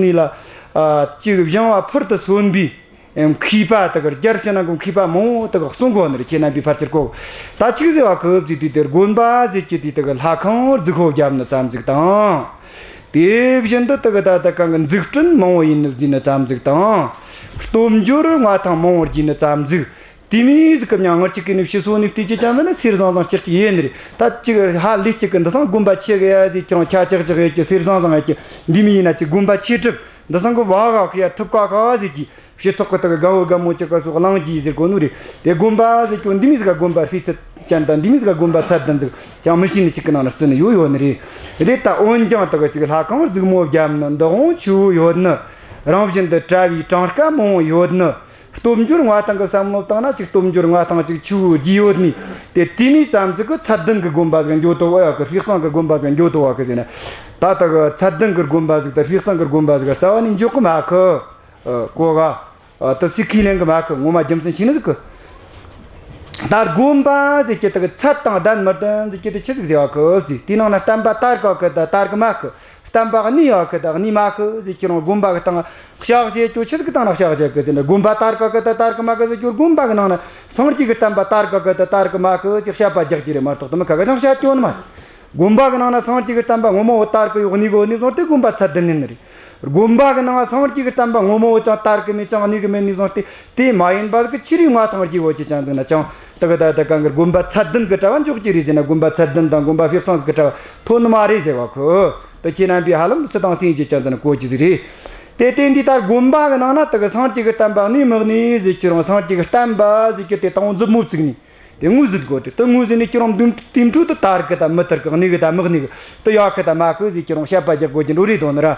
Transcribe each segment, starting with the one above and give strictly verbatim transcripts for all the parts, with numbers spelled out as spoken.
ནས་ལ། ཨ། ཅིག་སྦྱང་བ་ཕུལ་དུ་སོན་པའི། ཨེམ། མཁས་པ་དག་རྒྱལ་ཕྱི་ནང་གི་མཁས་པ་མང་བོ་དག་གསུང་གོ་ནི་རེད། ཁྱེད་རྣམ་པས་ཕལ་ཆེར་གོ། ད་ཅིག་ཟེར་བ་གི་ཟེར་དུས་དེར་དགོན་པ་ཟེར་གྱི་དུས་དག་ལྷ་ཁང་རྫིག་ཤོས་བརྒྱབ་ནི་ཙམ་ཟིག་དང་། དེ་བཞིན་དུ་དག་ད་ད་གང་གི་འཛུགས་སྐྲུན་མང་བོ་ཡིན་ནི་ཟེར་ནི་ཙམ་ཟིག་དང་། སྟོབས་འབྱོར་མངའ་ཐང་མང་བོ་རྒྱས་ནི་ཙམ་ཟིག། དེ་མོ་ཟིག་གི་མྱིང་ངར་གཅིག་གི་ནི་ཕྱི་སོ་ནས་བལྟས་ཀྱི་ཀྱང་ན་ནི་གསེར་བཟང་བཟང་ཅིག་ཅིག་ཡིན་ནི་རེད། ད་ཅིག་ཧ་ལས་གཅིག་གི་འདི་སང་དགོན་པ་ཆེ་གི་ཡ་ཟིག་ཁྱེད་རང་ཆ་ཅག་ཅག་ཡོད་ཀྱི་གསེར་བཟང་བཟང་ཡོད་ཀྱི་འདི་མོ་ཡིན་ན་ཅིག་དགོན་པ་ཆེ་གྲུབ་འདི་སང་གི་བ་ག་གི་ཡ་ཐུབ་ཀ་ཀ་ཟིག་གི་སྤྱི་ཚོགས་གི་ད་གི་དགའ་བོ་དགའ་མོ་ཅིག་ག་སོགས་གླེང་རྒྱུ་ཟེར་གོ་ནོ་རེད། དེ་དགོན་པ་ཟེར་ཀྱང་འདི་མོ་ཟིག་ག་དགོན་པ་སྤུས་ཚད་ཅན་དང་འདི་མོ་ཟིག་ག་དགོན་པ་ཚད་ལྡན་ཟིག་ཀྱང་མི་ཤེས་ནི་ཅིག་གི་ནང་ན་བརྩི་ནི་ཡོད་ཡོད་ནི་རེད། རེད། ད་འོན་ཀྱང་ད་གི་ཅིག་ལྷ་ཁང་རྫིག་མོ་བརྒྱབ་ནི་འདི་དབང་ཆེ་བོ་ཡོད་ནི། རང་བཞིན་དུ་གྲྭ་བའི་གྲངས་ཀ་མང་བོ་ཡོད་ནི། སྟོབས་འབྱོར་མངའ་ཐང་གི་བསམ་བློ་བཏང་ན་ཅིག་སྟོབས་འབྱོར་མངའ་ཐང་ཅིག་ཆེ་བོ་རྒྱས་ཡོད་ནི། དེ་དེ་མོ་ཙམ་ཟིག་གི་ཚད་ལྡན་གི་དགོན་པ་ཟིག་འགྱོ་ཐུབ་བ་ཡོད་གི། སྤུས་གཙང་གི་དགོན་པ་ཟིག་འགྱོ་ཐུབ་བ་གི་ཟེར་ན། ད་ད་གི་ཚད་ལྡན་གི་དགོན་པ་ཟིག་དང་སྤུས་གཙང་གི་དགོན་པ་ཟིག་རྩ་བ་ནས་འགྱོ་གི་མེད་གི། ཨ། གོ་ག་ཨ། དེ་སུས་ཁས་ལེན་གི་མེད་གི། ངོ་མ་རྒྱུ་མཚན་ཆེ་ནི་ཟིག་གི། ད་དགོན་པ་ཟེར་གྱི་དེ་གི་ཚད་དང་ལྡན་མི་ལྡན་ཟེར་གྱི་དེ་ཆི་ཟིག་ཟེར་བ་གི་ཟེར། དེའི་ནང་ན་བསྟན་པ་དར་གོ་གི་ད་དར་གི་མེད་གི། བསྟན་པ་གནས་ཡོད་གི་ད་གནས་མེད་གི་ཟེར་གྱི་རུང་། དགོན་པ་གི་སྟེང་ཕྱག་བྱེད་རྒྱུ་ཆི་ཟིག་གི་སྟེང་ན་ཕྱག་བྱེད་གི་ཟེར་ན། དགོན་པ་དར་གོ་གི་ད་དར་གི་མེད་གི་ཟེར་རྒྱུ། དགོན་པ་གི་ནང་ན་སངས་རྒྱས་གི་བསྟན་པ་དར་གོ་གི་ད་དར་གི་མེད་གི་ཟེར་བཤད་པ་རྒྱག་རྒྱུ་རེད་མ་གཏོགས་དེ་མོ་ཁ་གི་ཅང་བཤད་རྒྱུ་ཡོད་ནི་མ་རེད། དགོན་པ་གི་ནང་ན་སངས་རྒྱས་ཀྱི་བསྟན་པ་ངོ་མ་བོ་དར་གི་ཡོད་ནི་གོ་ནི་བཟུང་སྟེ་དགོན་པ་ཚད་ལྡན་ཡིན་ནི་རེད། དགོན་པ་གི་ནང་ན་སངས་རྒྱས་ཀྱི་བསྟན་པ་ངོ་མ་བོ་ཅང་དར་གི་མེད་ཅང་གནས་གི་མེད་ནི་བཟུང་སྟེ་དེ་མ་ཡིན་པ་གི་ཕྱི་རིགས་མངའ་ཐང་རྒྱས་བོ་ཅི་ཅང་འཛིན་ན་ཅང་དེ་གི་ད་ད་གང་གི་དགོན་པ་ཚད་ལྡན་གི་གྲྭ་བ་འཇོག་རྒྱུ་རེད་ཟེར་ན། དགོན་པ་ཚད་ལྡན་དང་དགོན་པ་སྤུས་གཙང་གི་གྲྭ་བ་ཐོན་ནི་མ་རེད་ཟེར་བ་ཁོ། དེ་ཁྱེད་རྣམ་པས་ཧ་ལམ་སུ་དང་སུ་ཡིན་ཅི་ཅང་འཛིན་ན་གོ་རྒྱུ་ཟིག་རེད། དེ་དེ་འདི་ལྟར་དགོན་པ་གི་ནང་ན་དེ་གི་སངས་རྒྱས་ཀྱི་བསྟན་པ་གནས་མི་གནས་ཟེར་གྱི་རུང་། སངས་རྒྱས་ཀྱི་བསྟན་པ་ཟེར་གྱི་དེ་དང་མཛུབ་མོ་བཙུགས་ནས། དེ་ངོས་ཟིན་དགོས་ཏེ། དེ་ངོས་ཟིན་ནས་ཁྱེད་རང་དུས་དུས་འཕྲོད་དུ་དར་གི་དང་མི་དར་གི། གནས་གི་དང་མི་གནས་གི། དེ་ཡོད་གི་དང་མེད་གི་ཟེར་ཁྱེད་རང་བཤད་པ་རྒྱག་དགོས་ཀྱི་འགྲོ་རེ་དོན་ར།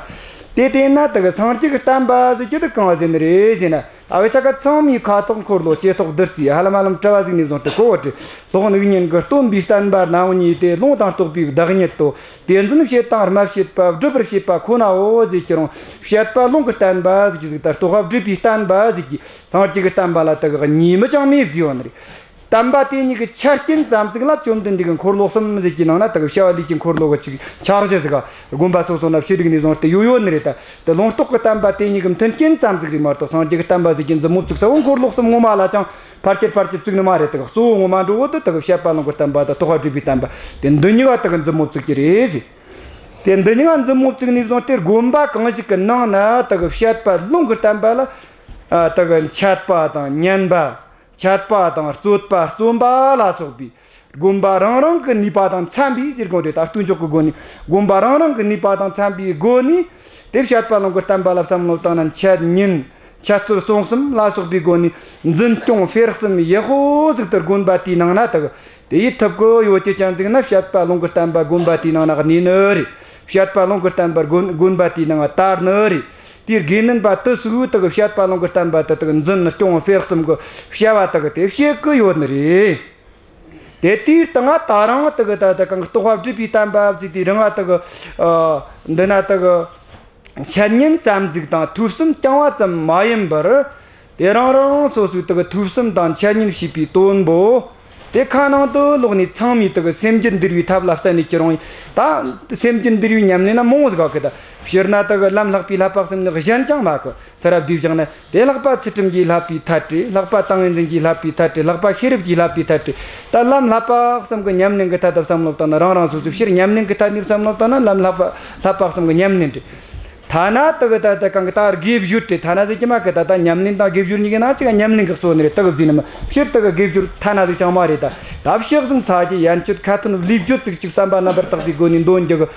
དེ་དེ་ན་དེ་གི་སངས་རྒྱས་ཀྱི་བསྟན་པ་ཟེར་རྒྱུ་དེ་གང་ཟེར་ནི་རེད་ཟེར་ན། ཨ་བའི་ཆ་ག་ཚང་མའི་ཁ་དོག་འཁོར་ལོ་ལྕེ་ཐོག་བདུད་རྩི། ཧ་ལམ་ཧ་ལམ་གྲྭ་བ་ཟིག་ནས་བཟུང་སྟེ་གོ་བ་བྲིས། སློབ་དཔོན་དབྱིག་གཉེན་གྱི་སྟོན་པའི་བསྟན་པ་རྣམ་གཉིས་ཏེ། ལུང་དང་རྟོགས་པའི་བདག་ཉིད་དོ། དེ་འཛིན་བྱེད་དང་སྨྲ་བྱེད་པ། སྒྲུབ་པར་བྱེད་པ་ཁོ་ནའོ་ཟེར་ཁྱེད་རང་བཤད་པ་ལུང་གི་བསྟན་པ་ཟེར་གྱི་ཟིག་དང་རྟོགས་པ་སྒྲུབ་པའི་བསྟན་པ་ཟེར་གྱི། སངས་རྒྱས་ཀྱི་བསྟན་པ་ལ་དེ་གི་གཉིས་མི་ཅང་མེད་བརྫིས་ཡོད་ནི་རེད། བསྟན་པ་དེ་གཉིས་ཀྱི་ཆ་རྐྱེན་ཙམ་ཟིག་ལ་བཅོམ་ལྡན་འདས་ཀྱི་འཁོར་ལོ་གསུམ་ཟེར་གྱི་ནང་ན་དེ་གི་བྱ་བ་ལས་ཀྱི་འཁོར་ལོ་གི་ཅིག་ཆ་གཞི་ཟིག་ག་དགོན་པ་སོ་སོ་ན་ཕྱི་རིགས་ནས་བཟུང་སྟེ་ཡོད་ཡོད་ནི་རེད། ད་དེ་ལུང་རྟོགས་ཀྱི་བསྟན་པ་དེ་གཉིས་ཀྱི་མཐུན་རྐྱེན་ཙམ་ཟིག་རེད་མ་གཏོགས། སངས་རྒྱས་ཀྱི་བསྟན་པ་ཟེར་གྱི་མཛུབ་མོ་བཙུགས་ས་བོ་འཁོར་ལོ་གསུམ་ངོ་མ་ལ་ཅང་ཕལ་ཆེར་ཕལ་ཆེར་བཙུགས་ནི་མ་རེད། དེ་གི་གཙོ་བོ་ངོ་མ་འགྲོ་བོ་དེ་དེ་གི་བཤད་པ་ལུང་གི་བསྟན་པ་དང་རྟོགས་པ་སྒྲུབ་པའི་བསྟན་པ་དེ་འདི་གཉིས་ཀ་དེ་གི་མཛུབ་མོ་བཙུགས་ཀྱི་རེད་ཟེར། དེ་འདི་གཉིས་ཀ་མཛུབ་མོ་བཙུགས་ནས་བཟུང་སྟེ་དགོན་པ་གང་ཞིག་གི་ནང་ན་དེ་གི་བཤད་པ་ལུང་གི་བསྟན་པ་ལ། ཨ། དེ་གི་འཆད་པ་དང་ཉན་པ། འཆད་པ་དང་རྩོད་པ་རྩོམ་པ་ལ་སོགས་པའི་དགོན་པ་རང་རང་གི་ནུས་པ་དང་འཚམ་པའི་ཟེར་དགོས་རེད། ད་ལྟོས་འཇོག་གི་སྒོ་ནས་དགོན་པ་རང་རང་གི་ནུས་པ་དང་འཚམ་པའི་སྒོ་ནས་དེ་བཤད་པ་ལུང་གི་བསྟན་པ་ལ་བསམ་བློ་བཏང་ན། འཆད་ཉན་འཆད་རྩོད་རྩོམ་གསུམ་ལ་སོགས་པའི་སྒོ་ནས་འཛིན་སྐྱོང་སྤེལ་གསུམ་ཡག་པོ་ཟིག་ཏུ་དགོན་པ་དེའི་ནང་ན་དག་དེ་ཡེད་ཐུབ་གི་ཡོད་ཀྱི་ཅང་ཟིག་ན། བཤད་པ་ལུང་གི་བསྟན་པ་དགོན་པ་དེའི་ནང་ན་གནས་ནི་རེད། བཤད་པ་ལུང་གི་བསྟན་པ་དགོན་དགོན་པ་དེའི་ནང་དར་ནི་རེད། དེའི་དགེ་འདུན་པ་དེ་ཚོས་དག་བཤད་པ་ལུང་གི་བསྟན་པ་དེ་དག་འཛིན་སྐྱོང་སྤེལ་གསུམ་གི་བྱ་བ་དག་དེ་བྱེད་གི་ཡོད་ནི་རེད། དེ་དུས་སྟེང་ང་ད་རང་དག་ད་ད་གང་རྟོགས་པ་སྒྲུབ་པའི་བསྟན་པ་ཟེར་དུས་རང་ང་དག་ཨ་འདི་ན་དག་འཆད་ཉན་ཙམ་ཟིག་དང་ཐོས་བསམ་རྐྱང་བ་ཙམ་མ་ཡིན་པར། དེ་རང་རང་སོ་སོའི་དག་ཐོས་བསམ་དང་འཆད་ཉན་བྱས་པའི་དོན་པོ། དེ་ཁ་ནང་དུ་ལོག་ནས་ཚང་མས་དག་སེམས་རྒྱུད་འདུལ་བའི་ཐབས་ལ་བརྩོན་ནས་ཀྱི་རུང་། ད་སེམས་རྒྱུད་འདུལ་བའི་ཉམས་ལེན་ན་མང་བོ་ཟིག་ག་གི། ད་སྤྱིར་ན་དག་ལམ་ལྷག་པའི་བསླབ་པ་གསུམ་ནི་གཞན་ཅང་མེད་གི། ས་རབ་བསྡུས་བཞག་ན་དེ་ལྷག་པ་ཚུལ་ཁྲིམས་ཀྱིས་བསླབ་པའི་ཐ་དད། ལྷག་པ་ཏིང་ངེ་འཛིན་གྱིས་བསླབ་པའི་ཐ་དད། ལྷག་པ་ཤེས་རབ་ཀྱིས་བསླབ་པའི་ཐ་དད། ད་ལམ་བསླབ་པ་གསུམ་གི་ཉམས་ལེན་གི་ཐད་དུ་བསམ་བློ་བཏང་ན། རང་རང་སོ་སོའི་སྤྱིར་ཉམས་ལེན་གི་ཐད་ནས་བསམ་བློ་བཏང་ན་ལམ་བསླབ་པ་བསླབ་པ་གསུམ་གི་ཉམས་ལེན་རེད། ཐ་ན་དག་ད་ད་གང་གི་ད་དགེ་སྦྱོར་དེ་ཐ་ན་ཟེར་གྱི་མེད་གི། ད་ད་ཉམས་ལེན་དང་དགེ་སྦྱོར་གཉིས་ཀྱི་ནང་གཅིག་ཉམས་ལེན་གི་གཙོ་ནི་རེད། དག་བརྫིས་ནི་མ་སྤྱིར་དག་དགེ་སྦྱོར་ཐ་ན་ཟིག་ཅང་མ་རེད། ད་ད་ཕྱག་ཟུང་ཚ་གྱི་ཡན་ཆོད་ཁ་ཏོན་ལས་སྦྱོར་ཚིག་གཅིག་བསམ་པ་རྣམ་པར་དག་པའི་སྒོ་ནས་འདོན་རྒྱུ་གི་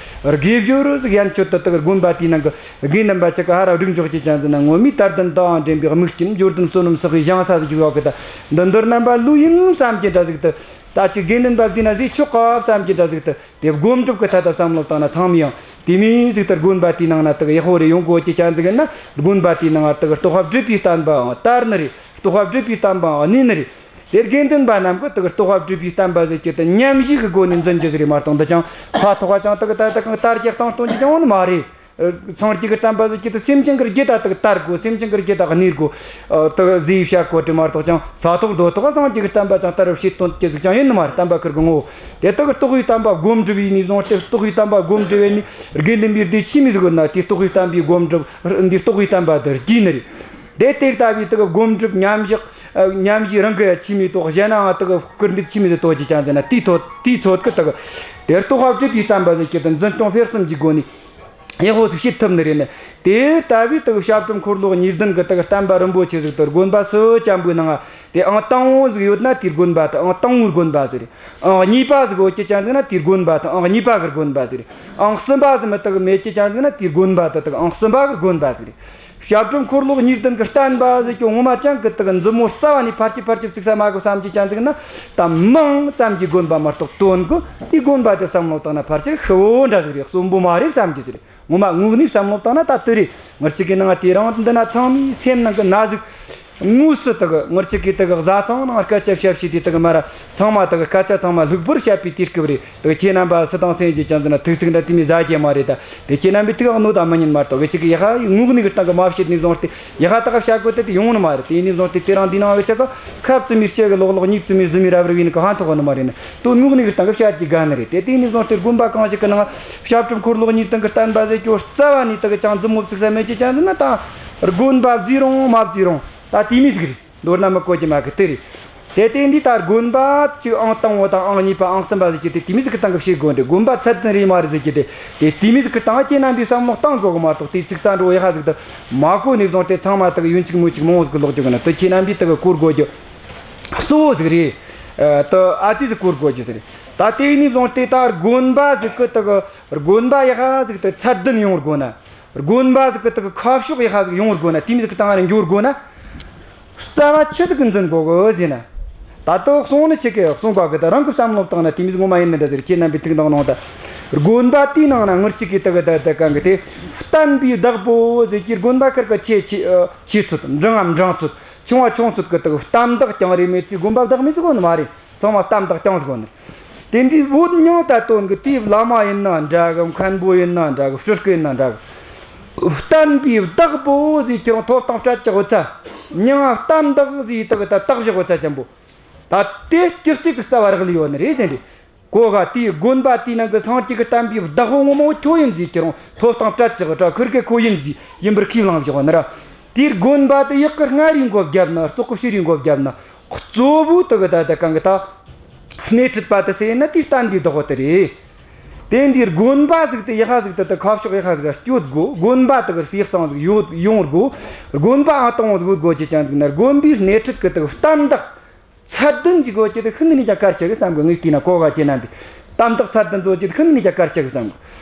དགེ་སྦྱོར་ཟིག་ཡན་ཆོད་དུ་དག་དགོན་པ་དེའི་ནང་གི་དགེ་འདུན་པ་ཅིག་གི་ཧ་ར་སྒྲིག་འཇོག་གི་ཅན་ཟིན་ན། ངོ་མའི་དད་ལྡན་དང་འདྲེན་པའི་དམིགས་རྐྱེན། འབྱོར་ལྡན་བསོད་ནམས་བསགས་པའི་ཞིང་ས་ཟིག་གི་བཟོ་གི། ད་འདི་འདིར་རྣམ་པ་ལོས་ཡིན་བསམ་གྱི་འདྲ་ཟིག་ཏུ། ད་ཅིག་དགེ་འདུན་པ་བརྫིས་ན་ཟིག་ཆོག་ག་བསམ་གྱི་འདྲ་ཟིག་ཏུ། དེ་སྒོམ་སྒྲུབ་ཀྱི་ཐད་དུ་བསམ་བློ་བཏང་ན་ཚང་མས་ཡང་དེ་མོ་ཟིག་ཏུ་དགོན་པ་དེའི་ནང་ན་དག་ཡག་པོ་རེ་ཡོང་དགོས་ཀྱི་ཅན་ཟིག་ཡིན་ན། དགོན་པ་དེའི་ནང་ང་དག་རྟོགས་པ་སྒྲུབ་པའི་བསྟན་པའང་དར་ནི་རེད། རྟོགས་པ་སྒྲུབ་པའི་བསྟན་པའང་གནས་ནི་རེད། དེ་དགེ་འདུན་པ་རྣམས་ཀྱིས་དག་རྟོགས་པ་སྒྲུབ་པའི་བསྟན་པ་ཟེར་གྱི་དེ་ཉམས་བཞེས་ཀྱི་སྒོ་ནས་འཛིན་རྒྱུ་ཟིག་རེད་མ་གཏོགས། འདི་ཅང་ཕ་ཐོགས་ཅང་དག་ད་ད་གང་དར་རྒྱས་བཏང་གཏོང་རྒྱུ་ཅང་ཡོད་ནི་མ་རེད། སངས་རྒྱས་ཀྱི་བསྟན་པ་ཟེར་རྒྱུ་དེ་སེམས་ཅན་གྱི་རྒྱུད་ད་དག་དར་དགོས། སེམས་ཅན་གྱི་རྒྱུད་ད་གནས་དགོས། ཨ། དག་ཟེར་བཤད་གོ་དྲི་མ་གཏོགས་ཀྱང་ས་ཐོག་རྡོ་ཐོག་སངས་རྒྱས་ཀྱི་བསྟན་པ་ཅང་དར་བར་བྱེད་དོན་གྱི་ཟིག་ཅང་ཡིན་ནི་མ་རེད། བསྟན་པ་ཁུར་གི་ངོ་བོ་དེ་དག་གི་རྟོགས་པའི་བསྟན་པ་སྒོམ་སྒྲུབ་ཡིན་ནི་བཟུང་སྟེ། རྟོགས་པའི་བསྟན་པ་སྒོམ་སྒྲུབ་ཡིན་ནི་དགེ་འདུན་པའི་སྡེ་ཆི་མོ་ཟིག་ཡོད་ན། དེ་རྟོགས་པའི་བསྟན་པའི་སྒོམ་སྒྲུབ་འདི་རྟོགས་པའི་བསྟན་པ་དེ་རྒྱས་ནི་རེད། དེ་དེ་ལྟ་བུའི་དག་སྒོམ་སྒྲུབ་ཉམས་བཞག་ཨ། ཉམས་བཞེས་རང་གི་ཆི་མོ་དོ། གཞན་ནའང་དག་སྐུར་འདེབས་ཆི་མོ་ཟིག་གཏོང་རྒྱུ་ཅང་ཟེར་ན། དེའི་ཚོད་དེའི་ཚོད་གི་དག་དེ་རྟོགས་པ་སྒྲུབ་པའི་བསྟན་པ་ཟེར་རྒྱུ་དེ་འཛིན་སྐྱོང་སྤེལ་གསུམ་གྱི་སྒོ་ནས། ཡག་པོ་ཟིག་བྱེད་ཐུབ་ནི་རེད་ནི། དེ་ལྟ་བུའི་དག་བཤད་སྒྲུབ་འཁོར་ལོ་གཉིས་ལྡན་གྱི་དག་བསྟན་པ་རིན་པོ་ཆེ་ཟིག་དེ་དགོན་པ་སུ་ཅན་པོའི་ནང་ང་དེ་ཨང་དང་པོ་ཟིག་ཡོད་ན་དེའི་དགོན་པ་དེ་ཨང་དང་པོའི་དགོན་པ་ཟིག་རེད། ཨང་གཉིས་པ་ཟིག་ཡོད་རྒྱུ་ཅན་ཟིག་ན་དེའི་དགོན་པ་དེ་ཨང་གཉིས་པ་གི་དགོན་པ་ཟིག་རེད། ཨང་གསུམ་པ་ཟིག་མི་དག་མེད་རྒྱུ་ཅན་ཟིག་ན་དེའི་དགོན་པ་དེ་དག་ཨང་གསུམ་པ་གི་དགོན་པ་ཟིག་རེད། བཤད་སྒྲུབ་འཁོར་ལོ་གཉིས་ལྡན་གྱི་བསྟན་པ་ཟེར་རྒྱུ་ངོ་མ་ཅང་གི་དག་མཛུབ་མོ་རྩ་བ་ནས་ཕལ་ཆེར་ཕལ་ཆེར་བཙུགས་ས་མེད་གི་བསམ་རྒྱུ་ཅན་ཟིག་ན། ད་མིང་ཙམ་གྱི་དགོན་པ་མ་གཏོགས་དོན་གི་དེའི་དགོན་པ་དེ་བསམ་བློ་བཏང་ན་ཕལ་ཆེར་ཤི་བོ་འདྲ་ཟིག་རེད། གསོན་པོ་མ་རེད་བསམ་རྒྱུ་ཟིག་རེད། ངོ་མ་དངོས་གནས་བསམ་བློ་བཏང་ན་ད་དེ་རེད། ངེད་ཅག་གི་ནང་དེ་རིང་འདི་ན་ཚང་མའི་སེམས་ནང་གི་ན་ཟུག་དངོས་སུ་དག་ངེད་ཅག་གི་དག་བཟའ་ཚང་ནང་སྐད་ཆ་བཤད་བཤད་དེ་དག་མ་ར་ཚང་མ་དག་སྐད་ཆ་ཚང་མ་ལྷུག་པོར་བཤད་པའི་དུས་སྐབས་རེད། དག་ཁྱེད་རྣམ་པ་སུ་དང་སེམས་ཀྱི་ཅང་ཟེར་ན་ཐུགས་ཚིག་འདྲ་དེ་མོ་ཟ་རྒྱུ་མ་རེད། ད་དེ་ཁྱེད་རྣམ་པའི་ཐུགས་གནོད་དང་མི་ཉན་མ་གཏོགས། ངེད་ཅག་གི་ཡ་ཧ་དངོས་གནས་གི་སྟེང་གི་མ་བཤད་ནས་བཟུང་སྟེ་ཡ་ཧ་ད་ག་བཤད་དགོས་དེ་དེ་ཡོང་ནི་མ་རེད། དེ་ནས་བཟུང་སྟེ་དེ་རིང་འདི་ནང་གི་ཆ་ག་ཁབ་བཙུམ་མའི་ལྕེ་གིས་ལོག་ལོག། མྱིག་བཙུམ་མའི་རྫུན་མའི་རབ་རིབ་ཡིན་གི་ཧ་ཐོག་ནི་མ་རེད་ནི། དོན་དངོས་གནས་གི་སྟེང་གི་བཤད་རྒྱུ་དགའ་ནི་རེད། དེ་དེ་ནས་བཟུང་སྟེ་དགོན་པ་གང་ཞིག་གི་ནང་བཤད་སྒྲུབ་འཁོར་ལོ་གཉིས་ལྡན་གི་བསྟན་པ་ཟེར་རྒྱུ་རྩ་བ་ནས་དག་ཅང་མཛུབ་མོ་བཙུགས་ས་མེད་རྒྱུ་ཅང་ཟེར་ན། ད་དགོན་པ་བརྩིས་རུང་མ་བརྩིས་རུང་ད་དེ་མོ་ཟིག་རེད། མདོར་ན་མི་གོ་རྒྱུ་མ་གི་དེ་རེད། དེ་དེ་འདི་ལྟར་དགོན་པ་གཅིག་ཨང་དང་པོ་དང་ཨང་གཉིས་པ་ཨང་གསུམ་པ་ཟེར་རྒྱུ་དེ་དེ་མོ་ཟིག་གི་སྟེང་གི་བཤད་དགོས་འདྲ། དགོན་པ་ཚད་ལྡན་རེད་མ་རེད་ཟེར་རྒྱུ་དེ་དེ་དེ་མོ་ཟིག་གི་སྟེང་ཁྱེད་རྣམ་པས་བསམ་བློ་གཏང་དགོས་གི་མ་གཏོགས། དེ་ཚིག་རྩ་འགྲོ་ཡ་ཧ་ཟིག་ཏུ་མ་གོ་ནས་བཟུང་སྟེ་ཚང་མ་དག་ཡོན་གཅིག་མོ་གཅིག་མང་བོ་ཟིག་གི་ལོག་རྒྱུ་གི་ན། དེ་ཁྱེད་རྣམ་པས་དག་གོ་དགོས་རྒྱུ་གཙོ་བོ་ཟིག་རེད། ཨ། དེ་ཨ་ཙི་ཟིག་གོ་དགོས་རྒྱུ་ཟིག་རེད། ད་དེ་ནས་བཟུང་སྟེ་ད་དགོན་པ་ཟིག་གི་དག་དགོན་པ་ཡ་ཧ་ཟིག་ཏུ་ཚད་ལྡན་ཡོང་དགོས་ན། དགོན་པ་ཟིག་གི་དག་ཁ་ཕྱོགས་ཡ་ཧ་ཟིག་ཡོང་དགོས་ན། དེ་མོ་ཟིག་གི་སྟེང་ང་འགྱོ་དགོས་ན། རྩ་བ་ཆི་ཟིག་གི་འཛིན་དགོས་གི་ཟེར་ན། ད་དུང་གསུང་ནི་ཆི་གི་གསུང་ག་གི། ད་རང་གི་བསམ་བློ་བཏང་ན་དེ་མོ་ཟིག་ངོ་མ་ཡིན་ནི་འདྲ་ཟེར། ཁྱེད་རྣམ་པའི་ཐུགས་འདང་གནང་། ད་དགོན་པ་དེའི་ནང་ན་ངེད་ཅག་གི་དག་ད་ད་གང་གི་དེ་བསྟན་པའི་བདག་པོ་ཟེར་རྒྱུ་དགོན་པ་ཁེར་གི་ཆེ་ཆེ་ཨ་ཆེ་ཚོད། འབྲིང་ང་འབྲིང་ཚོད། ཆུང་བ་ཆུང་ཚོད་གི་དག་བསྟན་བདག་རྐྱང་རེ་མེད་ཚེ་དགོན་པ་བདག་མེད་ཟིག་ཡོད་ནི་མ་རེད། ཚང་མ་བསྟན་བདག་རྐྱང་ཟིག་ཡོད་ནི། དེ་འདི་བོད་མྱིང་ད་དོན་གི་དེའི་བླ་མ་ཡིན་ན་འདྲ་གི། མཁན་པོ་ཡིན་ན་འདྲ་གི། སྤྲུལ་སྐུ་ཡིན་ན་འདྲ་གི། བསྟན་པའི་བདག་པོ་ཟེར་ཁྱེད་རང་ཐོབ་ཐང་སྤྲད་ཀྱི་ཡོད་ཚ། མྱིང་ང་བསྟན་བདག་ཟེར་དག་ད་བཏགས་བཞག་ཡོད་ཚ་ཅན་པོ། ད་དེ་སྐྱེ་གཅིག་ཏུ་རྩ་བ་རག་ལས་ཡོད་ནི་རེད་ཟེར་འདི། གོ་ག། དེའི་དགོན་པ་དེའི་ནང་གི་སངས་རྒྱས་ཀྱི་བསྟན་པའི་བདག་པོ་ངོ་མ་བོ་ཁྱོད་ཡིན་ཟེར་ཁྱེད་རང་ཐོབ་ཐང་སྤྲད་ཀྱི་ཡོད་ད། ཁུར་གེ་ཁོ་ཡིན་ཟེར་ཡིན་པར་ཁས་བླངས་བཞག་ཡོད་ནི་ར། དེའི་དགོན་པ་དེ་ཡག་གི་སྔར་ཡིན་མགོ་བརྒྱབ་ན། བཙོག་གི་ཕྱིར་ཡིན་མགོ་བརྒྱབ་ན། གཙོ་བོ་དག་ད་ད་གང་གི་ད་སྣེ་ཁྲིད་པ་དེ་སུ་ཡིན་ན་དེའི་བསྟན་པའི་བདག་པོ་དེ་རེད། དེ་འདིའི་དགོན་པ་ཟིག་དེ་ཡ་ཧ་ཟིག་དེ་ད་ཁ་ཕྱོགས་ཡ་ཧ་ཟིག་ག་སྐྱོད་དགོས། དགོན་པ་དག་གི་སྤུས་གཙང་ཟིག་ཡོད་ཡོང་དགོས། དགོན་པ་ཨང་དང་པོ་ཟིག་ཡོད་དགོས་རྒྱུ་ཅན་ཟིག་ན། དགོན་པའི་སྣེ་ཁྲིད་གི་དག་བསྟན་བདག་ཚད་ལྡན་ཟིག་དགོས་རྒྱུ་དེ་ཤིན་ཏུ་ནས་ཀྱང་གལ་ཆེ་གི་བསམ་གི། ངས་བལྟས་ན། གོ་ག་ཁྱེད་རྣམ་པས། བསྟན་བདག་ཚད་ལྡན་བཟོ་རྒྱུ་དེ་ཤིན་ཏུ་ནས་ཀྱང་གལ་ཆེ་གི་བསམ་གི།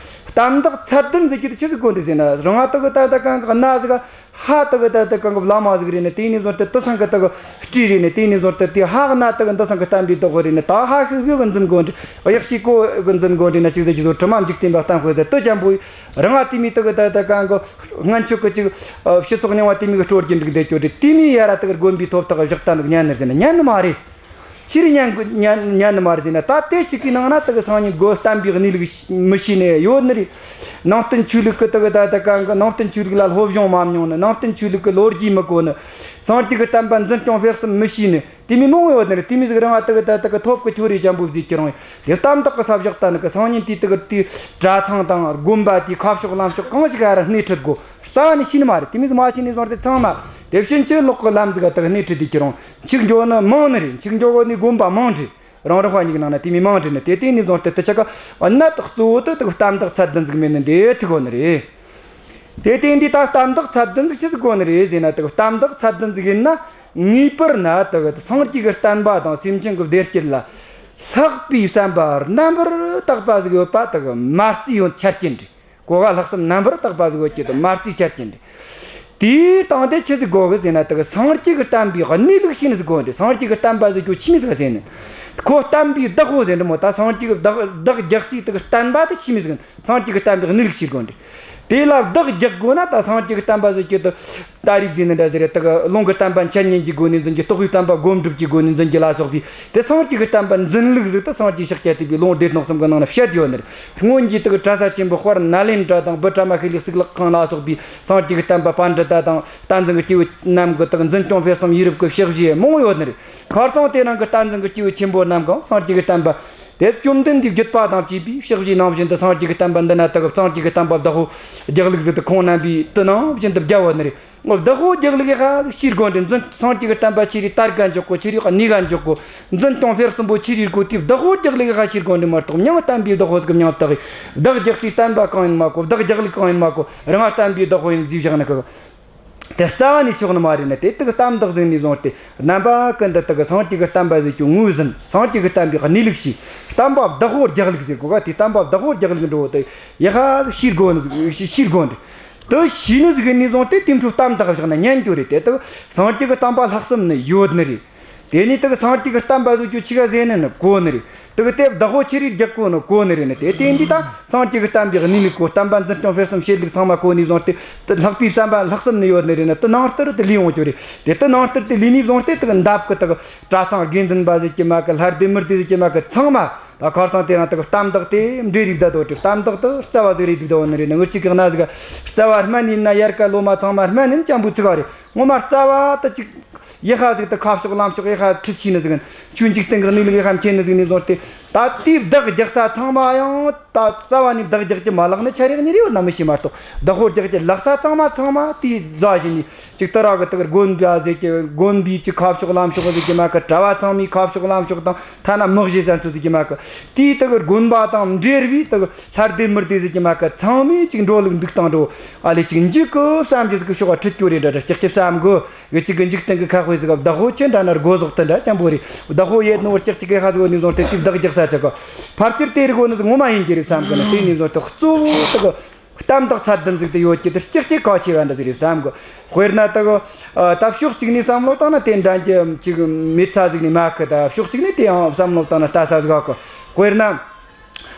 བསྟན་བདག་ཚད་ལྡན་ཟེར་རྒྱུ་དེ་ཆི་ཟིག་དགོས་འདུག་ཟེར་ན། རང་ང་དག་གི་ད་ད་གང་གི་གནའ་ཟིག་ག་ཧ་དག་གི་ད་ད་གང་གི་བླ་མ་ཟིག་རེད་ན། དེ་ནས་བཟུང་སྟེ་དེ་ཚང་གི་དག་གི་སྤྲུལ་རེད་ན། དེ་ནས་བཟུང་སྟེ་དེ་ཧ་གི་ན་དག་གི་འདི་ཚང་གི་བསྟན་པའི་བདག་པོ་རེད་ན། ད་ཧ་ཤི་བོ་གི་འཛིན་དགོས་འདྲ། གཡག་ཤི་ཀོ་གི་འཛིན་དགོས་འདྲ་ན། ཅིག་ཟེར་རྒྱུ་ཚོ་དྲི་མ་འཇིག་རྟེན་པ་བསྟན་དཔེ་ཟེར་དེ་ཅན་པོ། རང་ང་དེ་མོ་དག་གི་ད་ད་གང་གི་སྔན་ཆད་གི་ཅིག་ཨ་སྤྱི་ཚོགས་རྙིང་བ་དེ་མོ་གི་སྲོལ་རྒྱུན་འགྲིག་བསྡད་ཀྱོ་རེད། དེ་མོ་ཡ་ར་དག་གི་དགོན་པའི་ཐོབ་ཐང་བཞག་ད་འདུག་ཉན་ནི་ཟེར་ན། ཉན་ནི་མ་རེད། ཕྱིར་ཉན་དགོས། ཉན་ཉན་ནི་མ་རེད་ཟེར་ན། ད་དེ་ཞིག་གི་ནང་ན་དག་སང་ཉིན་དགོན་བསྟན་པའི་གནས་ལུགས་མི་ཤེས་ནི་ཡོད་ནི་རེད། ནང་བསྟན་ཆོས་ལུགས་གི་དག་ད་ད་གང་གི་ནང་བསྟན་ཆོས་ལུགས་ལ་སློབ་སྦྱོང་མ་མྱོང་ནི། ནང་བསྟན་ཆོས་ལུགས་གི་ལོ་རྒྱུས་མི་གོ་ནི། སངས་རྒྱས་ཀྱི་བསྟན་པ་འཛིན་སྐྱོང་སྤེལ་གསུམ་མི་ཤེས་ནི། དེ་མོ་མང་བོ་ཡོད་ནི་རེད། དེ་མོ་ཟིག་རང་ང་དག་ད་ད་གི་ཐོབ་གི་ཁྱོ་རེ་ཅན་པོ་ཟིག་ཁྱེད་རང་དེ་བསྟན་བདག་གི་ས་བཞག་ད་ནི་གི། སང་ཉིན་དེ་དག་དེ་གྲྭ་ཚང་དང་དགོན་པ་དེ་ཁ་ཕྱོགས་ལམ་ཕྱོགས་གང་ཞིག་ག་ར་སྣེ་ཁྲིད་དགོས། རྩ་བ་ནས་ཤེས་ནི་མ་རེད། དེ་མོ་ཟིག་མ་ཤེས་ནས་བཟུང་སྟེ་ཚང་མ་དེ་ཕྱིན་ཆད་ལོག་གི་ལམ་ཟིག་ག་དག་སྣེ་ཁྲིད་དེ་ཁྱེད་རང་འཆུག་འགྱོ་ནི་མང་ནི་རེད། འཆུག་འགྱོ་གོ་ནི་དགོན་པ་མང་རེད། རང་རེ་དཔའ་ཉིད་ནང་ན་དེ་མོ་མང་རེད་ནི། དེ་དེ་ནས་བཟུང་སྟེ་དེ་ཆ་ག་གནད་གཙོ་བོ་དེ་དག་བསྟན་བདག་ཚད་ལྡན་ཟིག་མེད་ནི་འདི་ཐུག་གོ་ནི་རེད། དེ་དེ་འདི་ད་བསྟན་བདག་ཚད་ལྡན་ཟིག་ཆི་ཟིག་དགོས་ནི་རེད་ཟེར་ན། དག་བསྟན་བདག་ཚད་ལྡན་ཟིག་ཡིན་ན། ངེས་པར་ན་དག་སངས་རྒྱས་ཀྱི་བསྟན་པ་དང་སེམས་ཅན་གྱི་བདེ་སྐྱིད་ལ་ལྷག་པའི་བསམ་པ་རྣམ་པར་དག་པ་ཟིག་ཡོད་པ་དག་མ་རྩིས་ཡོད་ཆ་རྐྱེན་རེད། གོ་ག། ལྷག་བསམ་རྣམ་པར་དག་པ་ཟིག་ཡོད་རྒྱུ་དེ་མ་རྩིས་ཆ་རྐྱེན་རེད། དེའི་སྟེང་དེ་ཆི་ཟིག་དགོས་གི་ཟེར་ན། དག་སངས་རྒྱས་ཀྱི་བསྟན་པའི་གནས་ལུགས་ཤེས་ནི་ཟིག་དགོས་འདི། སངས་རྒྱས་ཀྱི་བསྟན་པ་ཟེར་རྒྱུ་ཆི་མོ་ཟིག་ཟེར་ནི། ཁོ་བསྟན་པའི་བདག་པོ་ཟེར་འདི་མོ། ད་སངས་རྒྱས་ཀྱི་བདག་བདག་རྒྱག་སའི་དག་བསྟན་པ་དེ་ཆི་མོ་ཟིག་ཡིན། སངས་རྒྱས་ཀྱི་བསྟན་པའི་གནས་ལུགས་ཤེས་དགོས་འདི། དེ་ལ་བདག་རྒྱག་དགོས་ན་ད་སངས་རྒྱས་ཀྱི་བསྟན་པ་ཟེར་རྒྱུ་དེ་ ད་རིག་འཛིན་ནི་འདྲ་ཟེར་རེད། དེ་གི་ལུང་གི་བསྟན་པ་འཆད་ཉན་གྱི་སྒོ་ནས་འཛིན་རྒྱུ། རྟོགས་པའི་བསྟན་པ་སྒོམ་སྒྲུབ་ཀྱི་སྒོ་ནས་འཛིན་རྒྱུ་ལ་སོགས་པའི་དེ་སངས་རྒྱས་ཀྱི་བསྟན་པ་འཛིན་ལུགས་ཟིག་ད་སངས་རྒྱས་ཤཱཀྱ་ཐུབ་པའི་ལུང་སྡེ་སྣོད་གསུམ་གི་ནང་ན་བཤད་ཡོད་ནི་རེད། སྔོན་གྱི་དེ་གི་གྲྭ་ས་ཆེན་པོ་དཔལ་ནཱ་ལེནྡྲ་དང་བི་ཀྲ་མ་ཤཱི་ལའི་གཙུག་ལག་ཁང་ལ་སོགས་པའི་སངས་རྒྱས་ཀྱི་བསྟན་པ་པཎྜི་ཏ་དང་བསྟན་འཛིན་གྱི་སྐྱེས་བུ་རྣམས་ཀྱི་དེ་གི་འཛིན་སྐྱོང་སྤེལ་གསུམ་ཡེ་རབས་ཀྱི་ཕྱག་བཞེས་མང་བོ་ཡོད་ནི་རེད། ཁ་སང་དེ་རིང་གི་བསྟན་འཛིན་གྱི་སྐྱེས་བུ་ཆེན་པོ་རྣམས་ཀྱང་སངས་རྒྱས་ཀྱི་བསྟན་པ་དེ་བཅོམ་ལྡན་འདས་བརྒྱུད་པ་དང་བཅས་པའི་ཕྱག་བཞེས་ནང་བཞིན་དུ་སངས་རྒྱས་ཀྱི་བསྟན་པ་འདི་ན་དེ་གི་སངས་རྒྱས་ཀྱི་བསྟན་པ་བདག་པོ་རྒྱག་ལུགས་ཟིག་དེ་ཁོང་རྣམ་པས་དེ་ནང་བཞིན་དུ་བརྒྱབ་ཡོད་ནི་རེད། བདག་པོ་རྒྱག་ལུགས་ཡག་ག་ཤེས་དགོས་ནི་རེད། འཛིན། སངས་རྒྱས་ཀྱི་བསྟན་པ་ཆི་རིགས་དར་ག་འཇུག་གོ། ཆི་རིགས་གནས་ག་འཇུག་གོ། འཛིན་སྐྱོང་སྤེལ་གསུམ་པོ་ཆི་རིགས་དགོས། དེ་བདག་པོ་རྒྱག་ལུགས་ཡག་ག་ཤེས་དགོས་ནི་རེད་མ་གཏོགས། མྱིང་བསྟན་པའི་བདག་པོ་ཟིག་གི་མྱིང་བཏགས། བདག་རྒྱག་སའི་བསྟན་པ་གང་ཡིན་མ་གོ། བདག་རྒྱག་ལུགས་གང་ཡིན་མ་གོ། རང་བསྟན་པའི་བདག་པོ་ཡིན་ཟེར་བཞག་ནི་གི། དེ་རྩ་བ་ནས་ཆོག་ནི་མ་རེད་ནི། དེ་དག་བསྟན་བདག་ཟེར་ནས་བཟུང་སྟེ་རྣམ་པ་ཀུན་ཏུ་དག་གི་སངས་རྒྱས་ཀྱི་བསྟན་པ་ཟིག་གི་ངོས་ཟིན། སངས་རྒྱས་ཀྱི་བསྟན་པའི་གནས་ལུགས་ཤེས། བསྟན་པ་བདག་པོ་རྒྱག་ལུགས་ཟེར་གོ་ག། དེ་བསྟན་པ་བདག་པོ་རྒྱག་ལུགས་འགྲོ་བོ་དེ་ཡག་ག་ཤེས་དགོས་ནི། ཤེས་དགོས་ནི། དེ་ཤེས་ནི་ཟིག་ནས་བཟུང་སྟེ་དེ་འཕྲོ་བསྟན་བདག་བཞག་ན་ཉན་རྒྱུ་རེད། དེ་དག་སངས་རྒྱས་ཀྱི་བསྟན་པ་ལྷག་བསམ་ནི་ཡོད་ནི་རེད། དེ་ནས་དེ་གི་སངས་རྒྱས་ཀྱི་བསྟན་པ་བཟོ་རྒྱུ་ཆི་ག་ཟེར་ནི་ནི་གོ་ནི་རེད། དེ་གི་དེ་བདག་པོ་ཆི་རིགས་རྒྱག་གོ་ནི་གོ་ནི་རེད་ནི། དེ་དེ་འདི་ད་སངས་རྒྱས་ཀྱི་བསྟན་པའི་གནས་ལུགས་གོ། བསྟན་པ་འཛིན་སྐྱོང་སྤེལ་གསུམ་བྱེད་ལུགས་ཚང་མ་གོ་ནས་བཟུང་སྟེ། དེ་ལྷག་པའི་བསམ་པ་ལྷག་བསམ་ནི་ཡོད་ནི་རེད་ནི། དེ་ནང་ལྟར་དེ་ལས་ཡོང་རྒྱུ་རེད། དེ་དེ་ནང་ལྟར་དེ་ལས་ནས་བཟུང་སྟེ་དེ་གི་འདབས་གི་དེ་གི་གྲྭ་ཚང་དགེ་འདུན་པ་ཟེར་གྱི་མ་གི། ལྷ་སྡེ་མི་སྡེ་ཟེར་གྱི་མ་གི། ཚང་མ་ད་ཁ་སང་དེ་རིང་དེ་གི་བསྟན་བདག་དེ་འདྲེ་རིགས་བསྡད་དོ་དྲི། བསྟན་བདག་དེ་རྩ་བ་ཟིག་རེད་འདུག་བསྡད་ཡོད་ནི་རེད་ནི། ངེད་ཅག་གི་གནའ་ཟིག་རྩ་བ་སྨན་ཡིན་ན། ཡལ་ག་ལོ་མ་ཚང་མ་སྨན་ཡིན་ཅང་པོ་ཚིག་ག་རེད། ངོ་མ་རྩ་བ་དེ་ཅིག་ཡག་ག་ཟིག་དེ་ཁ་ཕྱོགས་ལམ་ཕྱོགས་ཡག་ག་ཁྲིད་ཤེས་ནི་ཟིག་ཡིན། ཆོས་འཇིག་རྟེན་གི་གནས་ལུགས་ཡག་ག་མཁྱེན་ནི་ཟིག་ནས་བཟུང་སྟེ། ད་དེའི་བདག་རྒྱག་ས་ཚང་མ་ཡང་ད་རྩ་བ་ནས་བདག་རྒྱག་རྒྱུ་མ་ལག་ནི་ཆ་རེ་གཉིས་རེ་ཡོད་ན་མི་ཤེས་མ་གཏོགས། བདག་པོ་རྒྱག་རྒྱུ་ལག་ས་ཚང་མ་ཚང་མ་དེའི་རྫ་བཞིན་ནས་ཅིག་དེ་ར་གི་དེ་གི་དགོན་པ་ཟེར་གྱི། དགོན་པའི་ཅིག་ཁ་ཕྱོགས་ལམ་ཕྱོགས་ཟེར་གྱི་མ་གི། གྲྭ་བ་ཚང་མའི་ཁ་ཕྱོགས་ལམ་ཕྱོགས་དང་། ཐ་ན་མི་བཞེས་ས་ཚོ་ཟེར་གྱི་མ་གི། དེའི་དེ་གི་དགོན་པ་དང་འབྲེལ་བའི་དེ་གི་ལྷ་སྡེ་མི་སྡེ་ཟེར་གྱི་མ་གི། ཚང་མས་ཅིག་འགྲོ་ལུགས་འདུག་སྟངས་འགྲོ། ཨ་ལས་ཅིག་འཇིག་གི་བསམ་རྒྱུ་ཟིག་གི་ཕྱོགས་ག་ཁྲིད་རྒྱུ་རེད་འདྲ་འདྲ་ཀྱག་ཀྱག་བསམ་གི། གི་ཅིག་གི་འཇིག་རྟེན་གི་ཁ་དཔེ་ཟིག་ག་བདག་པོ་ཆི་འདྲ་ན་སྒོ་ཟོག་དེ་འདྲ་ཅང་པོ་རེད། བདག་པོ་ཡོད་ནོ་ཀྱག་ཀྱག་གི་ཁ་ཟིག་ནས་བཟུང་སྟེ་དེ་བདག་རྒྱག་ས་ཆ་ག་ཕལ་ཆེར་དེ་རིགས་ནི་ངོ་མ་ཡིན་གྱི་རེད་བསམ་གི་ནི། དེ་ནས་བཟུང་སྟེ་གཙོ་བོ་དེ་གི་བསྟན་བདག་ཚད་ལྡན་ཟིག་དེ་ཡོད་ཀྱི། དེ་ཀྱག་ཀྱག་གལ་ཆེ་བ་འདྲ་ཟིག་རེད་བསམ་གི། དཔེར་ན་དེ་གི་ཨ་ད་ཕྱོགས་གཅིག་ནས་བསམ་བློ་བཏང་ན་དེ་འདྲ་གི་ཅིག་མེད་ས་ཟིག་ནས་མ་གི། ད་ཕྱོགས་གཅིག་ནས་དེ་ཡང་བསམ་བློ་བཏང་ན་ལྟ་ས་ཟིག་ག་གི། དཔེར་ན།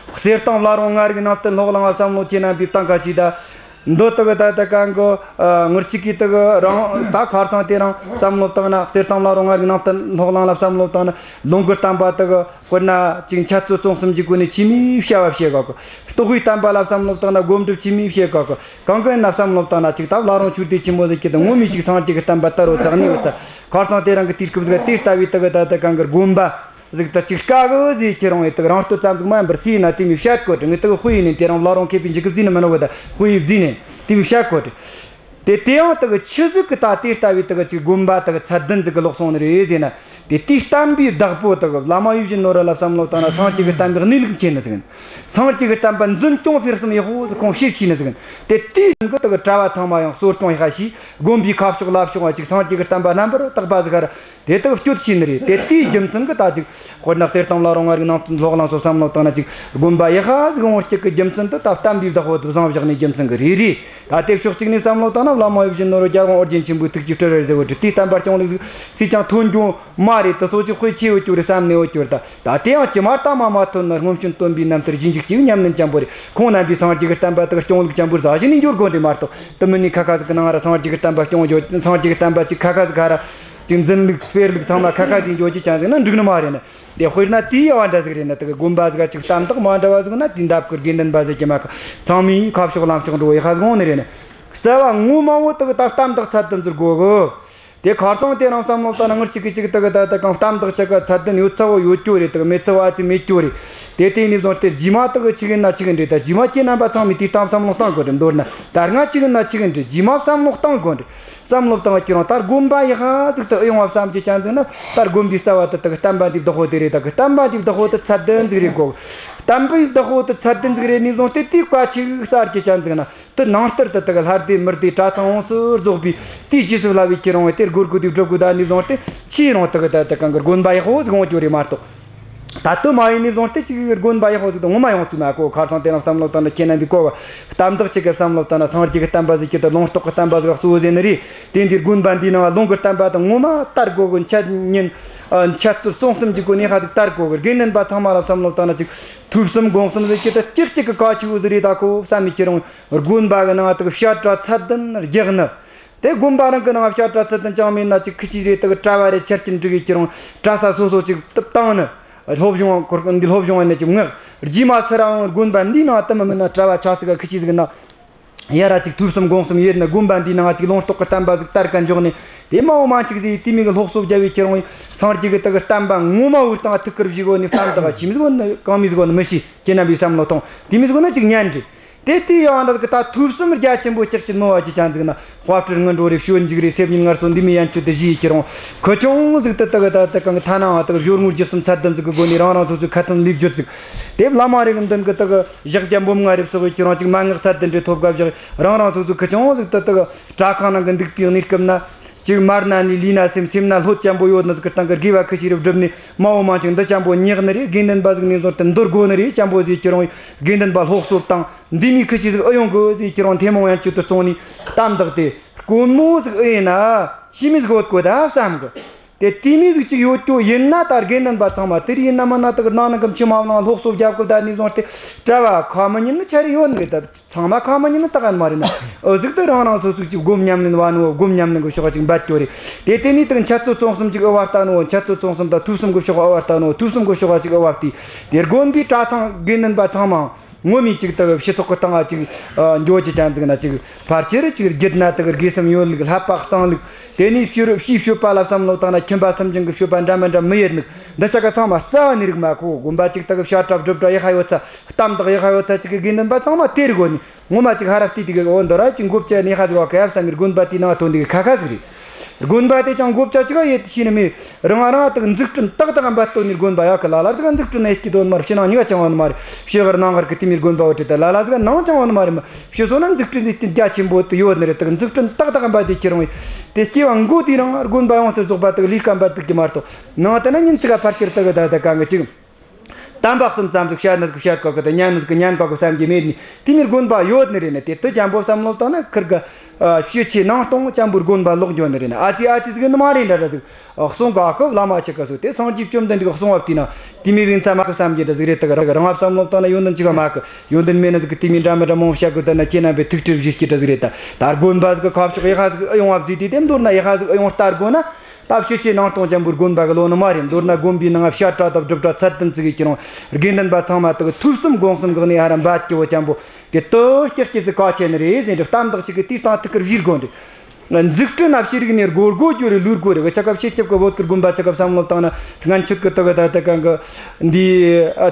གསེར་ཐང་བླ་རུང་ལྔ་རིག་ནང་བསྟན་སློབ་གླིང་ལ་བསམ་བློ་ཁྱེད་རྣམ་པས་བཏང་ཁ་ཅིག་ད། འདི་དག་ད་ད་གང་གི་ཨ་ངར་ཅིག་གིས་དག་རང་ད་ཁ་སང་དེ་རིང་བསམ་བློ་བཏང་ན། གསེར་ཐང་བླ་རུང་ལྔ་རིག་ནང་བསྟན་སློབ་གླིང་ལ་བསམ་བློ་བཏང་ན། ལུང་གི་བསྟན་པ་དག་དཔེར་ན་ཅིག་འཆད་རྩོད་རྩོམ་གསུམ་གྱི་སྒོ་ནས་ཆི་མོའི་བྱ་བ་བྱེད་ག་གི། རྟོགས་པའི་བསྟན་པ་ལ་བསམ་བློ་བཏང་ན་སྒོམ་སྒྲུབ་ཆི་མོའི་བྱེད་ག་གི། གང་གི་ཡིན་ན་བསམ་བློ་བཏང་ན་ཅིག་ད་བླ་རུང་ཆོས་སྡེ་ཆེན་མོ་ཟིག་གི་ད་ངོ་མས་ཅིག་སངས་རྒྱས་ཀྱི་བསྟན་པ་དར་རོ་ཚགས་ནས་ཡོད་ས། ཁ་སང་དེ་རིང་གི་དུས་སྐབས་ཟིག་དེ་ལྟ་བུའི་དག་ད་ད་གང་གི་དགོན་པ་ཟིག་ད་ཅིག་དཀའ་གི་ཟིག་ཁྱེད་རང་ཡི་དག་རང་བསྟོད་ཙམ་ཟིག་མ་ཡིན་པར་སུ་ཡིན་ན་དེ་མོ་བཤད་གོ་དྲི། ངས་དག་དཔེ་ཡིན་ནས་དེ་རིང་བླ་རུང་མཁས་པའི་འཇིགས་སྐུལ་བརྫིས་ནས་མི་ནོ་གི། ད་དཔེ་ཡིས་བརྫིས་ནས་དེ་མོ་བཤད་གོ་དྲི། དེ་དེ་ཡང་དག་ཆི་ཟིག་གི་ད་དེ་ལྟ་བུའི་དག་ཅིག་དགོན་པ་དག་ཚད་ལྡན་ཟིག་གི་ལོག་སོང་ནི་རེད་ཟེར་ན། དེ་དེའི་བསྟན་པའི་བདག་པོ་དག་བླ་མ་ཡིད་བཞིན་ནོར་བུ་ལ་བསམ་བློ་བཏང་ན་སངས་རྒྱས་ཀྱི་བསྟན་པའི་གནས་ལུགས་མཁྱེན་ནི་ཟིག་ཡིན། སངས་རྒྱས་ཀྱི་བསྟན་པ་འཛིན་སྐྱོང་སྤེལ་གསུམ་ཡག་པོ་ཟིག་ཁོང་བྱེད་ཤེས་ནི་ཟིག་ཡིན། དེ་དེའི་རིང་གི་དག་གྲྭ་བ་ཚང་མ་ཡང་གསོ་སྐྱོང་ཡག་ག་བྱས། དགོན་པའི་ཁ་ཕྱོགས་ལམ་ཕྱོགས་ཅིག་སངས་རྒྱས་ཀྱི་བསྟན་པ་རྣམ་པར་དག་པ་ཟིག་ག་ར་དེ་དག་སྤྱོད་ཤེས་ནི་རེད། དེ་དེའི་རྒྱུ་མཚན་གི་ད་ཅིག་དཔེར་ན་གསེར་ཐང་བླ་རུང་ལྔ་རིག་ནང་བསྟན་སློབ་གླིང་སོགས་བསམ་བློ་བཏང་ན་ཅིག་དགོན་པ་ཡག་པ་ཟིག་ཡོང་རྒྱུ་གི་རྒྱུ་མཚན་དེ་ད་བསྟན་པའི་བདག་པོ་དེ་བཟུང་བཞག་ནས་རྒྱུ་མཚན་གི་རེད་རེད། ད་དེ་ཕྱོགས་གཅིག་ནས་བསམ་བློ་བཏང་ན་བླ་མ་ཡིད་བཞིན་ནོར་བུ་རྒྱལ་དབང་ཨོ་རྒྱན་ཆེན་པོའི་ཐུགས་ཀྱི་སྤྲུལ་རེད་ཟེར་བོ་དྲི། དེའི་བསྟན་པ་སྐྱོང་ལུགས་ཟིག་སུས་ཀྱང་ཐོན་རྒྱུ་མ་རེད། དེ་སོ་ཅིག་དཔེ་ཆེ་བོ་ཅོ་རེད་བསམ་ནས་བོ་ཅོ་རེད། ད་ད་དེ་ཡང་ཅི་མ་ལྟ་མ་མ་ཐོན་ན་སྔོན་བྱོན་སྟོན་པའི་རྣམ་ཐར་རྗེས་འཇུག་སྐྱེས་བུ་ཉམས་ལེན་ཅན་པོ་རེད། ཁོང་རྣམ་པས་སངས་རྒྱས་ཀྱི་བསྟན་པ་དག་སྐྱོང་ལུགས་ཅན་པོ་རྫ་བཞིན་ནས་འགྱོ་དགོས་རེད་མ་གཏོགས། དེ་མིན་ནས་ཁ་ཁ་ཟིག་གི་ནང་ར་སངས་རྒྱས་ཀྱི་བསྟན་པ་སྐྱོང་འགྱོ། སངས་རྒྱས་ཀྱི་བསྟན་པ་ཅིག་ཁ་ཁ་ཟིག་ག་ར་ཅིག་འཛིན་ལུགས་སྤེལ་ལུགས་ཚང་མ་ཁ་ཁ་ཟིག་འགྱོ་རྒྱུ་ཅན་ཟིག་ན་འགྲིག་ནི་མ་རེད་ནི། དེ་དཔེར་ན་དེའི་ཡ་བ་འདྲ་ཟིག་རེད་ན། དེ་གི་དགོན་པ་ཟིག་ག་ཅིག་བསྟན་བདག་མ་འདྲ་བ་ཟིག་ན། དེའི་འདབས་གི་དགེ་འདུན་པ་ཟེར་གྱི་མ་གི་ཚང་མས་ཁ་ཕྱོགས་ལམ་ཕྱོགས་འགྲོ་ཡག་ག་ཟིག་འོང་ནི་རེད་ནི། རྩ་བ་ངོ་མ་བོ་དེ་གི་ད་བསྟན་བདག་ཚད་ལྡན་ཟིག་དགོས་གི། དེ་ཁ་སང་དེ་རིང་བསམ་བློ་བཏང་ན་ངར་གཅིག་གི་གཅིག་དེ་གི་ད་ད་གང་བསྟན་བདག་ཆ་ག་ཚད་ལྡན་ཡོད་ཚ་བོ་ཡོད་རྒྱུ་རེད། དེ་གི་མེད་ཚ་བོ་ཨ་ཙི་མེད་རྒྱུ་རེད། དེ་དེ་ནས་བཟུང་སྟེ་རྗེས་མ་དེ་གི་ཆི་གི་ན་ཆི་གི་འདྲ། ད་རྗེས་མ་ཁྱེད་རྣམ་པ་ཚང་མས་དེ་ལྟ་བསམ་བློ་བཏང་དགོས་རེད། མདོར་ན་ད་སྔ་ཆི་གི་ན་ཆི་གི་འདྲ། རྗེས་མ་བསམ་བློ་བཏང་དགོས་རེད། བསམ་བློ་བཏང་ཁྱེད་རང་ད་དགོན་པ་ཡག་པ་ཟིག་ཏུ་ཨེ་ཡོང་བ་བསམ་གྱི་ཅན་ཟིག་ན། ད་དགོན་པའི་རྩ་བ་དེ་དག་བསྟན་པ་འདིའི་བདག་པོ་དེ་རེད། ད་གི་བསྟན་པ་འདིའི་བདག་པོ་དེ་ཚད་ལྡན་ཟིག་རེད་གོ། བསྟན་པའི་བདག་པོ་དེ་ཚད་ལྡན་ཟིག་རེད་ནས་བཟུང་སྟེ་དེའི་བཀའ་ཆི་གི་གསར་གྱི་ཅན་ཟིག་ན། དེ་ནང་ལྟར་དུ་དག་ལྷ་སྡེ་མི་སྡེ་གྲྭ་ཚང་ཡོངས་སུ་རྫོགས་པའི་དེའི་རྗེས་སུ་བསླབ་པའི་ཁྱེད་རང་དེ་སྒོར་དགུ་དེ་སྒྲུབ་དགོས་ད་ནས་བཟུང་སྟེ་ཁྱེད་རང་དག་ད་དག་གང་གི་དགོན་པ་ཡག་པོ་ཟིག་འོང་རྒྱུ་རེད་མ་གཏོགས། ད་དུ་མ་ཡིན་ནས་བཟུང་སྟེ་ཅིག་དགོན་པ་ཡག་པོ་ཟིག་དང་ངོ་མ་ཡོང་ཚུལ་མ་གོ། ཁ་སང་དེ་རིང་བསམ་བློ་བཏང་ན་ཁྱེད་རྣམ་པས་གོ་བ། བསྟན་བདག་ཅིག་གི་བསམ་བློ་བཏང་ན་སངས་རྒྱས་ཀྱི་བསྟན་པ་ཟིག་གི་ད་ལུང་རྟོགས་ཀྱི་བསྟན་པ་ཟིག་གཙོ་བོ་ཟེར་ནི་རེད། དེ་འདིར་དགོན་པ་འདིའི་ནང་ལུང་གི་བསྟན་པ་དང་ངོ་མ་དར་དགོས་གི། འཆད་ཉན་འཆད་རྩོད་རྩོམ་གསུམ་གྱི་སྒོ་ནས་ཧ་ཟིག་དར་དགོས་གི། དགེ་འདུན་པ་ཚང་མ་ལ་བསམ་བློ་བཏང་ན་ཅིག་ཐོས་བསམ་སྒོམ་གསུམ་ཟིག་གི་ད་ཅིག་ཅིག་གི་གལ་ཆེ་བོ་ཟིག་རེད། ད་ཁོ་བསམ་ནས་ཁྱེད་རང་དགོན་པ་གི་ནང་དག་བཤད་གྲྭ་ཚད་ལྡན་རྒྱག་ནི། དེ་དགོན་པ་རང་གི་ནང་བཤད་གྲྭ་ཚུལ་ལྡན་ཅང་མེད་ན། ཅིག་ཁི་ཆི་རེ་དག་གྲྭ་བ་རེ་ཆར་ཅན་འགྲིག་གི་ཁྱེར་རུང་གྲྭ་ས་སོ་སོ་ཅིག་བཏང་ནི། སློབ་སྦྱོང་སྐོར་འདི་སློབ་སྦྱོང་ནི་ཅིག་མངགས། རྗེས་མ་སུ་ར་འོང་དགོན་པ་འདི་ནང་དུ་མི་མིན་ན་གྲྭ་བ་ཆ་ཟིག་ག་ཁི་ཆི་ཟིག་ན། ཡ་ར་ཅིག་ཐོས་བསམ་སྒོམ་གསུམ་ཡེད་ནི། དགོན་པ་འདི་ནང་ཅིག་ལུང་རྟོགས་གི་བསྟན་པ་ཟིག་དར་ག་འཇོག་ནི། དེ་མ་འོ་མ་ཅིག་ཟིག་དེ་མི་གི་སློབ་གསོ་རྒྱབ་བའི་ཁྱེར་རུང་སངས་རྒྱས་གི་དག་གི་བསྟན་པ་ངོ་མ་བོའི་སྟེང་ཐུགས་ཁུར་བཞེས་གོ་ནི། བསྟན་དག་ཆི་མི་ཟིག་གོ་ནི་གང་མི་ཟིག་གོ་ནི་མི་ཤེས། ཁྱེད་རྣམ་པའི་བསམ་བློ་ཐོངས། དེ་མི་ཟིག་གོ་ན་ཅིག་ཉན་རེ། དེ་དེ་ཡང་འདྲ་ཟིག་ད་ཐོས་བསམ་རྒྱ་ཆེན་པོ་ལྕགས་ཀྱི་རྣོ་བ་ཅིག་ཅན་ཟིག་ན། དཔལ་སྤྲུལ་སྔོན་འགྲོ་རེ། སྤྱོད་འཇུག་རེ། སེམས་ཉིད་ངལ་གསོ་འདི་མོ་ཡན་ཆོད་དུ་བཞེས་ཡི་ཁྱེར་རུང་ཁུ་ཆུང་ཟིག་ཏུ་དག་ད་དག་གང་གི་ཐ་ན་བ་དག་སྦྱོར་དངོས་རྗེས་གསུམ་ཚད་ལྡན་ཟིག་གི་སྒོ་ནས་རང་རང་སོ་སོའི་ཁ་ཏོན་ལེབ་བརྗོད་ཟིག། དེ་བླ་མ་རེ་གི་མདུན་གི་དག་གི་ཞག་བརྒྱ་འབུམ་ལྔ་རེ་བསགས་ཡི་ཁྱེར་རུང་ཅིག་མན་ངག་ཚད་ལྡན་རེ་ཐོབ་ག་བཞག། རང་རང་སོ་སོའི་ཁུ་ཆུང་ཟིག་ཏུ་དག་གི་གྲྭ་ཁང་ནང་གི་འདུག་པའི་གནས་སྐབས་ན། ཅིག་མར་ན་ནི་ལུས་ན་སེམས། སེམས་ན་ལྷོད་ཅན་པོ་ཡོད་ནི་ཟིག་གི་སྟེང་གི་དགེ་བ་ཁུ་ཤི་རེ་བསྒྲུབས་ནས་མ་འོ་མ་ཅིག་འདི་ཅན་པོ་ཉག་ནི་རེད། དགེ་འདུན་པ་ཟིག་ནས་བཟུང་སྟེ་འདོར་དགོ་ནི་རེད། ཅན་པོ་ཟིག་ཁྱེར་རུང་དགེ་འདུན་པ་སློབ་གསོ་བཏང་། འདི་མོ་ཁུ་ཆི་ཟིག་ཨེ་ཡོང་གི་ཟིག་ཁྱེར་རུང་ཐེ་མོང་ཡན་ཆོད་དུ་སོང་ནི། གཏམ་དག་དེ་དཀོན་མོ་ཟིག་ཨེ་ཡིན་ན་ཆི་མོ་ཟིག་ཡོད་གོ་ད་བསམ་གི། དེ་དེ་མོ་ཟིག་ཅིག་ཡོད་རྒྱུ་ཡིན་ན། ད་དགེ་འདུན་པ་ཚང་མ་དེར་ཡིན་ན་མིན་ན་དག་ནང་ནང་གི་ཕྱི་མ་ནང་སློབ་གསོ་རྒྱབ་གི་བསྡད་ནས་བཟུང་སྟེ་གྲྭ་བ་ཁ་མི་ཉན་ནི་ཆ་རེ་ཡོད་ནི་རེད་ད། ཚང་མ་ཁ་མི་ཉན་ནི་ད་ག་ནི་མ་རེད་ན། ཨུ་ཟིག་ཏུ་རང་རང་སོ་སོ་ཅིག་སྒོམ་ཉམས་ལེན་བ་ནོ། སྒོམ་ཉམས་ལེན་གི་ཕྱོགས་ཅིག་འབད་རྒྱུ་རེད། དེ་དེ་ནས་དག་འཆད་རྩོད་རྩོམ་གསུམ་ཅིག་ཨེ་བ་ལྟ་ནོ། འཆད་རྩོད་རྩོམ་གསུམ་དང་ཐོས་བསམ་གི་ཕྱོགས་ཨེ་བ་ལྟ་ནོ། ཐོས་བསམ་གི་ཕྱོགས་ཅིག་ཨེ་བ་བལྟས། དེ་དགོན་པའི་གྲྭ་ཚང་དགེ་འདུན་པ་ཚང་མ་ངོ་མས་ཅིག་དག་སྤྱི་ཚོགས་གི་སྟེང་ང་ཅིག་འགྱོ་རྒྱུ་ཅན་ཟིག་ན། ཅིག་ཕལ་ཆེར་ཅིག་རྒྱུད་ན་དག་དགེ་སེམས་ཡོད་ལུགས། བསླབ་པ་གཙང་ལུགས། དེ་ནས་ཕྱི་རུ་ཕྱིའི་སྤྱོད་པ་ལ་བསམ་བློ་བཏང་ན་ཁྱིམ་པ་སུན་འབྱིན་གི་སྤྱོད་པ་འདྲ་མི་འདྲ་མི་ཡོད་ནི། འདི་ཆ་ག་ཚང་མ་རྩ་བ་ནས་རིག་མ་ཁོ། དགོན་པ་ཅིག་དག་བཤད་གྲྭ་སྒྲུབ་གྲྭ་ཡག་ཤ་ཡོད་ཚ། གཏམ་དག་ཡག་ཤ་ཡོད་ཚ་ཅིག་གི་དགེ་འདུན་པ་ཚང་མ་དེ་རིག་གོ་ནི། ངོ་མ་ཅིག་ཧ་ར་བལྟས་དེ་གི་འོ་འདི་ར་ཅིག་འགོ་བཅད་ནས་ཧ་ཟིག་བ་ག་ཡབ་བསམ་མི་དགོན་པ་དེའི་ནང་ཐོན་དེ་གི་ཁ་ཁ་ཟིག་རེད། དགོན་པ་དེ་ཅང་དགོ་བྱ་ཅིག་ཡེད་ཤེས་ནི་མེད། རང་རང་དག་འཛུགས་སྐྲུན་ཏག་ཏག་འབད་བཏོན་ནི་དགོན་པ་ཡག་གི། ལ་ལ་དག་འཛུགས་སྐྲུན་ཡེད་ཀྱི་དོན་མ་རེད། ཕྱི་ནང་གཉིས་ཀ་ཅང་བ་ནི་མ་རེད། ཕྱི་གར་ནང་གར་གི་དེ་མི་དགོན་པ་བོ་དེ་ད་ལ་ལ་ཟིག་ནང་ཅང་བ་ནི་མ་རེད་མ། ཕྱི་སོ་ན་འཛུགས་སྐྲུན་དེ་རྒྱ་ཆེན་པོ་དེ་ཡོད་ནི་རེད། དག་འཛུགས་སྐྲུན་ཏག་ཏག་འབད་དེ་ཁྱེར་འོང་ཡེ། དེ་སྐྱེ་བ་འགོ་དེ་རང་དགོན་པ་ཡོངས་སུ་རྫོགས་པ་དག་ལས་ཀ་འབད་དུག་གི་མ་གཏོགས། ནང་དེ་ན་ཉིན་ཅིག་ག་ཕལ་ཆེར་དག་ད་ད་གང་གི་ཅིག་དམ་པ་གསུམ་ཙམ་ཟིག་བཤད་ན་ཟིག་བཤད་གོ་གི། ད་ཉན་ན་ཟིག་ཉན་གོ་གི་བསམ་གྱི་མེད་ནི། དེ་མིར་དགོན་པ་ཡོད་ནི་རེད་ནི། དེ་དུ་ཅན་པོ་བསམ་བློ་བཏང་ན་ཁིར་གི་ཕྱི་ཆེ་ནང་སྟོང་ཅན་པོའི་དགོན་པ་ལོག་འགྱོ་ནི་རེད་ནི། ཨ་ཙི་ཨ་ཙི་ཟིག་ནི་མ་རེད་འདྲ་འདྲ་ཟིག་གསུང་གོ་གི། བླ་མ་ཆེ་ག་སོ་དེ་སངས་རྒྱས་བཅོམ་ལྡན་འདས་གསུང་བ་བལྟས་ན་དེ་མི་ཟིག་ཚད་མ་གི་བསམ་གྱི་འདྲ་ཟིག་རེད། དག་རང་བསམ་བློ་བཏང་ན་ཡོན་ཏན་ཅིག་མ་གི། ཡོན་ཏན་མེད་ན་ཟིག་གི་དེ་མི་འདྲ་མི་འདྲ་མང་བཤད་གི། ད་ན་ཁྱེད་རྣམ་པས་ཐུགས་ཁྲལ་བཞེས་ཀྱི་འདྲ་ཟིག་རེད། ད་ད་དགོན་པ་ཟིག་གི་ཁ་ཕྱོགས་ཡག་ཤ་ཟིག་ཨེ་ཡོང་བ་བཟོས་དུས། དེ་མདོར་ན་ཡག་ཤ་ཟིག་ཨེ་ཡོང་ལྟ་དགོ་ན། ད་ཕྱི་ཆེ་ནང་སྟོང་ཅན་པོའི་དགོན་པ་གི་ལོ་ནི་མ་རེད། མདོར་ན་དགོན་པའི་ནང་བཤད་གྲྭ་དང་སྒྲུབ་གྲྭ་ཚད་ལྡན་བཙུགས་ཡེ་ཁྱེར་འོང་། དགེ་འདུན་པ་ཚང་མ་དག་ཐོས་བསམ་སྒོམ་གསུམ་གི་གནས་ཧ་ར་འབད་ཀྱི་བོ་ཅན་པོ་དེ་དུ་སྐྱག་སྐྱིད་ཟིག་ག་ཆེ་ནི་རེད་ཟེར་འདྲི། གཏམ་དག་ཅིག་གི་དེའི་སྟེང་ཐུགས་ཁུར་བཞེས་དགོ་འདྲི། འཛུགས་སྐྲུན་ན་ཕྱི་རིག་ནས་སྒོར་སྒོ་རྒྱུ་རེ་ལུར་སྒོ་རེ་གི་ཆ་ག་ཕྱི་སྐྱབས་གི་བོད་གི་དགོན་པ་ཆ་ག་བསམ་བློ་བཏང་ན། སྔན་ཆད་གི་དག་ད་ད་གང་གི་འདི་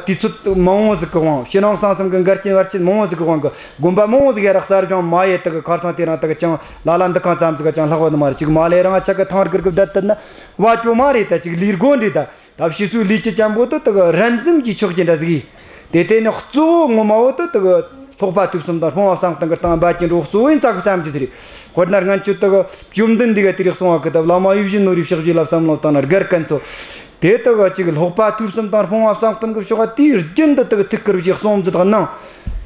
དུས་ཚོད་མང་བོ་ཟིག་གི་དབང་། ཕྱི་ནང་གསང་གསུམ་གི་འགལ་རྐྱེན་བར་ཆད་མང་བོ་ཟིག་གི་དབང་གི། དགོན་པ་མང་བོ་ཟིག་ཡ་ར་གསར་བཞེངས་མ་ཡེ་དག་གི། ཁར་སང་དེ་རིང་དག་གི་ཅང་ལ་ལ་འདི་གང་ཙམ་ཟིག་ག་ཅང་ལྷག་བ་ནི་མ་རེད། ཅིག་མ་ལས་རང་ཆ་གི་ཐང་རྒུར་གི་བསྡད་དེ་ན་བ་ཅོ་མ་རེད། ད་ཅིག་ལས་དགོ་འདྲི། ད་ད་ཕྱི་སོའི་ལས་ཀྱི་ཅན་པོ་དུ་དག་རན་འཛོམས་ཀྱི་ཕྱོགས་ཀྱི་འདྲ་ཟིག་ཡིན། དེ་དེ་ནི་གཙོ་བོ་ངོ་མ་བོ་དུ་དག་ལྷོག་པ་ཐོས་བསམ་དང་སྤོང་བ་བསམ་གཏན་གི་སྟེང་འབད་ཀྱི་འགྲོ་གཙོ་བོ་ཡིན་ཙག་གི་བསམ་གྱི་ཟིག་རེད། དཔེར་ན་སྔན་ཆད་དག་བཅོམ་ལྡན་འདས་ག་དེ་རིགས་གསུང་བ་གི། ད་བླ་མ་ཡིད་བཞིན་ནོར་བུའི་ཕྱག་བཞེས་ལ་བསམ་བློ་བཏང་ན་དགར་མཁན་ཚོ། དེ་དག་ཅིག་ལྷོག་པ་ཐོས་བསམ་དང་སྤོང་བ་བསམ་གཏན་གྱི་ཕྱོགས་དེའི་རྒྱུན་དུ་དག་ཐུགས་ཁུར་བཞེས་གསུང་མཛད་གནང་།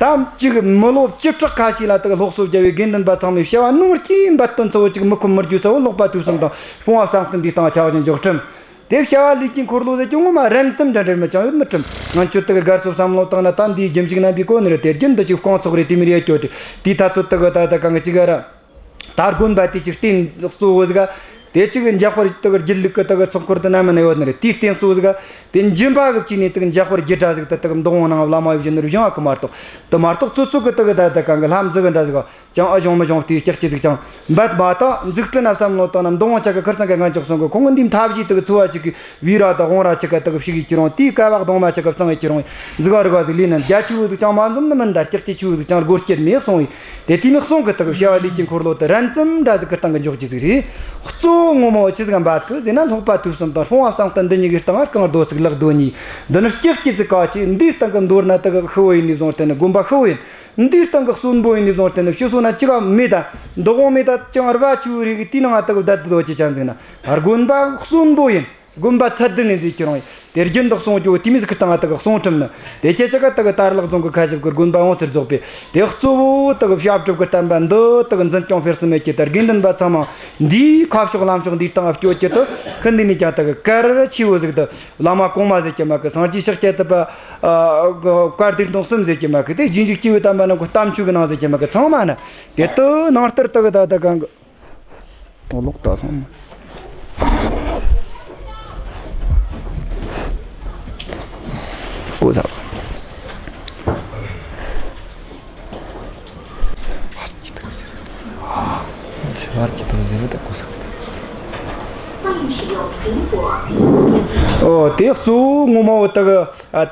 ད་ཅིག་མི་ལོ་བཅུ་ཕྲག་ཁ་ཤས་ལ་དག་སློབ་གསོ་རྒྱབ་པའི་དགེ་འདུན་པ་ཚང་མས་བྱ་བ་ནང་སྐྱེས་འབད་བཏོན་ཚ་བོ་ཅིག་མི་ཁོམ་མི་རྒྱུ་ས་བོ་ལྷོག་པ་ཐོས་བསམ་དང་སྤོང་བ་བསམ་གཏན་འདིའི་སྟེང་ཆགས་བཞིན་འཇོག་ཁྲིམས། དེ་བྱ་བ་ལས་ཀྱི་འཁོར་ལོ་ཟེར་གྱི་ངོ་མ་རན་ཙམ་འདྲ་འདྲ་མི་ཅང་ཡོད་མི་ཁྲིམས། ང་ཆོ་དག་དགར་སོ་བསམ་བློ་བཏང་ན་ད་འདིའི་རྒྱུ་མཇུག་རྣམ་པའི་གོ་ནི་རེད། དེ་རྒྱུན་དུ་ཅིག་རྐང་ཚོགས་རེད། དེ་མི་རེད་སྐྱོ་དེ་དེའི་ཐ་ཚོད་དག་ད་ད་གང་གི་ཅིག་ག་ར། ད་དགོན་པ་དེ་ཅིག་རྟེན་གཙོ་བོ་ཟིག་ག་དེ་ཅིག་འཇམ་དཔལ་དག་སྒྱིད་ལུག་གི་དག་ཚོགས་འཁོར་དུ་ན་མིན་ཡོད་ནི་རེད། དེའི་རྟེན་གཙོ་བོ་ཟིག་ག་དེ་འཇིམ་པ་གི་བཅས་ནས་དག་འཇམ་དཔལ་རྒྱུད་གྲྭ་ཟིག་ད་དག་འདུ་ཁང་ནང་བླ་མ་ཡིད་བཞིན་ནོར་བུ་བཞེངས་བ་གི་མ་གཏོགས། དེ་མ་གཏོགས་ཚོད་ཚོད་གི་དག་ད་ད་གང་གི་ལྷ་མཛེས་གི་འདྲ་ཟིག་ག་ཅང་ཨ་བཞེངས་མི་བཞེངས་དེའི་ལྕགས་ཀྱི་ཟིག་ཅང་འབད་མ་ཐག་འཛུགས་སྐྲུན་ན་བསམ་བློ་བཏང་ན་འདུ་ཁང་ཆ་ག་ཁར་སང་གི་ངན་ཅོག་སོང་གི། ཁོང་གི་འདི་མཐའ་བཞི་དག་འཚོ་བ་ཅིག་གི་བི་ར་དང་དབང་ར་ཆ་ག་དག་ཕྱི་གི་ཁྱེར་འོང་། དེའི་ཀ་བ་གདོང་མ་ཆ་ག་བཙང་གི་ཁྱེར་འོང་། ཟིག་ར་རུ་བ་ཟིག་ལས་ན་རྒྱ་ཆེ་བོ་ཟིག་ཅང་མ་འཛོམས་ནི་མིན། ད་ལྕགས་ཀྱི་ཆེ་བོ་ཟིག་ཅང་སྒོ་སྐྱེད་མེད་གསུང་བས། དེ་དེ་མི་གསུང་གི་དག་བྱ་བ་ལས་ཀྱི་འཁོར་ལོ་དེ་རན་ཙམ་འདྲ་ཟིག་གི་སྟེང་གི་འཇོག་རྒྱུ་ཟིག་རེད། གཙོ་བོ་ངོ་མ་བོ་ཆི་ཟིག་འབད་གི་ཟེར་ན་ལྷོག་པ་ཐོས་བསམ་དང་སྤོང་བ་བསམ་གཏན་འདི་གཉིས་ཀྱི་སྟེང་རྐང་རྡོ་ཟིག་ལག་རྡོ་གཉིས། འདི་ནི་ལྕགས་ཀྱི་ཟིག་ག་ཆེ། འདིའི་སྟེང་གི་མདོར་ན་དག་ཤི་བོ་ཡིན་ནི་བཟུང་སྟེ་ནི་དགོན་པ་ཤི་བོ་ཡིན། འདིའི་སྟེང་གི་གསོན་པོ་ཡིན་ནི་བཟུང་སྟེ་ནི་ཕྱི་སོ་ན་ཅི་ག་མེད། ད་འདུ་ཁང་མེད། ད་ཅང་ར་བ་ཆུ་རིག་གི་དེའི་ནང་ང་དག་བསྡད་དོ་ཅི་ཅང་ཟིག་ན་དགོན་པ་གསོན་པོ་ཡིན། དགོན་པ་ཚད་ལྡན་ཡིན་ཟེར་གྱི་རུང་ཡིན། དེ་རྒྱུན་དུ་གསུང་རྒྱུ་དེ་མི་ཟིག་གི་སྟེང་ང་དག་གསུང་ཁྲིམས་ནི། དེ་ཁྱེད་ཅག་ག་དག་དར་ལག་རྫོང་གི་ཁ་ཞབས་གི་དགོན་པ་ཡོངས་སུ་རྫོགས་པས། དེ་གཙོ་བོ་དག་བཤད་སྒྲུབ་ཀྱི་བསྟན་པ་འདི་དག་འཛིན་སྐྱོང་སྤེལ་གསུམ་མེད་ཀྱི། ད་དགེ་འདུན་པ་ཚང་མ་འདིའི་ཁ་ཕྱོགས་ལམ་ཕྱོགས་འདིའི་སྟེང་ང་བསྐྱོད་ཀྱི་དུ་ཤིན་ཏུ་ནས་ཀྱང་དག་གལ་ཆེ་བོ་ཟིག་ཏུ། བླ་མ་གོང་མ་ཟེར་གྱི་མ་གི། སངས་རྒྱས་ཤཱཀྱ་ཐུབ་པ་ཨ་བཀའ་སྡེ་སྣོད་གསུམ་ཟེར་གྱི་མ་གི། དེ་རྗེས་འཇུག་སྐྱེས་བུ་དམ་པ་རྣམས་ཀྱི་གཏམ་ཆོས་ཀྱི་ནང་ཟེར་གྱི་མ་གི། ཚང་མ་ན་དེ་དུ་ནང་ལྟར་དག་གི་ད་ད་གང་གི། ཨོ་ལོག་ད་སོང་། གོ་ས། བར་གྱི་དང་ཟེར་ནི་ད་གོ་ས། ཨོ་དེ་གཙོ་བོ་ངོ་མ་བོ་དག་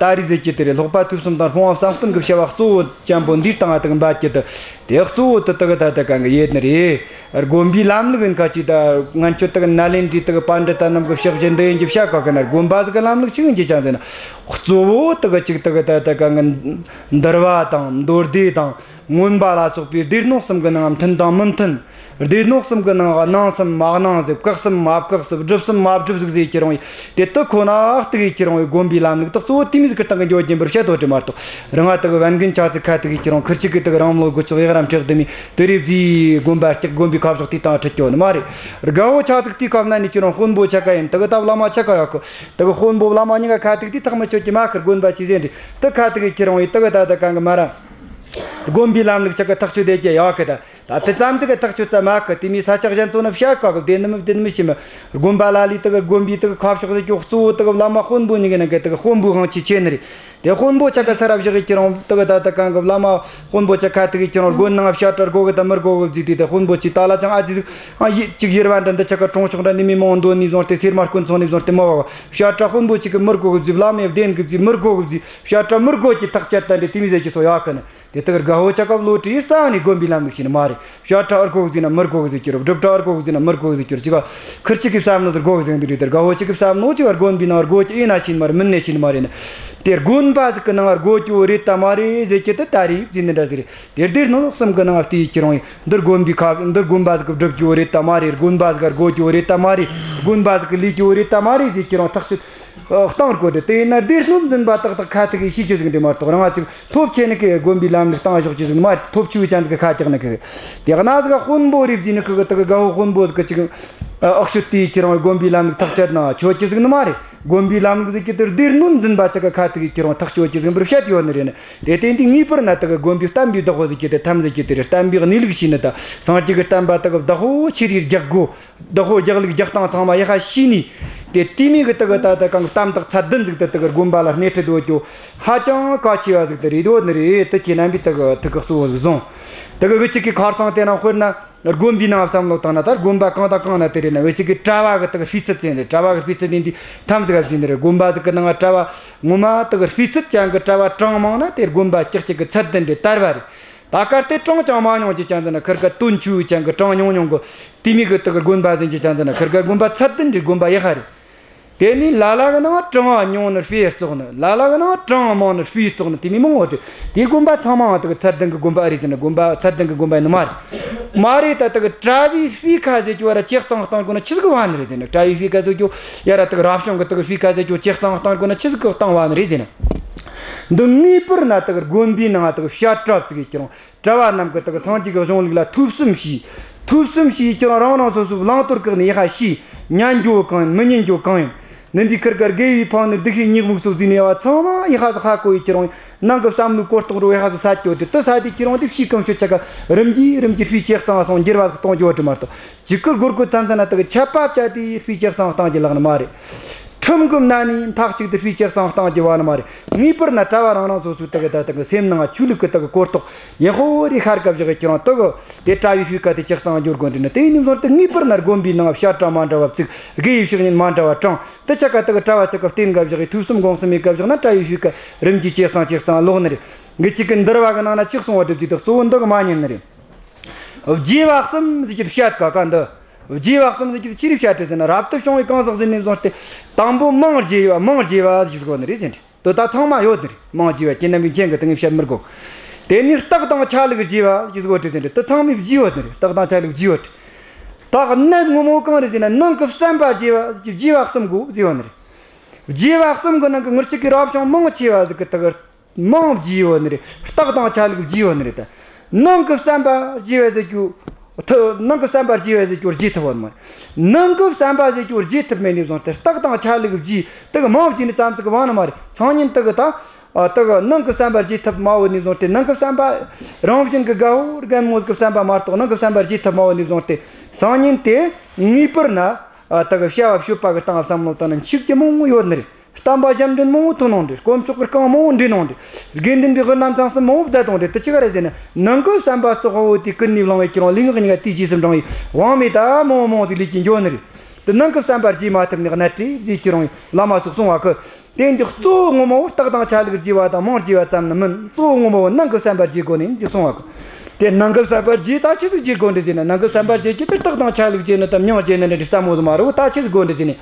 ད་རེས་ཟེར་གྱི་དེ་རེད། ལྷག་པ་ཐོས་བསམ་དང་སྤོང་བ་བསམ་གཏན་གྱི་བྱ་བ་གཙོ་བོ་ཅན་པོ་འདིའི་སྟེང་ང་དག་འབད་ཀྱི་དེ། དེ་གཙོ་བོ་དེ་དག་ད་ལྟ་གང་གི་ཡེད་ནི་རེད། དགོན་པའི་ལམ་ལུགས་ཡིན་ཁ་ཅིག་ད་ང་ཆོ་དག་ནཱ་ལེནྡྲའི་དག་པཎྜི་ཏ་རྣམས་ཀྱི་ཕྱག་བཞེས་འདི་ཡིན་གྱི་བྱ་ག་གི་ན་དགོན་པ་ཟིག་གི་ལམ་ལུགས་ཆི་ཡིན་གྱི་ཅང་ཟེར་ན། གཙོ་བོ་དག་ཅིག་དག་ད་ལྟ་གང་གི་འདུལ་བ་དང་མདོ་སྡེ་དང་མངོན་པ་ལ་སོགས་པའི་སྡེ་སྣོད་གསུམ་གྱི་ནང་མཐུན་དང་མི་མཐུན། སྡེ་སྣོད་གསུམ་གྱི་ནང་གནང་སམ་མ་གནང་ཟིག་བཀག་སམ་མ་བཀག་ཟིག་སྒྲུབ་སམ་མ་སྒྲུབ་ཟིག་ཟེར་ཁྱེར་འོང་ཡི། དེ་དག་ཁོ་ན་གཏུག་གི་ཁྱེར་འོང་ཡི། དགོན་པའི་ལམ་ལུགས་དག་གཙོ་བོ་དེ་མོ་ཟིག་གི་སྟེང་གི་འཇོག་རྒྱུ་ཡིན་པར་བཤད་དོ་དྲི་མ་གཏོགས། རང་ང་དག་བན་རྒན་ཆ་ཚིག་ཁ་ཐུག་གི་ཁྱེར་འོང་ཁུར་ཆིག་གི་དག་རང་མོས་དགུ་ཆོག་ཡག་རམ་ཁྲེག་དུ་མི་དེ་རེ་བཟི་དགོན་པ་སྐྱག་དགོན་པའི་ཁ་ཕྱོགས་དེ་སྟེང་ཁྲིད་ཀྱོ་ནི་མ་རེད། རྒད་པོ་ཆ་ཚིག་དེའི་སྐབས་ན་ནི་ཁྱེར་འོང་དཔོན་པོ་ཆ་ག་ཡིན་དག་ད་བླ་མ་ཆ་ག་ཡོད་གི། དག་དཔོན་པོ་བླ་མ་གཉིས་ཀ་ཁ་ཐུག་དེ་ཐག་མི་ཆོད་ཀྱི་མ་ཁུར་དགོན་པ་ཆི་ཟེར་འདི་དག་ཁ་ཐུག་གི་ཁྱེར་འོང་ཡི། དག་ད་ད་གང་གི་མ་ར། དགོན་པའི་ལམ་ལུགས་ཆ་ག་ཐག་ཆོད་བསྡད་ཀྱི་ཡོད་གི་ད། ད་དེ་ཙམ་ཟིག་གི་ཐག་ཆོད་ཙམ་མ་གི་དེ་མོའི་ས་ཆ་གཞན་ཚོ་ན་བཤད་ག་གི་བདེན་ནི་མི་བདེན་ནི་མི་ཤེས་མི། དགོན་པ་ལ་ལས་དག་དགོན་པའི་དག་ཁ་ཕྱོགས་ཟེར་རྒྱུ་གཙོ་བོ་དག་བླ་མ་དཔོན་པོ་གཉིས་ཀྱི་ནང་གི་དག་དཔོན་པོའི་དབང་ཆེ་ཆེ་ནི་རེད། དེ་དཔོན་པོ་ཆ་ག་ས་ར་བཞག་གི་ཁྱེར་འོང་དག་ད་ད་གང་གི་བླ་མ་དཔོན་པོ་ཆ་ཁ་ཐུག་གི་ཁྱེར་འོང་དགོན་ནང་བཤད་གྲྭ་དགོས་གི་ད་མི་དགོས་གི་བརྫིས་དུས་དེ་དཔོན་པོ་ཆི་ད་ལ་ཅང་ཨ་ཙི་ཟིག་ཨ་ཡི་གཅིག་ཡེར་བ་འདྲ་འདི་ཆ་ག་གྲོང་ཆོག་འདྲ་འདི་མི་མང་འདོན་ནས་བཟུང་སྟེ་སེར་མ་དཀོན་ཚང་ནས་བཟུང་སྟེ་མི་བ་བ་བཤད་གྲྭ་དཔོན་པོ་ཆི་གི་མི་དགོས་གི་བརྫིས། བླ་མའི་བདེན་གི་བརྫིས། མི་དགོས་གི་བརྫིས། བཤད་གྲྭ་མི་དགོས་ཀྱི་ཐག་བཅད་ད་འདྲ་དེ་མོ་ཟེར་གྱི་སོ་ཡོད་གི་ནི། དེ་ལྟར་རྒད་པོ་ཆ་ག་བློ་གྲོས་རྩ་བ་ནས་དགོན་པའི་ལམ་ལུགས་ཤེས་ནི་མ་རེད། བཤད་གྲྭ་ཨར་གོ་ཟིག་ན་མི་དགོས་ཟིག་གྱུར། སྒྲུབ་གྲྭ་ཨར་གོ་ཟིག་ན་མི་དགོས་ཟིག་གྱུར། ཅི་ག་ཁུར་ཆིག་གི་བསམ་བློ་ཟིག་དགོས་ཟིག་འདི་རེད། དེ་རྒད་པོ་ཆིག་གི་བསམ་བློ་ཅི་ག་དགོན་པའི་ནང་དགོས་ཀྱི་ཡིན་ན་ཤེས་ནི་མ་རེད། མིན་ནས་ཤེས་ནི་མ་རེད་ནི། དེ་དགོན་པ་ཟིག་གི་ནང་དགོས་ཀྱི་བོ་རེད་དམ་མ་རེད་ཟེར་གྱི་དེ་ད་རེད་ཟེར་ནི་འདྲ་ཟིག་རེད། དེ་སྡེ་སྣོད་གསུམ་གི་ནང་བལྟས་ཀྱི་རུང་ཡིན། འདི་དགོན་པའི་ཁ་འདི་དགོན་པ་ཟིག་གི་སྒྲུབ་ཀྱི་བོ་རེད་དམ་མ་རེད། དགོན་པ་ཟིག་ག་དགོས་ཀྱི་བོ་རེད་དམ་མ་རེད། དགོན་པ་ཟིག་གི་ལས་ཀྱི་བོ་རེད་དམ་མ་རེད་ཟེར་ཀྱི་རུང་ཐག་ཆོད། ཨ། གཏོང་དགོས་ཏེ། དེ་ཡིན་ན་སྡེ་སྣོད་འཛིན་པ་ཏག་ཏག་ཁ་ཐུག་གིས་ཤེས་རྒྱུ་ཟིག་འདྲ་མ་གཏོགས། རང་ང་ཅིག་ཐོབ་ཆེ་ནི་གི་དགོན་པའི་ལམ་ལུགས་སྟེང་ཞོག་རྒྱུ་ཟིག་ནི་མ་རེད། ཐོབ་ཆེ་བའི་ཅན་ཟིག་གི་ཁ་རྒྱག་ནི་གི། དེ་གནའ་ཟིག་དཔོན་པོ་རེད་བརྫིས་ནི་གི་དག་རྒད་པོ་དཔོན་པོ་ཟིག་གི་ཅིག་ཨ་ཨག་ཤོད་དེ་ཁྱེད་རང་དགོན་པའི་ལམ་ལུགས་ཐག་བཅད་ན་ཆོག་རྒྱུ་ཟིག་ནི་མ་རེད། དགོན་པའི་ལམ་ལུགས་ཟིག་གི་དེ་སྡེ་སྣོད་འཛིན་པ་ཅིག་གི་ཁ་ཐུག་གིས་ཁྱེད་རང་ཐག་ཆོད་རྒྱུ་ཟིག་འབུར་བཤད་ཡོད་ནི་རེད་ནི། དེ་སྟེང་དེ་ངེས་པར་ན་དག་དགོན་པའི་བསྟན་པའི་བདག་པོ་ཟིག་གི་དེ་ཐམས་ཅད་ཀྱི་དེ་རེད། བསྟན་པའི་གནས་ལུགས་ཤེས་ནི་ད་སངས་རྒྱས་ཀྱི་བསྟན་པ་དག་བདག་པོ་ཆི་རེད་རྒྱག་དགོས། བདག་པོ་རྒྱག་ལུགས་རྒྱག་སྟངས་ཚང་མ་ཡག་པ་ཤེས་ནི། དེ་དེ་མོ་གི་དག་ད་ད་གང་བསྟན་བདག་ཚད་ལྡན་ཟིག་དེ་དག་དགོན་པ་ལ་སྣེ་ཁྲིད་ཡོད་རྒྱུ་ཧ་ཅང་གལ་ཆེ་བ་ཟིག་དེ་རེད་ཡོད་ནི་རེད། དེ་ཁྱེད་རྣམ་པས་དག་ཐུགས་ཁུར་གཙོ་བོ་ཟིག་བཟུང་། དག་གི་ཅིག་གི་ཁར་ཚང་དེ་ནང་དཔེར་ན་དགོན་པའི་ནང་བསམ་བློ་བཏང་ན། ད་དགོན་པ་གང་དང་གང་ན་དེ་རེད་ན། འུ་ཅག་གི་གྲྭ་བ་གི་དག་སྤུས་ཚད་ཟེར་ནི་རེད། གྲྭ་བ་གི་སྤུས་ཚད་དེ་འདི་ཐམས་ཅད་ག་ཟེར་ནི་རེད། དགོན་པ་ཟིག་གི་ནང་གྲྭ་བ་ངོ་མ་དག་སྤུས་ཚད་ཅན་གི་གྲྭ་བ་གྲངས་མང་ན་དེ་དགོན་པ་ཀྱག་ཀྱག་གི་ཚད་ལྡན་རེད། དར་བ་རེད། ད་གལ་ཏེ་གྲངས་ཅང་མ་ཉུང་རྒྱུ་ཅན་ཟེར་ན། ཁིར་ཀ་དོན་ཆུང་ཅན་གི་གྲངས་ཉུང་ཉུང་གི་དེ་མོ་གི་དག་དགོན་པ་ཟིག་ཡིན་རྒྱུ་ཅན་ཟེར་ན། ཁིར་ཀ་དགོན་པ་ཚད་ལྡན་རེད། དགོན་པ་ཡག་པ་རེད། དེ་ནས་ལ་ལ་གི་ནང་གྲངས་ཉུང་ནི་སྤུས་བཙོག་ནི། ལ་ལ་གི་ནང་གྲངས་མང་ནི་སྤུས་བཙོག་ནི། དེ་མོ་མང་བོ་རེད། དེ་དགོན་པ་ཚང་མ་དག་ཚད་ལྡན་གི་དགོན་པ་རེད་ཟེར་ན། དགོན་པ་ཚད་ལྡན་གི་དགོན་པ་ཡིན་ནི་མ་རེད། མ་རེད། ད་དག་གྲྭ་བའི་སྤུས་ཀ་ཟེར་རྒྱུ་བ་ར་ཇེ་བཟང་གཏོང་དགོས་ན་ཆི་ཟིག་བ་ནི་རེད་ཟེར་ན། གྲྭ་བའི་སྤུས་ཀ་ཟེར་རྒྱུ་ཡ་ར་དག་རབ་བྱུང་གི་དག་སྤུས་ཀ་ཟེར་རྒྱུ་ཇེ་བཟང་གཏོང་དགོས་ན་ཆི་ཟིག་གི་བཏང་བ་ནི་རེད་ཟེར་ན། འདི་ངེས་པར་ན་དག་དགོན་པའི་ནང་དག་བཤད་གྲྭ་བཙུགས་ཡི་ཁྱེར་རུང་། གྲྭ་བ་རྣམས་ཀྱིས་དག་སངས་རྒྱས་ཀྱི་གཞུང་ལུགས་ལ་ཐོས་བསམ་བྱས། ཐོས་བསམ་བྱས་ཀྱང་རང་རང་སོ་སོའི་བླང་དོར་བཀག་ནས་ཡག་པ་ཤེས། ཉན་རྒྱུ་གང་ཡིན། མི་ཉན་རྒྱུ་གང་ཡིན། ནི་འདི་ཁིར་ཀ་དགེ་བའི་ཕན་ནུས་སྡིག་པའི་ཉེས་དམིགས་སོགས་བརྩིས་ནས་ཡ་བ་ཚང་མ་ཡག་པ་ཟིག་ཧ་གོ་ཡི་ཁྱེར་རུང་། ནང་གི་བསམ་བློའི་གོ་རྟོགས་རུ་ཡག་པ་ཟིག་ས་སྐྱོ་དེ་དེ་ས་དེ་ཁྱེར་རུང་དེ་ཕྱིའི་གང་ཤོད་ཆ་ག་རིམ་གྱིས་རིམ་གྱིས་སྤུས་ཇེ་བཟང་སོང་འགྱུར་བ་ཟིག་གཏོང་རྒྱུ་བ་དྲི་མ་གཏོགས། གཅིག་གི་སྒོར་གོ་ཚན་ཚན་ན་དག་ཆད་པ་བཅད་དེ་སྤུས་ཇེ་བཟང་གཏོང་རྒྱུ་ལག་ནི་མ་རེད། ཁྲིམས་ཀྱི་མནན་ནས་མཐའ་གཅིག་ཏུ་སྤུས་ཇེ་བཟང་གཏོང་རྒྱུ་བ་ནི་མ་རེད། ངེས་པར་ན་གྲྭ་བ་རང་རང་སོ་སོའི་དག་ད་དག་སེམས་ནང་ཆོས་ལུགས་ཀྱི་དག་གོ་རྟོགས་ཡག་པོ་རེ་ཤར་སྐབས་བཞག་གི་ཁྱེར་རུང་དག་དེ་གྲྭ་བའི་སྤུས་ཀ་དེ་ཇེ་བཟང་འགྱུར་དགོས་འདྲི་ནི། དེ་ཡིན་ནི་བཟུང་སྟེ་ངེས་པར་ན་དགོན་པའི་ནང་བཤད་གྲྭ་མ་འདྲ་བ་བཙུགས། དགེ་བའི་བཤེས་གཉེན་མ་འདྲ་བ་དྲངས། དེ་ཆ་ག་དག་གྲྭ་བ་ཆ་ག་བསྟེན་སྐབས་བཞག་གི་ཐོས་བསམ་སྒོམ་གསུམ་ཡེད་སྐབས་བཞག་ན་གྲྭ་བའི་སྤུས་ཀ་རིམ་གྱིས་ཇེ་བཟང་ཇེ་བཟང་ལོག་ནི་རེད། ངེད་ཅག་གི་འདུལ་བ་གི་ནང་ན་ཅི་གསུང་བ་སྒྲུབ་རྒྱུ་དག་གཙོ་བོ་འདི་གི་མ་ཉན་ནི་རེད། རྒྱས་པ་གསུམ་ཟེར་གྱི་བཤད་ག་ག་འདི། རྒྱས་པ་གསུམ་ཟེར་གྱི་ཆི་རེད་བཤད་དེ་ཟེར་ན། རབ་ཏུ་བྱུང་བའི་གང་ཟག་ཟིག་ནས་བཟུང་སྟེ། དང་པོ་མིང་རྒྱས་པ། མིང་རྒྱས་པ་ཟེར་གྱི་ཟིག་ཡོད་ནི་རེད་ཟེར་ནི་རེད། དེ་ད་ཚང་མ་ཡོད་ནི་རེད། མིང་རྒྱས་པ་ཁྱེད་རྣམ་པས་མཁྱེན་གི། དེ་ངས་བཤད་མི་དགོས། དེ་ནས་རྟགས་དང་ཆ་ལུགས་རྒྱས་པ་ཟེར་གྱི་ཟིག་ཡོད་དེ་ཟེར་ནི་རེད། དེ་ཚང་མས་བགྱིས་ཡོད་ནི་རེད། རྟགས་དང་ཆ་ལུགས་བགྱིས་ཡོད། ད་གནད་ངོ་མ་གང་རེད་ཟེར་ན། ནང་གི་བསམ་པ་རྒྱས་པ་ཟེར་གྱི་རྒྱས་པ་གསུམ་དགོས་ཟེར་ཡོད་ནི་རེད། རྒྱས་པ་གསུམ་གི་ནང་གི་ངེད་ཅག་གི་རབ་བྱུང་མང་ཆེ་བ་ཟིག་གི་དག་མིང་བགྱིས་ཡོད་ནི་རེད། རྟགས་དང་ཆ་ལུགས་བགྱིས་ཡོད་ནི་རེད་ད། ནང་གི་བསམ་པ་རྒྱས་པ་ཟེར་རྒྱུ། ཐུ་ནང་གི་བསམ་པ་རྒྱས་པ་ཟེར་རྒྱུ་རྒྱས་ཐུབ་བ་ནི་མ་རེད། ནང་གི་བསམ་པ་ཟེར་རྒྱུ་རྒྱས་ཐུབ་མེད་ནས་བཟུང་སྟེ་རྟགས་དང་ཆ་ལུགས་བགྱིས། དེ་གི་མིང་བགྱིས་ནི་ཙམ་ཟིག་གི་བ་ནི་མ་རེད། སང་ཉིན་དེ་གི་ད་ ཨ་དེ་གི་ནང་གི་བསམ་པ་བརྗེད་ཐབས་མ་བོ་ནས་བཟུང་སྟེ། ནང་གི་བསམ་པ་རང་བཞིན་གི་དགའ་བོ་རྒན་མོ་གི་བསམ་པ་མ་གཏོགས། ནང་གི་བསམ་པ་བརྗེད་ཐབས་མ་བོ་ནས་བཟུང་སྟེ། སང་ཉིན་དེ་ངེས་པར་ན་ཨ་དེ་གི་བྱ་བ་སྤྱོད་པ་གི་སྟེང་བསམ་བློ་བཏང་ན་འཆུག་རྒྱུ་མང་བོ་ཡོད་ནི་རེད། བསྟན་པ་ཞབས་འདྲེན་མང་བོ་ཐོན་ནོ་འདྲ། དཀོན་མཆོག་གི་རྐང་མང་བོ་འདྲེན་ནོ་འདྲ། དགེ་འདུན་པའི་དབུ་རྣམ་ཚང་གསུམ་མང་བོ་མཛད་ནོ་འདྲ། དེ་ཆི་ག་རེད་ཟེར་ན། ནང་གི་བསམ་པ་བཙོག་པ་བོ་དེ་ཀུན་ནས་བསླངས་བའི་ཁྱེར་ཡོང་ལུས་ངག་གཉིས་ཀ་དེའི་རྗེས་སུ་འབྲངས་ཡི་དབང་མེད་ད་མང་བོ་མང་བོ་ཟིག་ལས་ཀྱི་འགྱོ་ནི་རེད། དེ་ནང་གི་བསམ་པ་བརྗེད་མ་ཐུབ་ནི་གནད་དེ་ཟིག་ཁྱེར་ཡོང་ལམ་མ་སོགས་གསུང་བ་གི། དེ་འདི་གཙོ་བོ་ངོ་མ་བོ་རྟགས་དང་ཆ་ལུགས་བརྗེ་བ་དང་མིང་བརྗེ་བ་ཙམ་ནི་མིན། གཙོ་བོ་ངོ་མ་བོ་ནང་གི་བསམ་པ་བརྗེ་དགོས་ནི་ཟིག་གསུང་བ་གི། དེ་ནང་གི་བསམ་པ་བརྗེ་ད་ཆི་ཟིག་བརྗེ་དགོས་འདྲ་ཟེར་ན། ནང་གི་བསམ་པ་བརྗེ་རྒྱུ་དེ་རྟགས་དང་ཆ་ལུགས་བརྗེ་ནི་དང་མིང་བརྗེ་ནི་འདྲ་རྩ་མོ་ཟིག་མ་རེད། ད་ཆི་ཟིག་དགོས་འདྲ་ཟེར་ནས།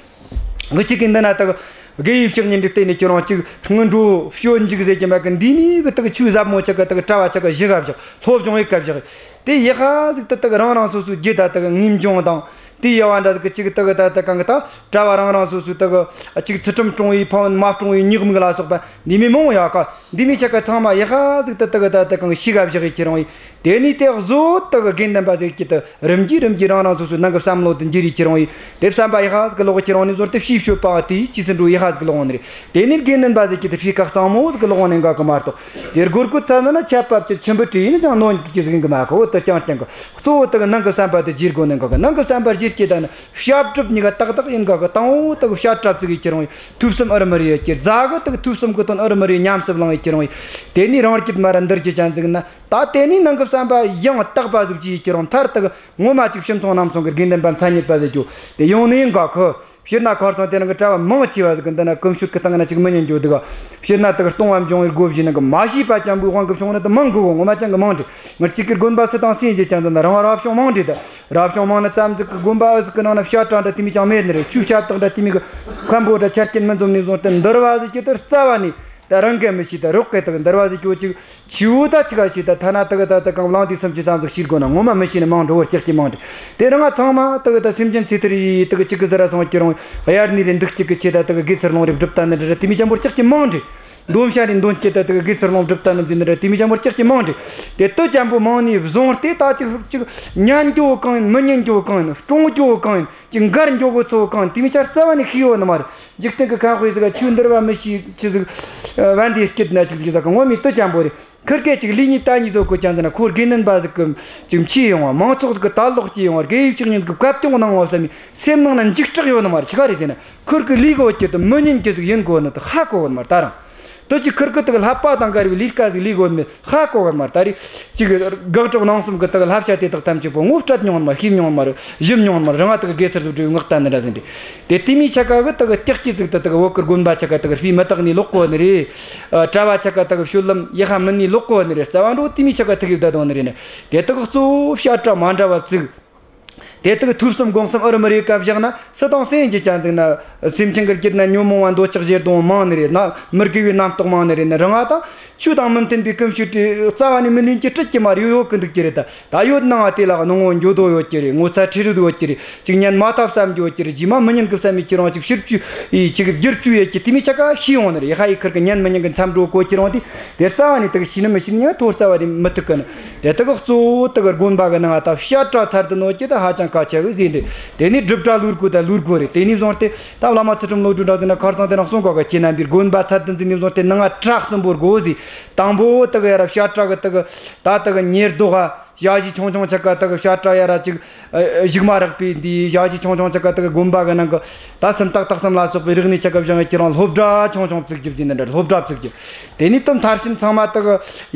ང་གཅིག་གིས་འདི་ན་དག་དགེ་བའི་བཤེས་གཉེན་འདི་བསྟེན་ནས་ཁྱེད་རང་གཅིག་སྔོན་འགྲོ་སྤྱོད་འཇུག་ཟེར་གྱི་མེད་གི། འདི་མོ་གི་དག་ཆོས་ཟབ་མོ་ཆ་ག་དག་གྲྭ་བ་ཆ་ག་བཞི་ག་བཞག་སློབ་སྦྱོང་ཡེ་ག་བཞག་དེ་ཡེ་ཤ་ཟིག་ད་དག་རང་རང་སོ་སོའི་རྒྱུད་ད་དག་ངེས་འབྱུང་དང་། དེ་ཡེ་བ་འདྲ་ཟིག་གི་གཅིག་དག་ད་དག་གང་གི་ད་གྲྭ་བ་རང་རང་སོ་སོའི་དག་གཅིག་ཚུལ་ཁྲིམས་སྲུང་བའི་ཕན་ཡོན་མ་སྲུང་བའི་ཉེས་དམིགས་ལ་སོགས་པ་འདི་མོ་མང་བོ་ཡོད་ག། འདི་མོ་ཆ་ག་ཚང་མ་ཡེ་ཤ་ཟིག་ད་དག་ད་དག་གང་གི་ཤེས་ག་བཞག་ཡེ་ཁྱེད་རང་ཡེ། དེ་ནས་དེ་གཟོད་དག་དགེ་འདུན་པ་ཟིག་གི་དེ་རིམ་གྱིས་རིམ་གྱིས་རང་རང་སོ་སོའི་ནང་གི་བསམ་བློ་དེ་འགྱུར་ཡེ་ཁྱེར་ཡོང་ཡེ། དེ་བསམ་པ་ཡེ་ཤ་ཟིག་ལོག་ཁྱེར་ཡོང་ནས་བཟུང་སྟེ་ཕྱིའི་སྤྱོད་པ་དེའི་རྗེས་སུ་འགྲོ་ཡེ་ཤ་ཟིག་ལོག་ཡོང་ནི་རེད། དེ་ནས་དགེ་འདུན་པ་ཟིག་གི་དེ་སྤུས་ཀ་གཙང་མོ་ཟིག་ལོག་ཡོང་ནི་འགའ་གི་མ་གཏོགས། དེ་སྒོར་གོ་ཚ་ན་ན་ཆད་པ་བཅད་ཆུན་པོ་བྲིས་ཡིན་ཅང་ནོན་གི་ཟིག་ཡིན་གི་མ་གོ། དེ་རྐྱང་རྐྱང་གི་གཙོ་བོ་དག་ནང་གི་བསམ་པ་དེ་བརྗེ་དགོས་ནི་འགའ་གི། ནང་གི་བསམ་པ་བརྗེ་རྒྱུ་ད་ནི་བཤད་སྒྲུབ་གཉིས་ཀ་ཏག་ཏག་ཡིན་འགའ་གི། དང་པོ་དག་བཤད་གྲྭ་བཙུགས་ཡེ་ཁྱེར་ཡོང་ཡེ། ཐོས་བསམ་ཨུ་རུ་མི་རེ་ཡེ་ཁྱེར། རྗེས་གི་དག་ཐོས་བསམ་གི་དོན་ཨུ་རུ་མི་རེ་ཉམས་སུ་བླངས་ཡེ་ཁྱེར་ཡོང་ཡེ། དེ་ནས་རང་རྒྱུད་མར་ར་འདུལ་རྒྱུ་ཅན་ཟིག་ན། ད་དེ་ནས་ནང་གི་བསམ་པ་ཡང་དག་པ་ཟིག་བརྗེ་ཡེ་ཁྱེར་ཡོང་མཐར་དག་ངོ་མ་ཅིག་ཕྱི་ཚོང་ནང་ཚོང་གི་དགེ་འདུན་པ་མཚན་ཉིད་པ་ཟེར་རྒྱུ་དེ་ཡོང་ནི་ཡིན་འགའ་གི། སྤྱིར་ན་ཁར་སང་དེ་རིང་གི་གྲྭ་བ་མང་ཆེ་བ་ཟིག་གི་འདི་ན་ཀུན་སྤྱོད་ཀྱི་སྟེང་ན་ཅིག་མི་ཉན་རྒྱུ་འདུག་ག། སྤྱིར་ན་དག་སྟོང་བ་འབྱུང་བའི་སྒོ་བཞི་ནང་གི་མ་ཤེས་པ་ཅན་པོའི་དབང་གིས་བྱུང་ནི་དེ་མང་གི་གོ། ངོ་མ་ཅན་གི་མང་འདྲི། ངར་གཅིག་གི་དགོན་པ་སུ་དང་སུ་ཡིན་རྒྱུ་ཅན་འདི་ན་རང་རབ་བྱུང་མང་འདྲི་ད། རབ་བྱུང་མང་ནི་ཙམ་ཟིག་གི་དགོན་པ་ཟིག་གི་ནང་ན་བཤད་གྲྭ་འདྲ་དེ་མོ་ཅང་མེད་ནི་རེད། ཆོས་བཤད་སྟངས་འདྲ་དེ་མོ་གི་མཁན་པོ་འདྲ་ཆ་རྐྱེན་མི་འཛོམས་ནས་བཟུང་སྟེ་འདུལ་བ་ཟིག་གི་དེ་རྩ་བ་ནས། ད་རང་གིས་མི་ཤེས། ད་རོགས་གིས་དག་འདུལ་བ་ཟིག་གི་ཅིག་ཆེ་བོ་ད་ཅི་ག་ཤེས། ད་ཐ་ན་དག་ད་ད་གང་བླངས་དུས་སུམ་ཅུ་ཙམ་ཟིག་ཤེས་དགོས་ན་ངོ་མ་མི་ཤེས་ནི་མང་འགྲོ་བོ་སྐྱག་གི་མང་འདྲི། དེ་རིང་ང་ཚང་མ་དག་ད་སེམས་ཅན་ཚེ་ཐར་ཡེ་དག་གཅིག་གི་ཟུར་ར་སོང་ཁྱེར་ཡོང་། དབྱར་གནས་རེ་འདུག་སྐྱིད་གི་ཆེད་ད་དག་དགེ་ཚུལ་སློང་རེ་སྒྲུབ་ད་ནི་འདྲ་དེ་མོ་ཅན་པོ་སྐྱག་གི་མང་འདྲི། འདོན་ཤ་རེ་འདོན་སྐྱིད་ད་དག་དགེ་ཚུལ་སློང་སྒྲུབ་ད་ནི་འདི་འདྲ་དེ་མོ་ཅན་པོ་སྐྱག་གི་མང་འདྲི། དེ་དུ་ཅན་པོ་མང་ནས་བཟུང་སྟེ། ད་ཅིག་ཅིག་ཉན་རྒྱུ་བོ་གང་ཡིན། མི་ཉན་རྒྱུ་བོ་གང་ཡིན། སྲུང་རྒྱུ་བོ་གང་ཡིན། ཅིག་འགལ་འགྱོ་གོ་ཚོ་གང་དེ་མི་ཆ་རྩ་བ་ནས་ཤེས་ཡོད་ནི་མ་རེད། འཇིག་རྟེན་གི་ཁ་དཔེ་ཟིག་ག་ཆོས་འདུལ་བ་མི་ཤེས་ཆི་ཟིག་བན་དེ་སྐྱིད་ན་ཅིག་ཟིག་ཟ་གི་ངོ་མའི་དུ་ཅན་པོ་རེད། ཁིར་ཀས་ཅིག་ལུས་ཉིད་ད་ཉིད་བཟོ་གོ་ཅན་ཟིག་ན་ཁོ་དགེ་འདུན་པ་ཟིག་གི་ཅིག་མཆིས་ཡོང་བ། མང་ཚོགས་ཟིག་གི་ད་ལོག་སྐྱེས་ཡོང་བ། དགེ་བའི་བཤེས་གཉེན་ཟིག་གི་བཀའ་བཀྱོན་གནང་བ་བསམ་ནས་སེམས་ནང་ན་འཇིགས་སྐྲག་ཡོད་ནི་མ་རེད། ཆི་ག་རེད་ཟེར་ན་ཁིར་གི་ལུས་གོ་ཀྱི་དུ་མི་ཉན་གྱི་ཟིག་ཡིན་གོ་ནི་དུ་ཧ་གོ་གོ་ནི་མ་རེད་ད་རང་། དུ་ཅིག་ཁིར་ཀི་དག་བསླབ་པ་དང་འགལ་བའི་ལས་ཀ་ཟིག་ལས་དགོས་མེད་ཧ་གོ་གི་མ་རེད། ད་རེས་ཅིག་དགག་སྒྲུབ་རྣམ་གསུམ་གི་དག་བསླབ་བྱ་དེ་དག་ཐམས་ཅད་པོ་ངོ་སྤྲད་མྱོང་མ་ཤེས་མྱོང་མ་རེད། ཞིབ་མྱོང་མ་རེད། རང་ང་དག་དགེ་ཚུལ་སོགས་སྒྲུབ་པའི་ངག་ལྟ་ནི་འདྲ་ཟིག་རེད། དེ་དེ་མིའི་ཆ་ག་གི་དག་སྟེགས་ཀྱི་ཟིག་ད་དག་བོད་གི་དགོན་པ་ཆ་ག་དག་སྤུས་མི་དག་ནས་ལོག་གོ་ནི་རེད། གྲྭ་བ་ཆ་ག་དག་སྤྱོད་ལམ་ཡག་ཤ་མིན་ནས་ལོག་གོ་ནི་རེད། རྩ་བ་འགྲོ་དེ་མིའི་ཆ་ག་ཐུག་གི་བསྡད་དོ་ནི་རེད་ནི། དེ་དག་གཙོ་བོ་བཤད་གྲྭ་མ་འདྲ་བ་བཙུགས། དེ་དག་ཐོས་བསམ་སྒོམ་གསུམ་ཨུ་རུ་མི་རེ་བཀའ་བཞག་ན་སུ་དང་སུ་ཡིན་གྱི་ཅན་ཟིག་ན་སེམས་ཅན་གྱི་རྒྱུད་ན་ཉོན་མོངས་པ་འདོད་ཆགས་ཞེ་སྡང་མང་ནི་རེད་ན། མི་དགེ་བའི་རྣམ་རྟོག་མང་ནི་རེད་ན། རང་ང་དང་ཆོས་དང་མི་མཐུན་པའི་ཀུན་སྤྱོད་དེ་རྩ་བ་ནས་མི་ལེན་གྱི་སྲིད་ཀྱི་མ་རེད། ཡོད་ཡོད་གི་འདུག་གི་རེད། ད་ད་ཡོད་ནའང་དེ་ལ་གནོང་བོ་འགྱོད་དོ་ཡོད་ཀྱི་རེད། ངོ་ཚ་ཁྲེལ་རུ་ཡོད་ཀྱི་རེད། ཅིག་ཉན་མ་ཐབས་བསམ་རྒྱུ་ཡོད་ཀྱི་རེད། རྗེས་མ་མི་ཉན་གི་བསམ་མེད་ཀྱི་རང་ཅིག་ཕྱིར་བཅོས་ཡེ་ཅིག་བསྒྱུར་བཅོས་ཡེ་ཀྱི་དེ་མོའི་ཆ་ག་ཤེས་ཡོང་ནི་རེད། ཡ་ཧ་ཡི་ཁིར་གི་ཉན་མི་ཉན་གི་མཚམས་འགྲོ་གོ་ཀྱི་རང་དེ། དེ་རྩ་བ་ནས་དག་ཤེས་ནི་མི་ཤེས་ནི་ཡང་ཐོ་རྩ་བ་རེ་མི་ཐུག་གི་ནི། དེ་དག་གཙོ་བོ་དག་དགོན་པ་གི་ནང་ད་བཤད་གྲྭ་ཚད་ལྡན་ཡོད་ཀྱི་ད་ཧ་ཅང་གལ་ཆེ་གི་ཟེར་འདྲི། དེ་ནས་སྒྲུབ་གྲྭ་ལུས་དགོས་ད་ལུས་དགོས་རེད། དེ་ནས་བཟུང་སྟེ་ད་བླ་མ་ཚུལ་ཁྲིམས་བློ་གྲོས་འདྲ་ཟིག་ན་ཁར་སང་དེ་ནང་གསུང་གོ་གི། ཁྱེད་རྣམ་པའི་དགོན་པ་ཚད་ལྡན་ཟིག་ནས་བཟུང་སྟེ་ནང་ང་གྲྭ་གསུམ་པོ་དགོས་ཟེར། དང་པོ་དག་ཡ་ར་བཤད་གྲྭ་གི་དག་ད་དག་ཉེར་བསྡོགས་ཧ། ཞ་ཞི་ཆུང་ཆུང་ཆ་ག་དག་བཤད་གྲྭ་ཡ་ར་ཅིག་ཨ་ཨ་གཞུག་མ་རག་པའི་འདི་ཞ་ཞི་ཆུང་ཆུང་ཆ་ག་དག་དགོན་པ་གི་ནང་གི་ད་སུམ་རྟགས་དག་གསུམ་ལ་སོགས་པའི་རིག་གནས་ཆ་ག་སྦྱང་གི་ཁྱེད་རང་སློབ་གྲྭ་ཆུང་ཆུང་བཙུགས་རྒྱུ་ཟེར་ནི་འདྲ། སློབ་གྲྭ་བཙུགས་རྒྱུ། དེ་ནས་དུ་མཐར་ཕྱིན་ཚང་མ་དག་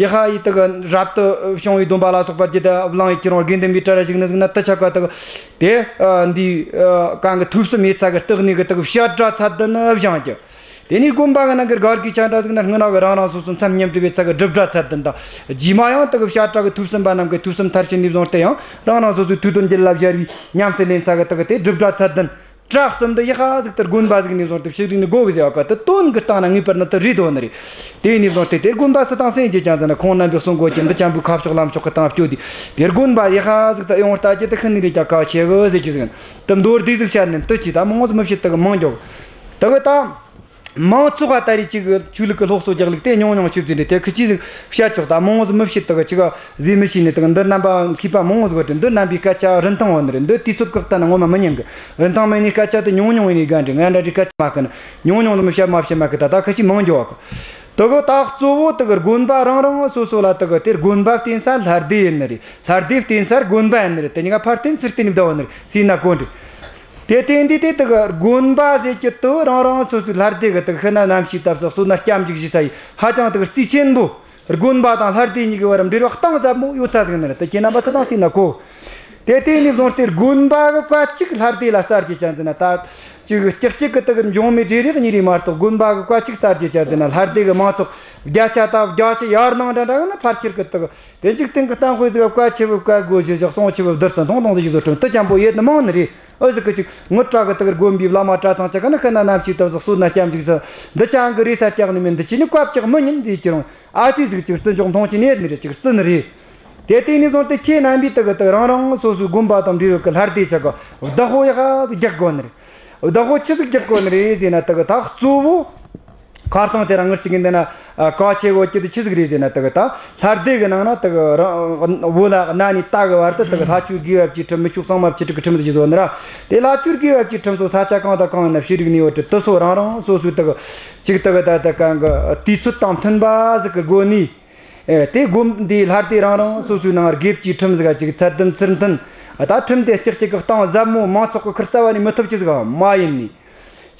ཡ་ཧ་ཡི་དག་རབ་ཏུ་བྱུང་བའི་སྡོམ་པ་ལ་སོགས་པ་རྒྱུད་དུ་བླངས་ཡི་ཁྱེད་རང་དགེ་འདུན་པའི་གྲལ་ཞུགས་ནི་ཟིག་ན་དུ་ཆ་ག་དག་དེ་ཨ་འདི་ཨ་གང་གི་ཐོས་བསམ་ཡེ་ཚ་གི་སྟེགས་ནས་གི་དག་བཤད་གྲྭ་ཚད་ལྡན་ནི་སྦྱང་རྒྱུ། དེ་ནས་དགོན་པ་གི་ནང་གི་སྒར་གྱི་ཆ་འདྲ་ཟིག་ན་སྔོན་ན་གི་རང་རང་སོ་སོ་མཚམས་མཉམ་འབྲེལ་བའི་ཚ་གི་སྒྲུབ་གྲྭ་ཚད་ལྡན་དང་། རྗེས་མ་ཡང་དག་བཤད་གྲྭ་གི་ཐོས་བསམ་པ་རྣམས་ཀྱི་ཐོས་བསམ་མཐར་ཕྱིན་ནས་བཟུང་སྟེ་ཡང་རང་རང་སོ་སོའི་ཐོས་དོན་རྒྱུད་ལ་སྦྱར་བའི་ཉམས་སུ་ལེན་ཚ་གི་དག་དེ་སྒྲུབ་གྲྭ་ཚད་ལྡན། གྲྭ་གསུམ་འདི་ཡ་ཧ་ཟིག་ཏུ་དགོན་པ་ཟིག་ནས་བཟུང་སྟེ་ཕྱི་རིག་ནས་སྒོ་གི་ཟེར་བ་ཀ་དེ་དོན་གི་སྟེང་ན་ངེས་པར་ན་དུ་རེད་དོ་ནི་རེད། དེ་ནས་བཟུང་སྟེ་དེ་དགོན་པ་སུ་དང་སུ་ཡིན་གྱི་ཅང་ཟེར་ན་ཁོང་རྣམ་པས་གསུང་གོ་ཀྱི་འདི་ཅན་པོའི་ཁ་ཕྱོགས་ལམ་ཕྱོགས་ཀྱི་སྟེང་བསྐྱོད་དེ་དེ་དགོན་པ་ཡ་ཧ་ཟིག་ཏུ་ཨེ་ཡོང་ལྟ་རྒྱུ་དེ་ཤིན་ཏུ་རེད་ཀྱང་གལ་ཆེ་གི་ཟེར་གྱི་ཟིག་དུ་མདོར་བསྡུས་ཟིག་བཤད་ནས་དུ་ཅི་ད་མང་ཟིག་མི་བཤད་དུ་གི་མང་མགྱོགས་དུ་གི་ད། མང་ཚོགས་པ་ད་རེས་ཅིག་ཆོས་ལུགས་ཀྱི་སློབ་གསོ་རྒྱག་ལུགས་དེ་ཉུང་ཉུང་ཆུ་ཚོད་འདྲ་དེ་ཁི་ཅི་ཟིག་བཤད་ཆོག་ད་མང་ཟིག་མི་བཤད་དག་ཅིག་ཟིག་མི་ཤེས་ནས་དག་འདི་རྣམ་པ་མཁས་པ་མང་ཟིག་བ་དྲི། འདི་རྣམ་པའི་སྐད་ཆ་རིན་ཐང་བ་ནི་རེད། འདི་དུས་ཚོད་བཀག་ད་ན་ངོ་མ་མི་ཉན་གི། རིན་ཐང་མེད་ནས་སྐད་ཆ་དེ་ཉུང་ཉུང་ཡིན་ནས་དགའ་འདྲི། ང་འདྲ་འདྲི་སྐད་ཆ་མ་ཁི་ན་ཉུང་ཉུང་ལ་མི་བཤད་མ་བཤད་མ་ཁི་ད་ད་ཁི་ཅི་མང་འགྱོ་བ་གི། དེ་གི་ད་གཙོ་བོ་དེ་གི་དགོན་པ་རང་རང་སོ་སོ་ལ་དེ་གི་དེར་དགོན་པ་བརྟེན་ས་ལྷ་སྡེ་ཡིན་ནི་རེད། ལྷ་སྡེ་བརྟེན་ས་དགོན་པ་ཡིན་ནི་རེད། དེ་གཉིས་ཀ་ཕར་བརྟེན་ཚུར་བརྟེན་བསྡད་ཡོད་ནི་རེད། སྲིད་ན་གོ་འདྲི། དེ་དེ་འདི་དེ་དེ་གི་དགོན་པ་ཟེར་གྱི་དེ་རང་རང་སོ་སོའི་ལྷ་སྡེ་གི་དེ་གི་ཤི་ན་རྣམ་ཤེས་བཏབ་ས་གསོན་ན་སྐྱབས་འཇུག་ཞུ་ས་ཡི་ཧ་ཅང་དེ་གི་རྩིས་ཆེན་པོ། དགོན་པ་དང་ལྷ་སྡེ་གཉིས་ཀྱི་བར་འབྲེལ་བ་གཏིང་ཟབ་མོ་ཡོད་ས་ཟིག་ནི་རེད། དེ་ཁྱེད་རྣམ་པ་ཚོ་དང་སྲིད་ན་གོ། དེ་དེ་ནས་བཟུང་སྟེ་དགོན་པ་གི་བཀའ་གཅིག་ལྷ་སྡེ་ལ་གསར་གྱི་ཅན་ཟེར་ན། ད་ཅིག་ཀྱག་ཀྱག་གི་དེ་གི་འབྱུང་མི་རེ་རེ་གཉིས་རེ་མ་གཏོགས། དགོན་པ་གི་བཀའ་གཅིག་གསར་གྱི་ཅན་ཟེར་ན། ལྷ་སྡེ་གི་མང་ཚོགས་བརྒྱ་ཆ་ད་བརྒྱ་ཆ་ཡར་ནང་འདྲ་འདྲ་གི་ན་ཕལ་ཆེར་གི་དེ་གི་དེ་འཇིག་རྟེན་གི་གཏམ་དཔེ་ཟིག་བཀའ་ཆེ་བུ་བཀའ་བསྒོ་བཞི་བཞག། གསུང་ཆེ་བུ་བདུད་རྩི་མཐོང་མཐོང་ཟིག་བཟོ་ཁྲིམས་དེ་ཅན་པོ་ཡེད་ནི་མང་ནི་རེད། ཨོ་ཟིག་གི་ཅིག་ངུ་དྲག་གི་དེ་གི་དགོན་པའི་བླ་མ་གྲྭ་ཚང་ཆ་ག་ན་ཤི་ན་རྣམ་ཤེས་བཏབ་ས་གསོན་ན་སྐྱབས་འཇུག་ས་འདི་ཅན་གི་རེ་ས་སྐྱག་ནི་མིན། འདི་ཅི་ནི་བཀའ་བཅག་མི་ཉན་ཟིག་ཀྱི་རུང་། ཨ་ཙི་ཟིག་ཅིག་བརྩི་འཇོག་མཐོང་ཆེན་ཡེད་ནི་རེད། ཅིག་བརྩི་ནི་རེད། དེ་དེ་ནས་བཟུང་སྟེ་ཁྱེད་རྣམ་པས་དེ་གི་དེ་རང་རང་སོ་སོའི་དགོན་པ་དང་འབྲེལ་ཡོད་གི་ལྷ་སྡེ་ཆ་ག་བདག་པོ་ཡག་ཟིག་རྒྱག་དགོས་ནི་རེད། བདག་པོ་ཆི་ཟིག་རྒྱག་དགོས་ནི་རེད་ཟེར་ན། དེ་གི་ད་གཙོ་བོ་ཁ་སང་དེ་རིང་ངར་ཅིག་གི་འདི་ན་ཨ་གལ་ཆེ་བོ་གི་དེ་ཆི་ཟིག་རེད་ཟེར་ན། དེ་གི་ད་ལྷ་སྡེ་གི་ནང་ན་དེ་གི་རང་བོད་ལ་གནའ་ནས་ད་གི་བར་དུ་དེ་གི་ལྷ་ཆོས་དགེ་བ་བཅུའི་ཁྲིམས། མི་ཆོས་གཙང་མ་བཅུ་དྲུག་གི་ཁྲིམས་ཟིག་བཟོ་ནི་ར། དེ་ལྷ་ཆོས་དགེ་བ་བཅུའི་ཁྲིམས་སོགས་ས་ཆ་གང་དང་གང་ཡིན་ན་ཤེས་རིག་ནས་ཡོད་དེ། དེ་ཚོ་རང་རང་སོ་སོའི་དེ་གི་ཅིག་དེ་གི་ད་ད་གང་གི་དུས་ཚོད་དང་མཐུན་པ་ཟིག་གི་སྒོ་ནས། ཨེ། དེ་དགོན་འདིའི་ལྷ་སྡེ་རང་རང་སོ་སོའི་ནང་དགེ་བཅུའི་ཁྲིམས་ཟིག་ཅིག་ཚད་ལྡན་ཚུལ་མཐུན། ད་ཁྲིམས་དེ་ཀྱག་ཀྱག་གི་གཏིང་ཟབ་མོ་མང་ཚོགས་ཀྱི་ཁུར་རྩ་བ་ནས་མི་ཐུབ་རྒྱུ་ཟིག་མ་ཡིན་ནི།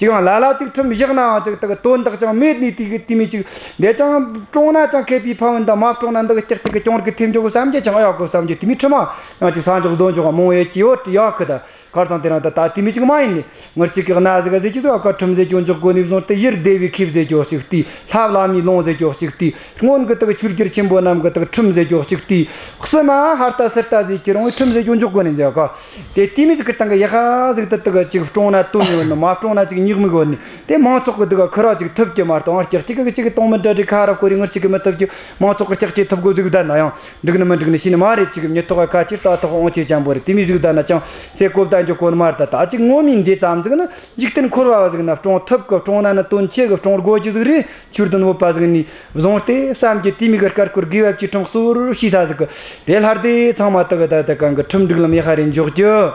ཅིག་ཡང་ལ་ལ་ཅིག་ཁྲིམས་བཞག་ནའང་ཅིག་དེ་གི་དོན་དག་ཅང་མེད་ནི། དེ་གི་དེ་མོ་ཅིག་འདི་ཅང་བཀྲོངས་ན་ཅང་ཁེ་ཕན་ཡོད་ད། མ་བཀྲོངས་ན་འདི་གི་ཀྱག་ཀྱག་གི་གྱོང་གི་ཐེབས་འགྱོ་གི་བསམ་རྒྱུ་ཅང་ཨེ་ཡོད་གི་བསམ་རྒྱུ། དེ་མོ་ཁྲིམས་མ་ཡང་ཅིག་ས་འཇོག་རྡོ་འཇོག་མང་ཡོད་ཀྱི་ཡོད་ཡོད་གི་ད། ཁར་སང་དེ་རིང་ད་ད་དེ་མོ་ཅིག་མ་ཡིན་ནི། ངར་ཅིག་གི་གནའ་ཟིག་ཟེར་གྱི་ཟིག་ཨ་ཀ་ཁྲིམས་ཟེར་གྱི་འཇོག་གོ་ནས་བཟུང་སྟེ། ཡུལ་སྡེ་བའི་ཁེབས་ཟེར་གྱི་ཅིག་དེ། ལྷ་བླ་མའི་ལུང་ཟེར་གྱི་ཅིག་དེ། སྔོན་གྱི་དག་ཆོས་རྒྱལ་ཆེན་པོ་རྣམས་ཀྱི་དག་ཁྲིམས་ཟེར་གྱི་ཅིག་དེ། གསུམ་ཨ་ཧར་ལྟ་ཚུར་ལྟ་ཟེར་གྱི་རུང་བའི་ཁྲིམས་ཟེར་གྱི་འཇོག་གོ་ནས་ཟེར་ཨ་ཀ། དེ་དེ་མོ་ཟིག་གི་སྟེང་གི་ཡག་ཟིག་ད་དག་ཅིག་བཀྲོངས་ན་དོན་ཡོད་ནི། མ་བཀྲོངས་ན་ཅིག་ཉེས་དམིགས་ཡོད་ནི། དེ་མང་ཚོགས་གི་དག་ཁུར་ར་ཅིག་ཐུབ་ཀྱི་མ་གཏོགས། ཨ་ཀྱག་ཀྱག་གི་ཅིག་གི་གཏོང་མི་འདྲ་འདྲའི་ཁ་ར་ཁོ་རེ་ངར་ཅིག་གི་མི་ཐུབ་ཀྱི། མང་ཚོགས་གི་ཀྱག་ཀྱག་ཐུབ་དགོས་ཟིག་བསྡད་ན་ཡང་། འགྲིག་ནི་མི་འགྲིག་ནི་ཤེས་ནི་མ་རེད། ཅིག་མྱི་ཐོག་ག་ཁ་ཆེ་ལྟ་ཐོག་འོང་ཆེ་ཅན་པོ་རེད། དེ་མོ་ཟིག་བསྡད་ན་ཅང་སེ་གོ་བསྡད་འཇོག་གོ་ནི་མ་རེད། ད་ད་ཅིག་ངོ་མའི་འདི་ཙམ་ཟིག་ནི་འཇིག་རྟེན་འཁོར་བ་བ་ཟིག་ན་བཀྲོངས་ཐུབ་གི། བཀྲོངས་ན་ནི་དོན་ཆེ་གི། བཀྲོངས་དགོས་རྒྱུ་ཟིག་རེད། ཆོས་ལྡན་བོད་པ་ཟིག་ནས་བཟུང་སྟེ་བསམ་གྱི་དེ་མོ་གི་དཀར་སྐོར་དགེ་བ་བཅུའི་ཁྲིམས་གཙོ་བོར་ཤེས་ས་ཟིག་གི། དེ་ལྷ་སྡེ་ཚང་མ་དག་གི་ད་ད་གང་གི་ཁྲིམས་སྒྲིག་ལམ་ཡག་རེ་འཇོག་རྒྱུ།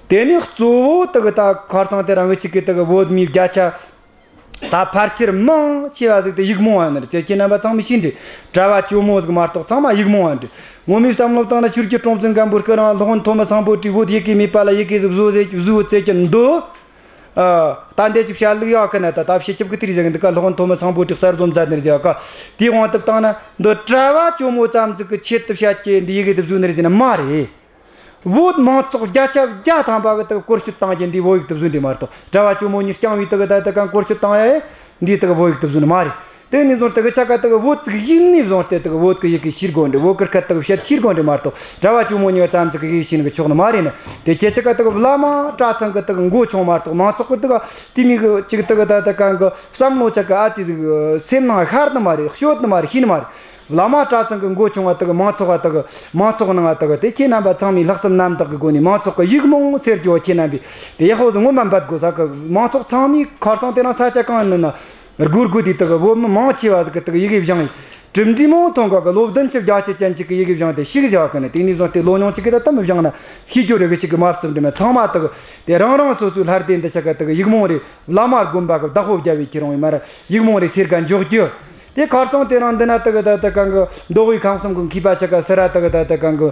དེ་ནས་གཙོ་བོ་དག་གི་ད་ཁར་སང་དེ་རིང་གི་ཅིག་གི་དག་གི་བོད་མི་བརྒྱ་ཆ་ད་ཕལ་ཆེར་མང་ཆེ་བ་ཟིག་དེ་ཡིག་རྨོངས་བ་ནི་རེད། དེ་ཁྱེད་རྣམ་པ་ཚང་མས་ཤེས་འདྲི། གྲྭ་བ་ཇོ་མོ་ཟིག་མ་གཏོགས་ཚང་མ་ཡིག་རྨོངས་བ་འདྲི། ངོ་མའི་བསམ་བློ་བཏང་ན་ཆོས་རྒྱལ་སྲོང་བཙན་སྒམ་པོ་སྐུ་རིང་སློབ་དཔོན་ཐོན་མི་སམ་བྷོ་ཊས་བོད་ཡི་གེ་མེད་པ་ལ་ཡི་གེ་ཟིག་བཟོ་ཟེར་བཟོ་བཙལ་གྱི་འདུག། ཨ། ད་འདི་ཅིག་བཤད་ལུགས་ཡག་གི་ན། ད་ད་བཤད་ཅིག་གི་དེ་རིགས་ཟེར་གི་འདུག་ག། སློབ་དཔོན་ཐོན་མི་སམ་བྷོ་ཊས་གསར་བཟོ་མཛད་ནི་རེད་ཟེར་ག། དེའི་དབང་དུ་བཏང་ན་འདི་གྲྭ་བ་ཇོ་མོ་ཙམ་ཟིག་གི་ཆེད་དུ་བཤད་ཀྱི་འདི་ཡི་གེ་དེ་བཟོ་ནི་རེད་ཟེར་ན་མ་རེད། བོད་མང་ཚོགས་བརྒྱ་ཆ་བརྒྱ་ཐམ་པ་གི་དག་བཀོལ་སྤྱོད་བཏང་རྒྱུ་འདི་བོད་ཡིག་ཏུ་བཟོས་འདི་མ་གཏོགས། གྲྭ་བ་ཇོ་མོ་གཉིས་རྐྱང་བའི་དག་ད་ད་གང་བཀོལ་སྤྱོད་བཏང་ཡ་འདི་དག་བོད་ཡིག་ཏུ་བཟོས་ནི་མ་རེད། དེ་ནས་བཟུང་དག་ཆ་ག་དག་བོད་ཅིག་ཡིན་ནས་བཟུང་སྟེ་དག་བོད་ཀྱི་ཡི་གེ་ཤེས་དགོས་འདྲ། བོད་ཀྱི་སྐད་དག་བཤད་ཤེས་དགོས་འདྲ་མ་གཏོགས། གྲྭ་བ་ཇོ་མོ་གཉིས་ཀ་ཙམ་ཅིག་གི་ཡི་གེ་ཤེས་ནི་གི་ཆོག་ནི་མ་རེད་ནི། དེ་ཁྱེད་ཆ་ག་དག་བླ་མ་གྲྭ་ཚང་གི་དག་མགོ་ཆུང་མ་གཏོགས། མང་ཚོགས་ཀྱི་དག་དེ་མོ་གི་ཅིག་དག་ད་ད་གང་གི་བསམ་བློ་ཆ་ག་ཨ་ཙི་ཟིག་སེམས་ནང་ཤར་ནི་མ་རེད། ཤོད་ནི་མ་རེད། ཤེས་ནི་མ་རེད། བླ་མ་གྲྭ་ཚང་གི་མགོ་ཆུང་བ་དག་མང་ཚོགས་བ་དག་མང་ཚོགས་ནང་བ་དག་དེ་ཁྱེད་རྣམ་པ་ཚང་མས་ལྷག་བསམ་རྣམ་དག་གི་སྒོ་ནས་མང་ཚོགས་ཀྱི་ཡིག་རྨོངས་སེལ་རྒྱུ་བ་ཁྱེད་རྣམ་པས་དེ་ཡག་པོ་ཟིག་ངོ་མ་འབད་དགོས་ས་གི། མང་ཚོགས་ཚང་མས་ཁར་སང་དེ་རིང་ས་ཆ་གང་ཡིན་ན་སྒོར་སྒོར་དེ་དག་བོད་མི་མང་ཆེ་བ་ཟིག་གི་དག་ཡི་གེ་སྦྱངས་ཡིན། གྲུབ་འབྲས་མང་ཐོན་ག་གི། ལོ་བདུན་ཅུ་བརྒྱད་ཅུ་ཅན་ཅིག་གི་ཡི་གེ་སྦྱངས་ཏེ་ཤེས་གི་བཞག་གི་ནི། དེ་ནས་བཟུང་སྟེ་ལོ་ཉུང་ཅིག་གི་ད་དམ་སྦྱངས་ན་ཤེས་རྒྱུ་རེ་གི་ཅིག་གི་མ་བཙུམ་འདྲ་མེད། ཚང་མ་དག་དེ་རང་རང་སོ་སོའི་ལྷ་སྡེ་འདི་ཆ་ག་དག་ཡིག་རྨོངས་རེ། བླ་མ་དགོན་པ་གི་བདག་པོ་རྒྱབ་བའི་ཁྱེད་རང་བའི་མ་ར་ཡིག་རྨོངས་རེ་སེལ་ག་འཇོག་རྒྱུ། དེ་ཁར་སང་དེ་རིང་འདི་ན་དག་ད་ད་གང་གི་མདོ་དབུས་ཁམས་གསུམ་གི་མཁས་པ་ཆ་ག་སི་ར་དག་ད་ད་གང་གི་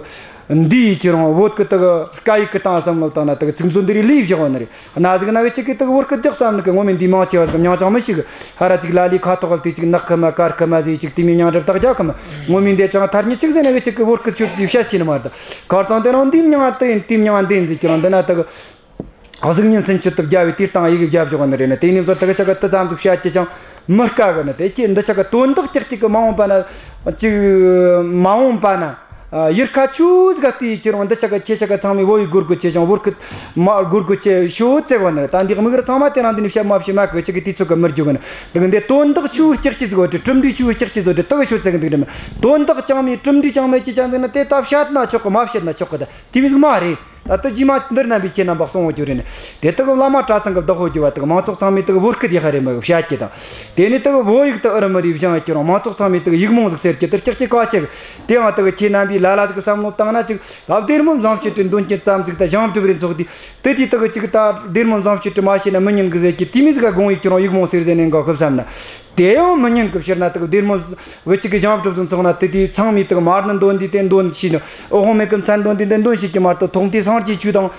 འདིའི་ཁྱེད་རང་བོད་གི་དག་སྐད་ཡིག་གི་སྟེང་བསམ་བློ་བཏང་ན་དག་ཚིག་མཛོད་འདི་རེ་ལས་བཞག་ནི་རེད། གནའ་ཟིག་ན་གི་ཅིག་གི་དག་བོད་སྐད་རྒྱག་བསམ་ནི་གི་ངོ་མ་འདི་མང་ཆེ་བ་ཟིག་མྱང་ཅང་མི་ཤེས་གི། ཧ་ར་ཅིག་ལ་ལས་ཁ་ཐོག་གི་དེ་ཅིག་ནག་ཁི་མ་དཀར་ཁི་མ་ཟིག་ཅིག་དེ་མོ་མྱང་གྲབས་དག་རྒྱག་ཁི་མ། ངོ་མ་འདི་ཅང་ཐར་ཉི་ཅིག་ཟེར་ན་གི་ཅིག་གི་བོད་སྐད་ཤོད་ཅིག་བཤད་ཤེས་ནི་མ་རེད། ཁར་སང་དེ་རིང་འདི་མྱང་དེ་ཡིན་དེ་མྱང་འདི་ཡིན་ཟེར་ཁྱེད་རང་འདི་ན་དག་གཟུགས་བརྙན་སུན་ཆད་དུ་བརྒྱབ་བས་དེའི་སྟེང་ཡི་གེ་བརྒྱབ་བཞག་ནི་རེད་ནི། དེ་ནས་བཟོ་དག་ཆ་ག་དུ་ཙམ་ཟིག་བཤད་ཀྱི་ཅང་མི་དཀའ་གི་ནི། དེ་ཀྱི་འདི་ཆ་ག་དོན་དག་ཀྱག་ཀྱག་གི་མ་འོངས་པ་ན་ཅིག་མ་འོངས་པ་ན་ཡུལ་ཁ་ཆུ་ཟིག་ག་དེའི་ཁྱེད་རང་འདི་ཆ་ག་ཁྱེད་ཆ་ག་ཚང་མས་བོད་ཡིག་སྒོར་དགོས་ཆེ་ཅང་བོད་སྐད་མ་སྒོར་དགོས་ཆེ་ཤོད་ཙེ་གོ་ནི་རེད། ད་འདི་མིག་ར་ཚང་མ་དེ་རིང་འདི་ནས་བཤད་མ་བཤད་མ་གི་ཅིག་གི་དུས་ཚོད་ག་མི་རྒྱུག་གི་ནི། འདི་གི་འདི་དོན་དག་ཆུ་ཀྱག་ཀྱག་ཟིག་གོ་དྲི། གྲུབ་འབྲས་ཆུ་ཀྱག་ཀྱག་ཟིག་དྲི། དག་ཤོད་ཙེ་གི་འདུག་དྲི་མི། དོན་དག་ཅང་མེད་གྲུབ་འབྲས་ཅང་མེད་ཀྱི་ཅང་ཟིག་ན་དེ་ད་བཤད་ན་ཆོག་གི། མ་བཤད་ན་ཆོག་གི། ད་དེ་མོ་ཟིག་མ་རེད། ད་ལྟ་རྗེས་མ་འདིར་རྣམ་པའི་ཁྱེད་རྣམ་པ་གསུང་བ་རྒྱུ་རེད་ནི། དེ་དག་བླ་མ་གྲྭ་ཚང་གི་བདག་པོ་རྒྱུ་བ་དག་མང་ཚོགས་ཚང་མས་དག་བོད་སྐད་ཡག་རེ་མི་བཤད་ཀྱི་དང་། དེ་ནས་དག་བོད་ཡིག་དག་ཨུ་རུ་མི་རིགས་སྦྱང་ཡག་གི་རུང་མང་ཚོགས་ཚང་མས་དག་ཡིག་རྨོངས་ཟིག་སེལ་གྱི་དེ་ཀྱག་ཀྱག་གལ་ཆེ་གི། དེའང་དག་ཁྱེད་རྣམ་པས་ལ་ལ་ཟིག་བསམ་བློ་བཏང་ན་ཅིག་ད་སྡེར་མོ་འཛོམས་སྤྱོད་དེ་འདོན་རྐྱེན་ཙམ་ཟིག་ད་བྱང་སྒྲུབ་རེ་ཚོགས་དུས་དེ་དུས་དག་ཅིག་ད་སྡེར་མོ་འཛོམས་སྤྱོད་དེ་མ་བྱས་ན་མི་ཉན་གི་ཟེར་གྱི་དེ་མོ་ཟིག་ག་དགོངས་ཡག་གི་རུང་ཡིག་རྨོངས་སེལ་ཟེར་ནས་འགའ་ཁུབ་བསམ་ན། དེ་ཡང་མི་ཉན་གི། ཕྱིར་ན་དག་སྡེར་མོ་བུ་གཅིག་གི་ཞང་གྲུབ་ཚོ་ཚོགས་ན་དེ་དུས་ཚང་མས་དག་མར་ནི་འདོན་དུས་དེ་འདོན་བྱས་ནི། འོད་དཔག་མེད་ཀྱི་མཚན་འདོན་དུས་དེ་འདོན་བྱེད་ཀྱི་མ་གཏོགས། ཐོག་མཐའི་སངས་རྒྱས་ཆོས་དང་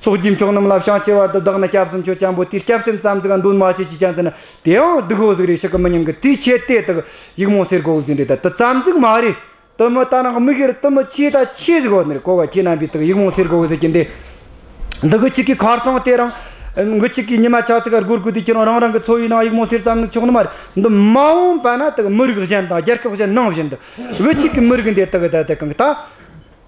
ཚོགས་ཀྱི་མཆོག་རྣམས་ལ། བྱང་ཆུབ་བར་དུ་བདག་ནི་སྐྱབས་སུ་མཆི། ཅན་པོ་དེའི་སྐྱབས་སེམས་ཙམ་ཟིག་འདོན་མ་བྱེད་ཀྱི་ཅན་ཟིག་ན། དེ་ཡང་སྡུག་པོ་ཟིག་རེད། ཤི་གི་མི་ཉན་གི། དེའི་ཆེད་དེ་དག་ཡིག་རྨོངས་སེལ་དགོས་ཟིག་རེད། ད་དེ་ཙམ་ཟིག་མ་རེད། དེ་མོ་ད་ནང་མི་སྒེར་དེ་མོ་ཆེ་ད་ཆེ་ཟིག་ཡོད་ནི་རེད། གོ་བ། ཁྱེད་རྣམ་པས་དག་ཡིག་རྨོངས་སེལ་དགོས་ཟེར་གྱི་འདི། འདི་གི་གཅིག་གི་ཁར་སང་དེ་རིང་། འགི་གཅིག་གི་ཉི་མ་ཆ་ཚིག་ག་སྒོར་དགོས་དུས་ཁྱེད་རང་རང་རང་གི་འཚོ་བའི་ནང་ཡིག་རྨོངས་སེལ་ཙམ་ནི་ཆོག་ནི་མ་རེད། འདི་མ་འོངས་པ་ན་དག་མི་རིགས་གཞན་དང་རྒྱལ་ཁབ་གཞན་ནང་བཞིན་དུ། འགི་གཅིག་གི་མི་རིགས་འདི་དག་ད་དེ་གང་གི་ད།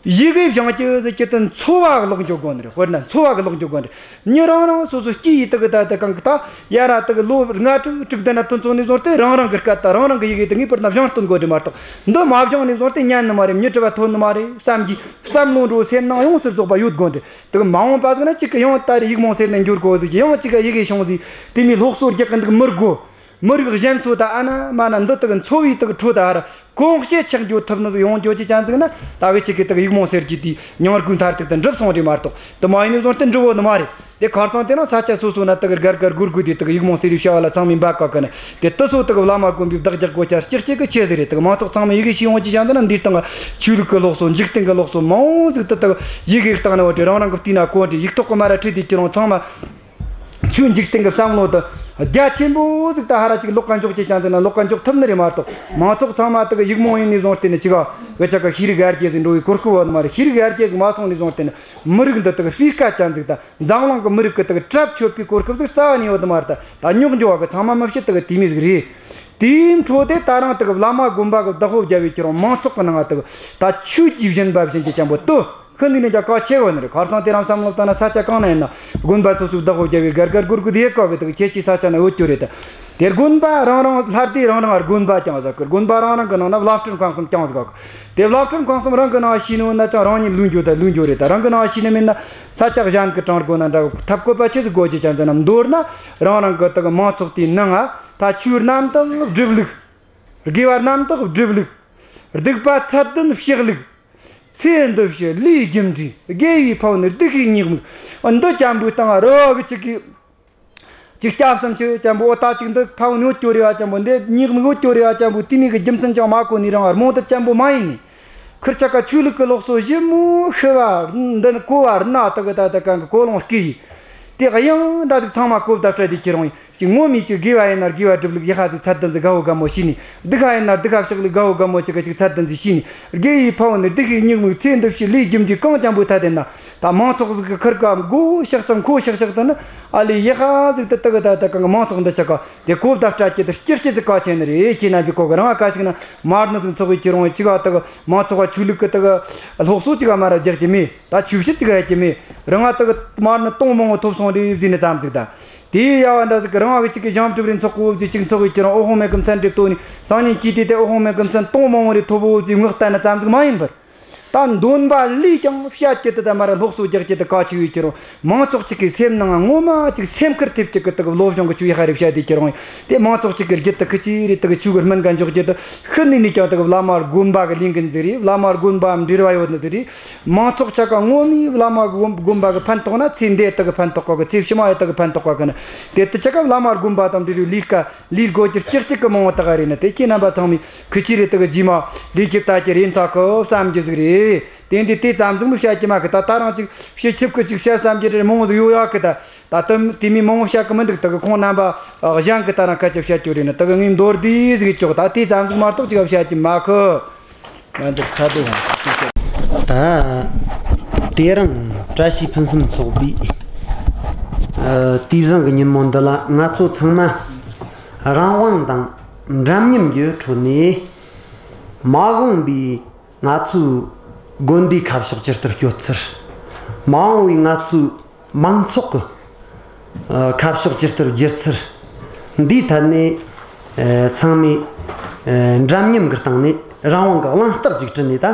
ཡི་གེ་སྦྱང་རྒྱུ་ཟེར་རྒྱུ་དེ་འཚོ་བ་གི་ལོག་འགྱོ་དགོས་ནི་རེད། དཔེར་ན་འཚོ་བ་གི་ལོག་འགྱོ་དགོས་ནི་རེད། མྱི་རང་རང་སོ་སོ་སྐྱེས་ཡི་དག་ད་དེ་གང་གི་ད་ཡ་ར་དག་ལོ་ལྔ་དྲུག་དྲུག་བདུན་ན་ཐོན་སོང་ནས་བཟུང་སྟེ། རང་རང་གི་སྐད་དང་རང་རང་གི་ཡི་གེ་དེ་ངེས་པར་ན་སྦྱང་སྟོན་དགོས་རེད་མ་གཏོགས། འདི་མ་སྦྱངས་ནས་བཟུང་སྟེ་ཉན་ནི་མ་རེད། མྱི་གྲི་བ་ཐོན་ནི་མ་རེད་བསམ་གྱི་བསམ་བློ་འགྲོ། སེམས་ནང་ཡོངས་སུ་རྫོགས་པ་ཡོད་དགོས་རེད། དེ་གི་མ་འོངས་པ་ཟིག་ན་གཅིག་གི་ཡང་ད་རེས་ཡིག་རྨོངས་སེལ་ནས་འགྱུར་དགོས་ཟིག་ཡང་གཅིག་གི་ཡི་གེ་བྱུང་ཟིག་དེ་མོའི་སློབ་གསོ་རྒྱག་གི་འདུག་མི་དགོས། མི་རིགས་གཞན་ཚོ་ད་ཨ་ན་མ་ན་འདི་དག་འཚོ་བའི་དག་ཁྲོད་ད་ཧར་གོང་བཤད་ཆགས་འགྱོ་ཐུབ་ནི་ཟིག་ཡོང་འགྱོ་ཅི་ཅན་ཟིག་ན། ད་གི་ཆི་གི་དག་ཡིག་རྨོངས་སེལ་གྱི་དེའི་མྱིང་རྒྱུ་མཐར་ཐུག་ཏུ་འགྲུབ་སོང་རེད་མ་གཏོགས། དེ་མ་ཡིན་ནི་བཟུང་སྟེ་འགྲུབ་བོ་ནི་མ་རེད། དེ་ཁར་སང་དེ་རིང་ས་ཆ་སོ་སོ་ན་དག་གར་གར་སྒོར་སྒོར་དེ་དག་ཡིག་རྨོངས་སེལ་བའི་བྱ་བ་ལ་ཚང་མས་འབད་དགོས་གི་ནི། དེ་དེ་ཚོ་དག་བླ་མ་དགོན་པའི་བདག་རྒྱག་དགོས་ཆ་སྐྱེ་སྐྱེ་གི་ཆེ་ཟིག་རེད། དག་མང་ཚོགས་ཚང་མས་ཡི་གེ་ཤེས་ཡོང་ཅི་ཅན་ཟིག་ན། འདིའི་སྟེང་ཆོས་ལུགས་གི་སློབ་གསོ། འཇིག་རྟེན་གི་སློབ་གསོ་མང་བོ་ཟིག་དེ་དག་ཡི་གེ་བཏང་ན་བ་དེ་རང་རང་གི་དུས་ན་གོ་དེ་ཡིག་ཐོག་གི་མ་ར་ཁྲིད་དེ་ཁྱེད་རང་ཚང་མ། ཆོས་འཇིག་རྟེན་གྱི་བསམ་བློ་དེ་རྒྱ་ཆེན་པོ་ཟིག་ད་ཧ་ར་ཅིག་ལོག་ག་འཇོག་བྱེད་ཅན་ཟིག་ན་ལོག་ག་འཇོག་ཐུབ་ནི་རེད་མ་གཏོགས། མང་ཚོགས་ཚང་མ་དེ་གི་ཡིག་རྨོངས་ཡིན་ནས་བཟུང་སྟེ་ནི་ཅི་ག་གི་ཆ་ག་ཤེས་རིག་ཡར་རྒྱས་ཟིག་འགྲོ་བའི་གོ་སྐབས་ཡོད་ནི་མ་རེད། ཤེས་རིག་ཡར་རྒྱས་ཟིག་མ་སོང་ནས་བཟུང་སྟེ་ནི་མི་རིགས་འདི་དེ་གི་སྤུས་ཀ་ཅན་ཟིག་དང་འཛམ་གླིང་གི་མི་རིགས་གི་དེ་གི་གྲབས་ཆོད་པའི་གོ་སྐབས་ཟིག་རྩ་བ་ནས་ཡོད་ནི་མ་རེད། ད་ད་རྙོག་འགྱོ་བ་གི་ཚང་མ་མི་བྱེད་དེ་གི་དེ་མོ་ཟིག་རེད། དེའི་འཕྲོ་དེ་ད་རང་དེ་གི་བླ་མ་དགོན་པ་གི་བདག་པོ་རྒྱབ་པའི་ཁྱེད་རང་མང་ཚོགས་གི་ནང་ང་དེ་གི་ད་ཆོས་ཀྱི་སྦྱིན་པ་སྦྱིན་རྒྱུ་ཅན་པོ་དེ། ཤིན་ཏུ་ནས་ཀྱང་གལ་ཆེ་བ་ནི་རེད། ཁར་སང་དེ་རིང་བསམ་བློ་བཏང་ན་ས་ཆ་གང་ན་ཡིན་ན་དགོན་པ་སོ་སོའི་བདག་པོ་རྒྱབ་པའི་སྒར་སྒར་སྒོར་སྒོར་དེ་གོ་གི་དེ་གི་ཁྱད་ཆོས་ས་ཆ་ན་ཡོད་རྒྱུ་རེད་ད། དེ་དགོན་པ་རང་རང་ལྷ་སྡེ་རང་རང་དགོན་པ་ཀྱང་ཟ་གི། དགོན་པ་རང་རང་གི་ནང་ན་བླ་སྤྲུལ་མཁན་གསུམ་ཀྱང་ཟ་གི། དེ་བླ་སྤྲུལ་མཁན་གསུམ་རང་གི་ནང་ཤེས་ནི་ཡོད་ན་ཅང་རང་ཉིད་ལུས་འགྱོ་ད་ལུས་འགྱོ་རེད་ད། རང་གི་ནང་ཤེས་ནི་མེད་ན་ས་ཆ་གཞན་གི་དྲང་དགོས་ན་འདྲ་གི། ཐབས་བཀོད་པ་ཆི་ཟིག་དགོས་ཀྱི་ཅན་ཟེར་ན། མདོར་ན་རང་རང་གི་དེ་གི་མང་ཚོགས་དེའི་ནང་ང་ད་ཆོས་རྣམ་དག་སྒྲུབ་ལུགས། དགེ་བ་རྣམ་དག་སྒྲུབ་ལུགས། སྡིག་པ་ཚད་ལྡན་བཤགས་ལུགས། ཚེ་འདི་ཕྱི་ལས་རྒྱུ་འབྲས། དགེ་བའི་ཕན་ཡོན་བདེ་གཤེགས་ཉེས་དམིགས། འདི་ཅན་པོའི་སྟེང་རོ་གི་ཅིག་གི་ཅིག་སྐྱབས་སུ་མཆི་ཅན་པོ། འོ་ད་ཅིག་འདི་ཕན་ཡོན་ཡོད་རྒྱུ་རེ་བ་ཅན་པོ། འདི་ཉེས་དམིགས་ཡོད་རྒྱུ་རེ་བ་ཅན་པོ། དེ་མོ་གི་རྒྱུ་མཚན་ཅང་མ་གོ་ནི་རང་རྨོངས་དད་ཅན་པོ་མ་ཡིན་ནི། ཁིར་ཆ་ག་ཆོས་ལུགས་ཀྱི་སློབ་གསོ་ཞིབ་མོ་ཤི་བ་འདི་ནི་གོ་བ་རྣ་དག་གི་ད་ད་གང་གི་གོ་ལོང་སྐུ་ཡིས། དེ་གཡང་འདྲ་ཟིག་ཚང་མ་གོ་བརྡ་སྤྲད་དེ་ཁྱེད་རང་ཡིན། ཅིག་ངོ་མས་ཅིག་དགེ་བ་ཡིན་ན་དགེ་བ་སྒྲུབ་ལུགས་ཡག་པ་ཟིག་ཚད་ལྡན་ཟིག་དགའ་བོ་དགའ་མོ་ཤེས་ནས། སྡིག་པ་ཡིན་ན་སྡིག་པ་བཤགས་ལུགས་དགའ་བོ་དགའ་མོ་ཅིག་གི་ཅིག་ཚད་ལྡན་ཟིག་ཤེས་ནས། དགེ་བའི་ཕན་ཡོན་ནི་བདེ་གཤེགས་ཉེས་དམིགས། ཚེ་འདི་ཕྱི་ལས་རྒྱུ་འབྲས་གང་ཅན་པོའི་ཐད་དེ་ན། ད་མང་ཚོགས་ཟིག་གི་ཁིར་ཀ་མགོ་ཤག་ཅང་ཁོ་ཤག་ཤག་དེ་ནི་ཨ་ལས་ཡག་པ་ཟིག་དེ་དག་གི་ད་ད་གང་གི་མང་ཚོགས་འདི་ཆ་ག་དེ་གོ་བརྡ་སྤྲད་ཀྱི་དེ་སྐྱེར་སྐྱེར་ཟིག་གལ་ཆེ་ནི་རེད། ཁྱེད་རྣམ་པས་གོ་གི། རང་ང་ག་ཞིག་ན་མར་ནི་ཟིག་འཚོགས་གི་ཁྱེད་རང་ཅིག་ག་དག་མང་ཚོགས་ག་ཆོས་ལུགས་གི་དག་སློབ་གསོ་ཅིག་ག་མ་ར་རྒྱག་གི་མེད། ད་ཆོས་བཤད་ཅིག་ཡེད་ཀྱི་མེད། རང་ང་དག་མར་ནི་སྟོང་མང་བོ་ཐོབ་སོང་རེད་ཟེར་ནི་ཙམ་ཟིག་ད། དེ་ཡ་བ་འདྲ་ཟིག་གི་རང་བ་གི་ཅིག་གི་ཞང་སྒྲུབ་རེ་འཚོགས་གོ་ཟིག་ཅིག་འཚོགས་གི་ཁྱེད་རང་འོད་དཔག་མེད་གི་མཚན་རེ་བཏོན་ནས་སང་ཉིན་གྱིས་དེ་དེ་འོད་དཔག་མེད་གི་མཚན་སྟོང་མང་བོ་རེ་ཐོབ་བོ་ཟིག་ངག་བཏང་ནི་ཙམ་ཟིག་མ་ཡིན་པར། ད་འདོན་པ་ལས་ཀྱང་བཤད་རྒྱུ་དེ་ད་མ་ར་སློབ་གསོ་རྒྱག་རྒྱུ་དེ་གལ་ཆེ་བས་ཁྱེད་རང་མང་ཚོགས་ཅིག་གི་སེམས་ནང་ངོ་མ་ཅིག་སེམས་ཁུར་ཐེབས་རྒྱུ་གི་དག་བློ་སྦྱོང་གི་ཆོས་ཡག་པ་རེ་བཤད་དེ་ཁྱེད་རང་ཡིན། དེ་མང་ཚོགས་ཅིག་གི་རྒྱུད་དེ་ཁི་ཆི་རེ་དག་ཆོས་གི་སྨན་ག་འཇོག་རྒྱུ་དེ་ཤིན་ཏུ་ནས་ཀྱང་དག་བླ་མ་དགོན་པ་གི་ལས་འགན་ཟིག་རེད། བླ་མ་དགོན་པའམ་འབྲེལ་བ་ཡོད་ནི་ཟིག་རེད། མང་ཚོགས་ཆ་ག་ངོ་མའི་བླ་མ་དགོན་དགོན་པ་གི་ཕན་ཐོགས་ན་ཚེ་འདི་དག་གི་ཕན་ཐོགས་ག་གི། ཚེ་ཕྱི་མ་ཡི་དག་གི་ཕན་ཐོགས་ག་གི་ནི། དེ་དེ་ཆ་ག་བླ་མ་དགོན་པ་དང་འབྲེལ་བའི་ལས་ཀ་ལས་དགོས་རྒྱུ་ཀྱག་ཀྱག་གི་མང་བོ་དག་རེད་ནི། དེ་ཁྱེད་རྣམ་པ་ཚང་མས་ཁི་ཆི་རེ་དག་རྗེས་མ་ལས་རྒྱུ་ད་རྒྱུ་རེད་ཚ་གི་བསམ་རྒྱུ་ཟིག་རེད། དེ་འདི་དེ་ཙམ་ཟིག་མི་བཤད་རྒྱུ་མ་གི། ད་ད་རང་ཅིག་བཤད་ཆིབ་གི་ཅིག་བཤད་བསམ་རྒྱུ་རེ་མང་བོ་ཟིག་ཡོད་ཡ་གི། ད་ད་དུམ་དེ་མོ་མང་བོ་བཤད་གི་མི་འདུག་དག་གི་ཁོང་རྣམ་པ་གཞན་གི་ད་རང་སྐད་ཆ་བཤད་རྒྱུ་རེད་ནི། དག་གི་ངས་མདོར་བསྡུས་ཟིག་ཆོག་ད་དེ་ཙམ་ཟིག་མ་གཏོགས་ཅིག་བཤད་རྒྱུ་མ་གི། ང་འདིར་ཁ་བརྡ་ཧོང་ཞིག་བཤད། ད་དེ་རིང་བཀྲ་ཤིས་ཕུན་སུམ་ཚོགས་པའི་ཨ་དུས་བཟང་གི་ཉིན་མོ་འདི་ལ། ང་ཚོ་ཚང་མ་རང་དབང་དང་འདྲ་མཉམ་གྱི་ཁྲོད་ནས་མ་འོངས་པའི་ང་ཚོའི་དགོན་སྡེའི་ཁ་ཕྱོགས་ཇི་ལྟར་སྐྱོད་ཚུལ། མ་འོངས་པའི་ང་ཚོའི་མང་ཚོགས་ཀྱི་ཨ་ཁ་ཕྱོགས་ཇི་ལྟར་བསྒྱུར་ཚུལ། འདིའི་ཐད་ནས་ཨ་ཚང་མས་ཨ་འདྲ་མཉམ་གྱི་སྟེང་ནས་རང་དབང་གི་གླེང་སྟེགས་ཅིག་བསྐྲུན་ནས། ད་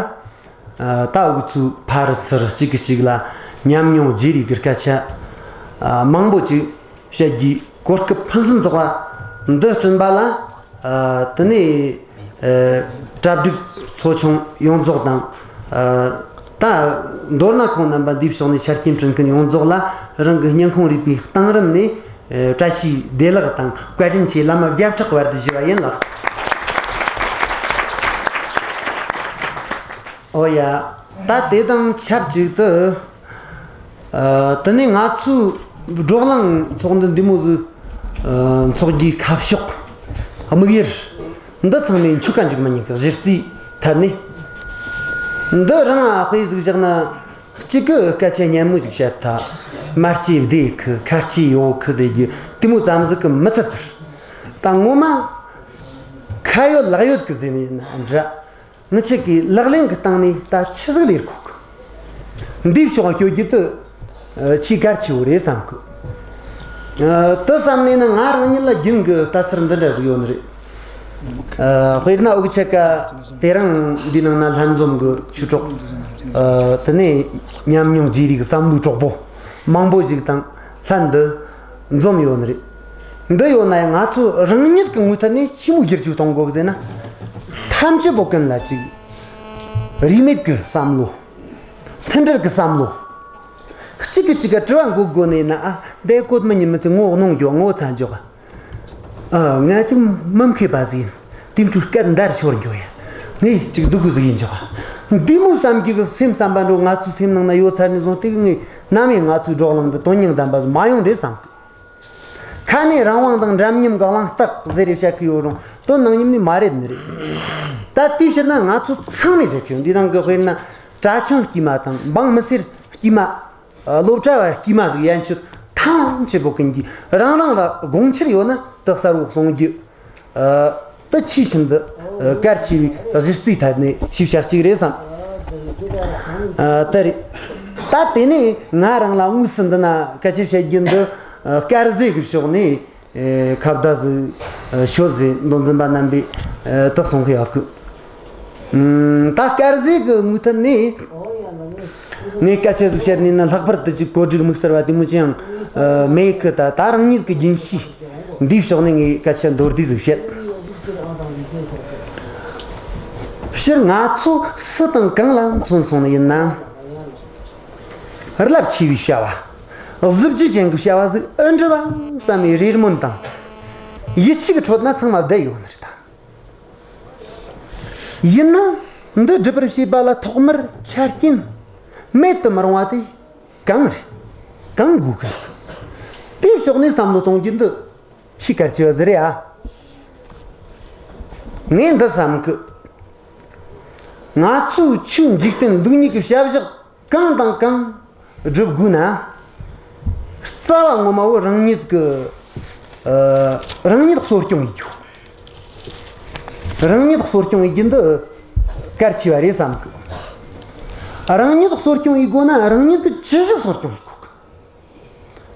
ཨ་ད་འུ་ཚོའི་ཕ་རུ་ཚུར་གཅིག་གིས་གཅིག་ལ་ཉམས་མྱོང་བརྗེ་རེས་ཀྱི་སྐད་ཆ་ཨ་མང་པོ་ཅིག་བཤད་རྒྱུའི་གོ་སྐབས་ཕུན་སུམ་ཚོགས་པ་འདི་བསྐྲུན་པ་ལ། ཨ་དེ་ནས་ཨ་གྲ་སྒྲིག་ཚོ་ཆུང་ཡོངས་རྫོགས་དང་། ཨ་ད་མདོར་ན་ཁོང་རྣམ་པ་འདིའི་ཕྱོགས་ནས་ཆ་རྐྱེན་བསྐྲུན་མཁན་ཡོངས་རྫོགས་ལ་རང་གི་སྙིང་ཁོང་རུས་པའི་གཏིང་རིམ་ནས་ ཨེ། བཀྲ་ཤིས་བདེ་ལེགས་དང་བཀའ་དྲིན་ཆེ། བླ་མ་བརྒྱ་ཕྲག་བར་དུ་ཞུ་བ་ཡིན་ལགས། ཨོ་ཡ། ད་དེ་དང་ཆབས་ཅིག་ཏུ། ཨ། དེ་ནས་ང་ཚོའི་བགྲོ་གླེང་ཚོགས་འདུ་འདི་མོ་ཟིག་ཨ། འཚོགས་རྒྱུའི་ཁ་ཕྱོགས། དམིགས་ཡུལ། འདི་ཚང་མས་འཆུག་ག་འཇུག་མི་ཉན་གི། གཞི་རྩའི་ཐད་ནས། འདི་རང་ང་དཔེ་ཟིག་བཞག་ན། གཅིག་གི་སྐད་ཆ་སྙན་མོ་ཟིག་བཤད་ཐལ། མ་སྐྱེས་བདེ་གི། ཁ་སྐྱེས་ཡོད་གི་ཟེར་རྒྱུ་དེ་མོ་ཙམ་ཟིག་གིས་མི་ཚད་པར། ད་ངོ་མ་ཁ་ཡོད་ལག་ཡོད་གི་ཟེར་ནས་ཡིན་ན་འདྲ། ངི་ཆོ་གིས་ལག་ལེན་གི་སྟེང་ནས་ད་ཆི་ཟིག་ལས་དགོས་གི། འདིའི་ཕྱོགས་སྐྱོད་རྒྱུ་དེ་ཆེས་གལ་ཆེ་བོ་རེད་བསམ་གི། ཨ། དེ་བསམ་ནས་ན་ང་རང་ཉིད་ལ་རྒྱུན་གི་ལྟ་ཚུལ་འདི་འདྲ་ཟིག་ཡོད་ནི་རེད། ཨ། དཔེར་ན་འུ་ཅག་ག་དེ་རིང་འདི་ནང་ན་ལྷན་འཛོམས་གི་ཆོས་གྲོགས། ཨ། དེ་ནས་ཉམས་མྱོང་བརྗེ་རེས་གི་བསམ་བློའི་གྲོགས་པོ་མང་པོ་ཞིག་དང་ལྷན་དུ་འཛོམས་ཡོད་ནི་རེད། འདི་ཡོད་ན་ཡང་ང་ཚོ་རང་ཉིད་ཀྱི་ངོས་ཐད་ནས་ཆི་མོ་བསྒྱུར་བཅོས་གཏོང་དགོས་ཟེར་ན། ཐམས་ཅད་པོ་ཀུན་ལ་ཅིག་རིས་མེད་ཀྱི་བསམ་བློ། མཐུན་སྒྲིལ་གྱི་བསམ་བློ། གཅིག་གིས་གཅིག་ག་དྲི་བ་འགོད་དགོས་ནས་ན། ཨ། འདི་བཀོད་མི་ཉན་མི་ཚེ་ངོ་གནོང་རྒྱུ། ངོ་ཚ་འཇོག་ཨ། ང་ཅིག་མི་མཁས་པ་ཟིག་ཡིན། དེ་འཕྲོ་སྐད་འདར་ཤོར་རྒྱུ་ཡ། ངས་ཅིག་སྡུག་གུ་ཟིག་ཡིན་འཇོག་ཨ། འདི་མོ་བསམ་རྒྱུ་གི་སེམས་བསམ་པ་འགྲོ་ང་ཚོའི་སེམས་ནང་ན་ཡོད་ཚར་ནས་བཟུང་སྟེ་གི་ངས་ནམ་ཡང་ང་ཚོའི་བགྲོ་གླེང་འདི་དོན་སྙིང་ལྡན་པ་ཟིག་མ་ཡོང་རེད་བསམ་གི། ཁ་ནས་རང་དབང་དང་འདྲ་མཉམ་གི་གླེང་སྟེགས་ཟེར་རེ་བཤད་གི་ཡོད་རུང་དོན་ནང་མཉམ་ནས་མ་རེད་ནི་རེད། ད་དེའི་ཕྱིར་ན་ང་ཚོ་ཚང་མས་ཟེར་གི་ཡོད། འདི་ནང་གི་དཔེར་ན་གྲྭ་ཆུང་དཀྱུས་མ་དང་འབངས་མི་སེར་དཀྱུས་མ། ཨ། སློབ་གྲྭ་བ་དཀྱུས་མ་ཟིག་ཡན་ཆོད་ཐམས་ཅད་པོ་ཀུན་གྱིས་རང་རང་ལ་དགོངས་འཆར་ཡོད་ན་དེ་གསལ་བོ་གསུང་རྒྱུ། ཨ། དེ་ཆེས་ཤིན་ཏུ་གལ་ཆེ་བའི་གཞི་རྩའི་ཐད་ནས་ཤེས་བྱ་གཅིག་རེད་བསམ། ཨ། དེ་རེད། ད་དེ་ནས་ང་རང་ལ་དངོས་སུ་འདི་ན་སྐད་ཆ་བཤད་རྒྱུ་འདི། ཨ། དཀར་ཟས་ཀྱི་ཕྱོགས་ནས། ཨེ། ཁ་བརྡ་ཟིག་ཨེ། ཤོད་ཟེར་མདོ་འཛིན་པ་རྣམ་པས། ཨེ། དེ་གསུང་གི་ཡོད་གི། ཨུམ། ད་དཀར་ཟས་ཀྱི་ངོས་ཐད་ནས་ངས་སྐད་ཆ་ཟིག་བཤད་ནས་ན། ལྷག་པར་དུ་ཅིག་གོ་སྒྲིག་དམིགས་བསལ་བ་དེ་མོ་ཅི་ཡང་ཨེ། མེད་གི། ད་ད་རང་ཉིད་ཀྱི་རྒྱུན་ཤེས་འདིའི་ཕྱོགས་ནས་ངས་སྐད་ཆ་མདོར་བསྡུས་ཟིག་བཤད། སྤྱིར་ང་ཚོ་སུ་དང་གང་ལ་མཚོན་སོང་ནི་ཡིན་ན། རླབས་ཆེ་བའི་བྱ་བ། གཟི་བརྗིད་ཅན་གྱི་བྱ་བ་ཟིག་ཨེ་འགྲུབ་བམ་བསམ་པའི་རེ་སྨོན་དང་ཡིད་ཆེས་ཀྱི་ཁྲོད་ན་ཚང་མ་བསྡད་ཡོད་ནི་རེད་ད། ཡིན་ན་འདི་སྒྲུབ་པར་བྱེད་པ་ལ་ཐོག་མར་ཆ་རྐྱེན་མེད་དུ་མི་རུང་བ་དེ་གང་རེད། གང་དགོས་གི། དེའི་ཕྱོགས་ནས་བསམ་བློ་གཏོང་རྒྱུ་འདི་ཆེས་གལ་ཆེ་བ་ཟིག་རེད་ཨ། ངས་འདི་བསམ་གི། ང་ཚོའི་ཆོས་འཇིག་རྟེན་ལུགས་གཉིས་ཀྱི་བྱ་བཞག་གང་དང་གང་སྒྲུབ་དགོས་ན། རྩ་བ་ངོ་མ་བོ་རང་ཉིད་ཀྱི། ཨ། རང་ཉིད་གསོ་སྐྱོང་ཡེད་རྒྱུ། རང་ཉིད་གསོ་སྐྱོང་ཡེད་རྒྱུ་འདི་གལ་ཆེ་བ་རེད་བསམ་གི། རང་ཉིད་གསོ་སྐྱོང་ཡེད་དགོས་ན་རང་ཉིད་ཀྱི་ཅི་ཞིག་གསོ་སྐྱོང་ཡེད་དགོས་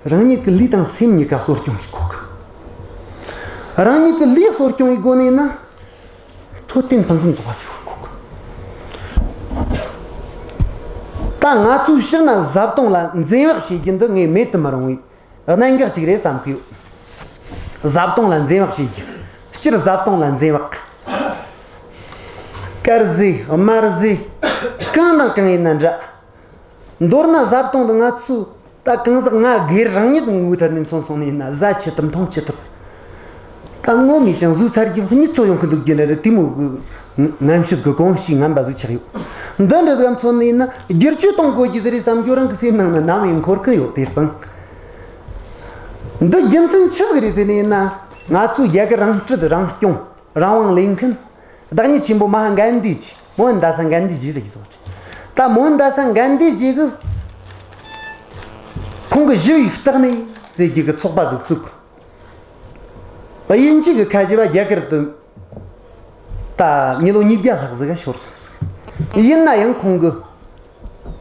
གི། རང་ཉིད་ཀྱི་ལུས་དང་སེམས་གཉིས་ཀ་གསོ་སྐྱོང་ཡེད་དགོས་གི། རང་ཉིད་ཀྱི་ལུས་གསོ་སྐྱོང་ཡེད་དགོས་ནས་ན། འཕྲོད་བསྟེན་ཕུན་སུམ་ཚོགས་པ་ཟིག་ཡོད་དགོས་གི། ད་ང་ཚོའི་ཕྱིར་ན་བཟའ་བཏུང་ལ་འཛེམ་བག་བྱེད་རྒྱུ་འདི་ངས་མེད་དུ་མི་རུང་བའི་གནད་འགག་ཅིག་རེད་བསམ་གི་ཡོད། བཟའ་བཏུང་ལ་འཛེམ་བག་བྱེད་རྒྱུ། སྤྱིར་བཟའ་བཏུང་ལ་འཛེམ་བག། དཀར་ཟས་དམར་ཟས་གང་དང་གང་ཡིན་ན་འདྲ། མདོར་ན་བཟའ་བཏུང་དེ་ང་ཚོས་ད་གང་ཟག་ང་སྒེར་རང་ཉིད་ངོས་ཐད་ནས་མཚོན་སོང་ནས་ཡིན་ན། བཟའ་ཆི་ཐུབ་འཐུང་ཆི་ཐུབ། ད་ངོ་མས་ཀྱང་ཟོས་ཚར་རྒྱུ་གཉིད་ཚོ་ཡོང་གི་འདུག་རྒྱུ་འདྲ་རེད། དེ་མོ་གི་ངན་སྤྱོད་ཀྱི་གོམས་གཤིས་ངན་པ་ཟིག་ཆགས་ཡོད། འདི་འདྲ་ཟིག་མཚོན་ནས་ཡིན་ན་བསྒྱུར་བཅོས་གཏོང་དགོས་རྒྱུ་ཟིག་རེད་བསམ་རྒྱུ་རང་གི་སེམས་ནང་ན་ནམ་ཡང་འཁོར་གི་ཡོད། དེ་ཙང་འདི་རྒྱུ་མཚན་ཆི་ཟིག་རེད་ཟེར་ནས་ཡིན་ན། ང་ཚོའི་རྒྱ་གར་རང་སྲིད་རང་སྐྱོང་རང་དབང་ལེན་མཁན་བདག་ཉིད་ཆེན་པོ་མ་ཧཱ་གན་དྷི་ཇི། མོ་ཧན་དཱ་ས་གན་དྷི་ཇི་ཟེར་གི་སོང་། ད་མོ་ཧན་དཱ་ས་གན་དྷི་ཇི་གིས་ཁོང་གི་ཞི་བའི་བསྟི་གནས་ཟེར་རྒྱུ་གི་ཚོགས་པ་ཟིག་བཙུགས། དབྱིན་ཇི་གི་ཁ་ཆེ་བ་རྒྱ་གར་དུ་ད་མི་ལོ་ཉིས་བརྒྱ་ལྷག་ཟིག་ག་ཤོར་སོང་ཟིག། ཡིན་ན་ཡང་ཁོང་གི་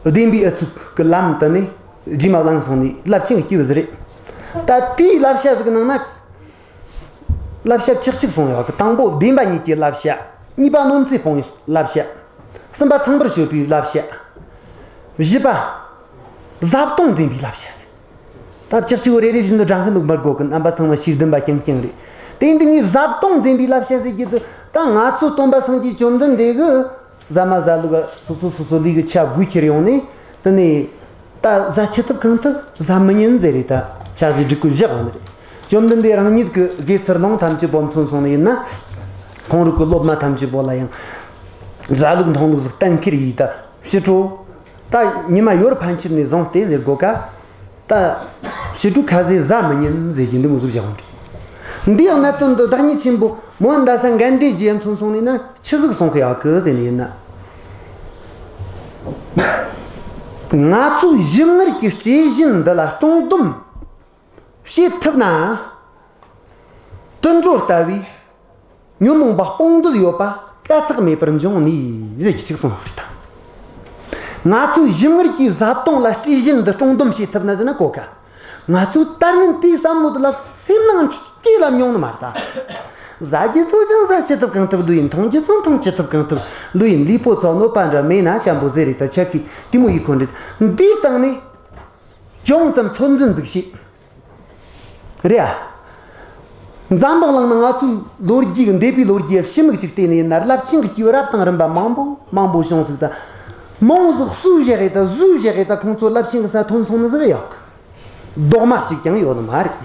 བདེན་པའི་ཨུ་ཚུགས་ཀྱི་ལམ་དུ་ནས་རྗེས་མ་བླངས་སོང་ནས་རླབས་ཆེན་གྱི་སྐྱེས་བུ་ཟིག་རེད། ད་དེའི་བསླབ་བྱ་ཟིག་ནང་ན། བསླབ་བྱ་བཅུ་གཅིག་གསུངས་ཡོད་གི། དང་པོ་བདེན་པ་གཉིས་ཀྱི་བསླབ་བྱ། གཉིས་པ་གནོད་འཚེ་སྤོང་བའི་བསླབ་བྱ། གསུམ་པ་ཚངས་པར་སྤྱོད་པའི་བསླབ་བྱ། བཞི་པ་བཟའ་བཏུང་འཛིན་པའི་བསླབ་བྱ་ཟེར། ད་བཅུ་གཅིག་པོ་རེ་རེ་བཞིན་དུ་བགྲང་གི་འདུག་མི་དགོས་གི། རྣམ་པ་ཚང་མ་ཤེས་ལྡན་པ་རྐྱང་རྐྱང་རེད། དེ་འདི་ངས་བཟའ་བཏུང་འཛིན་པའི་བསླབ་བྱ་ཟེར་རྒྱུ་དེ། ད་ང་ཚོའི་སྟོན་པ་སངས་རྒྱས་བཅོམ་ལྡན་འདས་གིས་ཟ་མ་ཟ་ལུགས་སོ་སོ་སོ་སོ་ལུས་ཀྱི་ཆ་བགོས་ཁྱེར་ཡོང་ནས། དེ་ནས་ད་ཟ་ཆི་ཐུབ་གང་ཐུབ་ཟ་མི་ཉན་ཟེར་རེད། ད་ཆ་ཟིག་སྒྲིག་གི་བཞག་ཡོད་ནི་རེད། བཅོམ་ལྡན་འདས་རང་ཉིད་ཀྱི་དགེ་ཚུལ་སློང་ཐམས་ཅད་པོ་མཚོན་སོང་ནས་ཡིན་ན། ཁོང་རང་གི་སློབ་མ་ཐམས་ཅད་པོ་ལ་ཡང་། བཟའ་ལུགས་འཐུང་ལུགས་ཟིག་གཏན་འཁེལ་ཡིས་ད་ཕྱི་དྲོ། ད་ཉི་མ་ཡོལ་ཕན་ཆད་ནས་བཟུང་སྟེ་ཟེར་དགོས་ཀ། ད་ཕྱི་དྲོ་ཁ་ཟས་ཟ་མི་ཉན་ཟེར་གྱི་འདི་མོ་ཟིག་བཞག་འདྲ། འདི་ཡང་གནད་དོན་འདི་བདག་ཉིད་ཆེན་པོ་མོ་ཧན་དཱ་ས་གན་དྷི་ཇི་ཡང་མཚོན་སོང་ནས་ན་ཆི་ཟིག་གསུང་གི་ཡོད་གི་ཟེར་ནས་ཡིན་ན། ང་ཚོའི་ཞིམ་མངར་གྱི་སྲེད་ཞེན་འདི་ལ་སྲུང་སྡོམ་བྱེད་ཐུབ་ན། དུད་འགྲོ་ལྟ་བུའི་ཉོན་མོངས་པ་སྤོང་འདོད་ཡོད་པ་དཀའ་ཚེགས་མེད་པར་འབྱུང་ནི་ཟེར་གྱི་ཅིག་གསུངས་པ་རེད་ད། ང་ཚོའི་ཞིམ་མངར་གྱི་བཟའ་བཏུང་ལ་སྲེད་ཞེན་འདི་སྲུང་སྡོམ་བྱེད་ཐུབ་ན་ཟེར་ན་གོ་ཀ། ང་ཚོའི་ད་རུང་དེའི་བསམ་བློ་དེ་ལ་སེམས་ནང་སྐྱེ་ལ་མྱོང་ནི་མ་རེད་ད། ཟ་རྒྱུ་ཚོ་ཅང་ཟ་ཅི་ཐུབ་གང་ཐུབ་ལོས་ཡིན། འཐུང་རྒྱུ་ཚོ་འཐུང་ཅི་ཐུབ་གང་ཐུབ་ལོས་ཡིན། ལུས་པོ་ཚོ་གནོད་པ་འདྲ་མེད་ན་ཅམ་པོ་ཟེར་རེད་ད། ཆ་གི་དེ་མོ་ཡིན་ཁོ་རེད། འདིའི་སྟེང་ནས་ཅུང་ཙམ་ཚོད་འཛིན་ཟིག་བྱེད། རེད་ཨ། འཛམ་བུ་གླིང་ན་ང་ཚོའི་ལོ་རྒྱུས་ཀྱི་འདས་པའི་ལོ་རྒྱུས་ཕྱི་མིག་ཅིག་བལྟས་ནས་ཡིན་ན། རླབས་ཆེན་གྱི་སྐྱེས་བུ་རབ་དང་རིམ་པ་མང་པོ་མང་པོ་བྱུང་ཟིག་ད། མང་ཟིག་གསོས་བཞག་གི་ད། བཟོས་བཞག་གི་ད། ཁོང་ཚོ་རླབས་ཆེན་གྱི་ས་ཐོན་སོང་ནི་ཟིག་ཡོད་གི། རྡོག་མ་གཅིག་ཀྱང་ཡོད་ནི་མ་རེད།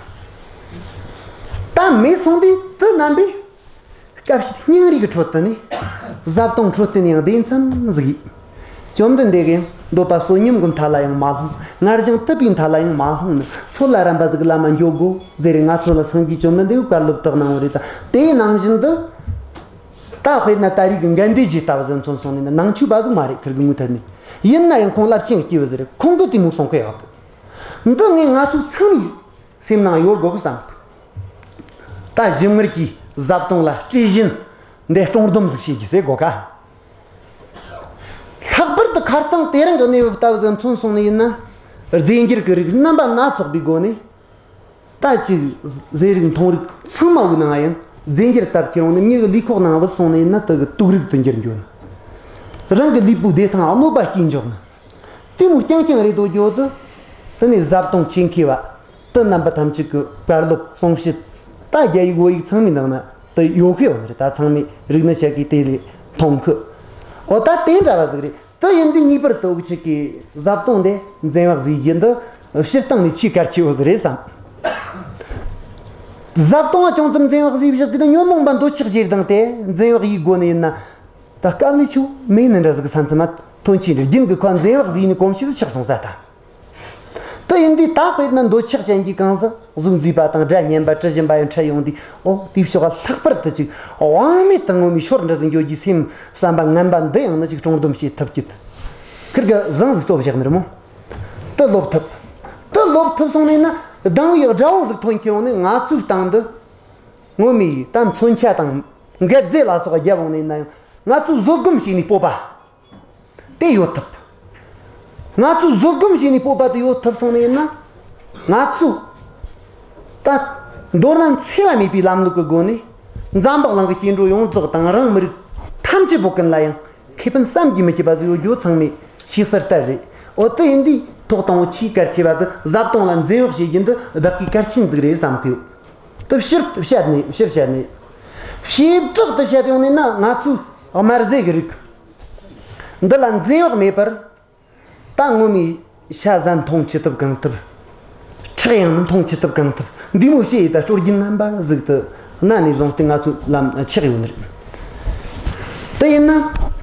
ད་མེད་སོང་དུས་དེ་རྣམ་པས། སྐབས་ཤིག་སྙིང་རུས་ཀྱི་ཁྲོད་དུ་ནས། བཟའ་བཏུང་འཕྲོད་བསྟེན་ཡང་བདེ་མཚམས་ཟིག་ཡིན། བཅོམ་ལྡན་འདས་ཀྱིས་འདོད་པ་བསོད་སྙོམས་ཀྱི་མཐའ་ལ་ཡང་མ་ལྷུང་། ངར་ཞིང་དུབ་པའི་མཐའ་ལ་ཡང་མ་ལྷུང་ནི། ཚོད་ལ་རན་པ་ཟིག་ལམ་མ་འགྱོ་དགོས་ཟེར་རེ། ང་ཚོ་ལ་སངས་རྒྱས་བཅོམ་ལྡན་འདས་ཀྱིས་བཀའ་སློབ་དག་གནང་བ་རེད་ད། དེའི་ནང་བཞིན་དུ། ད་དཔེར་ན་ད་རེས་ཀྱི་གན་དྷི་ཇི་ལྟ་བུ་ཟིག་མཚོན་སོང་ནས་ན། ནང་ཆོས་པ་ཟིག་མ་རེད། ཁིར་གི་ངོས་ཐད་ནས་ཡིན་ན་ཡང་ཁོང་རླབས་ཆེན་གྱི་སྐྱེས་བུ་ཟིག་རེད། ཁོང་གིས་དེ་མོ་གསུང་གི་ཡོད་གི། འདི་ངས་ང་ཚོ་ཚང་མས་སེམས་ནང་ཡོད་དགོས་གི་བསམ་གི། ད་ཞིམ་མངར་གྱི་བཟའ་བཏུང་ལ་སྲེད་ཞེན་འདི་སྲུང་སྡོམ་ཟིག་བྱེད་རྒྱུ་ཟེར་དགོས་ཀ། ལྷག་པར་དུ་ཁ་རྩང་དེ་རིང་གི་གནས་བབ་ལྟ་བུ་ཟིག་མཚོན་སོང་ནི་ཡིན་ན། རྫས་འགྱུར་གྱི་རིགས་རྣམ་པ་སྣ་ཚོགས་པའི་སྒོ་ནས། ད་ཅིག་ཟས་རིགས་འཐུང་རིགས་ཚང་མ་བོའི་ནང་ཡང་རྫས་འགྱུར་བཏབ་ཁྱེར་འོང་ནས། མྱི་གི་ལུས་ཁོག་ནང་བུད་སོང་ནི་ཡིན་ན་དེ་གི་དུག་རིགས་དུ་འགྱུར་འགྱོ་ནི། རང་གི་ལུས་པོའི་བདེ་ཐང་གནོད་པ་སྐྱེལ་འཇོག་ནི། དེ་མོ་རྐྱང་རྐྱང་རེད་དོ་རྒྱུ་དེ། དེ་ནས་བཟའ་བཏུང་ཆེད་མཁས་པ་དེ་རྣམ་པ་ཐམས་ཅད་ཀྱི་བཀའ་སློབ་གསུང་བཤད། ད་རྒྱ་ཡིག་བོད་ཡིག་ཚང་མའི་ནང་ན་དེ་ཡོད་གི་ཡོད་ནི་རེད། ད་ཚང་མས་རིག་ནི་ཆ་གིས་དེ་ལས་མཐོང་གི། འོ་ད་དེ་འདྲ་བ་ཟིག་རེད། དེ་ཡིན་དུས་ངེས་པར་དུ་འུ་ཅག་གིས་བཟའ་བཏུང་དེ་འཛེམ་བག་བཟོ་རྒྱུ་འདི་སྤྱིར་བཏང་ནས་ཆེས་གལ་ཆེ་བོ་ཟིག་རེད་བསམ། བཟའ་བཏུང་ང་ཅུང་ཙམ་འཛེམ་བག་བཟོས་བཞག་དུས་ན། ཉོན་མོངས་པ་འདོད་ཆགས་ཞེ་སྡང་དེ་འཛེམ་བག་ཡེད་དགོས་ནི་ཡིན་ན། ད་དཀའ་ལས་ཆེ་བོ་མེད་ནི་འདྲ་ཟིག་ས་མཚམས་མ་ཐོན་ཆེ་འདྲ། རྒྱུན་གྱི་ཁོ་འཛེམ་བག་བཟོས་ནས་གོམས་གཤིས་སུ་ཆགས་སོང་ས་ད། དེ་ཡིན་དུས་ད་དཔེར་ན་འདོད་ཆགས་ཅན་གྱི་གང་ཟག་གཟུགས་མཛེས་པ་དང་སྒྲ་སྙན་པ་དྲི་ཞིམ་པ་ཡང་འཕྲད་ཡོང་དུས། འོ་དེའི་ཕྱོགས་ལ་ལྷག་པར་དུ་ཅིག་དབང་མེད་དུ་ངོ་མའི་ཤོར་འདྲ་ཟིག་འགྱོ་རྒྱུའི་སེམས་བསམ་པ་ངན་པ་འདི་ཡང་ནི་ཅིག་སྲུང་སྡོམ་བྱེད་ཐུབ་ཀྱི། ཁིར་གི་བཟང་ཟིག་གཙོ་བཞག་ནི་རེད་མོ། དེ་ལོབས་ཐུབ། དེ་ལོབས་ཐུབ་སོང་ནས་ན་སྡང་བའི་དགྲ་བོ་ཟིག་ཐོན་ཁྱེར་འོང་ནས། ང་ཚོའི་སྟེང་དུ་ངོ་མའི་ད་མཚོན་ཆ་དང་འགད་རྫས་ལ་སོགས་བརྒྱབ་འོང་ནས་ན་ཡང་། ང་ཚོས་བཟོད་སྒོམ་བྱས་ནས་སྤོབས་པ་དེ་ཡོད་ཐུབ། ང་ཚོས་བཟོད་སྒོམ་བྱས་ནས་སྤོབས་པ་དེ་ཡོད་ཐུབ་སོང་ནས་ཡིན་ན། ང་ཚོས་ད་མདོར་ན་འཚེ་བ་མེད་པའི་ལམ་ལུགས་ཀྱི་སྒོ་ནས་འཛམ་བུ་གླིང་གི་སྐྱེ་འགྲོ་ཡོངས་རྫོགས་དང་རང་མི་རིགས་ཐམས་ཅད་པོ་ཀུན་ལ་ཡང་ཁེ་ཕན་བསམ་གྱིས་མི་ཁྱབ་པ་ཟིག་ཡོད་རྒྱུ་ཚང་མས་ཤེས་གསལ་ལྟར་རེད། འོ་དེ་ཡིན་དུས་ཐོག་དང་པོ་ཆེས་གལ་ཆེ་བ་དེ་བཟའ་བཏུང་ལ་འཛེམ་བག་བྱེད་རྒྱུ་འདི་བདག་གིས་གལ་ཆེན་ཟིག་རེད་བསམ་གི་ཡོད། དེ་ཕྱིར་བཤད་ནས་ཕྱིར་བཤད་ནས། བྱེ་བྲག་ཏུ་བཤད་ཡོང་ནས་ན། ང་ཚོའི་དམར་ཟས་ཀྱི་རིགས་འདི་ལ་འཛེམ་བག་མེད་པར། ད་ངོ་མའི་ཤ་ཟ་འཐུང་ཅི་ཐུབ་གང་ཐུབ། ཁྲག་ཡང་འཐུང་ཅི་ཐུབ་གང་ཐུབ། འདི་མོ་བྱས་ཡི་ད་སྲོལ་རྒྱུན་རྣམ་པ་ཟིག་ཏུ་གནའ་ནས་བཟུང་སྟེ་ང་ཚོའི་ལམ་ཆགས་ཡོད་ནི་རེད། དེ་ཡིན་ན་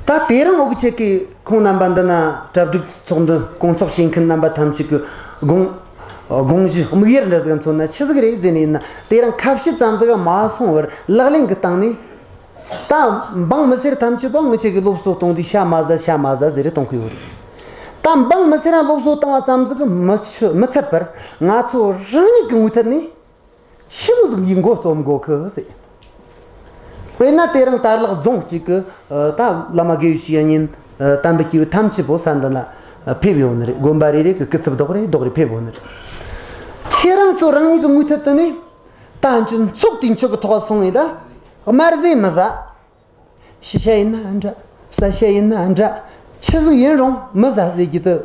ད་དེ་རིང་འུ་ཅག་གི་ཁོང་རྣམ་པ་འདི་ན་གྲ་སྒྲིག་ཚོགས་འདུ་སྐོང་ཚོགས་བྱེད་མཁན་རྣམ་པ་ཐམས་ཅད་ཀྱི་དགོངས་དགོངས་གཞི་དམིགས་ཡུལ་འདྲ་ཟིག་མཚོན་ན་ཆི་ཟིག་རེད་ཟེར་ནས་ཡིན་ན། དེ་རིང་ཁ་བཤད་ཙམ་ཟིག་མ་སོང་བར་ལག་ལེན་གྱི་སྟེང་ནས། ད་འབངས་མི་སེར་ཐམས་ཅད་པོ་ངེད་ཅག་གི་སློབ་གསོ་གཏོང་དུས་ཤ་མ་ཟ་ཤ་མ་ཟ་ཟེར་རེ་གཏོང་གི་ཡོད་རེད། ད་འབངས་མི་སེར་ར་སློབ་གསོ་བཏང་བ་ཙམ་ཟིག་མི་ཆོ་མི་ཚད་པར། ང་ཚོ་རང་ཉིད་ཀྱི་ངོས་ཐད་ནས་ཆི་མོ་ཟིག་ཡིན་མགོ་རྩོམ་དགོས་གི་ཟེར། དཔེར་ན་དེ་རིང་དར་ལག་རྫོང་གཅིག་གི་ད་བླ་མ་དགེ་བའི་བཤེས་གཉེན་དམ་པའི་སྐྱེས་བུ་ཐམས་ཅད་པོ་ས་འདི་ན་ཕེབས་ཡོང་ནི་རེད། དགོན་པ་རེ་རེ་གི་སྐུ་ཚབ་རྡོག་རེ་རྡོག་རེ་ཕེབས་ཡོང་ནི་རེད། ཁྱེད་རང་ཚོ་རང་ཉིད་ཀྱི་ངོས་ཐད་དུ་ནས། ད་འཇུ་ཚོགས་དེ་མཆོག་གི་ཐོག་སོང་ངས་ད་དམར་ཟས་མི་ཟ། ཤི་ཤ་ཡིན་ན་འདྲ། ཟ་ཤ་ཡིན་ན་འདྲ། ཆི་ཟིག་ཡིན་རུང་མི་ཟ་ཟེར་གྱི་དུ།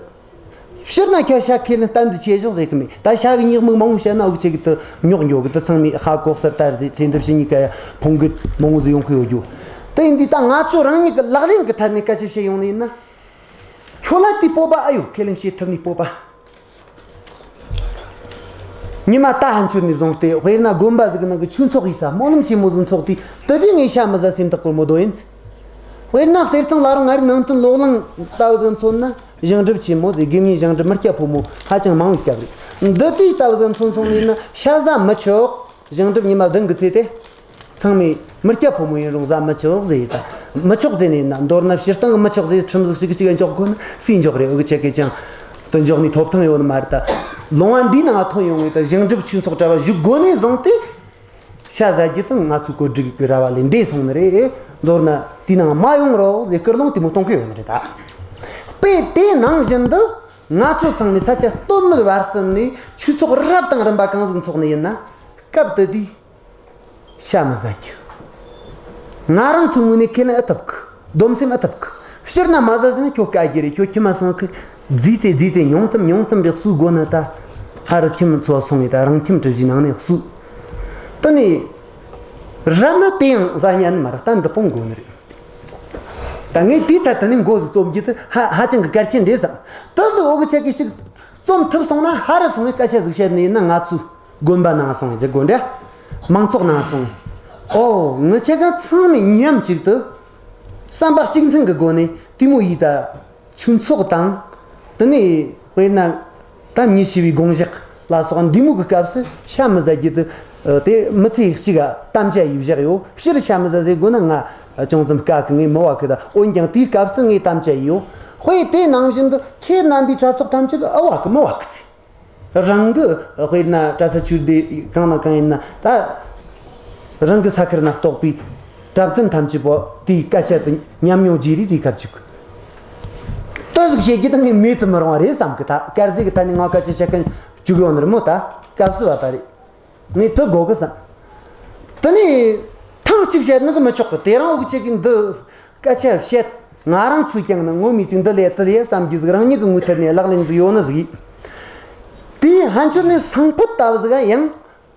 ཕྱིར་ན་ཁྱོད་ཤ་ཁས་ལེན་གཏན་དུ་ཆེ་ཞོག་ཟེར་གི་མེད། ད་ཤ་གི་ཉེས་དམིགས་མང་བོ་བཤད་ན་འུ་ཅག་གི་དུ་ཉོག་འགྱོ་གི་དུ། ཚང་མས་ཧ་གོ་གསལ་ལྟར་དེ་ཚེ་འདི་ཕྱི་གཉིས་ཀ་ཡ་ཕུང་གི་མང་བོ་ཟིག་ཡོང་གི་ཡོད་རྒྱུ། དེ་ཡིན་དུས་ད་ང་ཚོ་རང་ཉིད་ཀྱི་ལག་ལེན་གྱི་ཐད་ནས་སྐད་ཆ་བཤད་ཡོང་ནི་ཡིན་ན། ཁྱོད་ལ་དེའི་སྤོབས་པ་ཨེ་ཡོད། ཁས་ལེན་བྱེད་ཐུབ་ནི་སྤོབས་པ། ཉི་མ་ད་ཕན་ཆོད་ནས་བཟུང་སྟེ། དཔེར་ན་དགོན་པ་ཟིག་གི་ནང་གི་ཆོས་ཚོགས་ཡིན་ས། སྨོན་ལམ་ཆེན་མོ་ཟིག་འཚོགས་དུས། དེ་དུས་ངས་ཤ་མི་ཟ། སེམས་ཐག་གོར་མོ་རྡོ་ཡིན། དཔེར་ན་གསེར་ཐང་བླ་རུང་ལྔ་རིག་ནང་བསྟན་སློབ་གླིང་ལྟ་བུ་ཟིག་མཚོན་ན། བཞེངས་སྒྲུབ་ཆེན་མོ་ཟིག་དགེ་བསྙེན་བཞེངས་སྒྲུབ་མི་སྐྱ་ཕོ་མོ་ཧ་ཅང་མང་བའི་སྐབས་རེད། འདི་དུས་ལྟ་བུ་ཟིག་མཚོན་སོང་ནས་ན། ཤ་ཟ་མི་ཆོག། བཞེངས་སྒྲུབ་ཉི་མ་བདུན་གྱི་ཚེ་དེ། ཚང་མས་མི་སྐྱ་ཕོ་མོ་ཡིན་རུང་ཟ་མི་ཆོག་ཟེར་ཡོད་ད། མི་ཆོག་ཟེར་ནས་ན། མདོར་ན་སྤྱིར་བཏང་གི་མི་ཆོག་ཟེར་ཁྲིམས་ཟིག་གཅིག་གཅིག་འཇོག་དགོས་ན་སུས་འཇོག་རེད། འུ་ཅག་གིས་ཀྱང་དེ་འཇོག་ནས་ཐོབ་ཐང་ཡོད་ནི་མ་རེད་ད། ལུང་བ་འདིའི་ནང་ཐོན་ཡོང་བའི་ད་བཞེངས་སྒྲུབ་ཆོས་ཚོགས་གྲྭ་བ་བཞུགས་དགོས་ནས་བཟུང་སྟེ། ཤ་ཟ་རྒྱུ་དང་ང་ཚོའི་བཀོད་སྒྲིག་གི་ར་བ་ལས་འདས་སོང་ནི་རེད། མདོར་ན་དེའི་ནང་མ་ཡོང་རོགས་ཟེར་སྐུལ་སློང་དེ་མོ་གཏོང་གི་ཡོད་ནི་རེད་ད། དཔེ་དེ་ནང་བཞིན་དུ། ང་ཚོ་ཚང་མས་ས་ཆ་སྟོད་སྨད་བར་གསུམ་ནས་ཆོས་ཚོགས་རབ་དང་རིམ་པ་གང་ཟིག་འཚོགས་ནི་ཡིན་ན། སྐབས་དེ་དུས་ཤ་མི་ཟ་རྒྱུ། ང་རང་ཚོའི་ངོས་ནས་ཁས་ལེན་ཨེ་ཐུབ་གི། སྡོམ་སེམས་ཨེ་ཐུབ་གི། སྤྱིར་ན་མ་ཟ་ཟིན་ན་ཁྱོད་དཀའ་རྒྱུ་རེད། ཁྱོད་ཁྱིམ་མ་སོང་གི། རྫིས་ཚེ་རྫིས་ཚེ་ཉུང་ཙམ་ཉུང་ཙམ་རེ་གསོད་དགོས་ན་ད། ཧ་རུ་ཁྱིམ་འཚོ་སོང་ངས་ད་རང་ཁྱིམ་གྲུ་བཞིའི་ནང་ནས་གསོད། དེ་ནས་རབ་ན་དེ་ཡང་ཟ་ཉན་མ་རེད། ད་འདི་སྤོང་དགོས་ནི་རེད། ད་ངས་དེའི་ཐད་དུ་ནས་འགོ་ཟིག་རྩོམ་རྒྱུ་དེ་ཧ་ཧ་ཅང་གི་གལ་ཆེན་རེད་བསམ། དེ་ཟིག་འུ་གི་ཆེ་གི་ཞིག་རྩོམ་ཐུབ་སོང་ན། ཧ་རུ་སོང་ངས་སྐད་ཆ་ཟིག་བཤད་ནི་ཡིན་ན། ང་ཚོའི་དགོན་པ་ནང་སོང་ངས་ཟེར་དགོས་འདྲ། མང་ཚོགས་ནང་སོང་ངས། ཨོ། ངི་ཆེ་ག་ཚང་མས་མཉམ་གཅིག་ཏུ་བསམ་པ་གཅིག་མཐུན་གི་སྒོ་ནས་དེ་མོ་ཡིས་ད། ཆོས་ཚོགས་དང་། དེ་ནས་དཔེར་ན་ད་མི་ཤི་བའི་དགོངས་ཞག་ལ་སོགས་འདི་མོ་གི་སྐབས་སུ་ཤ་མི་ཟ་རྒྱུ་དེ། ཨ། དེ་མི་ཚེ་གཅིག་ག་དམ་བཅའ་ཡིས་བཞག་ཡོད། སྤྱིར་ཤ་མི་ཟ་ཟེར་དགོས་ན་ང་ཅུང་ཙམ་དཀའ་གི། ངས་མི་བ་གི་ད། འོན་ཀྱང་དེའི་སྐབས་སུ་ངས་དམ་བཅའ་ཡིས་ཡོད། དཔེ་དེ་ནང་བཞིན་དུ་ཁྱེད་རྣམ་པའི་གྲྭ་ཚོགས་ཐམས་ཅད་ཀྱིས་ཨ་བ་གི་མི་བ་གི་ཟེར། རང་གི་དཔེར་ན་གྲྭ་ས་ཆོས་སྡེ་གང་ན་གང་ཡིན་ན་ད། རང་གི་ས་ཁུལ་ན་གཏོགས་པའི་གྲྭ་བཙུན་ཐམས་ཅད་པོ་དེའི་སྐད་ཆ་དེ་ཉམས་མྱོང་བརྗེ་རེས་ཟིག་ག་བཅུག། ལྟོས་ཟིག་བྱེད་རྒྱུ་དེ་ངས་མེད་དུ་མི་རུང་བ་རེད་བསམ་གི། ད་དཀར་ཟས་ཀྱི་ཐད་ནས་ང་སྐད་ཆ་བཤད་མཁན་བཅུག་ཡོང་ནི་རེད་མོ། ད་སྐབས་སུ་བབ་པ་རེད། ངས་དེ་དགོས་གི་བསམ། དེ་ནས་ཐེངས་གཅིག་བཤད་ནི་གི་མི་ཆོག་གི། དེ་རིང་འུ་ཅག་གིས་འདི་སྐད་ཆ་བཤད། ང་རང་ཚོས་ཀྱང་ནི་ངོ་མས་ཅིག་འདི་ལས་དེ་ལས་བསམ་རྒྱུ་ཟིག་རང་ཉིད་ཀྱི་ངོས་ཐད་ནས་ལག་ལེན་ཟིག་ཡོད་ནི་ཟིག་ཡིན། དེའི་ཕན་ཆོད་ནས་སང་ཕོད་ལྟ་བུ་ཟིག་ཡང་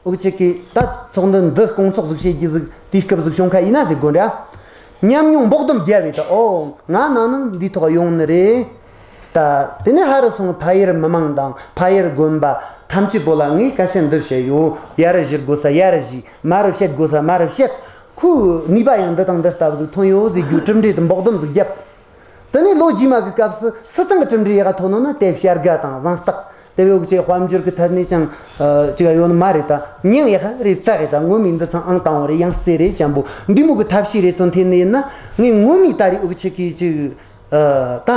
འུ་ཅག་གིས་ད་ཚོགས་འདུ་འདི་སྐོང་ཚོགས་ཟིག་བྱེད་རྒྱུ་ཟིག་དུས་སྐབས་ཟིག་བྱུང་ཁ་ཡིན་ན་ཟེར་དགོས་འདྲ། ཉམས་མྱོང་འབོག་སྡོམ་བརྒྱབ་པས་ད། ཨོ། ང་ནང་ནང་འདིའི་ཐོག་ཡོང་ནི་རེད། ད་དེ་ནས་ཧ་རུ་སོང་ཕ་ཡུལ་མི་མང་དང་ཕ་ཡུལ་དགོན་པ་ཐམས་ཅད་པོ་ལ་ངས་སྐད་ཆ་འདི་བཤད་ཡོད། ཡར་བཞུར་དགོས་ས་ཡར་བཞུར། མར་བཤད་དགོས་ས་མར་བཤད། ཁོའི་ནུས་པ་ཡང་འདི་དང་འདི་ལྟ་བུ་ཟིག་ཐོན་ཡོད་ཟེར་རྒྱུ་གྲུབ་འབྲས་དེ་འབོག་སྡོམ་ཟིག་བརྒྱབ། དེ་ནས་ལོ་རྗེས་མ་གི་སྐབས་སུ་སུ་ཚང་གི་གྲུབ་འབྲས་ཡག་ག་ཐོན་ནོ་ན་དེ་བྱ་དགའ་དང་གཟེངས་རྟགས། དེ་བས་འུ་ཅག་དཔལ་འབྱོར་གི་ཐད་ནས་ཀྱང་ཨ་ཅིག་ཡོད་ནི་མ་རེད་ད། མྱིང་ཡག་ག་རེད། ད་རེད་ད། ངོ་མས་འདི་ཚང་ཨང་དང་པོ་རེད། ཡང་རྩེ་རེད་ཅན་པོ། འདི་མོ་གི་ཐབས་ཤེས་རེ་ཚོ་འཐེན་ནི་ཡིན་ན། ངས་ངོ་མས་ད་རེས་འུ་ཅག་གིས་ཅིག་ཨ་ད་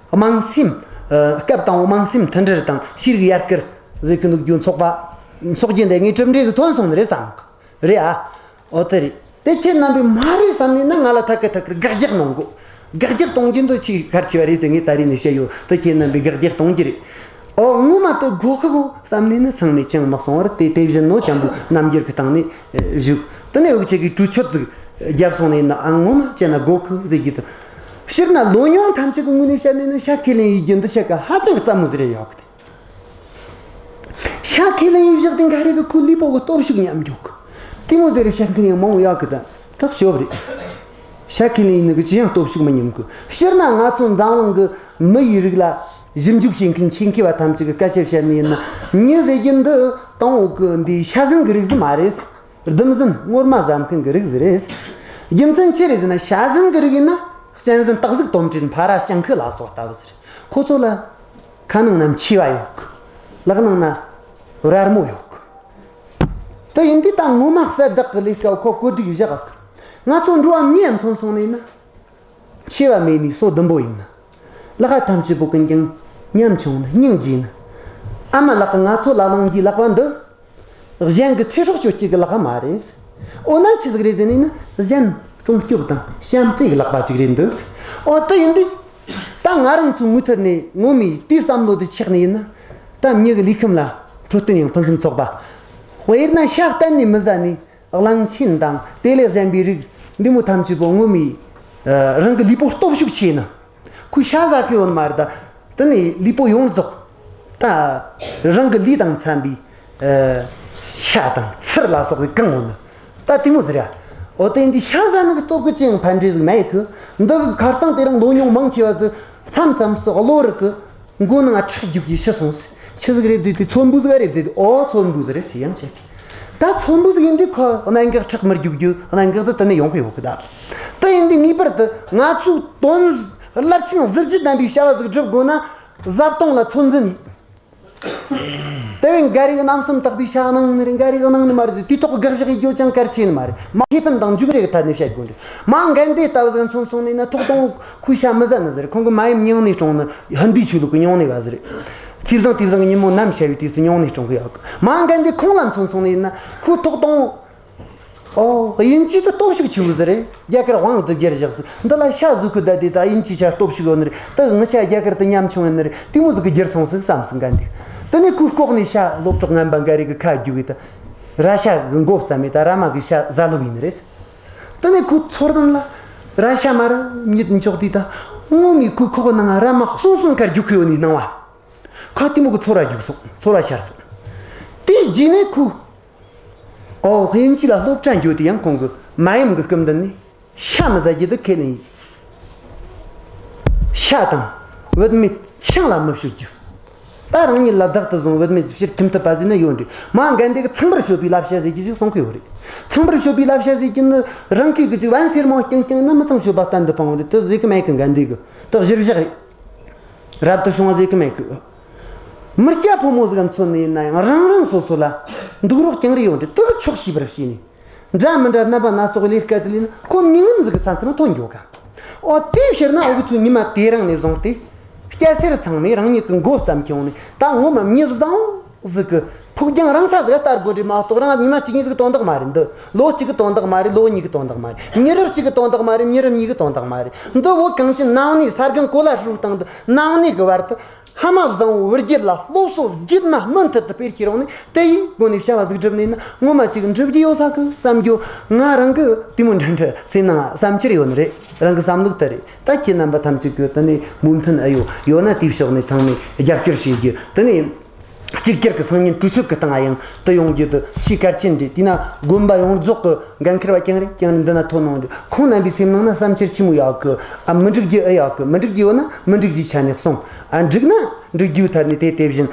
དམངས་སེམས། ཨ་སྐབས་དང་པོ་དམངས་སེམས་མཐུན་སྒྲིལ་དང་ཤེས་རིག་ཡར་སྐུལ་ཟེར་གི་འདུག་རྒྱུ་ཚོགས་པ་འཚོགས་རྒྱུ་འདི་ངས་གྲུབ་འབྲས་ཟིག་ཐོན་སོང་ནི་རེད་བསམ་གི། རེད་ཨ། ཨོ་དེ་རེད། དེ་ཁྱེད་རྣམ་པས་མ་རེད་བསམ་ནས་ན་ང་ལ་ཐད་ཀར་ཐད་ཀར་དགག་རྒྱག་གནང་དགོས། དགག་རྒྱག་གཏོང་རྒྱུ་འདི་ཆེས་གལ་ཆེ་བ་རེད་ཟེར་ངས་ད་རེས་ནས་བཤད་ཡོད། དེ་ཁྱེད་རྣམ་པས་དགག་རྒྱག་གཏོང་རྒྱུ་རེད། ཨོ་ངོ་མ་དེ་དགོས་ཁག་གོ་བསམ་ནས་ནི་ཚང་མས་ཅང་མ་གསུང་བར་དེ་དེ་བཞིན་ནོ་ཅན་པོ་རྣམ་འགྱུར་གྱི་སྟེང་ནས་བཞུགས། དེ་ནས་འུ་ཅག་གིས་གྲོས་ཆོད་ཟིག་བརྒྱབ་སོང་ནས་ན། ཨ་ངོ་མ་བྱས་ན་དགོས་ཁག་ཟེར་རྒྱུ་དེ། སྤྱིར་ན་ལོ་ཉུང་ཐམས་ཅད་ཀྱི་ངོས་ནས་བཤད་ནས་ནི་ཤ་ཁས་ལེན་ཡེད་རྒྱུ་འདི་བཤད་ག་ཧ་ཅང་གི་སླ་མོ་ཟིག་རེད་ཡོད་གི། ཤ་ཁས་ལེན་ཡེད་བཞག་དེ་འགའ་རེ་གིས་ཁོ་ལུས་པོ་གི་སྟོབས་ཤུགས་ཉམས་འགྱོ་གི། དེ་མོ་ཟེར་བཤད་མཁན་ཡང་མང་བོ་ཡོད་གི། ད་ཐག་ཆོད་རེད། ཤ་ཁས་ལེན་ཡེད་ནི་གིས་ཅི་ཡང་སྟོབས་ཤུགས་མི་ཉམས་གི། སྤྱིར་ན་ང་ཚོ་འཛམ་གླིང་གི་མི་ཡི་རིགས་ལ་ཞིབ་འཇུག་བྱེད་མཁན་ཆེད་མཁས་པ་ཐམས་ཅད་ཀྱི་སྐད་ཆ་བཤད་ནི་ཡིན་ན། མྱི་ཟེར་རྒྱུ་འདི་དང་པོ་གི་འདི་ཤ་ཟན་གི་རིགས་ཟིག་མ་རེད། ལྡུམ་ཟན་སྔོ་མ་ཟ་མཁན་གི་རིགས་ཟིག་རེད། རྒྱུ་མཚན་ཆི་རེད་ཟེར་ན། ཤ་ཟན་གི་རིགས་ཡིན་ན་གཅན་གཟན་སྟག་གཟིག་དོམ་དྲེད་འཕར་བ་སྤྱང་ཁུ་ལ་སོགས་ལྟ་བུ་ཟིག་རེད། ཁོ་ཚོ་ལ་ཁ་ནང་ན་མཆེ་བ་ཡོད་གི། ལག་ནང་ན་རལ་མོ་ཡོད་གི། དེ་ཡིན་དུས་ད་ངོ་མ་གསལ་བདག་གི་ལས་ཀ་ཁོ་བཀོད་སྒྲིག་བཞག་གི། ང་ཚོ་འགྲོ་བ་མིའི་ཡ་མཚན་སོང་ནས་ན། མཆེ་བ་མེད་ནི་སོ་ཟླུམ་པོ་ཡིན་ན། ལག་པ་ཐམས་ཅད་པོ་ཀུན་ཀྱང་ཉམ་ཆུང་ན་སྙིང་རྗེ་ན། ཨ་མ་ལགས་ཀྱིས་ང་ཚོ་ལ་གནང་རྒྱུའི་ལག་པ་འདི། གཞན་གྱི་ཚེ་སྲོག་གཅོད་རྒྱུ་གི་ལག་པ་མ་རེད། འོ་ན་ཆི་ཟིག་རེད་ཟེར་ནས་ན། གཞན་སྲུང་སྐྱོབ་དང་བྱམས་བརྩེ་གི་ལག་པ་ཅིག་རེད་འདུག། འོ་དེ་ཡིན་དུས། ད་ང་རང་ཚོའི་ངོས་ཐད་ནས་ངོ་མའི་དེའི་བསམ་བློ་དེ་ཆགས་ནས་ཡིན་ན། ད་མྱི་གི་ལུས་ཁམས་ལ་འཕྲོད་བསྟེན་ཡང་ཕུན་སུམ་ཚོགས་པ། དཔེར་ན་ཤ་གཏན་ནས་མི་ཟ་ནས། གླང་ཆེན་དང་དེ་ལས་གཞན་པའི་རིགས་འདི་མོ་ཐམས་ཅད་པོ་ངོ་མའི་ཨ་རང་གི་ལུས་པོ་སྟོབས་ཤུགས་ཆེ་ན། ཁོས་ཤ་ཟ་གི་ཡོད་ནི་མ་རེད་ད། དེ་ནས་ལུས་པོ་ཡོངས་རྫོགས་ད་རང་གི་ལུས་དང་འཚམ་པའི་ཨ་ཤ་དང་ཚིལ་ལ་སོགས་པས་གང་ཡོད་ནི་ད་དེ་མོ་ཟེར་ཡ། འོ་དེ་འདི་ཤ་ཟ་ནི་གི་སྟོབས་ཀྱི་ཅི་ཡང་ཕན་འབྲས་ཟིག་མེད་གི། འདི་གི་ཁ་རྩང་དེ་རིང་ལོ་ཉུང་མང་ཆེ་བ་དེ་མཚམས་མཚམས་སུ་གློ་རིག་གི། མགོ་ནང་ཁྲག་རྒྱུག་གིས་ཤི་སོང་ཟེར། ཆི་ཟིག་རེད་ཟེར་དུས། ཚོན་པོ་ཟིག་རེད་ཟེར་དུས། ཨོ། ཚོན་པོ་ཟིག་རེད་ཟེར་ཡང་བྱེད་གི། ད་ཚོན་པོ་ཟིག་ཡིན་དུས་ཁོ་གནད་འགག་ཁྲག་མི་རྒྱུག་རྒྱུ་གནད་འགག་དེ་དེ་ནས་ཡོང་གི་ཡོད་གི། ད་དེ་ཡིན་དུས་ངེས་པར་དུ་ང་ཚོས་དོན་རླབས་ཆེན་གཟི་བརྗིད་ལྡན་པའི་བྱ་བ་ཟིག་སྒྲུབ་དགོས་ན། བཟའ་བཏུང་ལ་ཚོད་འཛིན་ཡིན། དེ་བས་འགའ་རེ་གི་རྣམ་གསུམ་དག་པའི་ཕྱག་གནང་ནི་རེད། འགའ་རེ་གི་གནང་ནི་མ་རེད་ཟེར། དུས་ཐོག་གི་དགག་བཞག་ཡེད་རྒྱུ་ཅང་གལ་ཆེ་ནི་མ་རེད། མ་ཁེ་ཕན་དང་མཇུག་འབྲས་ཀྱི་ཐད་ནས་བཤད་དགོས་རེད། མ་འགལ་ཟླའི་ལྟ་བ་ཟིག་མཚོན་སོང་ནས་ན། ཐོག་དང་པོ་ཁོའི་ཤ་མི་ཟ་ནི་ཟིག་རེད། ཁོང་གི་མ་ཡུམ་སྙིང་ནད་གྲོངས་ནི། ཧིན་དུའི་ཆོས་ལུགས་ཀྱི་སྨྱུང་གནས་པ་ཟིག་རེད། ཚེས་བཟང་དེ་བཟང་གི་ཉིན་མོ་ནམ་ཤར་བའི་དུས་སུ་སྨྱུང་གནས་གྲོངས་གི་ཡོད་གི། མ་འགལ་ཟླའི་ཁོང་ལ་མཚོན་སོང་ནས་ན། ཁོའི་ཐོག་དང་པོ། ཨོ། དབྱིན་ཇི་དེ་སྟོབས་ཤུགས་ཆེ་བོ་ཟིག་རེད། རྒྱ་གར་དབང་དུ་བསྒྱུར་བཞག་ཟིག། འདི་ལ་ཤ་ཟོས་གི་བསྡད་དེ། ད་དབྱིན་ཇིའི་ཤ་སྟོབས་ཤུགས་ཡོད་ནི་རེད། ད་ངི་ཤ་རྒྱ་གར་དུ་ཉམ་ཆུང་ཡོད་ནི་རེད། དེ་མོ་ཟིག་གི་བསྒྱུར་སོང་ཟིག་བསམ་སོང་། འགལ་ཟླའི། དེ་ནས་ཁོས་ལྐོག་ནས་ཤ་སློབ་གྲོགས་ངན་པ་འགའ་རེ་གི་ཁ་བརྒྱུགས་གི། ད་ར་ཤ་གི་མགོ་བརྩམས་ཡེ། ད་ར་མ་གི་ཤ་ཟ་ལོབས་ཡེ་ནི་རེད། དེ་ནས་ཁོའི་ཚོར་སྣང་ལ་ར་ཤ་མར་ར་མྱི་འཇོག་དུས། ད་ངོ་མས་ཁོའི་ཁོག་ནང་ར་མ་གསོན་གསོན་ཁ་རྒྱུག་གི་ཡོད་ནི་སྣང་བ། ཁོ་དེ་མོ་གི་ཚོར་བ་རྒྱུག་སོང་། ཚོར་བ་ཤར་སོང་། དེའི་རྗེས་ནས་ཁོས། ཨོ། དབྱིན་ཇི་ལ་སློབ་གྲྭ་འགྱོ་དུས་ཡང་ཁོང་གི་མ་ཡུམ་གི་སྐུ་མདུན་ནས། ཤ་མི་ཟ་རྒྱུ་དེ་ཁས་ལེན་ཡེད། ཤ་དང་བུད་མེད་ཆང་ལ་མི་སྤྱོད་རྒྱུ། ད་རང་ཉིད་ལ་བདག་ཏུ་བཟུང་བུད་མེད་སྤྱིར་ཁྲིམས་ཐུབ་པ་ཟེར་ན་ཡོད་འདྲ། མ་འགལ་ཟླ་གིས་ཚངས་པར་སྤྱོད་པའི་བསླབ་བྱ་ཟེར་རྒྱུ་ཞིག་གསུང་གི་ཡོད་རེད། ཚངས་པར་སྤྱོད་པའི་བསླབ་བྱ་ཟེར་རྒྱུ་ནི་རང་གིས་གི་ཅིག་བན་སེར་མོ་རྐྱང་རྐྱང་ན་མི་ཚངས་སྤྱོད་པ་གཏན་དུ་སྤང་བ་རེད། དེ་ཟེར་གི་མེད་གི། འགལ་ཟླ་གིས་དེ་གཞིར་བཞག་རེད། རབ་ཏུ་བྱུང་བ་ཟེར་གི་མེད་གི། མི་སྐྱ་ཕོ་མོ་ཟིག་མཚོན་ནས་ཡིན་ན་ཡང་རང་རང་སོ་སོ་ལ་འདུག་རོགས་རྐྱང་རེ་ཡོད་འདྲ། དེ་གི་ཆོག་ཤེས་པར་བྱས་ནས། འདྲ་མི་འདྲ་རྣམ་པ་སྣ་ཚོགས་ལས་ཀ་དེ་ལས་ན་ཁོ་མྱི་ངན་ཟིག་གི་ས་མཚམས་ཐོན་འགྱོ་ག། ཨོ། དེའི་ཕྱིར་ན་འུ་ཚོས་ཉི་མ་དེ་རིང་ནས་བཟུང་སྟེ། སྐྱ་སེར་ཚང་མས་རང་ཉིད་ཀྱི་མགོ་བརྩམས་ཀྱི་ཡོང་ནས། ད་ངོ་མ་མྱི་བཟང་ཟིག་གི་ཕུགས་རྒྱང་རིང་ས་ཟིག་ལྟ་དགོས་རེད་མ་གཏོགས། རང་ཉི་མ་གཅིག་གཉིས་ཟིག་དོན་དག་མ་རེད། འདི་ལོ་གཅིག་གི་དོན་དག་མ་རེད། ལོ་གཉིས་གི་དོན་དག་མ་རེད། མྱི་རབས་གཅིག་གི་དོན་དག་མ་རེད། མྱི་རབས་གཉིས་གི་དོན་དག་མ་རེད། འདི་བོད་གངས་ཅན་ནང་གནས་ས་སྒང་གོ་ལ་ཧྲིལ་བོའི་སྟེང་དུ་ནང་གནས་གི་བར་དུ། ཕ་མ་བཟང་བོ་བུ་རྒྱུད་ལ་སློབ་གསོ་རྒྱུད་མ་མུ་མཐུད་དུ་སྤེལ་ཁྱེར་ཡོང་ནས། དེ་ཡི་སྒོ་ནས་བྱ་བ་ཟིག་བསྒྲུབས་ནས་ན། ངོ་མ་ཅིག་འགྲུབ་རྒྱུ་ཡོད་ས་གི་བསམ་རྒྱུ། ང་རང་གི་དེ་མོ་འདྲ་འདྲ་སེམས་ནང་བསམ་འཆར་ཡོད་ནི་རེད། རང་གི་བསམ་ལུགས་དེ་རེད། ད་ཁྱེད་རྣམ་པ་ཐམས་ཅད་ཀྱིས་དེ་ནས་མོས་མཐུན་ཨེ་ཡོད། ཡོད་ན་དེའི་ཕྱོགས་ནས་ཚང་མས་རྒྱབ་སྐྱོར་བྱེད་རྒྱུ། དེ་ནས་གཅིག་གྱུར་གྱི་སང་ཉིན་གྲོས་ཚོགས་ཀྱི་སྟེང་ཡང་དེ་ཡོང་རྒྱུ་དེ་ཆེས་གལ་ཆེན་རེད། དེས་ན་དགོན་པ་ཡོངས་རྫོགས་ཀྱི་འགན་འཁུར་བ་རྐྱང་རེ་རྐྱང་རེ་འདི་ན་ཐོན་གནང་རྒྱུ། ཁོང་རྣམ་པའི་སེམས་ནང་ན་བསམ་འཆར་ཆི་མོ་ཡོད་གི། ཨ། མི་འགྲིག་རྒྱུ་ཨེ་ཡོད་གི། མི་འགྲིག་རྒྱུ་ཡོད་ན་མི་འགྲིག་རྒྱུའི་ཆ་ནས་གསུངས། ཨ། འགྲིག་ན་འགྲིག་རྒྱུའི་ཐད་ནས་དེ་དེ་བཞིན་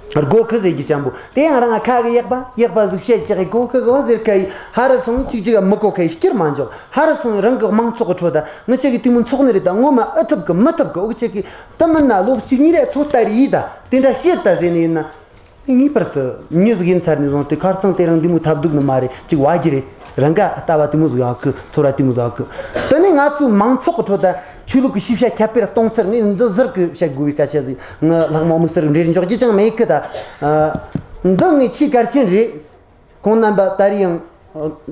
དགོས་གི་ཟེར་རྒྱུ་ཅན་པོ། དེ་ཡང་རང་ཁ་གི་ཡག་པ་ཡག་པ་ཟིག་བཤད་ཀྱི་གི། གོ་གི་གི་བ་ཟེར་ཁ་ཡི། ཧ་རུ་སོང་ཅིག་ཅིག་ག་མི་གོ་ཁ་ཡི། སྐྱུར་མ་འཇོག། ཧ་རུ་སོང་རང་གི་མང་ཚོགས་ཀྱི་ཁྲོད་ད་ངི་ཆ་གི་དེ་མོ་འཚོགས་ནི་རེད། ད་ངོ་མ་ཨེ་ཐུབ་གི་མི་ཐུབ་གི། འུ་ཆ་གི་དེ་མིན་ན་ལོ་གཅིག་གཉིས་རེ་ཚོད་ལྟ་རེ་ཡིས། ད་དེ་འདྲ་བཤད་ད་ཟེར་ནི་ཡིན་ན། ངེས་པར་དུ་མྱི་ཟིག་ཡིན་ཚར་ནས་བཟུང་སྟེ་ཁ་རྩང་དེ་རིང་འདི་མོ་ཐབས་སྡུག་ནི་མ་རེད། ཅིག་བ་རྒྱུ་རེད། རང་ག་ལྟ་བ་དེ་མོ་ཟིག་ཡོད་གི། ཚོར་བ་དེ་མོ་ཟིག་ཡོད་གི། དེ་ནས་ང་ཚོའི་མང་ཚོགས་ཀྱི་ཁྲོད་ད་ཆོས་ལུགས་ཀྱི་ཤེས་བྱ་ཁྱབ་སྤེལ་གཏོང་ཚུལ། ངས་འདི་ཟུར་གི་བཤད་དགོས་པའི་སྐད་ཆ་ཟིག། ངས་ལྷག་མ་དམིགས་བསལ་འགྲེལ་འཇོག་རྒྱུ་ཅང་མེད་གི། ད་འདི་ངས་ཆེས་གལ་ཆེན་རེད། ཁོང་རྣམ་པ་ད་རེས་ཡང་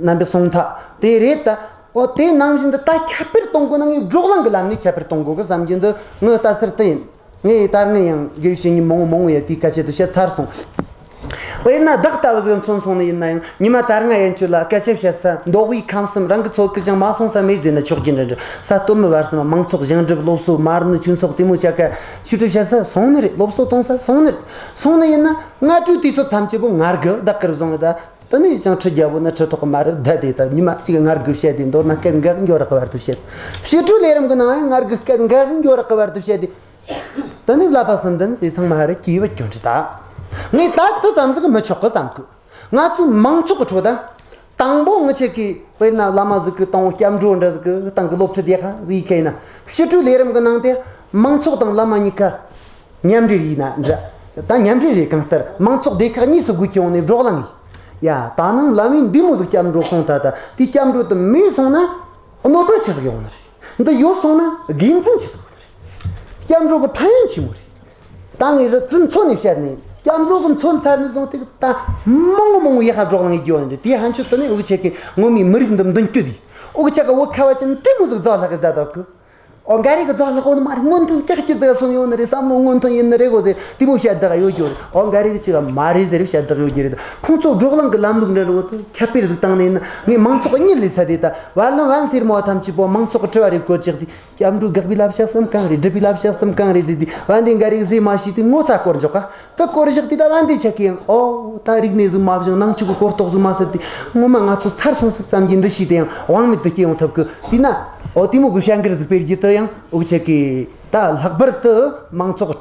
རྣམ་པས་གསུངས་ཐལ། དེ་རེད། ད་ཨོ། དེ་ནང་བཞིན་དུ་ད་ཁྱབ་སྤེལ་གཏོང་དགོས་ན་ངས་བགྲོ་གླེང་གི་ལམ་ནས་ཁྱབ་སྤེལ་གཏོང་དགོས་གི་བསམ་གྱི་འདུག། ངའི་ལྟ་ཚུལ་དེ་ཡིན། ངས་ད་སྔ་ཡང་དགེ་བའི་བཤེས་གཉེན་མང་བོ་མང་བོ་ཡ་དེའི་སྐད་ཆ་དེ་བཤད་ཚར་སོང་། དཔེར་ན་བདག་ལྟ་བུ་ཟིག་མཚོན་སོང་ནི་ཡིན་ན་ཡང་། ཉི་མ་ད་སྔ་ཡན་ཆོད་ལ་སྐད་ཆ་བཤད་ས། མདོ་དབུས་ཁམས་གསུམ་རང་གི་ཚོད་ཀྱིས་ཀྱང་མ་སོང་ས་མེད་ཟེར་ན་ཆོག་རྒྱུ་འདྲ་འདྲ། ས་སྟོད་སྨད་བར་གསུམ། མང་ཚོགས་ཞིང་སྒྲུབ་སློབ་གསོ། མ་ཎི་ཆོས་ཚོགས་དེ་མོ་ཆ་ག་ཆོས་ཁྲིད་བྱེད་ས་སོང་ནི་རེད། སློབ་གསོ་གཏོང་ས་སོང་ནི་རེད། སོང་ནི་ཡིན་ན་སྔ་དྲོའི་དུས་ཚོད་ཐམས་ཅད་པོ་ངར་གི་བདག་གིར་བཟུང་ད། དེ་ནས་ཀྱང་ཁྲི་རྒྱལ་པོ་ནི་ཁྲི་ཐོག་གི་མ་རུ་བསྡད་དེ། ད་ཉི་མ་གཅིག་ངར་གི་བཤད་དེ། མདོར་ན་སྐད་འགག་འགྱོ་རག་བར་དུ་བཤད། ཕྱི་དྲོའི་ལས་རིམ་གི་ནང་ཡང་ངར་གི་སྐད་འགག་འགྱོ་རག་བར་དུ་བཤད་དེ། དེ་ནས་བསླབ་པ་གསུམ་ལྡན་ཟེར་ཚང་མ་ཧ་རེ་གྱིས་པ་གྱོན་ཁྲི་ད། ངས་ད་དེ་ཙམ་ཟིག་མི་ཆོག་གི་བསམ་གི། ང་ཚོའི་མང་ཚོགས་ཀྱི་ཁྲོད་ད། དང་པོ་ངི་ཆ་གི་དཔེར་ན་བླ་མ་ཟིག་གི་དང་པོ་སྐྱབས་འགྲོ་འདྲ་ཟིག་གི་སྟེང་གི་སློབ་ཁྲིད་ཡག་ག་ཟིག་ཡེད་ཁ་ཡིན་ན། ཕྱི་དྲོའི་ལས་རིམ་གི་ནང་དེ་མང་ཚོགས་དང་བླ་མ་གཉིས་ཀ་མཉམ་འབྲེལ་ཡིན་ན་འདྲ། ད་མཉམ་འབྲེལ་རེད། གང་ལྟར་མང་ཚོགས་སྡེ་ཁག་གཉིས་སུ་བགོས་ཀྱི་ཡོང་ནས་བགྲོ་གླེང་ཡིན། ཡ། ད་ནང་བླ་མས་འདི་མོ་ཟིག་སྐྱབས་འགྲོ་གསུངས་ད། ད་དེ་སྐྱབས་འགྲོ་དེ་མེད་སོང་ན་གནོད་པ་ཆི་ཟིག་ཡོང་ནི་རེད། འདི་ཡོད་སོང་ན་དགེ་མཚན་ཆི་ཟིག་ཡོད་ནི་རེད། སྐྱབས་འགྲོ་གི་ཕན་ཡོན་ཆི་མོ་རེད། ད་ངས་རི་དེ་མཚོན་ནས་བཤད་ནས། སྐྱབས་འགྲོ་གི་མཚོན་ཚར་ནས་བཟུང་སྟེ་ད་མང་བོ་མང་བོ་ཡག་ག་བགྲོ་གླེང་ཡེད་རྒྱུ་ཡོད་འདི། དེ་ཕན་ཆོད་དེ་ནས་འུ་ཆ་གི་ངོ་མའི་མི་རིགས་འདི་མདུན་སྐྱོད་དེ། འུ་ཆ་གི་བོད་ཁ་བ་ཅན་དེ་མོ་ཟིག་རྫོགས་ལྷག་གི་བསྡད་ད་གི། ཨོ། འགའ་རེ་གི་རྫོགས་ལྷག་གོ་ནི་མ་རེད། སྔོན་ཐོན་ཀྱག་ཀྱི་ཟིག་སོང་ཡོད་ནི་རེད། བསམ་བློ་སྔོན་ཐོན་ཡིན་ནི་རེད་གོ་ཟེར། དེ་མོ་བཤད་བསྡད་ཡོད་རྒྱུ་རེད། ཨོ། འགའ་རེ་གི་ཅིག་མ་རེད་ཟེར་བཤད་བསྡད་ཡོད་རྒྱུ་རེད། ད་ཁོང་ཚོ་བགྲོ་གླེང་གི་ལམ་ལུགས་འདྲ་རེད་གོ། དེ་ཁྱབ་སྤེལ་ཟིག་བཏང་ནས་ཡིན་ན། ངས་མང་ཚོགས་གཉིད་ལས་ཚ་དེ། ད་བར་ལམ་བན་སེར་མོ་ཐམས་ཅད་པོ་མང་ཚོགས་ཀྱི་དྲི་བ་རེ་བཀོད་ཅིག་དེ། སྐྱབས་འགྲོ་དགག་པའི་བསླབ་བྱ་གསུམ་གང་རེད། སྒྲུབ་པའི་བསླབ་བྱ་གསུམ་གང་རེད་ཟེར་དུས། བན་དེ་འགའ་རེ་གིས་ཟེར་མ་ཤེས་དུས་ངོ་ཚ་སྐོར་འཇོག་ག། དེ་སྐོར་བཞག་དུས་ད་བན་དེ་ཆ་གིས་ཡང་། ཨོ། ད་རིག་གནས་ཟིག་མ་སྦྱངས། ནང་ཆོས་གི་གོ་རྟོགས་ཟིག་མ་ཟད་དེ། ངོ་མ་ང་ཚོ་ཚར་སོང་ཟིག་བསམ་གྱི་འདུ་ཤེས་དེ་ཡང་དབང་མེད་དུ་སྐྱེ་ཡོང་ཐུབ་གི། དེས་ན། ཨོ། དེ་མོ་གི་བྱ་འགུལ་ཟིག་སྤེལ་རྒྱུ་དེ་ཡང་འུ་ཆ་གིས་ད་ལྷག་པར་དུ་མང་ཚོགས་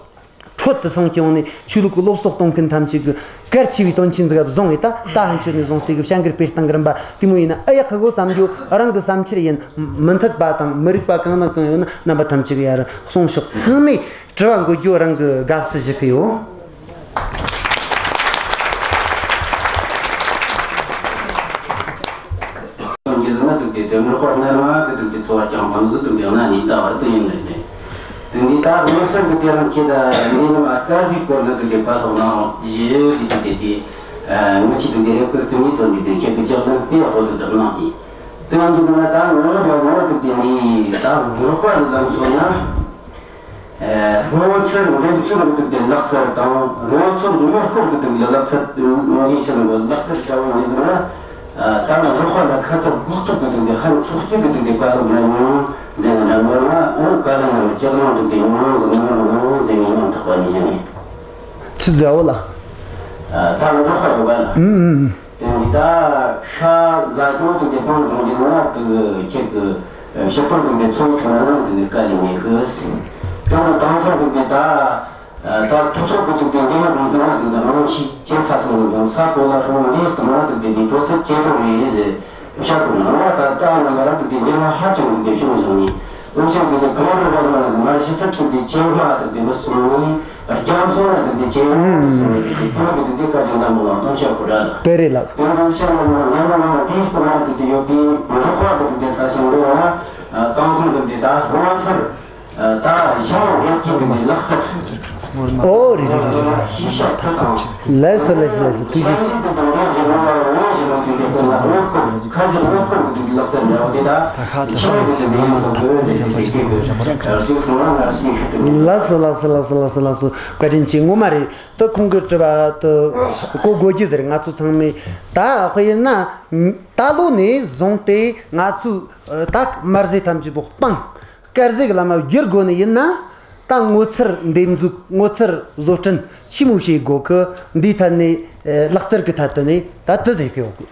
ཐོད་དུ་སོང་ཀྱང་ནས་ཆོས་ལུགས་ཀྱི་སློབ་གསོ་གཏོང་མཁན་ཐམས་ཅད་ཀྱི་གལ་ཆེ་བའི་དོན་ཆེན་ཟིག་བཟུང་ངས། ད་ད་ཕན་ཆོད་ནས་བཟུང་སྟེ་གི་བྱ་འགུལ་སྤེལ་སྟངས་ཀྱི་རིམ་པ་དེ་མོ་ཡིན་ན་ཨེ་ཡག་གི་གོ་བསམ་རྒྱུ་རང་གི་བསམ་འཆར་ཡིན། མི་འཐད་པ་དང་མི་རིགས་པ་གང་དང་གང་ཡོད་ན་རྣམ་པ་ཐམས་ཅད་ཀྱི་ཡར་གསུང་ཤོག་ཚང་མས་དྲི་བ་འགོད་རྒྱུ་རང་གི་དགའ་བསུ་ཞུ་གི་ཡོད། དོན་གྱི་ཟིན་ན་དུག་དེ་དོན་རོགས་པ་སྣར་མ་གི་དུག་དེ་འཚོ་བ་ཅང་བང་ཟི་དུག་དེ་ན་ནི་ད་བར་དུ་ཡིན་ནི་དེ། དུག་འདི་ད་ངོ་སར་གི་དེ་རང་ཁྱེད་ད་འདི་ནི་མ་དཀར་ཟིག་སྐོར་ནི་དུག་དེ་པ་ཐོག་ན་ཡི་དུག་དེ་དེ། ངོ་ཆི་དུག་དེ་རེ་ཁུར་དུ་མི་དོན་གྱི་དུག་ཁྱེད་གི་ཅག་ལ་དེ་ཡག་པོ་དུག་དུག་ན་དེ། དུག་འདི་ན་ད་ངོ་རོགས་པ་ངོ་དུག་དེ་ནི་ད་ངོ་རོགས་པ་ལ་ལམ་སོང་ན། སྔོ་ཚལ་འདེབས་འཛུགས་ཀྱི་དེ་ལག་རྩལ་དང་སྔོ་ཚལ་ཉོ་སྐོར་གྱི་དེ་ལག་རྩལ་ངོ་ཡིན་ཕྱིར་ལག་རྩལ་བྱ་བ་ཡིན་ན། ད་ང་རོགས་པ་ལ་ཁ་ཚ་དགོས་གཏུག་གི་དེ་ཧན་ཚོགས་སྐྱིད་ཀྱི་དེ་བཀའ་སློབ་ན་ཡང་ཟེར་ན་འདྲ་མོ་ང་ཨང་བཀའ་ལ་ང་ལྕགས་ལང་དེ་ཉོ་ཟེར་ན་ཟེར་ནས་ཡང་ཐག་པ་ནས་ཡང་ཆི་མཛའ་བོ་ལ། ད་ང་རོགས་པ་ཡོད་པ་ལ། ཨུམ་ཨུམ། དེ་ནི་ད་ཤ་ཟ་རྒྱུ་དེ་གི་སྟོང་རུང་གི་ནང་དུ་ཁྱེད་ཀྱི་ཕྱི་སྟོང་དེ་གི་ཚོང་ཁང་ནང་དུ་ནི་དཀའ་ལས་མེད་གི། དེ་ནི་དེང་སང་དེ་གི་ད་ད་དུས་ཚོད་ཀྱི་དུས་དེ་འདི་ནི་རུང་དུ་ནང་དུ་ནི་རང་ཤི་ཅེ་ཚ་སོང་ནི་རུང་ས་གོ་ལ་ཧྲོང་ལས་དུ་ནང་དུ་དེ་ནི་དུས་ཚོད་ཅེ་སོང་རེད་ཟེར་བཤད་དུ་ནང་ལ་ད་ལྟ་ནི་ང་རང་དུ་དེ་འདི་ནི་ཧ་ཅང་དུ་དེ་ཤོང་བྱུང་ནི། འུ་ཅག་གི་དེ་གང་རུང་བ་ནང་ལ་མ་ཤི་ཚད་དུ་དེ་ཅེ་མ་དུ་དེ་མི་སོང་ནི། རྒྱ་མཚོ་ལ་དེ་དེ་ཅན་ཨུམ། དེ་དེ་དེ་དེ་ཀ་ཅན་དམ་པོ་ལ་སྟོང་ཤ་ཁོ་ར་ལ། དེ་རེད་ལགས། དེ་རང་ཤ་ལ་ང་ང་ང་དེ་སྟོང་ལ་དེ་དེ་ཡོད་པའི་རོགས་པ་དེ་དེ་ས་ཞིང་རོ་ལ་དེང་སང་དེ་དེ་ད་ཧོ་ཚར་ད་ཞང་ཡོད་ཀྱི་དེ་ལག་ཁ་ཨོ་རེད་རེད་རེད་རེད། ཤི་ཤ་ཐ་དང་། ལགས་སོ་ལགས་སོ་ལགས་སོ། ཐུགས་རྗེ་ཆེ། ལགས་སོ་ལགས་སོ་ལགས་སོ་ལགས་སོ་ལགས་སོ་ལགས་སོ། ད་ཁ་ད་ཁ་ཟེར་ཟ་མ་ད་ཁ་ད་ཞབས་པ་ཅི་ཟེར་གོ་ཞབས་པ་ཅི་ཟེར་གོ་ཞབས་པ་ཅི་ཟེར་གོ། ལགས་སོ་ལགས་སོ་ལགས་སོ་ལགས་སོ་ལགས་སོ། བཀའ་དྲིན་ཆེ། ངོ་མ་རེད། ད་ཁོང་གི་དྲི་བ་ད་གོ་དགོས་རྒྱུ་ཟེར། ང་ཚོ་ཚང་མས་ད་དཔེར་ན་ད་ལོ་ནས་བཟུང་སྟེ་ང་ཚོས་ད་དམར་ཟས་ཐམས་ཅད་པོ་སྤངས། དཀར་ཟས་ཀྱི་ལམ་མ་བསྒྱུར་དགོས་ནི་ཡིན་ན། ད་སྔོ་ཚལ་འདེབས་འཛུགས་སྔོ་ཚལ་བཟོ་སྐྲུན་ཆི་མོ་བྱེད་དགོས་གི། འདིའི་ཐད་ནས་ཨེ་ལག་རྩལ་གྱི་ཐད་དུ་ནས་ད་དེ་ཟེར་གི་ཡོད་གི།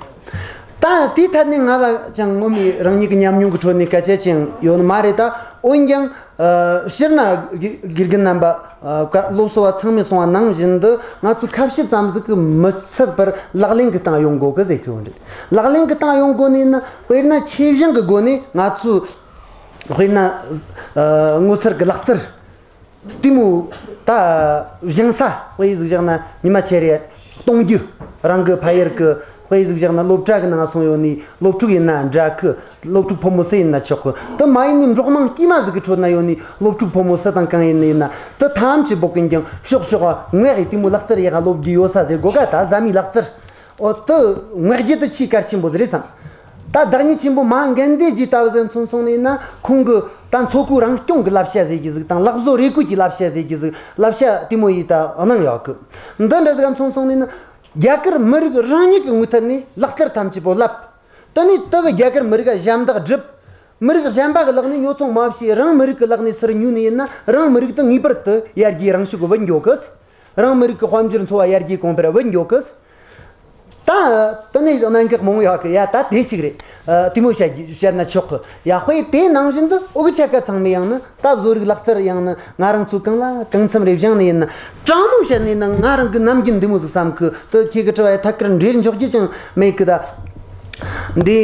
ད་དེའི་ཐད་ནས་ང་ལ་ཅང་ངོ་མའི་རང་ཉིད་ཀྱི་ཉམས་མྱོང་གི་ཁྲོད་ནས་སྐད་ཆ་ཅང་ཡོད་ནི་མ་རེད། ད་འོན་ཀྱང་ཨ་སྤྱིར་ན་དགེ་དགེ་རྒན་རྣམ་པ་ཨ་བཀའ་སློབ་གསོ་བ་ཚང་མས་གསུངས་པ་ནང་བཞིན་དུ་ང་ཚོས་ཁ་བཤད་ཙམ་ཟིག་གིས་མི་ཚད་པར་ལག་ལེན་གྱི་སྟེང་ཡོང་དགོས་གི་ཟེར་གི་ཡོད་རེད། ལག་ལེན་གྱི་སྟེང་ཡོང་དགོས་ནི་ཡིན་ན། དཔེར་ན་ཆོས་བྱང་གི་སྒོ་ནས་ང་ཚོས། དཔེར་ན་ཨ་སྔོ་ཚལ་གྱི་ལག་རྩལ་དེ་མོ་ད་བྱང་ས་དཔེ་ཟིག་བཞག་ན་ཉི་མ་ཆེ་རེ་གཏོང་རྒྱུ། རང་གི་ཕ་ཡུལ་གྱི་དཔེ་ཟིག་བཞག་ན་སློབ་གྲྭ་གི་ནང་སོང་ཡོད་ནི་སློབ་ཕྲུག་ཡིན་ན་འདྲ་གི། སློབ་ཕྲུག་ཕོ་མོ་སུ་ཡིན་ན་ཆོག་གི། དེ་མ་ཡིན་ནི་འབྲོག་དམངས་དཀྱུས་མ་ཟིག་གི་ཁྲོད་ན་ཡོད་ནི་སློབ་ཕྲུག་ཕོ་མོ་སུ་དང་གང་ཡིན་ནི་ཡིན་ན། དེ་ཐམས་ཅད་པོ་གིན་ཀྱང་ཕྱོགས་ཕྱོགས་ངོས་ཡི་དེ་མོ་ལག་རྩལ་ཡག་ག་སློབ་རྒྱུ་ཡོད་ས་ཟེར་གོ་ག། ད་ཟ་མའི་ལག་རྩལ། འོ་དེ་མངགས་རྒྱུ་དེ་ཆེས་གལ་ཆེན་པོ་ཟིག་རེད་བསམ། ད་བདག་ཉིད་ཆེན་པོ་མ་འགན་འདས་ཀྱི་ལྟ་བུ་ཟིག་མཚོན་སོང་ནས་ན། ཁོང་གི་ད་མཚོ་ཁོག་རང་སྐྱོང་གི་བསླབ་བྱ་ཟེར་རྒྱུ་ཟིག་དང་། ལག་བཟོ་རས་གོས་ཀྱི་བསླབ་བྱ་ཟེར་རྒྱུ་ཟིག་བསླབ་བྱ་དེ་མོ་ཡིས་ད་གནང་ཡོད་གི། འདི་འདྲ་ཟིག་མཚོན་སོང་ནས་ན། རྒྱ་གར་མི་རིགས་རང་ཉིད་ཀྱི་ངོས་ཐད་ནས་ལག་རྩལ་ཐམས་ཅད་པོ་བསླབ། དེ་ནས་དེ་གི་རྒྱ་གར་མི་རིགས་ལ་ཞབས་འདེགས་སྒྲུབ། མི་རིགས་གཞན་པ་གི་ལག་ནས་ཉོ་ཚོང་མ་བྱས། རང་མི་རིགས་ཀྱི་ལག་ནས་ཟུར་ཉོས་ནས་ཡིན་ན། རང་མི་རིགས་དེ་ངེས་པར་དུ་ཡར་རྒྱས་རང་ཤུགས་བུད་འགྱོ་གི། རང་མི་རིགས་ཀྱི་དཔལ་འབྱོར་འཚོ་བ་ཡར་རྒྱས་གོང་འཕེལ་བུད་འགྱོ་གི། ད་དེ་ནས་གནད་འགག་མང་བོ་ཡོད་གི། ཡ་ད་དེ་ཞིག་རེད། ཨ་དེ་མོ་བཤད་རྒྱུ་བཤད་ན་ཆོག་གི། ཡ་དཔེ་དེ་ནང་བཞིན་དུ་འུ་ཅག་ག་ཚང་མས་ཡང་ན་ད་བཟོ་རིག་ལག་རྩལ་ཡང་ན་ང་རང་ཚོ་གང་ལ་གང་འཚམ་རེ་སྦྱངས་ནས་ཡིན་ན། དྲང་མོ་བཤད་ནས་ན་ང་རང་གི་ནམ་རྒྱུན་འདི་མོ་ཟིག་བསམ་གི། དེ་ཁྱེད་ཀྱི་དྲི་བ་ཡ་ཐད་ཀར་འབྲེལ་འཇོག་རྒྱུ་ཅང་མེད་གི། ད་འདི་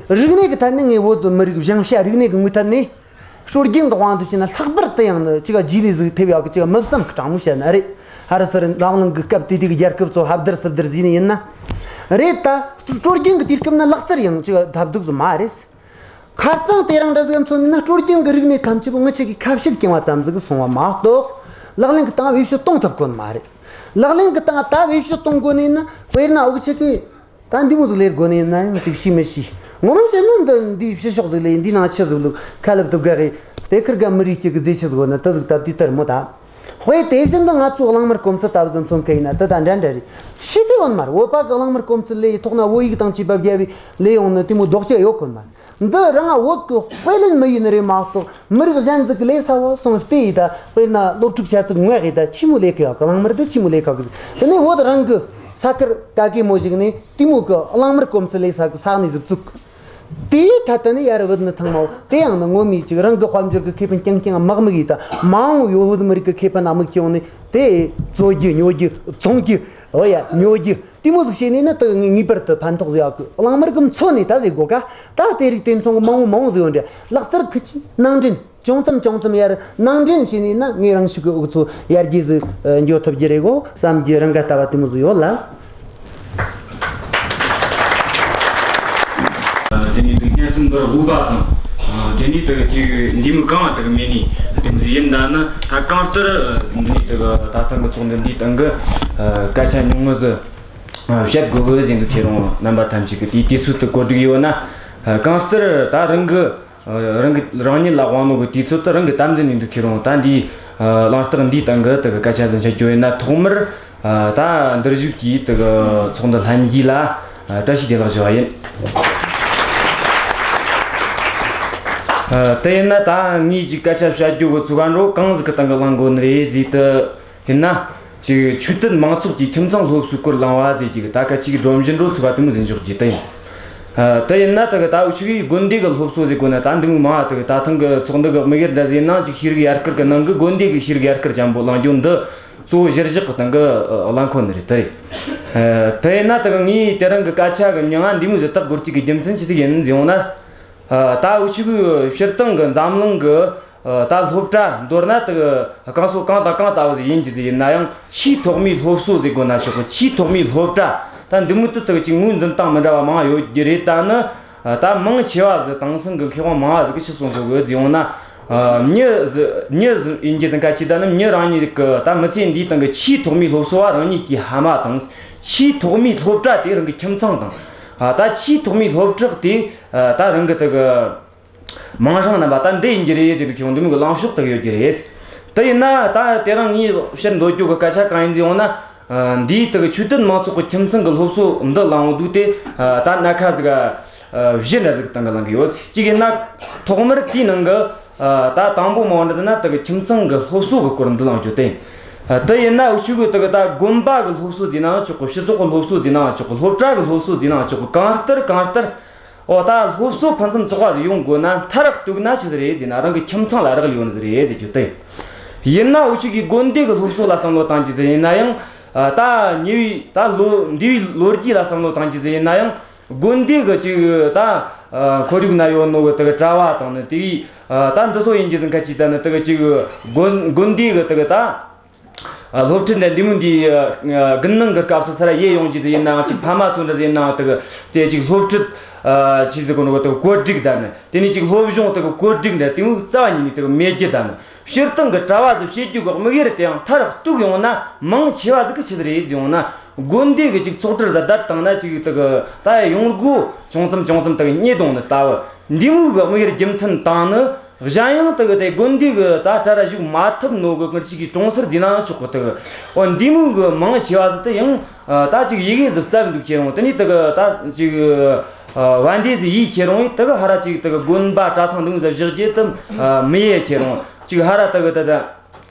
རིག་གནས་ཀྱི་ཐད་ནས་ངས་བོད་མི་རིགས་སྦྱང་བྱ་རིག་གནས་ཀྱི་ངོས་ཐད་ནས། སྲོལ་རྒྱུན་གྱི་དབང་དུ་བྱས་ན་ལྷག་པར་དུ་ཡང་ནི་ཅིག་རྗེས་ལུས་ཟིག་ཐེབས་ཡོད་གི། ཅིག་མི་བསམ་གི། དྲང་མོ་བཤད་ན་རེད། ཧ་རི་སི་རི་འཛམ་གླིང་གི་སྐབས་དེ་དུས་ཀྱི་རྒྱལ་ཁབ་ཚོ་ཧབ་བརྡར་སུབ་བརྡར་བཟོས་ནི་ཡིན་ན་རེད། ད་སྲོལ་རྒྱུན་གྱི་དུས་སྐབས་ན་ལག་རྩལ་ཡང་ཅིག་ཐབས་སྡུག་ཟིག་མ་རེད། ཁ་རྩང་དེ་རིང་འདྲ་ཟིག་མཚོན་ནི་ན། སྲོལ་རྒྱུན་གྱི་རིག་གནས་ཐམས་ཅད་པོ་ངི་ཆ་གིས་ཁ་བཤད་རྐྱང་བ་ཙམ་ཟིག་གིས་སོང་བ་མ་གཏོགས། ལག་ལེན་གྱི་སྟེང་བེད་སྤྱོད་གཏོང་ཐུབ་གོ་ནི་མ་རེད། ལག་ལེན་གྱི་སྟེང་ད་བེད་སྤྱོད་གཏོང་དགོས་ནི་ན། དཔེར་ན་འུ་ཅག་གིས། ད་འདི་མོ་ཟིག་ལས་དགོས་ནི་ཡིན་ན་ཡང་ཅིག་ཤེས་མི་ཤེས། ངོ་མ་བཤད་ན་འདི་འདིའི་ཕྱི་ཕྱོགས་ཟིག་ལས། འདིའི་ནང་ཆི་ཟིག་བླུགས། ཁ་ལབ་ཏུ་དགའ་གི། དེ་ཁིར་ག་མི་རིགས་གཅིག་གི་རྫས་ཆི་ཟིག་ཡོད་ན་དེ་ཟིག་སྟབས་བདེ་ལྟར་མོ་ད། དཔེ་དེ་བཞིན་དུ་ང་ཚོ་གླང་དམར་སྐོམ་ཚོད་ལྟ་བུ་ཟིག་མཚོན་གི་ཡིན་ན་དེ་དང་འདྲ་འདྲ་རེད། ཤེས་གི་ཡོད་མ་རེད། བོད་པ་གི་གླང་དམར་སྐོམ་ཚོད་ལས་ཡི་ཐོག་ན་བོད་ཡིག་དང་བཅས་པ་བརྒྱབ་པའི་ལས་ཡོང་ནི་དེ་མོ་ལྡོག་ཆ་ཡོད་གོ་ནི་མ་རེད། འདི་རང་བོད་ཀྱི་དཔེ་ལེན་མི་ཡིན་ནི་རེད་མ་གཏོགས། མི་རིགས་གཞན་ཟིག་གི་ལས་ས་བ་སོང་སྟེ་ཡི་ད། དཔེར་ན་སློབ་ཕྲུག་བྱ་ཚིག་ངོས་ཡི་ད་ཆི་མོ་ལས་གི་ཡོད་གི། གླང་དམར་དེ་ཆི་མོ་ལས་གི་ཡོད་གི། དེ་ནས་བོད་རང་གི་ས་ཁུལ་ག་གེ་མོ་ཞིག་ནས་དེ་མོ་གི་གླང་དམར་སྐོམ་ཚོད་ལས་ས་གི་ས་གནས་ཟིག་བཙུགས། དེའི་ཐད་དུ་ནི་ཡར་བུད་ནི་ཐང་མའོ། དེ་ཡང་ནི་ངོ་མའི་ཅིག་རང་གི་དཔལ་འབྱོར་གི་ཁེ་ཕན་རྐྱང་རྐྱང་དམག་མི་གིས་ད་མ་འོངས་ཡོ་བུད་མི་རིགས་ཀྱི་ཁེ་ཕན་དམག་གི་ཡོང་ནི་དེ་བཙོ་རྒྱུ་ཉོ་རྒྱུ་བཙོང་རྒྱུ་འོ་ཡ་ཉོ་རྒྱུ་དེ་མོ་ཟིག་བྱས་ནས་ནི་དེ་ངེས་པར་དུ་ཕན་ཐོགས་ཟིག་ཡོད་གི། གླང་དམར་གི་མཚོ་ནས་ད་ཟེར་གོ་ག་ད་དེ་རིགས་དེ་མཚུངས་གི་མང་བོ་མང་བོ་ཟིག་ཡོད་འདྲ། ལག་རྩལ་ཁུ་ཆི་ནང་འདྲེན། ཅུང་ཙམ་ཅུང་ཙམ་ཡར་ནང་འདྲེན་བྱས་ནས་ན་ངས་རང་ཤུགས་ཀྱིས་འུ་ཚོ་ཡར་རྒྱས་སུ་ཨ་འགྱོ་ཐུབ་རྒྱུ་རེད་གོ་བསམ་རྒྱུ་རང་ག་ལྟ་བ་དེ་མོ་ཟིག་ཡོད་ལ། དེ་ནས་དུ་སྙན་སེམས་འདིར་དབུགས་པ་དང་། དེ་ནས་དུ་ཅིག་འདི་མོ་གང་བ་དུ་མེད་ནི་དེ་ཚོ་ཡིན། ད་ནི་ད་གང་ལྟར་འདི་ནས་དུ་ད་ཐེངས་གི་ཚོགས་འདུ་འདིའི་སྟེང་གི་སྐད་ཆ་ཉུང་ངུ་ཟིག་བཤད་དགོས་གི་ཟེར་འདུག་ཁྱེད་རང་རྣམ་པ་ཐམས་ཅད་ཀྱི་དེའི་དུས་ཚོད་དུ་གོ་སྒྲིག་ཡོད་ན། གང་ལྟར་ད་རང་གི་རང་གི་རང་ཉིད་ལ་དབང་ནོ་གི་དུས་ཚོད་དུ་རང་གི་དམ་འཛིན་ཡིན་འདུག་ཁྱེད་རང་ད་འདིའི་གླེང་སྟེགས་འདིའི་སྟེང་གི་དུ་གི་སྐད་ཆ་ཟིག་འཆད་རྒྱུ་ཡིན་ན། ཐོག་མར་ད་འདིར་བཞུགས་ཀྱི་དུ་གི་ཚོགས་འདུ་ལྷན་རྒྱས་ལ་བཀྲ་ཤིས་བདེ་ལེགས་ཞུ་བ་ཡིན། དེ་ཡིན་ན་ད་ངས་ཅིག་སྐད་ཆ་བཤད་རྒྱུ་གི་ཚུགས་ཀ་འགྲོ་གང་ཟིག་གི་སྟེང་གི་གླེང་དགོས་ནི་རེད་ཟེར་དུ། ཡིན་ན། ཅིག་ཆོས་དད་མང་ཚོགས་ཀྱི་ཁྱིམ་ཚང་སློབ་གསོའི་སྐོར་གླེང་བ་ཟེར་གྱི་ད་ག་ཅིག་སྒྲོམ་གཞི་འགྲོ་ཚུགས་པ་དེ་མོ་ཟིག་འཇོག་རྒྱུ་དེ་ཡིན། ཨ། དེ་ཡིན་ན་ད་གི་ད་འུ་ཆོ་གི་དགོན་སྡེ་གི་སློབ་གསོ་ཟེར་དགོས་ན། ད་འདི་མོ་མང་བ་ད་གི་ད་ཐེངས་གི་ཚོགས་འདུ་གི་དམིགས་ཡུལ་འདྲ་ཟིག་ཡིན་ན། ཅིག་ཤེས་རིག་ཡར་སྐུལ་གི་ནང་གི་དགོན་སྡེ་གི་ཤེས་རིག་ཡར་སྐུལ་ཅན་པོ་གླེང་རྒྱུ་འདི་གཙོ་བོ་གཞིར་བཞག་གི་སྟེང་གི་གླེང་ཁོ་ནི་རེད། དེ་རེད། ཨ། དེ་ཡིན་ན་ད་གི་ངས་དེ་རིང་གི་སྐད་ཆ་གི་མྱིང་ང་འདི་མོ་ཟིག་བཏགས་དགོས་རྒྱུ་གི་རྒྱུ་མཚན་ཆི་ཟིག་ཡིན་ཟེར་ཡོང་ན། ཨ། ད་འུ་ཆོ་གི་སྤྱིར་བཏང་གི་འཛམ་གླིང་གི་ཨ། ད་སློབ་གྲྭ་མདོར་ན་དེ་གི་གང་སོ་གང་དང་གང་ལྟ་བུ་ཟིག་ཡིན་རྒྱུ་ཟིག་ཡིན་ན་ཡང་། ཆེས་ཐོག་མའི་སློབ་གསོ་ཟེར་དགོས་ན་ཆོག་གི། ཆེས་ཐོག་མའི་སློབ་གྲྭ་ད་འདི་མོ་དེ་དག་ཅིག་ངོས་འཛིན་སྟངས་མི་འདྲ་བ་མང་ཡོད་རྒྱུ་རེད། ད་ནི་ཨ། ད་མང་ཆེ་བ་ཟིག་དེང་སང་གི་མཁས་དབང་མང་བ་ཟིག་གིས་ཆི་གསུང་གོ་གི་ཟེར་ཡོང་ན། ཨ། མྱི་ཟིག་མྱི་ཟིག་ཡིན་རྒྱུ་ཟིག་ག་ཅིག་ད་ནི་མྱི་རང་ཉིད་གི་ད་མི་ཚེ་འདིའི་སྟེང་གི་ཆེས་ཐོག་མའི་སློབ་གསོ་བ་རང་ཉིད་ཀྱི་ཕ་མ་དང་། ཆེས་ཐོག་མའི་སློབ་གྲྭ་དེ་རང་གི་ཁྱིམ་ཚང་དང་། ཨ། ད་ཆེས་ཐོག་མའི་སློབ་གྲོགས་དེ་ཨ། ད་རང་གི་དེ་གི་མིང་སྲིང་རྣམ་པ་ད་འདི་ཡིན་རྒྱུ་རེད་ཟེར་གི་ཁྱོད་འདི་མོ་གི་གླེང་ཕྱོགས་དག་ཡོད་རྒྱུ་རེད། དེ་ཡིན་ན་ད་དེ་རིང་ངས་བཤད་འདོད་རྒྱུ་གི་སྐད་ཆ་གང་ཡིན་ཟེར་ཡོང་ན། ཨ། འདིའི་དག་ཆོས་དད་མང་ཚོགས་ཀྱི་ཁྱིམ་ཚང་གི་སློབ་གསོ་འདི་གླེང་འོང་དུས་དེ། ཨ། ད་སྣ་ཁ་ཟིག་ག་ཨ། བཞི་འདྲ་ཟིག་གི་སྟེང་གི་གླེང་གི་ཡོད། གཅིག་ཡིན་ན་ཐོག་མར་དེའི་ནང་གི་ཨ། ད་དང་པོ་མ་འོ་འདྲ་ཟེར་ན་དག་ཁྱིམ་ཚང་གི་སློབ་གསོ་གི་སྐོར་འདི་གླེང་རྒྱུ་དེ་ཡིན། ཨ། དེ་ཡིན་ན་འུ་ཆོ་གི་དག་ད་དགོན་པ་གི་སློབ་གསོ་ཟེར་ནའང་ཆོག་གི། སྤྱི་ཚོགས་གི་སློབ་གསོ་ཟེར་ནའང་ཆོག་གི། སློབ་གྲྭ་གི་སློབ་གསོ་ཟེར་ནའང་ཆོག་གི། གང་ལྟར་གང་ལྟར། འོ། ད་སློབ་གསོ་ཕུན་སུམ་ཚོགས་པ་ཟིག་ཡོང་དགོས་ན་མཐར་གཏུགས་ན་ཆི་ཟིག་རེད་ཟེར་ན། རང་གི་ཁྱིམ་ཚང་ལ་རག་ལས་ཡོད་ནི་ཟིག་རེད་ཟེར་རྒྱུ་དེ་ཡིན། ཡིན་ན་འུ་ཆོ་གི་དགོན་སྡེ་གི་སློབ་གསོ་ལ་བསམ་བློ་བཏང་རྒྱུ་ཟིག་ཡིན་ན་ཡང་། ཨ། ད་ཉེ་བའི་ད་ལོ་འདས་པའི་ལོ་རྒྱུས་ལ་བསམ་བློ་བཏང་རྒྱུ་ཟིག་ཡིན་ན་ཡང་། དགོན་སྡེ་གི་ཅིག་ད་ཨ། ཁོར་ཡུག་ན་ཡོད་ནོ་གི་དེ་གི་གྲྭ་བ་དང་ནི་དེ་གི་ཨ། ད་འདི་ཚོ་ཡིན་རྒྱུ་ཟིག་ག་ཅིག་ད་ནི་དེ་གི་ཅིག་དགོན་དགོན་སྡེ་གི་དེ་གི་ད། ཨ། སློབ་ཁྲིད་འདི་འདི་མོ་འདི། ཨ། དགུན་གནང་གི་སྐབས་སུ་སར་ཡེ་ཡོང་རྒྱུ་ཟིག་ཡིན་ནའང་ཅིག་ཕ་མ་ཚོ་འདྲ་ཟིག་ཡིན་ནའང་དེ་གི་དེ་ཅིག་སློབ་ཁྲིད། ཨ། ཅིག་ཟེར་གོ་ནོ་གི་དེ་གི་བཀོད་སྒྲིག་ད་ནི། དེ་ནས་ཅིག་སློབ་སྦྱོང་དེ་གི་བཀོད་སྒྲིག་འདྲ་དེ་མོ་རྩ་བ་ཉིད་ནས་དེ་གི་མེད་རྒྱུ་ད་ནི། སྤྱིར་བཏང་གི་གྲྭ་བ་ཟིག་བྱེད་རྒྱུ་གི་དམིགས་ཡུལ་དེའང་མཐར་གཏུགས་ཡོང་ན་མང་ཆེ་བ་ཟིག་གི་ཆི་ཟིག་རེད་ཟེར་ཡོང་ན། དགོན་སྡེ་གི་ཅིག་ཚོགས་གྲལ་ཟིག་བསྡད་བཏང་ན་ཅིག་དེ་གི་ད་ཡོང་སྒོ་ཅུང་ཙམ་ཅུང་ཙམ་དེ་གི་རྙེད་ཡོང་ནི་ལྟ་བུ། འདི་མོ་གི་དམིགས་ཡུལ་རྒྱུ་མཚན་དང་ནི། གཞན་ཡང་དེ་གི་དེ་དགོན་སྡེ་གི་ད་གྲལ་ར་ཞུགས་མ་ཐུབ་ནོ་གི་ངར་ཅིག་གི་གྲོང་གསར་ཟེར་ནའང་ཆོག་གི། དེ་གི་འོ་འདི་མོ་གི་མང་ཆེ་བ་ཟིག་དེ་ཡང་ད་ཅིག་ཡི་གེ་ཟིག་བསླབས་འདུག་ཁྱེད་རང་། དེ་ནས་དེ་གི་ད་ཅིག་བན་དེ་ཟིག་ཡིས་ཁྱེད་རང་། དེ་གི་ཧར་ར་ཅིག་དེ་གི་དགོན་པ་གྲྭ་ཚང་འདི་མོ་ཟིག་བཞག་རྒྱུ་དེ་མི་ཡེ་ཁྱེད་རང་། ཅིག་ཧར་ར་དེ་གི་ད་ད།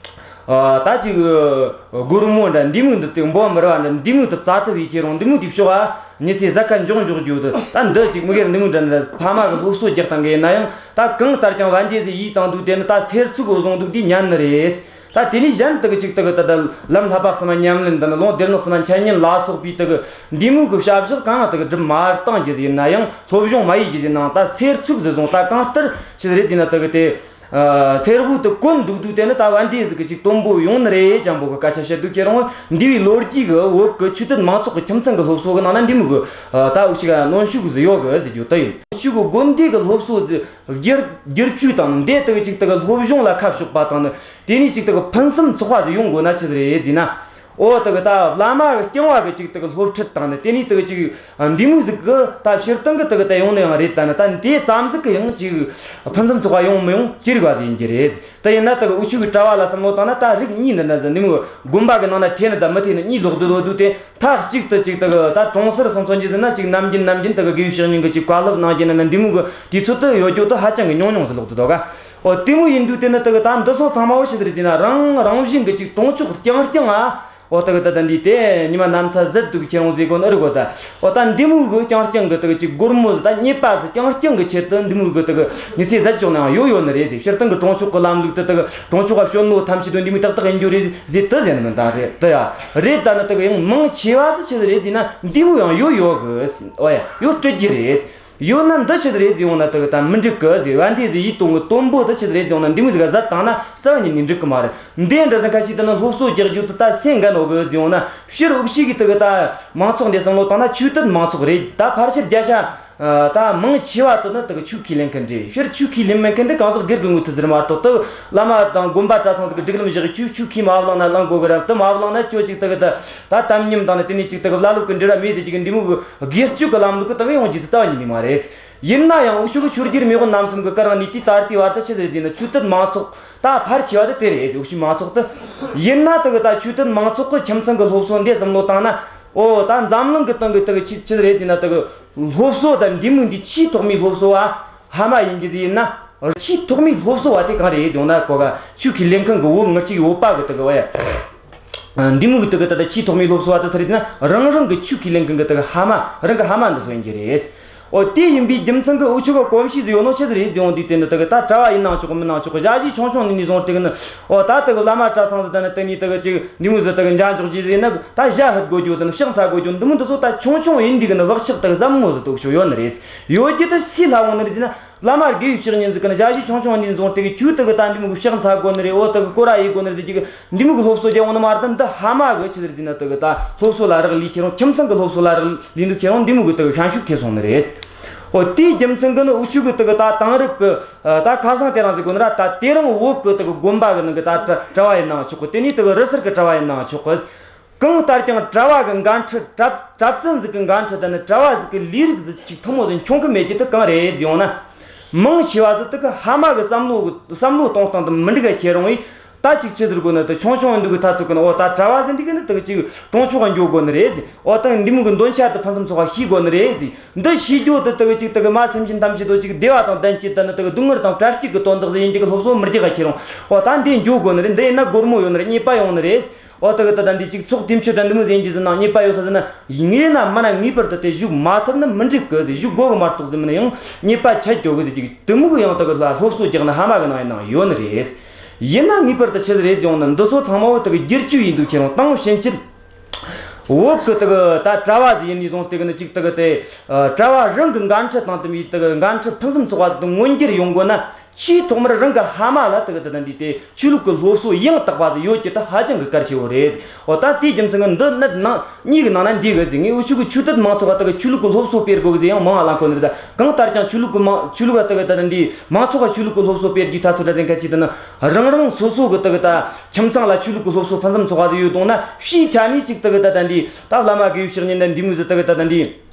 ཨ། ད་ཅིག་སྒོར་མོ་འདྲ་འདི་མོ་འདི་དེ་འབོ་མི་ར་བ་འདྲ་འདི་མོ་དེ་བཙལ་ཐུབ་ཡེ་ཁྱེད་རང་། འདི་མོ་དེ་ཕྱོགས་ཨ་མྱི་ཚེ་ཟད་ཁ་འཇོག་འཇོག་རྒྱུ་དེ། ད་འདི་ཅིག་དམིགས་ཡུལ་འདི་མོ་འདྲ་འདྲ་ཕ་མ་གི་སློབ་གསོ་རྒྱག་སྟངས་གི་ཡིན་ན་ཡང་། ད་གང་ལྟར་ཀྱང་བན་དེ་ཟིག་ཡིས་བཏང་འདུག་དེ་ནི་ད་སེར་ཚུགས་བཟུང་འདུག་དེ་ཉན་ནི་རེད། ད་དེ་ནས་གཞན་དེ་གི་ཅིག་དེ་གི་ད་ད་ལམ་བསླབ་པ་གསུམ་ཉམས་ལེན་དང་ནི། ལུང་སྡེ་སྣོད་གསུམ་འཆད་ཉན་ལ་སོགས་པའི་དེ་གི་འདི་མོ་གི་བྱ་བཞག་གང་དེ་གི་སྒྲུབ་མ་བཏང་རྒྱུ་ཟིག་ཡིན་ན་ཡང་། སློབ་སྦྱོང་མ་ཡེ་རྒྱུ་ཟིག་ནང་ད་སེར་ཚུགས་ཟིག་བཟུང་། ད་གང་ལྟར་ཆི་ཟིག་རེད་ཟེར་ན་དེ་གི་དེ། ཨ། སེར་བོ་དེ་གོན་འདུག་དུས་དེ་ནི་ད་བན་དེ་ཟིག་གི་ཅིག་དོན་པོ་ཡོང་ནི་རེད་ཅང་པོ་གི་སྐད་ཆ་བཤད་འདུག་ཁྱེད་རང་། འདས་པའི་ལོ་རྒྱུས་གི་བོད་གི་ཆོས་དད་མང་ཚོགས་གི་ཁྱིམ་ཚང་གི་སློབ་གསོ་གི་ནང་ན་འདི་མོ་གི་ཨ། ད་འུ་ཅག་གནོན་ཤུགས་ཟིག་ཡོད་གི་ཟེར་རྒྱུ་དེ་ཡིན། འུ་ཅག་གི་དགོན་སྡེ་གི་སློབ་གསོ་ཟིག་བསྒྱུར་བསྒྱུར་བཅོས་དང་འདི་དེ་གི་ཅིག་དེ་གི་སློབ་སྦྱོང་ལ་ཁ་ཕྱོགས་པ་དང་ནི། དེ་ནས་ཅིག་དེ་གི་ཕུན་སུམ་ཚོགས་པ་ཟིག་ཡོང་དགོས་ན་ཆི་ཟིག་རེད་ཟེར་ན། འོ། དེ་གི་ད་བླ་མ་གི་རྐྱང་བ་གི་ཅིག་དེ་གི་སློབ་ཁྲིད་དང་ནི། དེ་ནས་དེ་གི་ཅིག་འདི་མོ་ཟིག་གི་ད་སྤྱིར་བཏང་གི་དེ་གི་ད་ཡོང་ནི་ཡང་རེད། ད་ནི་ད་འདི་ཙམ་ཟིག་གི་ཡང་ཅིག་ཕུན་སུམ་ཚོགས་པ་ཡོང་མི་ཡོང་ཅི་རིགས་པ་ཟིག་ཡིན་རྒྱུ་རེད། དེ་ཡིན་ན་དེ་གི་འུ་ཆོ་གི་གྲྭ་བ་ལ་བསམ་བློ་བཏང་ན། ད་རིགས་གཉིས་འདི་འདྲ་ཟིག་འདི་མོ་དགོན་པ་གི་ནང་ན་ཐེ་ནི་ད་མི་ཐེ་ནི་གཉིས་ལོག་འདུག་ལོག་འདུག་དེ། མཐའ་གཅིག་ཏུ་ཅིག་དེ་གི་ད་གྲོང་གསར་སོང་ཚོ་རྒྱུ་ཟིག་ན་ཅིག་ནམ་རྒྱུན་ནམ་རྒྱུན་དེ་གི་དགེ་བའི་བཤེས་གཉེན་གི་ཅིག་བཀའ་སློབ་གནང་རྒྱུ་ན་ན་འདི་མོ་གི་དུས་ཚོད་དུ་ཡོད་རྒྱུ་དུ་ཧ་ཅང་གི་ཉུང་ཉུང་ཟིག་ལོག་འདུག་དོ་ག། འོ། དེ་མོ་ཡིན་དུས་དེ་ནི་དེ་གི་ད་འདི་ཚོ་ཚང་མ་འོ་ཆི་ཟིག་རེད་ཟེར་ན། རང་རང་བཞིན་གི་ཅིག་གྲོང་ཆོག་རྐྱང་རྐྱང་ཨ། འོ་ད་གི་ད་ད་འདི་དེ་ཉི་མ་གནམ་ས་ཟད་འདུག་ཁྱེད་རང་ཟེར་གོ་ནི་ཨེ་རེད་གོ་ད། འོ་ད་འདི་མོ་གི་རྐྱང་རྐྱང་གི་ད་གི་ཅིག་སྒོར་མོ་ཟིག་ད་རྙེད་པ་ཟིག་རྐྱང་རྐྱང་གི་ཆེད་དུ་འདི་མོ་གི་ད་གི་མྱི་ཚེ་ཟད་ཆོག་ནའང་ཡོད་ཡོད་ནི་རེད་ཟེར། སྤྱིར་བཏང་གི་གྲོང་ཆོག་གི་ལམ་ལུགས་དེ་ད་གི་གྲོང་ཆོག་ག་བྱོན་ནོ་ཐམས་ཅད་དུ་འདི་མོ་ཏག་ཏག་ཡིན་རྒྱུ་རེད་ཟེར་དུ་ཟེར་ནི་མིན་ད། རེད་དུ་ཡ་རེད། ད་ནི་ད་གི་ཡང་མང་ཆེ་བ་ཟིག་ཆི་ཟིག་རེད་ཟེར་ན་འདི་མོ་ཡང་ཡོད་ཡོད་གི། འོ་ཡ་ཡོད་སྲིད་རྒྱུ་རེད། ཡོད་ན་འདི་ཆི་རེད་ཟེར་ཡོང་ན་ད་གི་ད་མི་འགྲིག་གི་ཟེར། བན་དེ་ཟེར་ཡིད་གཏོང་གི་དོན་པོ་ད་ཆི་རེད་ཟེར་ཡོང་ན་འདི་མོ་ཟིག་ག་ཟད་བཏང་ན་རྩ་བ་ཉིད་ནས་འགྲིག་གི་མ་རེད། འདི་འདྲ་ཟིག་ཁ་ཤས་དེ་ནི་སློབ་གསོ་རྒྱག་རྒྱུ་དེ་ད་སེམས་འགན་འོག་གི་ཟེར་ཡོང་ན། སྤྱིར་འུ་ཆོ་གི་ད་གི་ད་མང་ཚོགས་འདི་བསམ་བློ་བཏང་ན་ཆོས་དད་མང་ཚོགས་རེད། ད་ཕལ་ཆེར་བརྒྱ་ཆ་ད་མང་ཆེ་བ་དེ་ནི་ད་གི་ཆོས་ཁས་ལེན་མཁན་རེད། སྤྱིར་ཆོས་ཁས་ལེན་མེད་མཁན་དེ་གང་ཟག་སྒེར་གི་ངོས་ཐད་ཟེར་མ་གཏོགས། ད་བླ་མ་དང་དགོན་པ་གྲྭ་ཚང་ཟིག་གི་སྒྲིག་ལམ་བཞག་གི་ཆོས་ཆོས་ཁས་མ་བླངས་ན་བླང་དགོས་གི་ར། དེ་མ་བླངས་ན་ཁྱོད་ཅིག་ད་གི་ད་ད་དམ་ཉམས་དང་ནི་དེ་ནས་ཅིག་ད་གི་བླ་ལོག་གི་འབྲེལ་བ་མེད་ཟེར་རྒྱུ་གི་འདི་མོ་གི་སྒེར་གཅོད་ཀྱི་ལམ་ལུགས་ཀྱི་ད་གི་ཡོང་རྒྱུ་དེ་རྩ་བ་ཉིད་ནས་མ་རེད། ཡིན་ན་ཡང་འུ་ཆོ་གི་ཆོས་རྒྱལ་མེས་དབོན་རྣམ་གསུམ་གྱི་སྐུ་རིང་ནས་དེའི་ད་ལྟའི་བར་དུ་ཆི་ཟིག་རེད་ཟེར་ན་ཆོས་དད་མང་ཚོགས་ད་ཕལ་ཆེ་བ་དེ་དེ་རེད་ཟེར། འུ་ཆོའི་མང་ཚོགས་དེ། ཡིན་ན་ད་གི་ད་ཆོས་དད་མང་ཚོགས་ཀྱི་ཁྱིམ་ཚང་གི་སློབ་གསོ་འདི་བསམ་བློ་བཏང་ན། འོ་ད་འཛམ་གླིང་གི་སྟེང་གི་ད་གི་ཆི་ཆི་རེད་ཟེར་ན་ད་གི་སློབ་གསོ་ད་འདི་མོ་འདི་ཆེས་ཐོག་མའི་སློབ་གསོ་བ་ཕ་མ་ཡིན་རྒྱུ་ཟིག་ཡིན་ན། ཆེས་ཐོག་མའི་སློབ་གསོ་བ་དེ་གང་རེད་ཟེར་ན། གོ་ག་ཆོས་ཁས་ལེན་མཁན་གི་བུ་ངར་ཅིག་ཡོད་པ་གི་ད་གི་བ་ཡ། འདི་མོ་གི་ད་གི་ད་ད་ཆེས་ཐོག་མའི་སློབ་གསོ་བ་དེ་སུ་རེད་ཟེར་ན། རང་རང་གི་ཆོས་ཁས་ལེན་མཁན་གི་ད་གི་ཕ་མ། རང་གི་ཕ་མ་འདི་ཚོ་ཡིན་རྒྱུ་རེད། འོ་དེ་ཡིན་པའི་རྒྱུ་མཚན་གི་འུ་ཆོ་གི་གོམས་གཤིས་ཟིག་ཡོད་ནོ་ཆི་ཟིག་རེད་ཟེར་ཡོང་དུས། དེ་ནི་ད་གི་ད་གྲྭ་བ་ཡིན་ནའང་ཆོག་གི་མིན་ནའང་ཆོག་གི། ཞ་ཞི་ཆུང་ཆུང་ནས་ནས་བཟུང་སྟེ་གི་ནི། འོ་ད་ད་གི་བླ་མ་གྲྭ་ཚང་ཟིག་ད་ནི་དེ་ནས་ད་གི་ཅིག་འདི་མོ་ཟིག་ད་གི་འཇའ་འཇོག་རྒྱུ་ཟིག་ན། ད་ཞྭ་ཕུད་དགོས་རྒྱུ་དང་ཕྱག་འཚལ་དགོས་རྒྱུ་འདི་མོ་འདི་ཚོ་ད་ཆུང་ཆུང་ཡིན་དུས་གི་ནི་བག་ཆགས་ད་གི་ཟབ་མོ་ཟིག་ད་འུ་ཆོ་ཡོད་ནི་རེད། ཡོད་རྒྱུ་ད་སུས་སླབ་འོང་ནི་རེད་ཟེར་ན། བླ་མ་དགེ་བའི་བཤེས་གཉེན་ཟིག་གི་ནི་ཞ་ཞི་ཆུང་ཆུང་ནས་བཟུང་སྟེ་གི་ཁྱོས་ད་གི་ད་འདི་མོ་གི་ཕྱག་འཚལ་དགོས་ནི་རེད། འོ་ད་གི་སྐོར་ར་ཡེད་དགོས་ནི་རེད་ཟེར་རྒྱུ་གི་འདི་མོ་གི་སློབ་གསོ་རྒྱག་འོང་ནི་མ་རེད། ད་འདི་ཕ་མ་གི་ཆི་ཟིག་རེད་ཟེར་ན་ད་གི་ད་སློབ་གསོ་ལ་རག་ལས་ཁྱེར་རུང་། ཁྱིམ་ཚང་གི་སློབ་གསོ་ལ་རག་ལས་འདུག་ཁྱེར་རུང་འདི་མོ་གི་ད་གི་ཤན་ཤུགས་ཐེབས་སོང་ནི་རེད། འོ་དེའི་རྒྱུ་མཚན་གི་ནི་འུ་ཆོ་གི་ད་གི་ད་དེང་རབས་གི་ད་ཁ་སང་དེ་རིང་ཟེར་དགོས་ནི་ར། ད་དེ་རིང་བོད་གི་ད་གི་དགོན་པ་གི་ནང་གི་ད་གྲྭ་གྲྭ་བ་ཡིན་ནའང་ཆོག་གི། དེ་ནས་ད་གི་རི་སར་གི་གྲྭ་བ་ཡིན་ནའང་ཆོག་གི། གང་ལྟར་ཀྱང་གྲྭ་བ་གི་འགན་འཁྲི། གྲྭ་གྲྭ་བཙུན་ཟིག་གི་འགན་འཁྲི་དང་ནི་གྲྭ་བ་ཟིག་གི་ལས་རིགས་ཟིག་ཅིག་ཐུན་མོང་ཟིག་འཁྱོངས་གི་མེད་རྒྱུ་དེ་གང་རེད་ཟེར་ཡོང་ན། མང་ཆེ་བ་ཟིག་ད་གི་ཕ་མ་གི་བསམ་བློ་གི་བསམ་བློ་གཏོང་སྟངས་དེ་མི་འགྲིག་ག་ཁྱེར་རུང་བས། ད་ཅིག་ཆི་ཟེར་དགོས་ནི། ད་ཆུང་ཆུང་འདུག་གི་ཐ་ཚོད་གི་ནི། འོ་ད་གྲྭ་བ་ཟིག་འདི་གི་ནི་ད་གི་ཅིག་གྲོང་ཆོག་ག་འགྱོ་དགོས་ནི་རེད་ཟེར། འོ་ད་འདི་མོ་གི་འདོན་ཆ་དེ་ཕུན་སུམ་ཚོགས་པ་ཤེས་དགོས་ནི་རེད་ཟེར། འདི་ཤེས་རྒྱུ་དེ་ད་གི་ཅིག་ད་གི་མ་སེམས་ཅན་ཐམས་ཅད་དོ་ཅིག་བདེ་བ་དང་ལྡན་རྒྱུ་དང་ནི་ད་གི་སྡུག་བསྔལ་དང་བྲལ་རྒྱུ་གི་དོན་དག་ཟིག་ཡིན་རྒྱུ་གི་སློབ་གསོ་མི་རྒྱག་ག་ཁྱེར་རུང་། འོ་ད་འདི་འགྱོ་དགོས་ནི་རེད། འདི་ཡིན་ན་སྒོར་མོ་ཡོད་ནི་རེད། རྙེད་པ་ཡོང་ནི་རེད། འོ་ད་གི་ད་ད་འདི་ཅིག་ཚོགས་དེ་ཆོ་དྲ་འདི་མོ་ཟིག་ཡིན་རྒྱུ་ཟིག་ནང་རྙེད་པ་ཡོད་ས་ཟིག་ན། ངས་ན་མ་ན་ངེས་པར་དུ་དེ་བཞུགས་མ་ཐུབ་ན་མི་འགྲིག་གི་ཟེར། བཞུགས་དགོས་གི་མ་གཏོགས་ཟེར་མིན་ན་ཡང་རྙེད་པ་ཆད་འགྱོ་གི་ཟེར་རྒྱུ་གི་དེ་མོ་གི་ཡང་ད་གི་ལ་སློབ་གསོ་རྒྱག་ནི་ཕ་མ་གི་ནང་ཡིན་ནའང་ཡོད་ནི་རེད། ཡིན་ན་ངེས་པར་དུ་ཆི་ཟིག་རེད་ཟེར་ཡོང་ན། འདི་ཚོ་ཚང་མ་བོ་ད་གི་བསྒྱུར་བཅོས་ཡིན་འདུག་ཁྱེར་རུང་། དང་ཕྱིན་ཆད་བོད་གི་ད་གི་ད་གྲྭ་བ་ཟིག་ཡིན་ནས་བཟུང་སྟེ་གི་ནི་ཅིག་ད་གི་དེ་གྲྭ་བ་རང་གི་འགན་འཁྲི་དང་དེ་མོ་ད་གི་འགན་འཁྲི་ཕུན་སུམ་ཚོགས་པ་ཟིག་ཏུ་མངོན་འགྱུར་ཡོང་དགོས་ན། ཆེས་ཐོག་མར་རང་གི་ཕ་མ་ལ་ད་གི་ད་ད་འདི་དེ་ཆོས་ལུགས་ཀྱི་སློབ་གསོ་ཡང་དག་པ་ཟིག་ཡོད་རྒྱུ་དེ་ཧ་ཅང་གི་གལ་ཆེ་བོ་རེད། འོ་ད་དེའི་རྒྱུ་མཚན་གི་འདི་ནི་ནང་གཉིས་ཀྱི་ནང་ན་འདི་གི་ཟིག། ངས་འུ་ཆོ་གི་ཆོས་དད་མང་ཚོགས་ཀ་ད་གི་ཆོས་ལུགས་ཀྱི་སློབ་གསོ་སྤེལ་དགོས་གི་ཟིག་ཡང་མང་ང་ལ་གོ་ནི་རེད། ད་གང་ལྟར་ཀྱང་ཆོས་ལུགས་ཀྱི་མང་ཆོས་ལུགས་ཀ་ད་གི་ད་ད་འདི་མང་ཚོགས་ཀ་ཆོས་ལུགས་ཀྱི་སློབ་གསོ་སྤེལ་རྒྱུའི་ཐ་ཚོད་འདྲ་ཟིག་ག་ཅིག་ད་ནི་རང་རང་སོ་སོ་གི་ད་གི་ད་ཁྱིམ་ཚང་ལ་ཆོས་ལུགས་ཀྱི་སློབ་གསོ་ཕུན་སུམ་ཚོགས་པ་ཟིག་ཡོད་དོང་ན། ཕྱིའི་ཆ་ནས་ཅིག་ད་གི་ད་ད་འདི་ད་བླ་མ་དགེ་བའི་བཤེས་གཉེན་ད་འདི་མོ་ཟིག་ད་གི་ད་ད་འདི།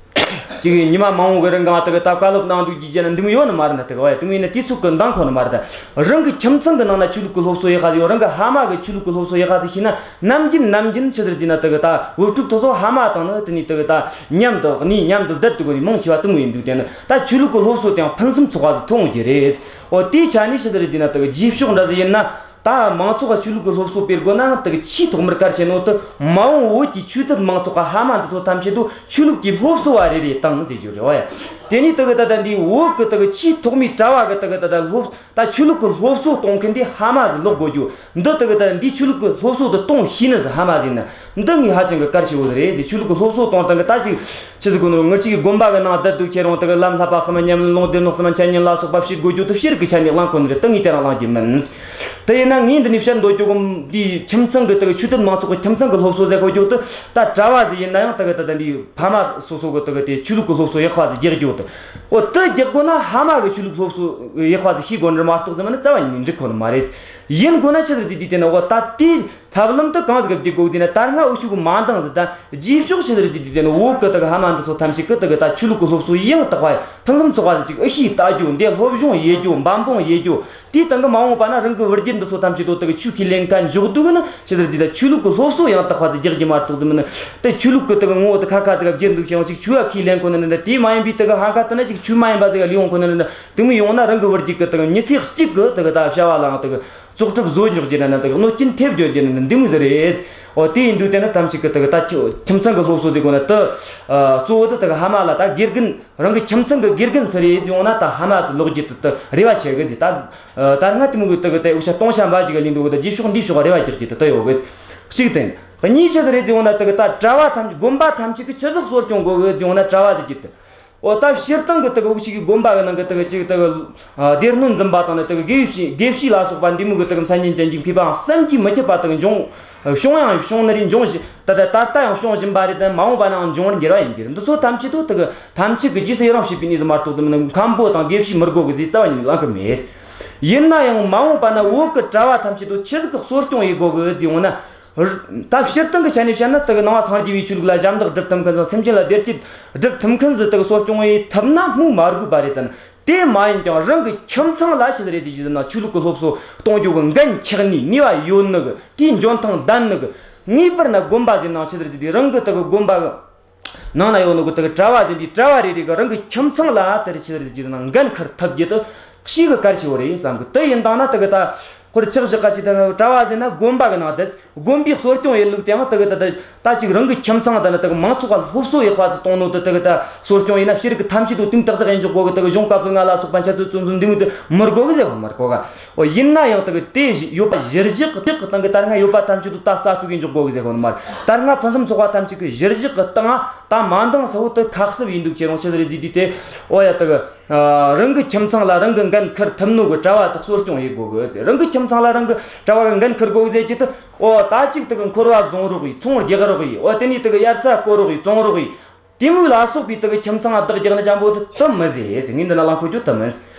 ཅིག་ཉི་མ་མང་བོ་གི་རིང་གང་ད་གི་ད་བཀའ་སློབ་གནང་འདུག་རྒྱུ་བྱས་ན་འདི་མོ་ཡོད་ནི་མ་རེད། ད་ད་གི་བ་ཡ་དེ་མོ་ཡིན་ན་དུས་ཚོད་གི་འདང་ཁོ་ནི་མ་རེད། ད་རང་གི་ཁྱིམ་ཚང་གི་ནང་ན་ཆོས་ལུགས་གི་སློབ་གསོ་ཡག་ག་ཟིག་ཡོད། རང་གི་ཕ་མ་གི་ཆོས་ལུགས་གི་སློབ་གསོ་ཡག་ག་ཟིག་ཤེས་ན། ནམ་རྒྱུན་ནམ་རྒྱུན་ཆི་ཟེར་ཟེར་ན་ད་གི་ད་བུ་ཕྲུག་དེ་ཚོ་ཕ་མ་དང་ནི་དེ་ནས་ད་གི་ད་མཉམ་དུ་གནས་མཉམ་དུ་བསྡད་དུ་གི་ནི་མང་ཆེ་བ་དེ་མོ་ཡིན་འདུག། དེ་ནི་ད་ཆོས་ལུགས་གི་སློབ་གསོ་དེའང་ཕུན་སུམ་ཚོགས་པ་ཟིག་ཐོན་ཡོང་རྒྱུ་རེད། འོ་དེའི་ཆ་ནས་ཆི་ཟེར་ཟེར་ན་ད་གི་རྗེས་ཕྱོགས་འདྲ་ཟིག་ཡིན་ན། ད་མང་ཚོགས་ཀ་ཆོས་ལུགས་ཀྱི་སློབ་གསོ་སྤེལ་དགོས་ན་ད་གི་ཆེས་ཐོག་མར་གལ་ཆེ་ནོ་དེ་མ་འོངས་བོད་ཀྱི་ཆོས་དད་མང་ཚོགས་ཀ་ཕ་མ་འདི་ཚོ་ཐམས་ཅད་དུ་ཆོས་ལུགས་ཀྱི་སློབ་གསོ་བ་རེ་རེ་བཏང་ཟེར་རྒྱུ་རེད་བ་ཡ། དེ་ནས་ད་གི་ད་ད་འདི་བོད་ཀྱི་ད་གི་ཆེས་ཐོག་མའི་གྲྭ་བ་གི་ད་གི་ད་ད་སློབ་ད་ཆོས་ལུགས་ཀྱི་སློབ་གསོ་གཏོང་མཁན་དེ་ཕ་མ་ཟིག་ལོག་དགོས་རྒྱུ། འདི་ད་གི་ད་འདི་ཆོས་ལུགས་ཀྱི་སློབ་གསོ་དེ་གཏོང་ཤེས་ནི་ཟིག་ཕ་མ་ཟིག་ཡིན་ན། འདི་ངས་ཧ་ཅང་གི་གལ་ཆེ་བོ་ཟིག་རེད་ཟེར། ཆོས་ལུགས་ཀྱི་སློབ་གསོ་གཏོང་སྟངས་གི་ད་ཅིག་ཆི་ཟིག་གོ་ནོ། ང་ཅིག་གི་དགོན་པ་གི་ནང་བསྡད་འདུག་ཁྱེད་རང་ད་གི་ལམ་བསླབ་པ་གསུམ་མ་ཉམས་ལེན། ལུང་སྡེ་སྣོད་གསུམ་མ་འཆད་ཉན་ལ་སོགས་པ་བྱེད་དགོས་རྒྱུ་དེ་ཤེས་རིག་གི་ཆ་ནས་གླེང་གོ་ནི་རེད། ད་ངས་དེ་རང་གླེང་རྒྱུ་མིན། དེ་ཡིན་ན་ངས་འདི་ནས་བཤད་འདོད་རྒྱུ་གི་འདི་ཁྱིམ་ཚང་གི་ད་གི་ཆོས་དད་མང་ཚོགས་ཀྱི་ཁྱིམ་ཚང་གི་སློབ་གསོ་ཟེར་དགོས་རྒྱུ་དེ། ད་གྲྭ་བ་ཟིག་ཡིན་ན་ཡང་ད་གི་ད་ད་འདི་ཕ་མ་སོ་སོ་གི་ད་གི་དེ་ཆོས་ལུགས་ཀྱི་སློབ་གསོ་ཡག་པ་ཟིག་རྒྱག་རྒྱུ་དེ། འོ་དེ་རྒྱག་དགོས་ན་ཕ་མ་གི་ཆོས་ལུགས་སློབ་གསོ་ཡག་པ་ཟིག་ཤེས་དགོས་ནི་རེད་མ་གཏོགས་ཟེར་མིན་ན་རྩ་བ་ཉིད་ནས་འགྲིག་གོ་ནི་མ་རེད། ཡིན་དགོས་ན་ཆི་ཟིག་ཟིག་དུས་དེ་ནི་འོ་ད་དེའི་ཐབས་ལམ་དེ་གང་ཟིག་ག་བརྒྱུད་དགོས་ཟེར་ན། ད་སྔ་འུ་ཆོ་གི་མ་འདང་ཟིག་ད་རྗེས་ཕྱོགས་ཆི་ཟིག་ཟིག་དུས་དེ་ནི་བོད་གི་ད་གི་ཕ་མ་འདི་ཚོ་ཐམས་ཅད་གི་ད་གི་ད་ཆོས་ལུགས་གི་སློབ་གསོ་ཡང་དག་པ་ཕུན་སུམ་ཚོགས་པ་ཟིག་ཅིག་ཨེ་ཤེས་ལྟ་རྒྱུ། འདི་སློབ་སྦྱོང་ཡེད་རྒྱུ། འབད་འབུངས་ཡེད་རྒྱུ། དེའི་སྟེང་གི་མ་འོངས་པ་ན་རང་གི་བུ་རྒྱུད་འདི་ཚོ་ཐམས་ཅད་དོ་ད་གི་ཆོས་ཁས་ལེན་མཁན་འཇོག་འདུག་ན་ཆི་ཟིག་ཟིག་ད་ཆོས་ལུགས་གི་སློབ་གསོ་ཡང་དག་པ་ཟིག་རྒྱག་རྒྱུ་མ་གཏོགས་ཟེར་མིན་ན། ད་ཆོས་ལུགས་གི་ད་གི་ངོ་བོ་དེ་ཁ་ཁ་ཟིག་ག་བསྒྱུར་འདུག་ཀྱང་ཅིག་ཆོས་ཡ་ཁས་ལེན་གོ་ནི་ན་འདྲ། དེ་མ་ཡིན་པའི་ད་གི་ཕ་ཁ་ད་ན་ཅིག་ཆོས་མ་ཡིན་པ་ཟིག་ག་ལུས་ཡོང་གོ་ནི་ན་འདྲ། དེ་མོ་ཡོང་ན་རང་གི་བུ་རྒྱུད་གི་ད་གི་མི་ཚེ་གཅིག་གི་ད་གི་ད་བྱ་བ་ལའང་ད་གི་བཙོག་གྲབས་བཟོ་འཇོག་རྒྱུ་ན་ནི་དག་གནོད་རྐྱེན་ཐེབས་འཇོག་རྒྱུ་ན་ནི་འདི་མོ་ཟིག་རེད། འོ་དེ་ཡིན་དུས་དེ་ནི་ཐམས་ཅད་ཀྱི་དག་ད་ཁྱིམ་ཚང་གི་སློབ་གསོ་ཟེར་གོ་ན་དུ། ཨ་གཙོ་བོ་དུ་དག་ཕ་མ་ལ་ད་དགེ་རྒན་རང་གི་ཁྱིམ་ཚང་གི་དགེ་རྒན་སུ་རེད་ཟེར་འོང་ན་ད་ཕ་མ་དུ་ལོག་རྒྱུ་དུ་དུ་རེ་བ་ཆེ་གི་ཟེར། ད་ད་སྔ་དེ་མོ་གི་དུ་གི་དེ་འུ་ཆ་སྟོང་ཆ་འབའ་ཞིག་གི་ལས་འདུག་གི་ད་རྗེས་ཕྱོགས་འདིའི་ཕྱོགས་རེ་བ་རྒྱག་རྒྱུ་དུ་དུ་ཡོད་གི་ཟེར། གཅིག་དེ་གཉིས་ཆི་ཟིག་རེད་ཟེར་འོང་ན་དུ་གི་ད་གྲྭ་བ་ཐམས་ཅད་དགོན་པ་ཐམས་ཅད་ཀྱི་ཆི་ཟིག་གསོ་སྐྱོང་དགོ་གི་ཟེར་འོང་ན་གྲྭ་བ་ཟེར་རྒྱུ་དུ། འོ་ད་སྤྱིར་བཏང་གི་དག་འུ་ཅག་གི་དགོན་པ་གི་ནང་གི་དག་ཅིག་དག་སྡེ་སྣོད་འཛིན་པ་དང་ནི་དག་དགེ་བཤེས་དགེ་བཤེས་ལ་སོགས་པ་འདི་མོ་གི་དག་མཚན་སྙན་ཅན་གྱི་མཁས་པའང་བསམ་གྱིས་མི་ཁྱབ་པ་དག་འབྱུང་། བྱུང་ཡང་བྱུང་ནི་རེད། འབྱུང་བཞིན་ད་ལྟ་ད་ལྟ་ཡང་བྱུང་བཞིན་པ་རེད། དེ་མ་འོངས་པ་ནའང་འབྱུང་བར་འགྱུར་བ་ཡིན་གྱི་རེད། འདི་ཚོ་ཐམས་ཅད་དུ་དག་ཐམས་ཅད་ཀྱི་རྗེས་སུ་ཡི་རང་བྱེད་པའི་གནས་སུ་མ་གཏོགས་ཙམ་ནི་མཁན་པོ་དང་དགེ་བཤེས་མི་དགོ་གི་ཟེར་རྩ་བ་ཉིད་ནས་ལང་གི་མེད། ཡིན་ན་ཡང་མ་འོངས་པ་ན་བོད་ཀྱི་གྲྭ་བ་ཐམས་ཅད་དུ་ཆི་ཟིག་གི་གསོ་སྐྱོང་ཡེད་དགོ་གི་ཟེར་འོང་ན། ད་སྤྱིར་བཏང་གི་ཆ་ནས་བཤད་ན་དག་ནང་པ་སངས་རྒྱས་པའི་ཆོས་ལུགས་ལ་ཞབས་འདེགས་སྒྲུབ་ཐུབ་མཁན་ཚང་། སེམས་ཅན་ལ་བདེ་སྐྱིད་སྒྲུབ་ཐུབ་མཁན་ཟིག་དག་གསོ་སྐྱོང་ཡེད་ཐུབ་ན་སྨོས་མ་དགོས་པ་རེད། དེ་ནི་དེ་མ་ཡིན་ཀྱང་རང་གི་ཁྱིམ་ཚང་ལ་ཆི་ཟིག་རེད་ཟེར་རྒྱུ་ཟེར་ན་ཆོས་ལུགས་ཀྱི་སློབ་གསོ་གཏོང་རྒྱུ་གི་འགན་འཁྱེར་ནི་ནུས་པ་ཡོད་ནི་གི་དེའི་འཇོན་ཐང་ལྡན་ནི་གི། ངེས་པར་ན་དགོན་པ་ཟེར་ནའང་ཆི་ཟིག་རེད་ཟེར་དུས་རང་གི་དག་གི་དགོན་པ་གི་ནང་ན་ཡོད་ནོ་གི་དག་གྲྭ་བ་ཟེར་དུས་གྲྭ་བ་རེ་རེ་གི་རང་གི་ཁྱིམ་ཚང་ལ་དེར་ཆི་རེད་ཟེར་ན་འགན་འཁུར་ཐུབ་རྒྱུ་དེ་ཤིན་ཏུ་གལ་ཆེ་བོ་རེད་བསམ་གི། དེ་ཡིན་དང་ན་དག་གི་ད་ཁོར་ཆག་བཞག་ག་ཞིག་དེ་ནི་གྲྭ་བ་ཟེར་ན་དགོན་པ་གི་ནང་དེ་དགོན་པའི་གསོ་སྐྱོང་ཡེད་ལུགས་དེའང་དག་གི་ད་ད་ད་ཅིག་རང་གི་ཁྱིམ་ཚང་དང་ནི་དག་མང་ཚོགས་ལ་སློབ་གསོ་ཡག་པ་ཟིག་གཏོང་ནོ་དེ་དག་གི་ད་གསོ་སྐྱོང་ཡེད་ན་ཤེས་རིག་གི་ཐམས་ཅད་དུ་དུང་ཏག་ཏག་ཡིན་འཇོག་དགོ་གི། དག་གི་གཞུང་བཀའ་པོད་ལྔ་ལ་སོགས་པ་འཆད་རྩོད་རྩོམ་གསུམ་འདི་མོ་དེ་མི་དགོ་གི་ཟེར་གོ་མི་དགོ་ག། འོ་ཡིན་ན་ཡང་དག་དེ་ཡོད་པ་གཞིར་བཞག་གི་སྟེང་གི་ད་སྔ་ཡོད་པ་ཐམས་ཅད་དུ་ད་རྩ་གཅོད་གི་འཇོག་དགོས་གི་ཟེར་གོ་ནི་མ་རེད། ད་སྔ་ཕུན་སུམ་ཚོགས་པ་ཐམས་ཅད་ཀྱི་གཞིར་བཞག་གི་སྟེང་ད་མ་འདང་ས་བོ་དེ་ཁ་གསབ་ཡིན་འདུག་ཁྱེད་རང་ཆི་ཟིག་རེད་ཟེར་དུས་དེ། འོ་ཡ་དག་རང་གི་ཁྱིམ་ཚང་ལ་རང་གི་འགན་འཁུར་ཐུབ་ནོ་གི་གྲྭ་བ་དག་གསོ་སྐྱོང་ཡེད་དགོས་གི་ཟེར། རང་གི་ཁྱིམ་ཚང་ལ་རང་གི་གྲྭ་བ་གི་འགན་འཁུར་དགོས་གི་ཟེར་གྱི་དེ། འོ་ད་ཅིག་དག་འཁོར་བ་བཟུང་རོགས་ཡེད། ཚོང་རྒྱག་རོགས་ཡེད། འོ་དེ་ནས་དག་དབྱར་རྩྭ་བརྐོ་རོགས་ཡེད། བཙོང་རོགས་ཡེད། དེ་མོ་ལ་སོགས་པའི་དག་ཁྱིམ་ཚང་བདག་རྒྱག་ནི་ཅན་པོ་དེ་དེ་མི་ཟེར་ཟེར། ངས་འདི་ན་ལང་ཁོ་རྒྱུ་དེ་མིན།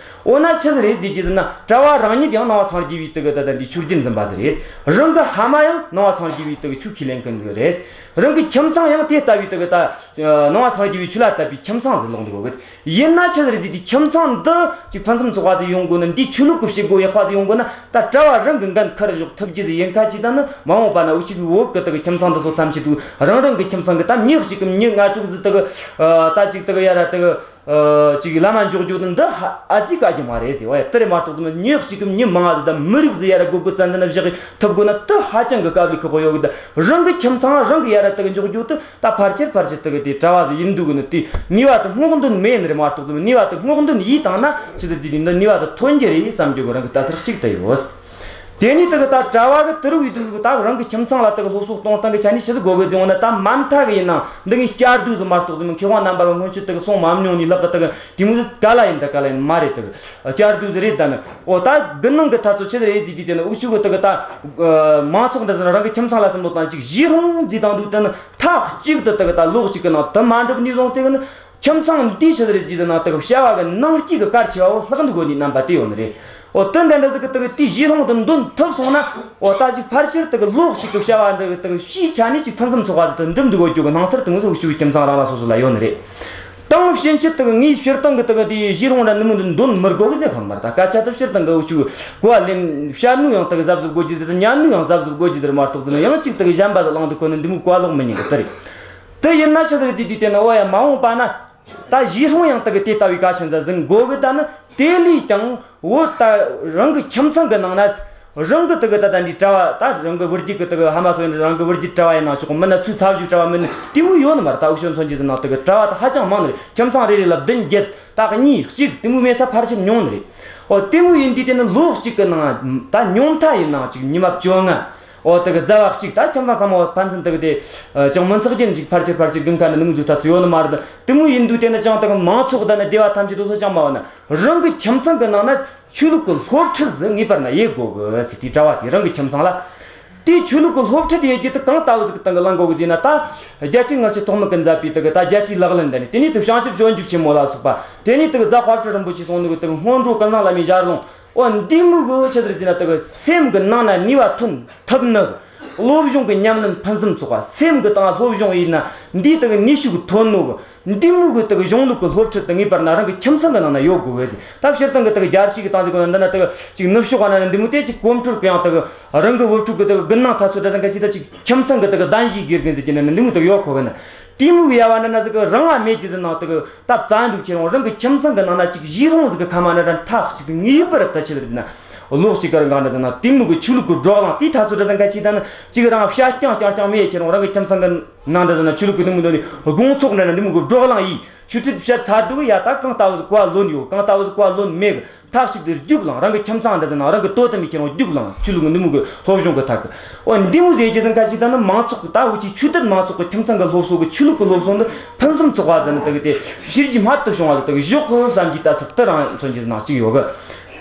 འོ་ན་ཆི་ཟིག་རེད་ཟེར་རྒྱུ་ཟེར་ན་གྲྭ་བ་རང་ཉིད་ཡང་ནང་པ་སངས་རྒྱས་པའི་དག་ད་ལྟ་འདི་ཆོས་བརྒྱུད་འཛིན་པ་ཟིག་རེད། རང་གི་ཕ་མ་ཡང་ནང་པ་སངས་རྒྱས་པའི་དག་ཆོས་ཁས་ལེན་མཁན་ཟིག་རེད། རང་གི་ཁྱིམ་ཚང་ཡང་དེ་ལྟ་བུའི་དག་ད་ནང་པ་སངས་རྒྱས་པའི་ཆོས་ལ་དད་པའི་ཁྱིམ་ཚང་ཟིག་ལོག་འདུག་གི། ཡིན་ན་ཆི་ཟིག་རེད་ཟེར་དུས་ཁྱིམ་ཚང་འདི་ཅིག་ཕུན་སུམ་ཚོགས་པ་ཟིག་ཡོང་དགོས་ན། འདིའི་ཆོས་ལུགས་ཀྱི་བྱེད་སྒོ་ཡག་པ་ཟིག་ཡོང་དགོས་ན། ད་གྲྭ་བ་རང་གི་འགན་འཁུར་འཇོག་ཐུབ་རྒྱུ་ཟིག་ཡིན་ཁ་ཅིག་ད་ནི་མ་འོངས་པ་ན་འུ་ཅག་གི་བོད་ཀྱི་དག་ཁྱིམ་ཚང་འདི་ཚོ་ཐམས་ཅད་དུ་རང་རང་གི་ཁྱིམ་ཚང་གི་ད་མྱི་གཅིག་གམ་མྱི་ལྔ་དྲུག་ཟིག་དག་ད་ཅིག་དག་ཡ་ར་དག་ཅིག་ལམ་མ་འཇོག་རྒྱུ་དེ་འདི་ཧ་ཨ་ཙི་དཀའ་རྒྱུ་མ་རེད་ཟེར་བ་ཡ། དེ་རེད་མ་གཏོགས་ཙམ་མྱི་གཅིག་གམ་མྱི་མང་ང་ཟིག་ད་མི་རིགས་ཟིག་ཡ་ར་སྒོ་སྒོ་བཙན་འཛིན་བཞག་ཐུབ་དགོས་ན་དེ་ཧ་ཅང་གི་དཀའ་ལས་ཁག་པོ་ཡོད་གི། ད་རང་གི་ཁྱིམ་ཚང་རང་གི་ཡ་ར་དག་འཇོག་རྒྱུ་དེ། ད་ཕལ་ཆེར་ཕལ་ཆེར་དག་དེ་གྲྭ་བ་ཟིག་ཡིན་འདུག་གི་ནི་དེ་ནུས་པ་དེ་སྔོག་འདོན་མེད་ནི་རེད་མ་གཏོགས་ཙམ་ནུས་པ་དེ་སྔོག་འདོན་ཡིས་བཏང་ན་ཆི་ཟིག་ཟིག་འདི་ནུས་པ་དེ་ཐོན་རྒྱུ་རེད་བསམ་རྒྱུ་གི་རང་གི་ལྟ་ཚུལ་གཅིག་དེ་ཡོད། དེ་ནས་དག་ད་གྲྭ་བ་གི་དེ་རུ་ཡི་དུས་ད་རང་གི་ཁྱིམ་ཚང་ལ་དག་སློབ་གསོ་གཏོང་སྟངས་གི་ཆ་ནས་ཆི་ཟིག་དགོ་གི་ཟེར་འོང་ན། ད་མ་མཐའ་གི་ཡིན་ན་འདི་ངའི་བསྐྱར་ཟློས་ཟིག་མ་གཏོགས་ཙམ་མཁས་དབང་རྣམ་པ་གི་སྔོན་ཆད་དག་གསུང་མ་མྱོང་ནི་ལག་གི་དག་དེ་མོ་ཟིག་ག་ལ་ཡིན་ད་ག་ལ་ཡིན་མ་རེད། དག་བསྐྱར་ཟློས་ཟིག་རེད། ད་ནི་འོ་ད་དགུན་གནང་གི་ཐ་ཚོ་ཆི་ཟིག་རེད་ཟེར་དུས་དེ་ནི་འུ་ཆོ་གི་དག་ད་མང་ཚོགས་འདི་ཟིག་རང་གི་ཁྱིམ་ཚང་ལ་བསམ་བློ་བཏང་ཅིག་གཞིས་སྲུང་ཟིག་བཏང་དུས་དེ་ནི། ཐག་གཅིག་ཏུ་དག་ད་ལོ་གཅིག་གི་ནང་དུ་མ་འགྲུབ་ནས་བཟུང་སྟེ་གི་ནི་ཁྱིམ་ཚང་འདིའི་ཕྱི་ཟེར་གྱི་ནང་དག་བྱ་བ་གི་ནང་སྐྱེས་གི་གལ་ཆེ་བ་བོ་ལྷག་འདུག་གོ་ནི་རྣམ་པ་དེ་ཡོད་ནི་རེད། འོ་དེ་འདྲ་འདྲ་ཟིག་གི་དག་དེའི་གཞིས་སྲུང་དུ་འདོན་ཐུབ་སོང་ན། འོ་ད་ཅིག་ཕལ་ཆེར་དག་ལོ་གཅིག་གི་བྱ་བ་འདི་དག་ཕྱིའི་ཆ་ནས་ཅིག་ཕུན་སུམ་ཚོགས་པ་ཟིག་ཏུ་འགྲུབ་འདུག་གོ་རྒྱུ་གི་སྣང་ཚུལ་དེ་ངོས་སུ་འུ་ཆོའི་ཁྱིམ་ཚང་རང་རང་སོ་སོ་ལ་ཡོད་ནི་རེད། དང་ཕྱིན་ཆད་དག་ངས་སྤྱིར་བཏང་གི་དག་དེའི་གཞིས་སྲུང་ར་ནུ་མོ་འདི་འདོན་མི་དགོ་གི་ཟེར་གོ་ནི་མ་རེད། ད་སྐད་ཆ་དེ་སྤྱིར་བཏང་གི་འུ་ཆོས་གོ་བ་ལེན་བཤད་ནོ་ཡང་དག་གཟབ་གཟབ་དགོས་རྒྱུ་དེ་དང་ཉན་ནོ་ཡང་གཟབ་གཟབ་དགོས་རྒྱུ་དེ་རེད་མ་གཏོགས་ཙམ་ཡང་གཅིག་དག་གཞན་པ་ཟིག་བླངས་འདུག་གོ་ནི་འདི་མོ་གོ་བ་ལོག་མི་ཉན་གི་དེ་རེད། དེ་ཡིན་ན་ཕྱི་ཟེར་དུས་དེ་ནི་འོ་ཡ་མ་འོངས་པ་ན། ད་གཞིས་སྲུང་ཡང་དག་དེ་ལྟ་བུའི་ཀ་ཆེན་ཟིག་འཛིན་དགོ་གི། ད་ནི་དེ་ལས་ཀྱང་འོ་ད་རང་གི་ཁྱིམ་ཚང་གི་ནང་ན་རང་གི་དག་ད་ད་འདི་གྲྭ་བ་ད་རང་གི་བུ་རྒྱུད་གི་དག་ཕ་མ་སོ་ཡིན་རང་གི་བུ་རྒྱུད་གྲྭ་བ་ཡིན་ན་ཆོག་གི། མིན་ན་ཚུར་ཚ་བཞུགས་གྲྭ་བ་མིན་ནི་དེ་མོ་ཡོད་ནི་མ་རེད། ད་འུ་ཆོ་མཚོན་བྱེད་ཟིན་ན་དག་གྲྭ་བ་ད་ཧ་ཅང་མང་ནི་རེད། ཁྱིམ་ཚང་རེ་རེ་ལ་བདུན་བརྒྱད་ད་གཉིས་གཅིག་དེ་མོ་མེད་ས་ཕལ་ཆེར་ཉུང་ནི་རེད། འོ་དེ་མོ་ཡིན་དུས་དེ་ནི་ལོ་གཅིག་གི་ནང་ད་ཉུང་མཐའ་ཡིན་ནའང་ཅིག་ཉི་མ་བཅོ་ལྔ། འོ་དེ་གི་ཟླ་བ་གཅིག་ད་ཁྱིམ་ཚང་ཚང་མ་ཕན་ཚུན་དེ་གི་དེ་ཅང་མི་ཚགས་རྒྱུ་ཅིག་ཕལ་ཆེར་ཕལ་ཆེར་དགུན་ཁ་ནི་ནུབ་འདུག་ཐབས་སུ་ཡོད་ནི་མ་རེད། དེ་མོ་ཡིན་དུས་དེ་ནི་ཅང་དེ་གི་མང་ཚོགས་དང་ནི་སྡེ་བ་ཐམས་ཅད་དུ་སོ་ཅང་མ་བ་ན་རང་གི་ཁྱིམ་ཚང་གི་ནང་ན་ཆོས་ལུགས་ཀྱི་སློབ་ཁྲིད་ཟིག་ངེས་པར་ན་ཡེད་དགོ་གི་ཟེར། དེའི་གྲྭ་བ་དེ་རང་གི་ཁྱིམ་ཚང་ལ་དེའི་ཆོས་ལུགས་ཀྱི་སློབ་ཁྲིད་ཡེད་རྒྱུ་དེ་གང་ལྟ་བུ་ཟིག་གི་སྟེང་གི་བླང་དགོ་གི་ཟེར་ན། ད་རྒྱལ་སྲས་ལྔ་བཅུ་ཐོགས་མེད་ཀྱིས་མཛད་པའི་དེ་གི་ད་རྒྱལ་སྲས་ལག་ལེན་དེ་ནི་དེ་ནས་དེ་བྱང་ཆུབ་སྤྱོད་འཇུག་ཆེན་མོ་ལ་སོགས་པ་དེ་ནས་དེ་གི་རྫ་དཔལ་སྤྲུལ་རིན་པོ་ཆེ་གསུངས་ནི་གི་དེ་གི་སྔོན་འགྲོ་ཀུན་བཟང་བླ་མའི་ཞལ་ལུང་། འོ་འདི་མོ་གི་ཆི་ཟེར་ཟེར་ན་དེ་གི་སེམས་གི་ནང་ན་ནུས་པ་ཐོན་ཐུབ་ནི་གི། སློབ་སྦྱོང་གི་ཉམས་ལེན་ཕུན་སུམ་ཚོགས་པ། སེམས་གི་སྟེང་སློབ་སྦྱོང་ཡིན་ན་འདིའི་དེ་གི་ནུས་ཤུགས་ཐོན་ནོ་གི། འདི་མོ་གི་དེ་གི་གཞུང་ལུགས་གི་སློབ་ཁྲིད་དེ་ངེས་པར་ན་རང་གི་ཁྱིམ་ཚང་གི་ནང་ན་ཡོད་དགོས་གི་ཟེར། ད་སྤྱིར་བཏང་གི་དེ་གི་རྒྱལ་སྤྱི་གི་སྟེང་ཟེར་གོ་ན་འདི་ན་དེ་གི་ཅིག་ནུབ་ཕྱོགས་པ་ན་འདི་མོ་དེ་ཅིག་གོམ་བགྲོད་གི་ཡང་དེ་གི་རང་གི་བུ་ཕྲུག་གི་དེ་གི་དགུན་གནང་ཐ་ཚོ་འདྲ་ཟིག་ག་ཞིག་ད་ཅིག་ཁྱིམ་ཚང་གི་དེ་གི་གདན་ཞུའི་དགེ་རྒན་ཟེར་གྱི་ན་འདི་མོ་དེ་ཡོད་གོ་གི་ན། དེ་མོ་གི་ཡ་བ་ན་ན་ཟིག་གི་རང་ང་མེད་ཀྱི་ཟེར་ནའང་དེ་གི་ད་བཙན་འདུག་ཁྱེད་རང་རང་གི་ཁྱིམ་ཚང་གི་ནང་ན་ཅིག་གཞིས་སྲུང་ཟིག་གི་ཁ་མ་ན་ར་མཐའ་གཅིག་ཏུ་ངེས་པར་དུ་ཆི་ཟེར་ན། ལོ་གཅིག་གི་རིང་ག་འདྲ་ཟེར་ན་དེ་མོ་གི་ཆོས་ལུགས་ཀྱི་བགྲོ་གླེང་དེའི་ཐད་སོ་འདྲ་ཟེར་ག་ཅིག་ད་ནི་ཅིག་རང་བཤད་རྐྱང་རྐྱང་རྐྱང་མེད་ཁྱེད་རང་རང་གི་ཁྱིམ་ཚང་གི་ནང་འདྲ་ཟེར་ན་ཆོས་ལུགས་ཀྱི་འདི་མོ་འདི་ནི་དགོང་ཚོགས་འདྲ་ན་འདི་མོ་གི་བགྲོ་གླེང་ཡིས་ཆོས་ཁྲིད་བཤད་ཚར་འདུག་གི། ཡ་ད་གང་ལྟ་བུ་གོ་བ་ལོན་ཡོད། གང་ལྟ་བུ་གོ་བ་ལོན་མེད་གི། མཐའ་གཅིག་ཏུ་རྒྱུགས་ལང་། རང་གི་ཁྱིམ་ཚང་འདྲ་ཟེར་ན་རང་གི་དོ་དམ་མི་ཁྱེར་རང་རྒྱུགས་ལང་། ཆོས་ལུགས་ཀྱི་འདི་མོ་གི་སློབ་སྦྱོང་གི་ཐད་ཀྱི། འོ་འདི་མོ་ཟེར་གྱི་ཟིན་ཁ་ཅིག་ད་ནི་མང་ཚོགས་ཀྱི་ད་འུ་ཆོའི་ཆོས་དད་མང་ཚོགས་ཀྱི་ཁྱིམ་ཚང་གི་སློབ་གསོ་གི་ཆོས་ལུགས་ཀྱི་སློབ་གསོ་འདི་ཕུན་སུམ་ཚོགས་པ་ཟེར་ནི་དག་གི་དེ་ཕྱིར་གྱི་སྨད་དུ་བྱུང་བ་ཟེར་དག་གི་ཞོག་གི་བསམ་གྱི་ད་སུ་དེ་རང་མཚོན་གྱི་ནང་གཅིག་ཡོད་གི།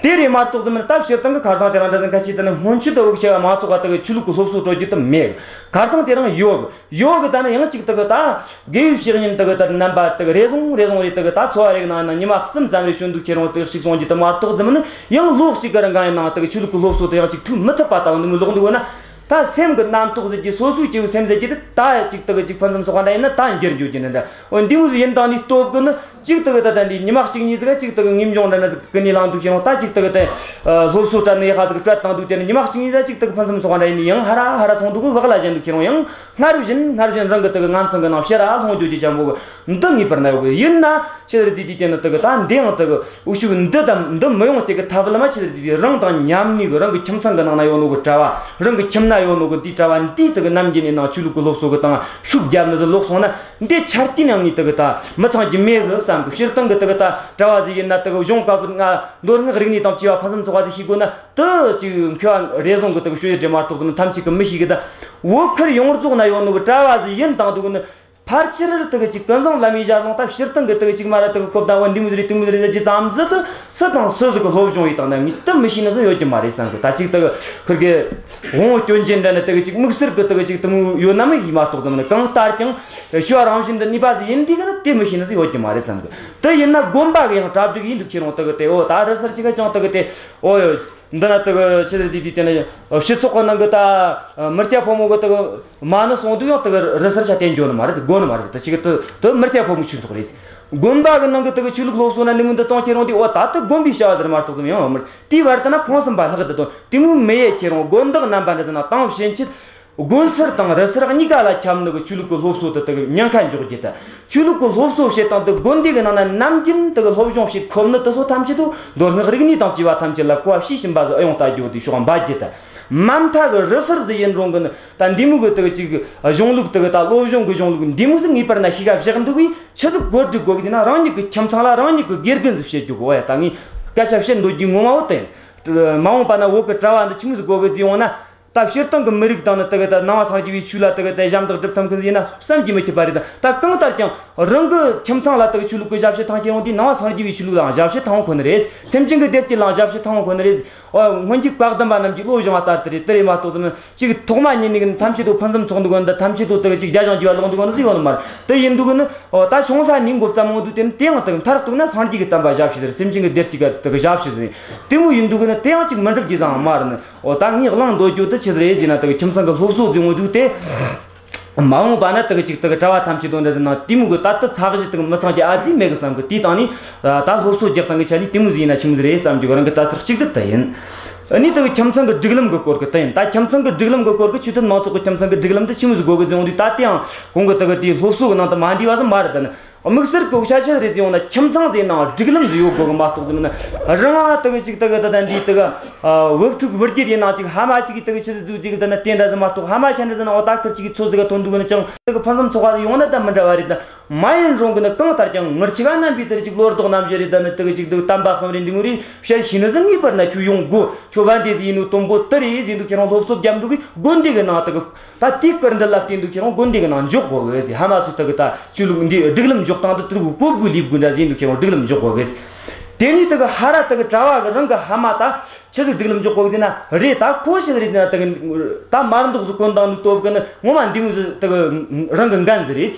དེ་རེད་མ་གཏོགས་ཟེར་ན་ད་སྤྱིར་བཏང་གི་ཁ་སང་དེ་རིང་འདྲ་ཟིན་ཁ་ཅིག་ད་ནི་སྔོན་ཆད་དུ་འུ་ཆོ་མང་ཚོགས་ཀ་དག་གི་ཆོས་ལུགས་ཀྱི་སློབ་གསོ་སྤྲོད་རྒྱུ་དུ་མེད་གི། ཁ་སང་དེ་རིང་ཡོད་གི། ཡོད་གི། ད་ནི་ཡང་གཅིག་དག་གི་ད་དགེ་བའི་བཤེས་གཉེན་དག་གི་ད་རྣམ་པ་དག་རེ་ཟུང་རེ་ཟུང་རེ་དག་གི་ད་ཚོ་བ་རེ་གི་ནང་ན་ཉི་མ་གསུམ་ཙམ་རེ་བྱོན་འདུག་ཁྱེད་རང་དག་གཅིག་སོང་རྒྱུ་དུ་མ་གཏོགས་ཟེར་ན་ནི་ཡང་ལོ་གཅིག་གི་རིང་གང་ཡིན་ནའང་དག་གི་ཆོས་ལུགས་ཀྱི་སློབ་གསོ་དེ་ཡང་གཅིག་ཐུག་མི་ཐུབ་པ་ལྟ་བུ་འདི་མོ་ལོག་འདུག་ན། ད་སེམས་ཀྱི་རྣམ་རྟོག་ཟེར་གྱི་སོ་སོའི་སྐྱེ་བོའི་སེམས་ཟེར་གྱི་དེ་ད་གཅིག་དག་གི་གཅིག་ཕུན་སུམ་ཚོགས་པ་འདྲ་ཡིན་ན་ད་འགྱུར་འགྱུར་གྱི་ནི་འདྲ། འོ་འདི་མོ་ཟིག་ཡིན་དང་ནི་སྟོབས་ཀྱི་ནི། གཅིག་དག་ད་ལྟ་འདི་ཉི་མ་གཅིག་གཉིས་ཟིག་གཅིག་དག་ངེས་འབྱུང་འདྲ་ན་ཟིག་ཀུན་ནས་ལངས་འདུག་ཁྱེད་རང་ད་གཅིག་དག་དེ་སློབ་གསོ་སྤྲད་ནས་ཧ་ཟིག་སྤྲད་བཏང་འདུག་དེ་ནི་ཉི་མ་གཅིག་གཉིས་ཟིག་གཅིག་དག་ཕུན་སུམ་ཚོགས་པ་འདྲ་ཡིན་ནི་ཡང་ཧ་ར་ཧ་ར་སོང་འདུག་གི། བག་ལ་བཞིན་འདུག་ཁྱེད་རང་ཡང་སྔར་བཞིན་སྔར་བཞིན་རང་གི་དག་ངན་སོང་གི་ནང་ཕྱིར་ར་ལྷུང་འགྱོ་རྒྱུ་ཅན་པོ་གི་འདི་ངེས་པར་ན་ཡོད་གི། ཡིན་ན་ཆི་ཟེར་ཟིག་དེ་དེ་ནི་དག་ད་འདི་ཡང་དག་འུ་ཆོ་འདི་དང་འདི་མི་ཡོང་རྒྱུ་གི་ཐབས་ལམ་ཆི་ཟེར་ཟིག་དེ་རང་དང་མཉམ་གནས་གི་རང་གི་ཁྱིམ་ཚང་གི་ནང་ན་ཡོད་ནོ་གི་གྲྭ་བ། རང་གི་ཁྱིམ་ན་ཡོད་ནོ་གི་འདི་གྲྭ་བ་འདིས་དག་ནམ་རྒྱུན་ནས་ནང་ཆོས་ལུགས་ཀྱི་སློབ་གསོ་གི་སྟེང་ཤུགས་རྒྱབ་ནི་ཟིག་ལོག་སོང་ན། འདི་ཆ་རྐྱེན་ཡང་ངས་དག་ད་མི་ཚང་རྒྱུ་མེད་གི་བསམ་གི། སྤྱིར་བཏང་གི་དག་ད་གྲྭ་བ་ཟིག་ཡིན་ན་དག་གཞུང་བཀའ་པོད་ལྔ་མདོ་སྔགས་རིག་གནས་དང་བཅས་པ་ཕུན་སུམ་ཚོགས་པ་ཟིག་ཤེས་དགོས་ན་དུ་ཅིག་མཁས་པ་རེ་ཟུང་གི་དག་ཤོད་ཡི་རེད་མ་གཏོགས་ཟེར་ན་ཐམས་ཅད་ཀྱི་མི་ཤེས་གི། ད་བོད་ཁུལ་ཡོངས་རྫོགས་ན་ཡོད་ནོ་གི་གྲྭ་བ་ཟིག་ཡིན་དང་འདུག་ནི་ཕལ་ཆེར་དག་ཅིག་ཀུན་བཟང་བླ་མའི་ཞལ་ལུང་ད་སྤྱིར་བཏང་གི་དག་ཅིག་མ་ར་དག་གོ་བརྡ་བ་འདི་མོ་ཟིག་རེད་དེ་མོ་ཟིག་རེད་ཟེར་རྒྱུ་ཙམ་ཟིག་དུ་སུ་དང་སུ་ཟིག་གི་སློབ་སྦྱོང་ཡིན་དང་ན་ངས་དུ་མི་ཤེས་ནི་ཟིག་ཡོད་རྒྱུ་མ་རེད་བསམ་གི། ད་ཅིག་དག་ཁུར་གི་དབང་བོ་སྐྱོན་ཅན་འདྲ་ནི་དག་ཅིག་དམིགས་བསལ་གི་དག་ཅིག་དུ་མོ་ཡོད་ན་མི་ཤེས་མ་གཏོགས་ཙམ་ནི། གང་ལྟར་ཀྱང་ཤེས་པ་རང་བཞིན་དུ་ནུས་པ་ཟིག་ཡིན་དུས་གི་ན་དེ་མི་ཤེས་ནི་ཟིག་ཡོད་རྒྱུ་མ་རེད་བསམ་གི། དེ་ཡིན་ན་དགོན་པ་གི་ཡང་གྲ་སྒྲིག་ཡིན་འདུག་ཁྱེད་རང་དག་གི་དེ། འོ་ད་རི་སར་ཅིག་ག་ཅང་དག་གི་དེ། འོ་འདི་ན་དག་གི་ཆི་ཟེར་ཟིག་དུས་དེ་ནི་སྤྱི་ཚོགས་གི་ནང་གི་ད་མི་སྐྱ་ཕོ་མོ་གི་དག་མ་ཎི་གསུང་དུས་ཡང་དག་རི་སར་ཆ་དེ་འགྱོ་ནི་མ་རེད། དགོ་ནི་མ་རེད། ད་ཅིག་གི་དུ་དུ་མི་སྐྱ་ཕོ་མོ་ཆོས་ཚོགས་རེད། དགོན་པ་གི་ནང་གི་དག་ཆོས་ལུགས་སློབ་གསོ་ན་ནི་མི་འདི་གཏོང་ཁྱེད་རང་དེ། འོ་ད་དུ་དགོན་པའི་བྱ་བ་ཟེར་མ་གཏོགས་ཙམ་ཡང་ཡོད་མ་རེད། དེའི་བར་དུ་ན་ཕུང་གསུམ་པ་ལྷག་གི་དུ་དེ་མོ་མི་ཡེ་ཁྱེད་རང་དགོན་བདག་རྣམ་པ་འདྲ་ཟེར་ན་དང་ཕྱིན་ཆད། དགོན་སར་དང་རི་སར་གཉིས་ཀ་ལ་ཁྱབ་ནི་གི་ཆོས་ལུགས་ཀྱི་སློབ་གསོ་དེ་དག་ཉེན་ཁ་འཇོག་རྒྱུ་དང་། ཆོས་ལུགས་ཀྱི་སློབ་གསོ་བྱེད་སྟངས་དེ་དགོན་སྡེ་གི་ནང་ན་ནམ་རྒྱུན་དེ་གི་སློབ་སྦྱོང་བྱེད་ཁོམ་ནི་དེ་ཚོ་ཐམས་ཅད་དུ་མདོ་སྔགས་རིག་གནས་དང་བཅས་པ་ཐམས་ཅད་ལ་གོ་བ་ཕྱིས་ཕྱིན་པ་ཟིག་ཨེ་ཡོང་ལྟ་རྒྱུ་དེ་ཕྱོགས་འབད་རྒྱུ་དང་། མ་མཐའ་གི་རི་སར་ཟིག་ཡིན་རུང་གི་ནི་ད་འདི་མོ་གི་དེ་གི་ཅིག་གཞུང་ལུགས་དེ་གི་ད་སློབ་སྦྱོང་གི་གཞུང་ལུགས་འདི་མོ་ཟིག་ངེས་པར་ན་ཤེས་ཀ་བཞག་འདུག་གི། ཆི་ཟིག་གོ་སྒྲིག་དགོས་གི་ཟེར་ན་རང་ཉིད་ཀྱི་ཁྱིམ་ཚང་ལ་རང་ཉིད་ཀྱི་དགེ་རྒན་ཟིག་བྱེད་རྒྱུ་དགོས། ད་ངས་སྐད་ཆ་བཤད་འདོད་རྒྱུ་ངོ་མ་བོ་དེ་ཡིན། མ་འོངས་པ་ན་བོད་ཀྱི་གྲྭ་བ་འདི་ཆི་མོ་ཟིག་དགོས་གི་ཟེར་ཡོང་ན། ད་སྤྱིར་བཏང་གི་མི་རིགས་དང་ནི་དེ་གི་ད་ནང་པ་སངས་རྒྱས་པའི་ཆོས་ལ་དེ་གི་ད་ཞབས་འདེགས་སྒྲུབ་ཐུབ་མཁན་ཟིག་ཡིན་ན་བསམ་གྱིས་མི་ཁྱབ་པ་རེད། ད་ད་གང་ལྟར་ཀྱང་རང་གི་ཁྱིམ་ཚང་ལ་དེ་གི་ཆོས་ལུགས་ཀྱི་ཞབས་ཕྱི་ཐང་ཁྱེར་ཡོང་དུས་ནང་པ་སངས་རྒྱས་པའི་ཆོས་ལུགས་ལའང་ཞབས་ཕྱི་ཐང་ཁོ་ན་རེད། སེམས་ཅན་གྱི་བདེ་སྐྱིད་ལའང་ཞབས་ཕྱི་ཐང་ཁོ་ན་རེད། འོ་སྔོན་གྱི་བཀའ་གདམས་པ་རྣམས་ཀྱིས་བློ་སྦྱོང་བ་ལྟར་དུ་རེད། དེ་རེད་མ་གཏོགས་ཙམ་ཅིག་ཐོག་མ་ཉིད་ནས་གི་ཐམས་ཅད་དུ་ཕུན་སུམ་ཚོགས་འདུག་གི། འདི་ཐམས་ཅད་དུ་དེ་གི་ཅིག་རྒྱ་ཞང་རྒྱུ་བ་ལོག་འདུག་གི་ཟིག་ཡོད་ནི་མ་རེད། དེ་ཡིན་འདུག་གི་ནི། འོ་ད་ཆུང་ས་ནས་འགོ་བརྩམས་འོང་དུས་དེ་ནི་དེ་ཡང་དེ་གི་མཐར་གཏུགས་ན་སངས་རྒྱས་ཀྱི་བསྟན་པ་ཞབས་ཕྱི་ཟེར། སེམས་ཅན་གྱི་བདེ་སྐྱིད་ག་དེ་གི་ཞབས་ཕྱི་ཟེར། དེ་མོ་ཡིན་འདུག་གི་ནི། དེ་ཡང་ཅིག་མི་འགྲུབ་རྒྱུ་ཙམ་མ་རེད་ནི། འོ་ད་ངས་གླེང་འདོད་རྒྱུ་དེ་ཆི་ཟིག་རེད་ཟེར་ན། དེ་གི་ཁྱིམ་ཚང་གི་སློབ་གསོ་ཟེར་འོང་དུས་དེ། མ་འོངས་པ་ན་དེ་གི་ཅིག་དེ་གི་གྲྭ་བ་ཐམས་ཅད་དང་འདྲ་ཟེར་ན་དེ་མོ་གི་ད་ལྟ་ཚད་གཞི་དེ་གི་མི་ཚང་རྒྱུ་ཨ་ཙི་མེད་གི་བསམ་གི། དེའི་སྟེང་ནས་ད་སློབ་གསོ་རྒྱག་སྟངས་གི་ཆ་ནས་དེ་མོ་ཟིག་ཡིན་ན་ཆི་མོ་ཟིག་རེད་བསམ་རྒྱུ་གི་རང་གི་ལྟ་ཚུལ་གཅིག་དེ་དེ་ཡིན། ཨ་ནི་དེ་གི་ཁྱིམ་ཚང་གི་སྒྲིག་ལམ་གི་སྐོར་གི་དེ་ཡིན། ད་ཁྱིམ་ཚང་གི་སྒྲིག་ལམ་གི་སྐོར་གི་ཆོས་དད་མང་ཚོགས་གི་ཁྱིམ་ཚང་གི་སྒྲིག་ལམ་དེ་ཆི་མོ་ཟིག་དགོས་གི་ཟེར་འོང་དུས། ད་དེའང་གོང་གི་དེ་གི་དེའི་སློབ་གསོ་གི་ནང་དུ་མ་འདུས་པ་ཟིག་མ་རེད། ད་ནི། དམིགས་བསལ་གི་ཆ་ཆེ་རེད་ཟེར་ཡོང་ན་ཁྱིམ་ཚང་ཟེར་ནའང་སྒྲིག་ལམ་ཟིག་ཡོད་དགོས་གི་མ་གཏོགས་ཟེར་ན། རང་ཨ་དེ་གི་ཅིག་དེ་གི་ད་ད་འདི་དེ་གི་ཨ་བུ་ཕྲུག་བུ་རྒྱུད་ཡིན་ནའང་ཅིག་ཕ་མ་ཞིག་གིས་དེ་གི་ཆི་ཟིག་ཟིག་ཅིག་ད་ན་དེ་འདྲ་ཟིག་མ་གཏོགས། ཕ་མ་ཤ་འདྲ་ཟིག་ན་འོ་ད་ཁུར་ཅིག་གི་ཚོད་ཟིག་ག་ཐོན་འདུག་གི་ནི་ཅང་དེ་གི་ཕུན་སུམ་ཚོགས་པ་ཟིག་ཡོང་ན་ད་མི་འདྲ་བ་རེད། ད་མ་ཡིན་རུང་གི་ནི་གང་ལྟར་ཀྱང་ངེད་ཅག་ག་རྣམ་པའི་དེ་རིགས་ཅིག་བློ་ལྡོག་རྣམ་བཞི་རེད། ད་ནི་དེ་གི་ཅིག་འདུག་དམ་པ་གསུམ་རེད། འདི་ངོ་རེ་བཤད་ཤེས་ནི་ཟིག་ངེས་པར་ན་ཁྱོད་ཡོང་དགོས། ཁྱོད་བན་དེ་ཟིག་ཡིན་ནོ་དོན་པོ་དེ་རེད་ཟེར་འདུག་ཁྱེད་རང་སློབ་གསོ་རྒྱབ་འདུག་གི། དགོན་སྡེ་གི་ནང་དེ་གི་ད་དེའི་སྐོར་འདི་ལ་བརྟེན་དུ་ཁྱེད་རང་དགོན་སྡེ་གི་ནང་འཇོག་དགོས་གི་ཟེར། ཕ་མ་ཚོས་དེ་གི་ད་ཆོས་ལུགས་འདི་སྒྲིག་ལམ་འཇོག་སྟངས་དེ་དེ་གི་གོ་དགོས་ལས་དགོས་འདྲ་ཟེར་འདུག་ཁྱེད་རང་སྒྲིག་ལམ་འཇོག་དགོས་གི་ཟེར། དེ་ནས་དེ་གི་ཧ་ར་དེ་གི་གྲྭ་བ་གི་རང་གི་ཕ་མ་ད་ཆི་ཟིག་སྒྲིག་ལམ་འཇོག་དགོས་གི་ཟེར་ན་རེད། ད་ཁོ་ཆི་ཟིག་རེད་ཟེར་ན་དེ་གི་ད་མར་འདུག་ཟིག་གོན་དང་ནི་སྟོབས་གི་ནི་ངོ་མ་འདི་མོ་ཟིག་དེ་གི་རང་གི་འགན་ཟིག་རེད།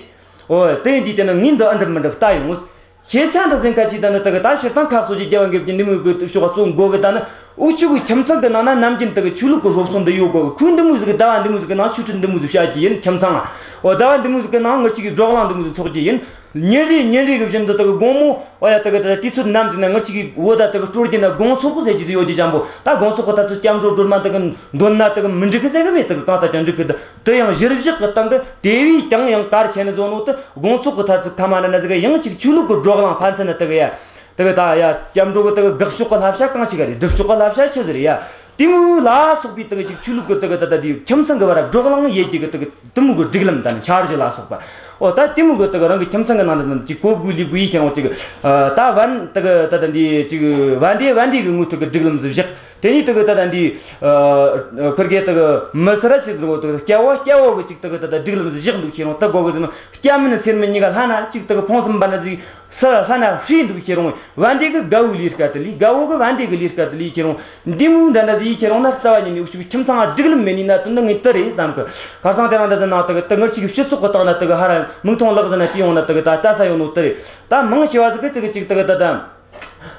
འོ་དེ་ཡིན་དུས་དེ་ནི་ངས་འདི་ཨ་འགྲུབ་མི་འགྲུབ་ལྟ་ཡོང་ངོ་ཟེར། ཁྱེད་ཆ་འདི་ཟིན་ཁ་ཅིག་ད་ནི་དེ་གི་ད་སྤྱིར་བཏང་ཁ་གསོ་རྒྱུ་རྒྱལ་བ་འགེབས་ཀྱི་འདི་མོ་གི་ཕྱོགས་གཙོ་འགོ་གི། ད་ནི་འུ་ཆོ་གི་ཁྱིམ་ཚང་གི་ནང་ན་ནམ་རྒྱུན་དེ་གི་ཆོས་ལུགས་ཀྱི་སློབ་གསོ་འདི་ཡོད་དགོས་གི། ཁོས་འདི་མོ་ཟིག་གི་ཟླ་བ་འདི་མོ་ཟིག་གི་ནང་ཆོས་ཁྲིད་འདི་མོ་ཟིག་བྱ་རྒྱུ་ཡིན། ཁྱིམ་ཚང་ང་འོ་ཟླ་བ་འདི་མོ་ཟིག་གི་ནང་ངེད་ཅག་གི་བགྲོ་གླེང་འདི་མོ་ཟིག་འཚོགས་རྒྱུ་ཡིན། ཉིན་རེ་ཉིན་རེ་གི་བཞིན་དུ་དེ་གི་དགོང་མོ་འོ་ཡ་དེ་གི་ད་དུས་ཚོད་ནམ་ཟིག་ན་ངེད་ཅག་གི་འོ་ད་དེ་གི་སྲོལ་རྒྱུན་ན་དགོང་ཚོགས་ཟེར་རྒྱུ་ཟིག་ཡོད་རྒྱུ་ཅན་པོ། ད་དགོང་ཚོགས་གི་ད་ཚོད་སྐྱབས་འགྲོ་སྒྲོལ་མ་དེ་གི་འདོན་ན་དེ་གི་མི་འགྲིག་གི་ཟེར་གི་མེད། དེ་གི་གང་ལྟར་ཀྱང་འགྲིག་གི། ད་དེ་ཡང་གཞིར་བཞག་གི་སྟེང་གི་དེ་བས་ཀྱང་ཡང་གལ་ཆེ་ནི་བཟོ་ནོ་དེ་དགོང་ཚོགས་གི་ད་ཚོད་ཁ་མ་ན་ན་ཟིག་གི་ཡང་ཅིག་ཆོས་ལུགས་གི་བགྲོ་གླེང་ཕན་ཚུན་ན་དེ་གི་ཡ། དེ་གི་ད་ཡ་སྐྱབས་འགྲོ་གི་དེ་གི་དགག་ཕྱོགས་གི་བསླབ་བྱ་གང་ཞིག་རེད། སྒྲུབ་ཕྱོགས་གི་བསླབ་བྱ་ཆི་ཟིག་རེད་ཡ། དེ་མོ་ལ་སོགས་པའི་དེ་གི་ཅིག་ཆོས་ལུགས་གི་དེ་གི་ད་ད་དེ་ཁྱིམ་ཚང་གི་བར་སྒྲོག་ལངས་ཡེད་རྒྱུ་གི་དེ་གི་དེ་མོ་གི་སྒྲིག་ལམ་དང་འཆར་གཞི་ལ་སོགས་པ། འོ་ད་དེ་མོ་གི་དེ་གི་རང་གི་ཁྱིམ་ཚང་གི་ནང་དུ་ཅིག་གོ་དགོས་ལས་དགོས་ཡེད་ཁྱེར་འོང་། ཅིག་ད་བན་དེ་གི་ད་ད་འདི་ཅིག་བན་དེ་བན་དེ་གི་ངོས་ཐོག་གི་སྒྲིག་ལམ་ཟིག་བཞག་དེ་ནས་དེ་གི་ད་ད་འདི་ཁུར་གེ་དེ་གི་མི་སེར་ཞིག་འདུག་དེ་གི་སྐྱ་བོ་སྐྱ་བོ་གི་ཅིག་དེ་གི་ད་ད་སྒྲིག་ལམ་ཟིག་བཞག་འདུག་ཁྱེར་འོང་། ད་གོ་གི་ཟིག་མི་སྐྱ་མིན་སེར་མིན་གཉིས་ཀ་ལྷན་ན་ཅིག་དེ་གི་ཕུང་གསུམ་པ་ན་ཟིག་སར་ལྷན་ན་ཧྲིལ་འདུག་ཁྱེར་འོང་། བན་དེ་གི་རྒད་པོའི་ལས་ཀ་དེ་ལས། རྒད་པོ་གི་བན་དེ་གི་ལས་ཀ་དེ་ལས་ཁྱེར་འོང་། འདི་མོ་འདྲ་འདྲ་ཟིག་ཡེད་ཁྱེར་འོང་ན་རྩ་བ་ཉིད་ནས་འུ་ཅག་ཁྱིམ་ཚང་ང་སྒྲིག་ལམ་མེད་ནི་ན་དོན་དག་ངས་དེ་རེད་བསམ་གི། ཁ་སང་དེ་རིང་འདྲ་ཟིག་ནང་དེ་གི་དེ་ངར་ཅིག་གི་སྤྱི་ཚོགས་གི་སྟེང་ན་དེ་གི་ཧ་ར་མིག་མཐོང་ལག་ཟིན་ན་དེ་ཡོང་ན་དེ་གི་ད་ལྟ་ས་ཡོང་ནོ་དེ་རེད། ད་མང་ཆེ་བ་ཟིག་གི་དེ་གི་ཅིག་དེ་གི་ད་ད་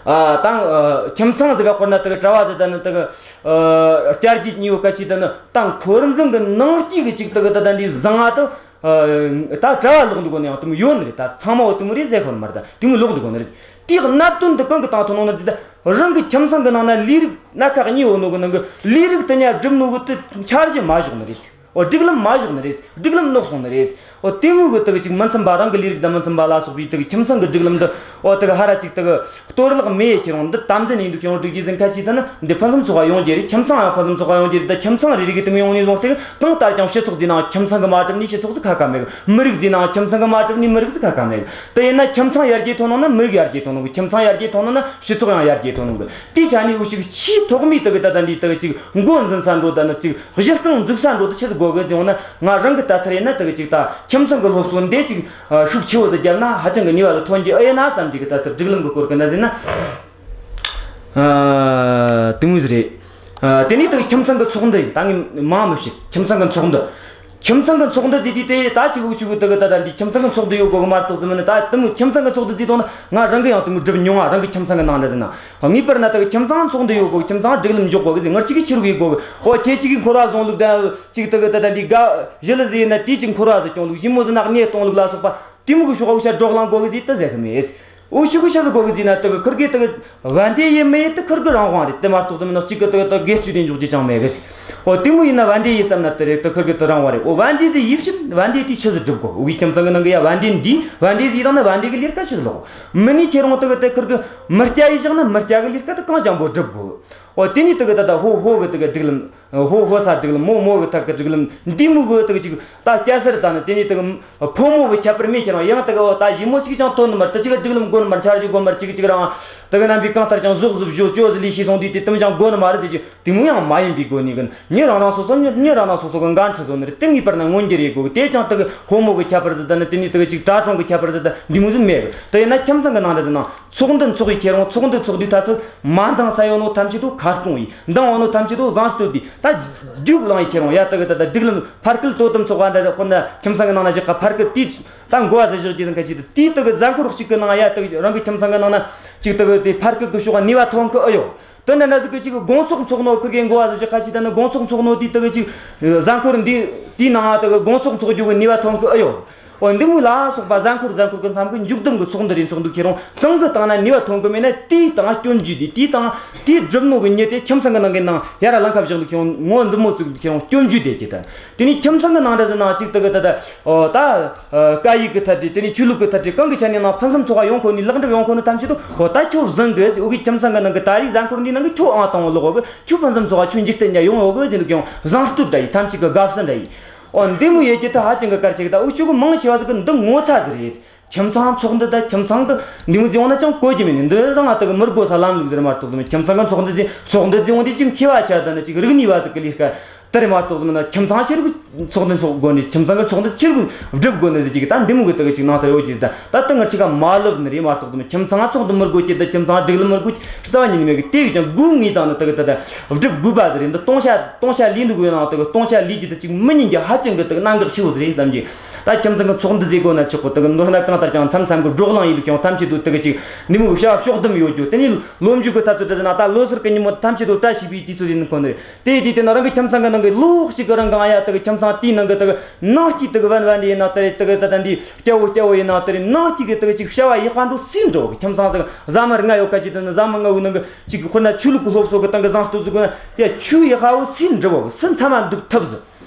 ཨ་ད་ཁྱིམ་ཚང་ཟིག་ག་དཔེར་ན་དེ་གི་གྲྭ་བ་ཟིག་ད་ནི་དེ་གི་བསྐྱར་རྒྱུ་གཉིས་པོ་ག་ཅིག་ད་ནི་ད་འཁོར་འཛིང་གི་ནང་སྐྱིད་གི་ཅིག་དེ་གི་ད་ད་འདི་བཟང་ང་དེ། ཨ། ད་གྲྭ་བ་ལོག་འདུག་གོ་ནི་ཡང་དེ་མོ་ཡོད་ནི་རེད། ད་ཚང་མ་བོ་དེ་མོ་རེད་ཟེར་ཁོ་ནི་མ་རེད། ད་དེ་མོ་ལོག་འདུག་གོ་ནི་རེད། དེའི་གནད་དོན་འདི་གང་གི་སྟེང་ཐོན་ནོ་ན་ཟེར་ན། རང་གི་ཁྱིམ་ཚང་གི་ནང་ན་ལས་རིགས་སྣ་ཁ་གཉིས་ཡོད་ནོ་གི་ནང་གི་ལས་རིགས་དེ་ཉག་སྒྲུབ་ནོ་གི་དེ་འཆར་གཞི་མ་བཞག་ནི་རེད། འོ་སྒྲིག་ལམ་མ་བཞག་ནི་རེད། སྒྲིག་ལམ་ནོར་སོང་ནི་རེད། འོ་དེ་མོ་གི་དེ་གི་ཅིག་མི་འཚམ་པ། རང་གི་ལས་རིགས་དང་མི་འཚམ་པ་ལ་སོགས་པའི་དེ་གི་ཁྱིམ་ཚང་གི་སྒྲིག་ལམ་འདི་འོ་དེ་གི་ཧ་ར་ཅིག་དེ་གི་གཏོར་བརླག་མེད་ཁྱེར་འོང་། འདི་དམ་འཛིན་ཡིན་འདུག་ཁྱེར་འོང་། སྒྲིག་རྒྱུ་ཟིན་ཁ་ཅིག་ད་ནི་འདི་ཕུན་སུམ་ཚོགས་པ་ཡོང་རྒྱུ་རེད། ཁྱིམ་ཚང་ཡང་ཕུན་སུམ་ཚོགས་པ་ཡོང་རྒྱུ་རེད། ད་ཁྱིམ་ཚང་རེ་རེ་གི་དེ་མོ་ཡོང་ནས་བཟུང་སྟེ་གང་ལྟར་ཀྱང་སྤྱི་ཚོགས་ཟེར་ནའང་ཁྱིམ་ཚང་གིས་མ་གྲུབ་ནས་སྤྱི་ཚོགས་ཟིག་ཁ་ཁ་མེད། མི་རིགས་ཟེར་ནའང་ཁྱིམ་ཚང་གིས་མ་གྲུབ་ནས་མི་རིགས་ཟིག་ཁ་ཁ་མེད། དེ་ཡིན་ན་ཁྱིམ་ཚང་ཡར་རྒྱས་ཐོན་ནོ་ན་མི་རིགས་ཡར་རྒྱས་ཐོན་ནོ་གི། ཁྱིམ་ཚང་ཡར་རྒྱས་ཐོན་ནོ་ན་སྤྱི་ཚོགས་ཡང་ཡར་རྒྱས་ཐོན་ནོ་གི། དེའི་ཆ་ནས་འུ་ཅག་ཆེས་ཐོག་མའི་དེ་གི་ད་ལྟ་འདི་དེ་གི་ཅིག་འགོ་འཛིན་ས་འགྲོ། ད་ནི་ཅིག་གཞི་རྐང་འཛུགས་ས་འགྲོ་དེ་ཆི་ཟིག་དགོ་གི་ཟེར་འོང་ན། ང་རང་གི་ལྟ་ཚུལ་ཡིན་ན་དེ་གི་ཅིག་ད་ཁྱིམ་ཚང་གི་སློབ་གསོ་འདི་ཅིག་ཤུགས་ཆེ་བོ་ཟིག་བརྒྱབ་ན་ཧ་ཅང་གི་ནུས་པ་ཟིག་ཐོན་རྒྱུ་ཨེ་ཡིན་ན་བསམ་གི། གི་ལྟ་ཚུལ་སྒྲིག་ལམ་གི་སྐོར་གི་ན་ཟེར་ན། ཨ། དེ་མོ་ཟིག་རེད། ཨ། དེ་ནས་དེ་གི་ཁྱིམ་ཚང་གི་ཚོགས་འདུ་ཡིན། ད་ངས་མང་མི་བཤད། ཁྱིམ་ཚང་གི་ཚོགས་འདུ། ཁྱིམ་ཚང་གི་ཚོགས་འདུ་ཟེར་དུས་དེ་ད་ཅིག་འུ་ཅག་གི་དེ་གི་ད་ད་འདི་ཁྱིམ་ཚང་གི་ཚོགས་འདུ་ཡོད་དགོ་གི་མ་གཏོགས་ཟེར་མིན་ནི། ད་དེ་མོ་ཁྱིམ་ཚང་གི་ཚོགས་འདུ་ཟེར་དོན་ན་ང་རང་གི་ཡང་དེ་མོ་སྒྲུབ་མྱོང་ང་། རང་གི་ཁྱིམ་ཚང་གི་ནང་འདྲ་ཟེར་ན། ངེས་པར་ན་དེ་གི་ཁྱིམ་ཚང་ཚོགས་འདུ་ཡོད་དགོ་གི། ཁྱིམ་ཚང་སྒྲིག་ལམ་འཇོག་དགོ་གི་ཟེར། ངར་ཅིག་གིས་ཆི་རུ་ཡེད་དགོ་གི། འོ་ཁྱེད་ཅིག་གིས་འཁོར་བ་བཟུང་ལུགས་དང་། ཅིག་དེ་གི་ད་ད་འདི་ག་ཞི་ལི་ཟིག་ཡིན་ན་དེ་ཅིག་འཁོར་བ་ཟིག་སྐྱོང་ལུགས། ཞི་མོ་ཟིག་ན་གནས་གཏོང་ལུགས་ལ་སོགས་པ་དེ་མོ་གི་ཕྱོགས་འུ་ཅག་སྒྲོག་ལངས་དགོ་གི་ཟེར་དེ་ཟེར་གི་མེད། འུ་ཅག་གིས་ཆི་ཟིག་དགོ་གི་ཟེར་ན། དེ་གི་ཁུར་གེ་དེ་གི་བན་དེ་ཡེད་མི་ཡེད་དེ་ཁུར་གི་རང་དབང་རེད། དེ་མ་གཏོགས་ཟེར་མིན་ནི་གཅིག་གི་དེ་གི་དེ་གི་སྒེར་གཅོད་དེ་འཇོག་རྒྱུ་ཅང་མེད་གི་ཟེར། འོ་དེ་མོ་ཡིན་ན་བན་དེ་ཡེད་བསམ་ན་དེ་རེད། དེ་ཁུར་གི་དེ་རང་དབང་རེད། འོ་བན་དེ་ཟིག་ཡེད་ཕྱིན་བན་དེ་དེ་ཆི་ཟིག་སྒྲུབ་དགོ། འུ་གི་ཁྱིམ་ཚང་གི་ནང་གི་ཡ་བན་དེ་འདི་བན་དེ་ཟིག་ཡེད་བཏང་ན་བན་དེ་གི་ལས་ཀ་ཆི་ཟིག་ལོག་མི་ནི་ཁྱེད་རང་དེ་གི་དེ་ཁུར་གི་མི་སྐྱ་ཡེད་བཞག་ན་མི་སྐྱ་གི་ལས་ཀ་དེ་གང་བྱུང་པོ་སྒྲུབ་དགོ། འོ་དེ་ནས་དེ་གི་ད་ད་ཕོ་ཕོ་གི་དེ་གི་སྒྲིག་ལམ། ཕོ་ཕོ་ས་སྒྲིག་ལམ། མོ་མོ་གི་ཐད་གི་སྒྲིག་ལམ། འདི་མོ་གི་དེ་གི་ཅིག་ད་སྐྱ་སེར་ད་ནི་དེ་ནས་དེ་གི་ཕོ་མོ་གི་ཁྱད་པར་མེད་ཁྱེད་རང་ཡང་དེ་གི་འོ་ད་ཞི་མོ་ཅིག་ཅང་དོན་ནི་མ་རེད། དེ་ཅིག་གི་སྒྲིག་ལམ་དགོ་ནི་མ་རེད། འཆར་གཞི་དགོ་ནི་མ་རེད། ཅིག་ཅིག་རང་དེ་གི་རྣམ་པའི་གང་ལྟར་ཀྱང་ཟོག་ཟོག་བཞོ་བཅོས་ཟིག་ལས་ཤེས་སོང་དུས་དེ་དེ་མོ་ཅང་དགོ་ནི་མ་རེད་ཟེར་རྒྱུ་དེ་མོ་ཡང་མ་ཡིན་པའི་སྒོ་ནས་གི། མྱི་རང་རང་སོ་སོ་མྱི་མྱི་རང་རང་སོ་སོ་གི་འགན་འཁྲི་བཟོ་ནི་རེད། དེ་ངེས་པར་ན་མངོན་འགྱུར་ཡེད་དགོ་གི། དེ་ཅང་དེ་གི་ཕོ་མོ་གི་ཁྱད་པར་ཟིག་ད་ནི་དེ་ནས་དེ་གི་ཅིག་གྲྭ་གྲོང་གི་ཁྱད་པར་ཟིག་ད་འདི་མོ་ཟིག་མེད་གི། དེ་ཡིན་ན་ཁྱིམ་ཚང་གི་ནང་འདྲ་ཟིག་ན། ཚོགས་འདུ་འཚོགས་ཡི་ཁྱེད་རང་། ཚོགས་འདུ་འཚོགས་དུས་ད་ཚོད་མ་འདང་ས་ཡོད་ནོ་ཐམས་ཅད་དུ་ཁ་སྐོང་ཡིན། འདང་བ་ནོ་ཐམས་ཅད་དུ་བཟང་བསྟོད་དེ་ད་རྒྱུགས་ལངས་ཡི་ཁྱེད་རང་ཡ། དེ་གི་ད་ད་སྒྲིག་ལམ་ཕར་སྐུལ་དོ་དམ་ཚོགས་པ་འདྲ་ཟིག་དཔེར་ན་ཁྱིམ་ཚང་གི་ནང་ན་བཞག་ག་ཕར་སྐུལ་དེ་ད་འགོ་བ་ཟིག་བཞག་རྒྱུ་ཟིག་ཁ་ཅིག་དེ་དེ་གི་གཟའ་འཁོར་གཅིག་གི་ནང་ཡ། དེ་གི་རང་གི་ཁྱིམ་ཚང་གི་ནང་ན་ཅིག་དེ་གི་དེ་ཕར་སྐུལ་གི་ཕྱོགས་ནུས་པ་ཐོན་གི་ཨེ་ཡོད། དོན་དག་འདྲ་ཟིག་གི་ཅིག་དགོང་ཚོགས་འཚོགས་ནོ་ཁུར་གེ་འགོ་བ་ཟིག་བཞག་ཁ་ཅིག་ད་ནི་དགོང་ཚོགས་འཚོགས་ནོ་དེ་དེ་གི་ཅིག་གཟའ་འཁོར་འདི་དེའི་ནང་ང་དེ་གི་དགོང་ཚོགས་འཚོགས་རྒྱུ་གི་ནུས་པ་ཐོན་གི་ཨེ་ཡོད། འོ་འདི་མོ་ལ་སོགས་པ་གཟའ་འཁོར་གཟའ་འཁོར་གི་མཚམས་གི་མཇུག་སྡོམ་གི་ཚོགས་འདུ་རེ་འཚོགས་འདུག་ཁྱེད་རང་གང་གི་སྟེང་ན་ནུས་པ་ཐོན་གི་མེད་ན་དེའི་སྟེང་སྐྱོན་བརྗོད་དེ། དེའི་སྟེང་དེའི་སྒྲུབ་ནོ་གི་མྱི་དེ་ཁྱིམ་ཚང་གི་ནང་གི་ནང་ཡར་ལངས་ཁ་བཞག་འདུག་ཁྱེད་རང་ངོ་མཛུབ་མོ་བཙུགས་འདུག་ཁྱེད་རང་སྐྱོན་བརྗོད་དེ་གི་ད། དེ་ནས་ཁྱིམ་ཚང་གི་ནང་འདྲ་ཟིག་ན་ཅིག་དེ་གི་ད་ད། འོ་ད། ཨ། སྐད་ཡིག་གི་ཐད་དེ། དེ་ནས་ཆོས་ལུགས་ཀྱི་ཐད་དེ། གང་གི་ཆ་ནས་ནང་ཕུན་སུམ་ཚོགས་པ་ཡོང་ཁོ་ནི། ལེགས་འགྲུབ་ཡོང་ཁོ་ནི་ཐམས་ཅད་དུ། འོ་ད་ཁྱོད་བཟང་གི་ཟེར། འུ་གི་ཁྱིམ་ཚང་གི་ནང་གི་ད་རེས་གཟའ་འཁོར་འདིའི་ནང་གི་ཁྱོད་ཨང་དང་པོ་ལོག་གི། ཁྱོད་ཕུན་སུམ་ཚོགས་པ། ཁྱོད་འཇིག་རྟེན་ན་ཡོང་ཡོད་གི་ཟེར་ནི་གི་ཡང་བཟང་བསྟོད་འདྲ་ཡིན། ཐམས་ཅད་ཀྱི་དགའ་བསུ་འདྲ་ཡིན། འོ་འདི་མོ་ཡེད་རྒྱུ་ད་ཧ་ཅང་གི་གལ་ཆེ་གི། ད་འུ་ཆོ་གི་མང་ཆེ་བ་ཟིག་གི་འདི་ངོ་ཚ་ཟིག་རེད། ཁྱིམ་ཚང་ཚོགས་འདུ་ད་ཁྱིམ་ཚང་གི་འདི་མོ་ཟིག་འོང་ན་ཅང་གོ་རྒྱུ་མེད་ནི། འདི་རང་ང་ད་གི་མི་དགོས་ས་ལམ་ལུགས་ཟིག་རེད་མ་གཏོགས་ཟིག་མེད། ཁྱིམ་ཚང་གི་ཚོགས་འདུ་ཟིག་ཚོགས་འདུ་ཟིག་འོང་དུས་ཅིག་མཁས་པ་ཆ་ད་ནི་ཅིག་རིག་ནུས་པ་ཟིག་གི་ལས་ཀ་དེ་རེད་མ་གཏོགས་ཟིག་མིན་ན། ཁྱིམ་ཚང་ཆི་རུ་ཚོགས་འདུ་འཚོགས་དགོས་ནི། ཁྱིམ་ཚང་གི་ཚོགས་འདུ་ཆི་རུ་སྒྲུབ་དགོས་ནི་ཟིག་གི་ད་འདི་མོ་གི་ད་གི་ཅིག་སྣང་ས་ཡོད་ཀྱི། ད་ད་ད་ངར་ཅིག་ག་མ་ལབ་ནི་རེད་མ་གཏོགས་ཟིག་མིན། ཁྱིམ་ཚང་ཚོགས་འདུ་མི་དགོས་ཀྱི། ད་ཁྱིམ་ཚང་སྒྲིག་ལམ་མི་དགོས་ཀྱི་རྩ་བ་ཉིད་ནས་མེད་གི། དེ་གི་ཀྱང་དགོས་ངེས་དང་ནི་ད་གི་ད་ད་སྒྲུབ་དགོས་པ་ཟིག་རེད། འདི་སྟོང་ཆ་སྟོང་ཆ་ལས་འདུག་གི་ནང་ད་གི་སྟོང་ཆ་ལས་ཀྱི་ད་ཅིག་མི་ཉན་གྱི་ཧ་ཅང་གི་ད་གི་གནད་འགག་ཆེ་བོ་ཟིག་རེད་བསམ་གྱི། ད་ཁྱིམ་ཚང་གི་ཚོགས་འདུ་ཟེར་དགོས་ན་ཆོག་གི། ད་གི་མདོར་ན་གང་ལྟར་ཀྱང་མཚམས་མཚམས་གི་བགྲོ་གླེང་ཡིན་ལུགས་ཀྱང་ཐམས་ཅད་དུ་ད་གི་ཅིག་འདི་མོ་གི་བྱ་བ་ཕྱོགས་བསྡོམས་ཡོད་རྒྱུ། དེ་ནས་ལོ་མཇུག་གི་ཐ་ཚོད་འདྲ་ཟིག་ན་ད་ལོ་སར་གི་ཉིན་མོ་ཐམས་ཅད་དུ་བཀྲ་ཤིས་པའི་དུས་ཚོད་ཡིན་ཁོ་ནི་རེད། དེ་དུས་དེ་ན་རང་གི་ཁྱིམ་ཚང་གི་ནང་གི་ལོ་གཅིག་གི་རིང་གང་ཡ་ད་གི་ཁྱིམ་ཚང་དེའི་ནང་གི་ད་གི་ནང་སྐྱིད་ད་གི་བན་བན་དེ་ཡིན་ན་ད་རེད། ད་གི་ད་ད་འདི་སྐྱ་བོ་སྐྱ་བོ་ཡིན་ན་ད་རེད། ནང་སྐྱིད་གི་ད་གི་ཅིག་བྱ་བ་ཡག་པ་འགྲོ་སུས་འགྲོ་གི། ཁྱིམ་ཚང་ཟིག་བཟའ་མི་ལྔ་ཡོད་ཁ་ཅིག་ད་ནི་བཟའ་མི་ལྔ་བོའི་ནང་གི་ཅིག་དཔེར་ན་ཆོས་ལུགས་གི་སློབ་གསོ་གི་སྟེང་གི་བཟང་བསྟོད་ཟིག་དགོས་ན་ཡ་ཆོས་ཡག་པ་བོ་སུས་འགྲུབ་བོ་གི། སུ་མཚམས་མ་འདུག་ཐུབ་ཟིག།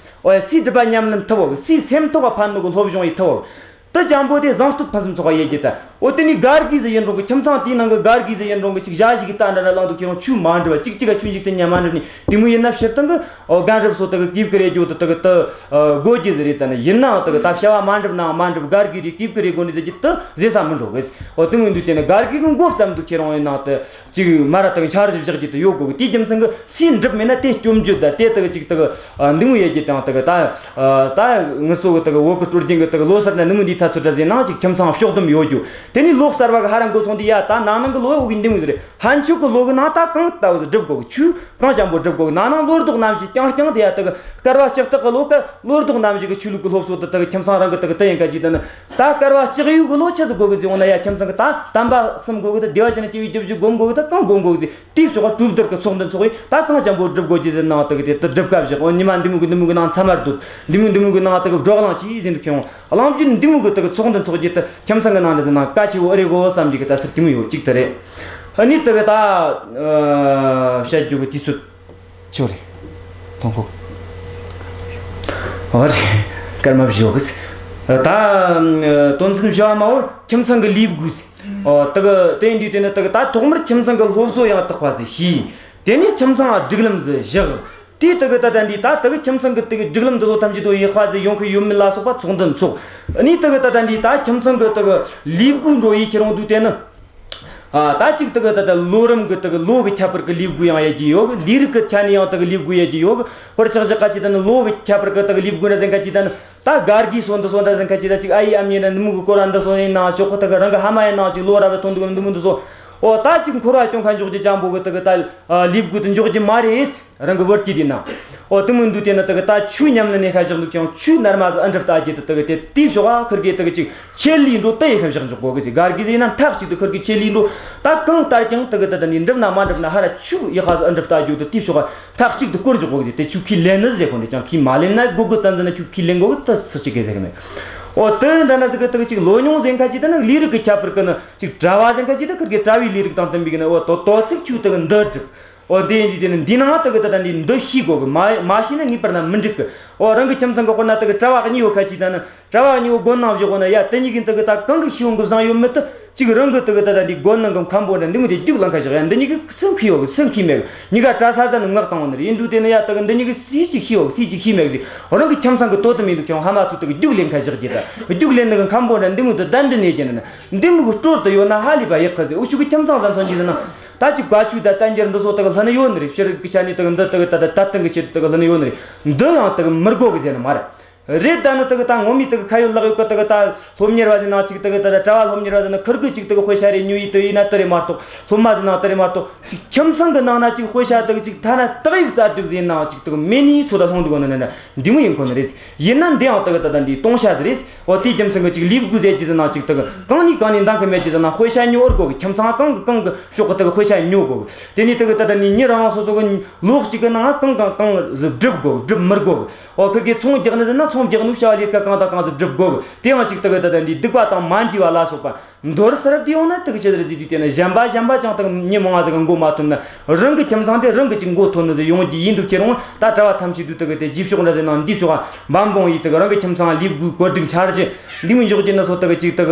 འོ་ཡ་སུས་སྒྲུབ་པ་ཉམས་ལེན་ཐུབ་བོ་གི། སུས་སེམས་ཐོག་ག་ཕན་ནོ་གི་སློབ་སྦྱོང་ཡེད་ཐུབ་བོ་གི། དེ་ཅང་པོ་དེ་བཟང་བསྟོད་ཕུན་སུམ་ཚོགས་པ་ཡེད་རྒྱུ་ད། འོ་དེ་ནས་སྒར་གི་ཟིག་ཡིན་རུང་གི། ཁྱིམ་ཚང་དེའི་ནང་གི་སྒར་གི་ཟིག་ཡིན་རུང་གི། ཅིག་ཞ་ཞིག་གི་ད་འདྲ་འདྲ་ལངས་འདུག་ཁྱེད་རང་ཆོས་མ་འགྲུབ་བ། ཅིག་ཅིག་ག་ཆོས་འཇིག་རྟེན་ཉམས་མ་འགྲུབ་ནས། དེ་མོ་ཡིན་ན་ཕྱིར་བཏང་གི། འོ་རྒན་རབས་སོ་དེ་གི་གུས་བཀུར་ཡེད་རྒྱུ་དེ་དེ་གི་དེ་དགོས་རྒྱུ་ཟིག་རེད། ད་ནི་ཡིན་ནའང་དེ་གི་ད་བྱ་བ་མ་འགྲུབ་ནའང་མ་འགྲུབ། སྒར་གི་རེད། གུས་བཀུར་ཡེད་དགོས་ནི་ཟེར་རྒྱུ་དེ་ཟེར་ས་མི་འགྲོ་གི། འོ་དེ་མོ་ཡིན་དུས་དེ་ནི་སྒར་གི་གི་མགོ་བརྩམས་འདུག་ཁྱེད་རང་ཡིན་ནའང་དེ། ཅིག་མ་ར་དག་འཆར་གཞི་བཞག་རྒྱུ་དེ་ཡོད་དགོས་གི། དེའི་རྒྱུ་མཚན་གི་སུས་འགྲུབ་མེད་ན་དེ་སྐྱོན་བརྗོད་ད། དེ་དག་ཅིག་དག་འདི་མོ་ཡེད་རྒྱུ་དང་། དག་ད་ད་ངུ་སོ་གི་དག་བོད་གི་སྲོལ་རྒྱུན་གི་དག་ལོ་སར་ན་ནི་མོ་འདི་ཐ་ཚོད་འདྲ་ཟེར་ནང་ཅིག་ཁྱིམ་ཚང་ཕྱོགས་བསྡོམས་ཡོད་རྒྱུ། དེ་ནས་ལོ་གསར་བ་གི་ཧ་ར་འགོ་ཚོང་དུས་ཡ་ད་ན་ནིང་གི་ལོ་འོ་གི་འདི་མོ་ཟིག་རེད། ཕན་ཆོད་གི་ལོ་གི་ནང་ད་གང་ལྟ་བུ་ཟིག་སྒྲུབ་དགོས་གི། ཆོས་གང་ཅང་པོ་སྒྲུབ་དགོས་གི། ན་ནིང་ལོ་རྡོག་ནམ་ཞིག་རྐྱང་རྐྱང་དེ་ཡ་དག་སྐལ་བ་ལྕགས་ཐག་གི་ལོ་ག་ལོ་རྡོག་ནམ་ཞིག་གི་ཆོས་ལུགས་གི་སློབ་གསོ་དེ་དག་ཁྱིམ་ཚང་རང་གི་དག་དེ་ཡིན་ཁ་ཅིག་ད་ནི། ད་སྐལ་བ་ལྕགས་ཡོས་གི་ལོ་ཆི་ཟིག་དགོས་གི་ཟེར་འོང་ན་ཡ། ཁྱིམ་ཚང་གི་ད་དམ་པ་གསུམ་དགོས་གི། ད་བདེ་བ་ཅན་སྐྱེ་བའི་རྒྱུ་སྒོམ་དགོས་གི། ད་གང་སྒོམ་དགོས་གི་ཟེར། དེའི་ཕྱོགས་གྲོས་བསྡུར་གི་ཚོགས་འདུ་འཚོགས་ཡོད། ད་གང་ཅང་པོ་སྒྲུབ་དགོས་ཀྱི་ཟེར་ནའང་དག་དེ་དེ་སྒྲུབ་ཀ་བཞག་འོ་ཉི་མ་འདི་མོ་གི་འདི་མོ་གི་ནང་མཚམས་མར་སྡོད། འདི་མོ་འདི་མོ་གི་ནང་དག་བགྲོ་གླེང་བྱས་ཟེར་འདུག་ཁྱེད་རང་། གླེང་བརྗོད་འདི་མོ་གི་དག་ཚོགས་འདུ་འཚོགས་རྒྱུ་དེ་ཁྱིམ་ཚང་གི་ནང་ནས་ཟེར་ན་གལ་ཆེ་བོ་ཨེ་རེད་གོ་བསམ་གྱི་གི་ད་ཟེར་དེ་མོ་ཡོད། གཅིག་དེ་རེད། ཨ་ནི་དག་ད་ཨ་བཤད་རྒྱུ་གི་དུས་ཚོད། ཆོ་རེ། ཐོང་ཁོ། ཨོ་རེ། སྐར་མ་བཞི་ཡོད་གི། ད་དོན་ཚན་བཞི་བ་མ་བོ་ཁྱིམ་ཚང་གི་ལས་བགོས། ཨོ་དག་དེ་འདི་དེ་ནི་དག་ད་ཐོག་མར་ཁྱིམ་ཚང་གི་སློབ་གསོ་ཡང་དག་པ་ཟིག་བྱས། དེ་ནས་ཁྱིམ་ཚང་སྒྲིག་ལམ་ཟིག་བཞག་དེ་དག་ད་ད་འདི་ད་དག་ཁྱིམ་ཚང་གི་དག་སྒྲིག་ལམ་འདི་ཚོ་ཐམས་ཅད་དོ་ཡག་པ་ཟིག་ཡོང་གི་ཡོད་མེད་ལ་སོགས་པ་ཚོགས་འདུ་འཚོགས། ཨ་ནི་དག་ད་ད་འདི་ད་ཁྱིམ་ཚང་གི་དག་ལས་བགོས་འགྲོ་ཡི་ཁྱེད་རང་འདུག་དེ་ནི། ཨ་ད་ཅིག་དག་ད་ད་ལོ་རིམ་གི་དག་ལོ་གི་ཁྱད་པར་གི་ལས་བགོས་ཡང་ཡེད་ཀྱི་ཡོད་གི། ལས་རིགས་གི་ཆ་ནས་ཡང་དག་ལས་བགོས་ཡེད་ཀྱི་ཡོད་གི། དཔེར་ཆ་བཞག་ག་ཅིག་ད་ནི་ལོ་གི་ཁྱད་པར་གི་དག་ལས་བགོས་འདྲ་ཟེར་ག་ཅིག་ད་ནི། ད་སྒར་གི་སོ་འདི་སོ་འདྲ་ཟེར་ག་ཅིག་ད་ཅིག་ཨ་ཡེ་ཨ་མྱེས་ན་ནི་མོ་གི་སྐོར་ར་འདི་སོ་ཡིན་ན་ཞོག་གི། དག་རང་གི་ཕ་མ་ཡིན་ན་ཅིག་ལོ་ར་བ་ཐོན་འདུག་འདི་མོ་འདི་སོ། ཨོ་ད་ཅིག་འཁོར་བ་སྐྱོང་ཁ་འཇོག་རྒྱུ་ཅང་པོ་གི་དག་ད་ལས་བགོས་དེ་འཇོག་རྒྱུ་མ་རེད། རང་གི་བར་གྱི་དེ་ན། ཨོ་དེ་མོ་འདུག་དེ་ན་དག་ད་ཆོས་ཉམས་ལེན་ནས་ཁ་བཞག་འདུག་ཀྱང་ཆོས་རྣལ་མ་ཟིག་ཨེ་འགྲུབ་ལྟ་རྒྱུ་དེ་དག་དེ་དེའི་ཕྱོགས་ཨ་ཁུར་གི་དག་ཅིག་ཆེད་ལས་འགྲོ་དེ་ཡི་ཁ་བཞག་འཇོག་དགོས་གི་ཟེར། སྒར་གི་ཟེར་ན་མཐའ་གཅིག་ཏུ་ཁུར་གི་ཆེད་ལས་འགྲོ། ད་གང་ལྟར་ཀྱང་དག་དེ་ད་ནི་འགྲུབ་ན་མ་འགྲུབ་ན་ཧ་ར་ཆོས་ཡག་པ་ཟིག་ཨེ་འགྲུབ་ལྟ་རྒྱུ་དེ་དེའི་ཕྱོགས་ཨ་མཐའ་གཅིག་ཏུ་བསྐོར་འཇོག་དགོས་གི་ཟེར། དེ་ཆོས་ཁས་ལེན་ནི་ཟེར་གོ་འདི་ཅང་ཁས་མ་ལེན་ན་དགོས་དགོས་བཙན་འཛིན་ན་ཆོས་ཁས་ལེན་དགོས་གི་དེ་སུ་གཅིག་གི་ཟེར་གི་མེད། ཨོ་དེ་འདྲ་ན་ཟིག་གི་དག་ཅིག་ལོ་ཉུང་ཟེར་ག་ཅིག་ད་ནི་ལས་རིགས་གི་ཁྱད་པར་གི་ནི། ཅིག་གྲྭ་བ་ཟེར་ག་ཅིག་ད་ཁུར་གི་གྲྭ་བའི་ལས་རིགས་དང་མཐུན་པའི་གི་ནི། ཨོ་དོ་ཚིག་ཆོས་དག་འདི་སྒྲུབ། ཨོ་འདི་ཡིན་དུས་དེ་ནི་འདི་ནང་དག་གི་ད་ད་འདི་འདི་ཤེས་དགོས་གི། མ་མ་ཤེས་ན་ངེས་པར་ན་མི་འགྲིག་གི། ཨོ་རང་གི་ཁྱིམ་ཚང་གི་དཔེར་ན་དག་གི་གྲྭ་བ་གཉིས་ཡོད་ཁ་ཅིག་ད་ནི། གྲྭ་བ་གཉིས་པོ་དགོན་ནང་བཞག་གོ་ན་ཡ། དེ་གཉིས་གི་དག་གི་ད་གང་གི་ཤེས་ཡོན་གི་བཟང་ཡོད་མེད་དུ། གཅིག་རང་གི་དག་གི་ད་ད་འདི་དགོན་ནང་གི་མཁན་པོ་འདྲ་འདི་མོ་དེ་རྒྱུགས་ལེན་ཁ་བཞག་ཡ། འདི་གཉིས་གི་སུ་མཁས་ཡོད་གི། སུ་མཁས་མེད་གི། གཉིས་ཀ་གྲྭ་ས་ས་ནི་མངགས་བཏང་བ་ནི་རེད། ཡིན་དུས་དེ་ནི་ཡ་དག་གི་འདི་གཉིས་གི་སུས་ཅིག་ཤེས་ཡོད་གི། སུས་ཅིག་ཤེས་མེད་གི་ཟེར། རང་གི་ཁྱིམ་ཚང་གི་དོ་དམ་ཡིན་དུས་ཀྱང་ཕ་མ་ཚོ་དག་གི་རྒྱུགས་ལེན་ཁ་བཞག་རྒྱུ་ད། རྒྱུགས་ལེན་ནི་གི་མཁན་པོ་འདྲ་འདི་མོ་དེ་གདན་འདྲེན་ཡེད་རྒྱུ་ནི་ན། འདི་མོ་གི་སྲོལ་དེ་ཡོད་ན་ཧ་ལས་པ་ཡག་གི་ཟེར། འུ་ཆོ་གི་ཁྱིམ་ཚང་ཟིག་མཚོན་རྒྱུ་ཟེར་ན། ད་ཅིག་བཀའ་ཆོས་དང་བསྟན་འགྱུར་འདི་ཚོ་དག་ལྷན་ཡོད་ནི་རེད། ཕྱི་རིགས་ཀྱི་ཆ་ནས་དག་འདི་དག་ད་ད་ད་བསྟན་གི་ཆེད་དུ་དག་ལྷན་ཡོད་ནི་རེད། འདི་ཡང་དག་མི་དགོས་གི་ཟེར་ནི་མ་རེད། རེད། ད་ནི་དག་ད་ངོ་མའི་དག་ཁ་ཡོད་ལག་ཡོད་གི་དག་ད་སློབ་གཉེར་བ་ཟེར་ན་ཅིག་དག་ད་ད་གྲྭ་བ་སློབ་གཉེར་བ་ཟེར་ན་ཁུར་གི་ཅིག་དག་དཔེ་ཆ་རེ་ཉོ་ཡི་དེ་ཡིན་ན་དེ་རེད་མ་གཏོགས། སློབ་མ་ཟེར་ན་དེ་རེད་མ་གཏོགས། ཅིག་ཁྱིམ་ཚང་གི་ནང་ན་ཅིག་དཔེ་ཆ་དག་ཅིག་ཐ་ན་དག་ཡིག་གསར་བསྒྲིགས་ཟེར་ནའང་ཅིག་དག་མེད་ནི་ཚོ་ད་ལྷུང་འདུག་གོ་ནི་ནི་ན་འདི་མོ་ཡིན་གོ་ནི་རེད། ཡིན་ན་འདི་ཡང་དག་ད་ད་འདི་སྟོང་ཆ་ཟིག་རེད། འོ་དེའི་རྒྱུ་མཚན་གི་ཅིག་ལས་བགོས་ཟེར་རྒྱུ་ཟེར་ན་ཅིག་དག་གང་ནས་གང་ནས་འདང་གི་མེད་རྒྱུ་ཟེར་ན་དཔེ་ཆ་ཉོ་བར་དགོས་གི། ཁྱིམ་ཚང་གང་གི་གང་གི་ཕྱོགས་གི་དག་དཔེ་ཆ་ཉོ་དགོས་གི། དེ་ནས་དག་ད་ད་ནི་མྱི་རང་རང་སོ་སོ་གི་ལོ་གཅིག་གི་ནང་གང་གང་གང་ཟིག་སྒྲུབ་དགོས་གི། སྒྲུབ་མི་དགོས་གི། འོ་ཁུར་གི་ཚོང་རྒྱག་ནི་ཟེར་ན་ཚོང་རྒྱག་ནི་བྱ་བ་ལས་ཀ་གང་དང་གང་ཟིག་སྒྲུབ་དགོས་གི། དེ་ཡང་ཅིག་དག་ད་ད་འདི་སྡིག་པ་དང་མ་འདྲེས་པ་ལ་སོགས་པ། མདོར་ཟེར་དུས་ཡོང་ན་དག་ཆི་ཟེར་ཟིག་དུས་དེ་ནི་གཞན་པ་གཞན་པ་ཅང་དག་མྱི་མང་བ་ཟིག་གི་མགོ་མ་ཐོན་ན། རང་གི་ཁྱིམ་ཚང་དེ་རང་གི་ཅིག་མགོ་ཐོན་ནི་ཟིག་ཡོང་རྒྱུ་ཡིན་དུས་ཁྱེད་རང་ད་གྲྭ་བ་ཐམས་ཅད་དུ་དག་དེ་རྗེས་ཕྱོགས་འདྲ་ཟེར་ན་འདིའི་ཕྱོགས་འབམ་སྤུངས་ཡིས་དག་རང་གི་ཁྱིམ་ཚང་ལས་བགོས་བཀོད་སྒྲིག་འཆར་གཞི་འདི་མོ་འཇོག་རྒྱུ་ནི་སོ་དག་ཅིག་དག་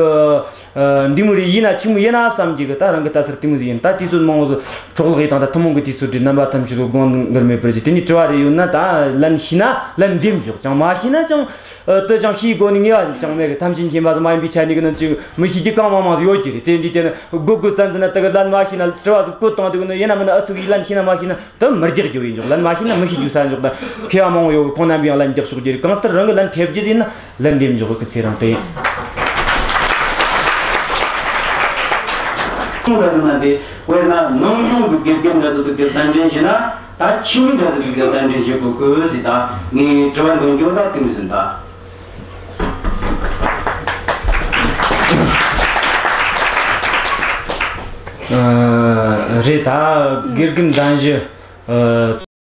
འདི་མོ་རེ་ཡིན་ན་ཆི་མོ་ཡིན་ན་བསམ་རྒྱུ་གི། ད་རང་གི་ད་ཟེར་དེ་མོ་ཟིག་ཡིན། ད་དུས་ཚོད་མང་བོ་ཟིག་འཕྲོ་བརླག་ཡིས་དང་། ད་ཐུན་མོང་གི་དུས་ཚོད་འདི་རྣམ་པ་ཐམས་ཅད་དུ་དགོངས་འགལ་མེད་པར་བྱས། དེ་ནས་དྲི་བ་རེ་ཡོད་ན་ད་ལན་ཤེས་ན་ལན་འདེབས་འཇོག་ཅང་མ་ཤེས་ན་ཅང་། ཨ། དེ་ཅང་ཤེས་དགོས་ནི་ངེས་པ་ཅང་མེད་གི། ཐམས་ཅད་མཁྱེན་པ་ཟིག་མ་ཡིན་པའི་ཆ་ནས་གི་ནི་ཅིག་མི་ཤེས་རྒྱུ་གང་མང་མང་ཟིག་ཡོད་ཀྱི་རེད། དེ་འདི་དེ་ནི་དགོས་དགོས་བཙན་འཛིན་ན་དེ་གི་ལན་མ་ཤེས་ན་དྲི་བ་ཟིག་བཀོད་བཏང་དེ་གི་ནི་ཡིན་ན་མིན་ན་ཨུ་ཚུགས་ཡིས་ལན་ཤེས་ན་མ་ཤེས་ན་དེ་མི་རྒྱག་རྒྱུ་ཡིན་འཇོག་ལན་མ་ཤེས་ན་མི་ཤེས་རྒྱུ་ས་འཇོག་ད་མཁས་པ་མང་བོ་ཡོད་གི། ཁོང་རྣམ་པས་ཡང་ལན་རྒྱག་ཆོག་རྒྱུ་རེད། གང་ལྟར་རང་གི་ལན་ཐེབས་རྒྱུ་ཡིན་ན་ལན་འདེབས་འཇོག་གི། ཚེ་རིང་དེ་ཡིན། ཁོང་ར་ན་དེ་དཔེར་ན་ནང་གཞུང་གི་དགེ་རྒན་འདྲ་ཚོ་དེ་གི་གདན་འདྲེན་བྱས་ན། ད་ཆི་མོ་འདྲ་ཟིག་གི་གདན་འདྲེན་བྱེད་དགོས་གི་ཟེར། ད་ངས་དྲི་བ་འདོན་རྒྱུ་ད་དེ་མོ་ཟིག་ད། ཨ། རེད། ད་དགེ་རྒན་གདན་ཞུ། ཨ།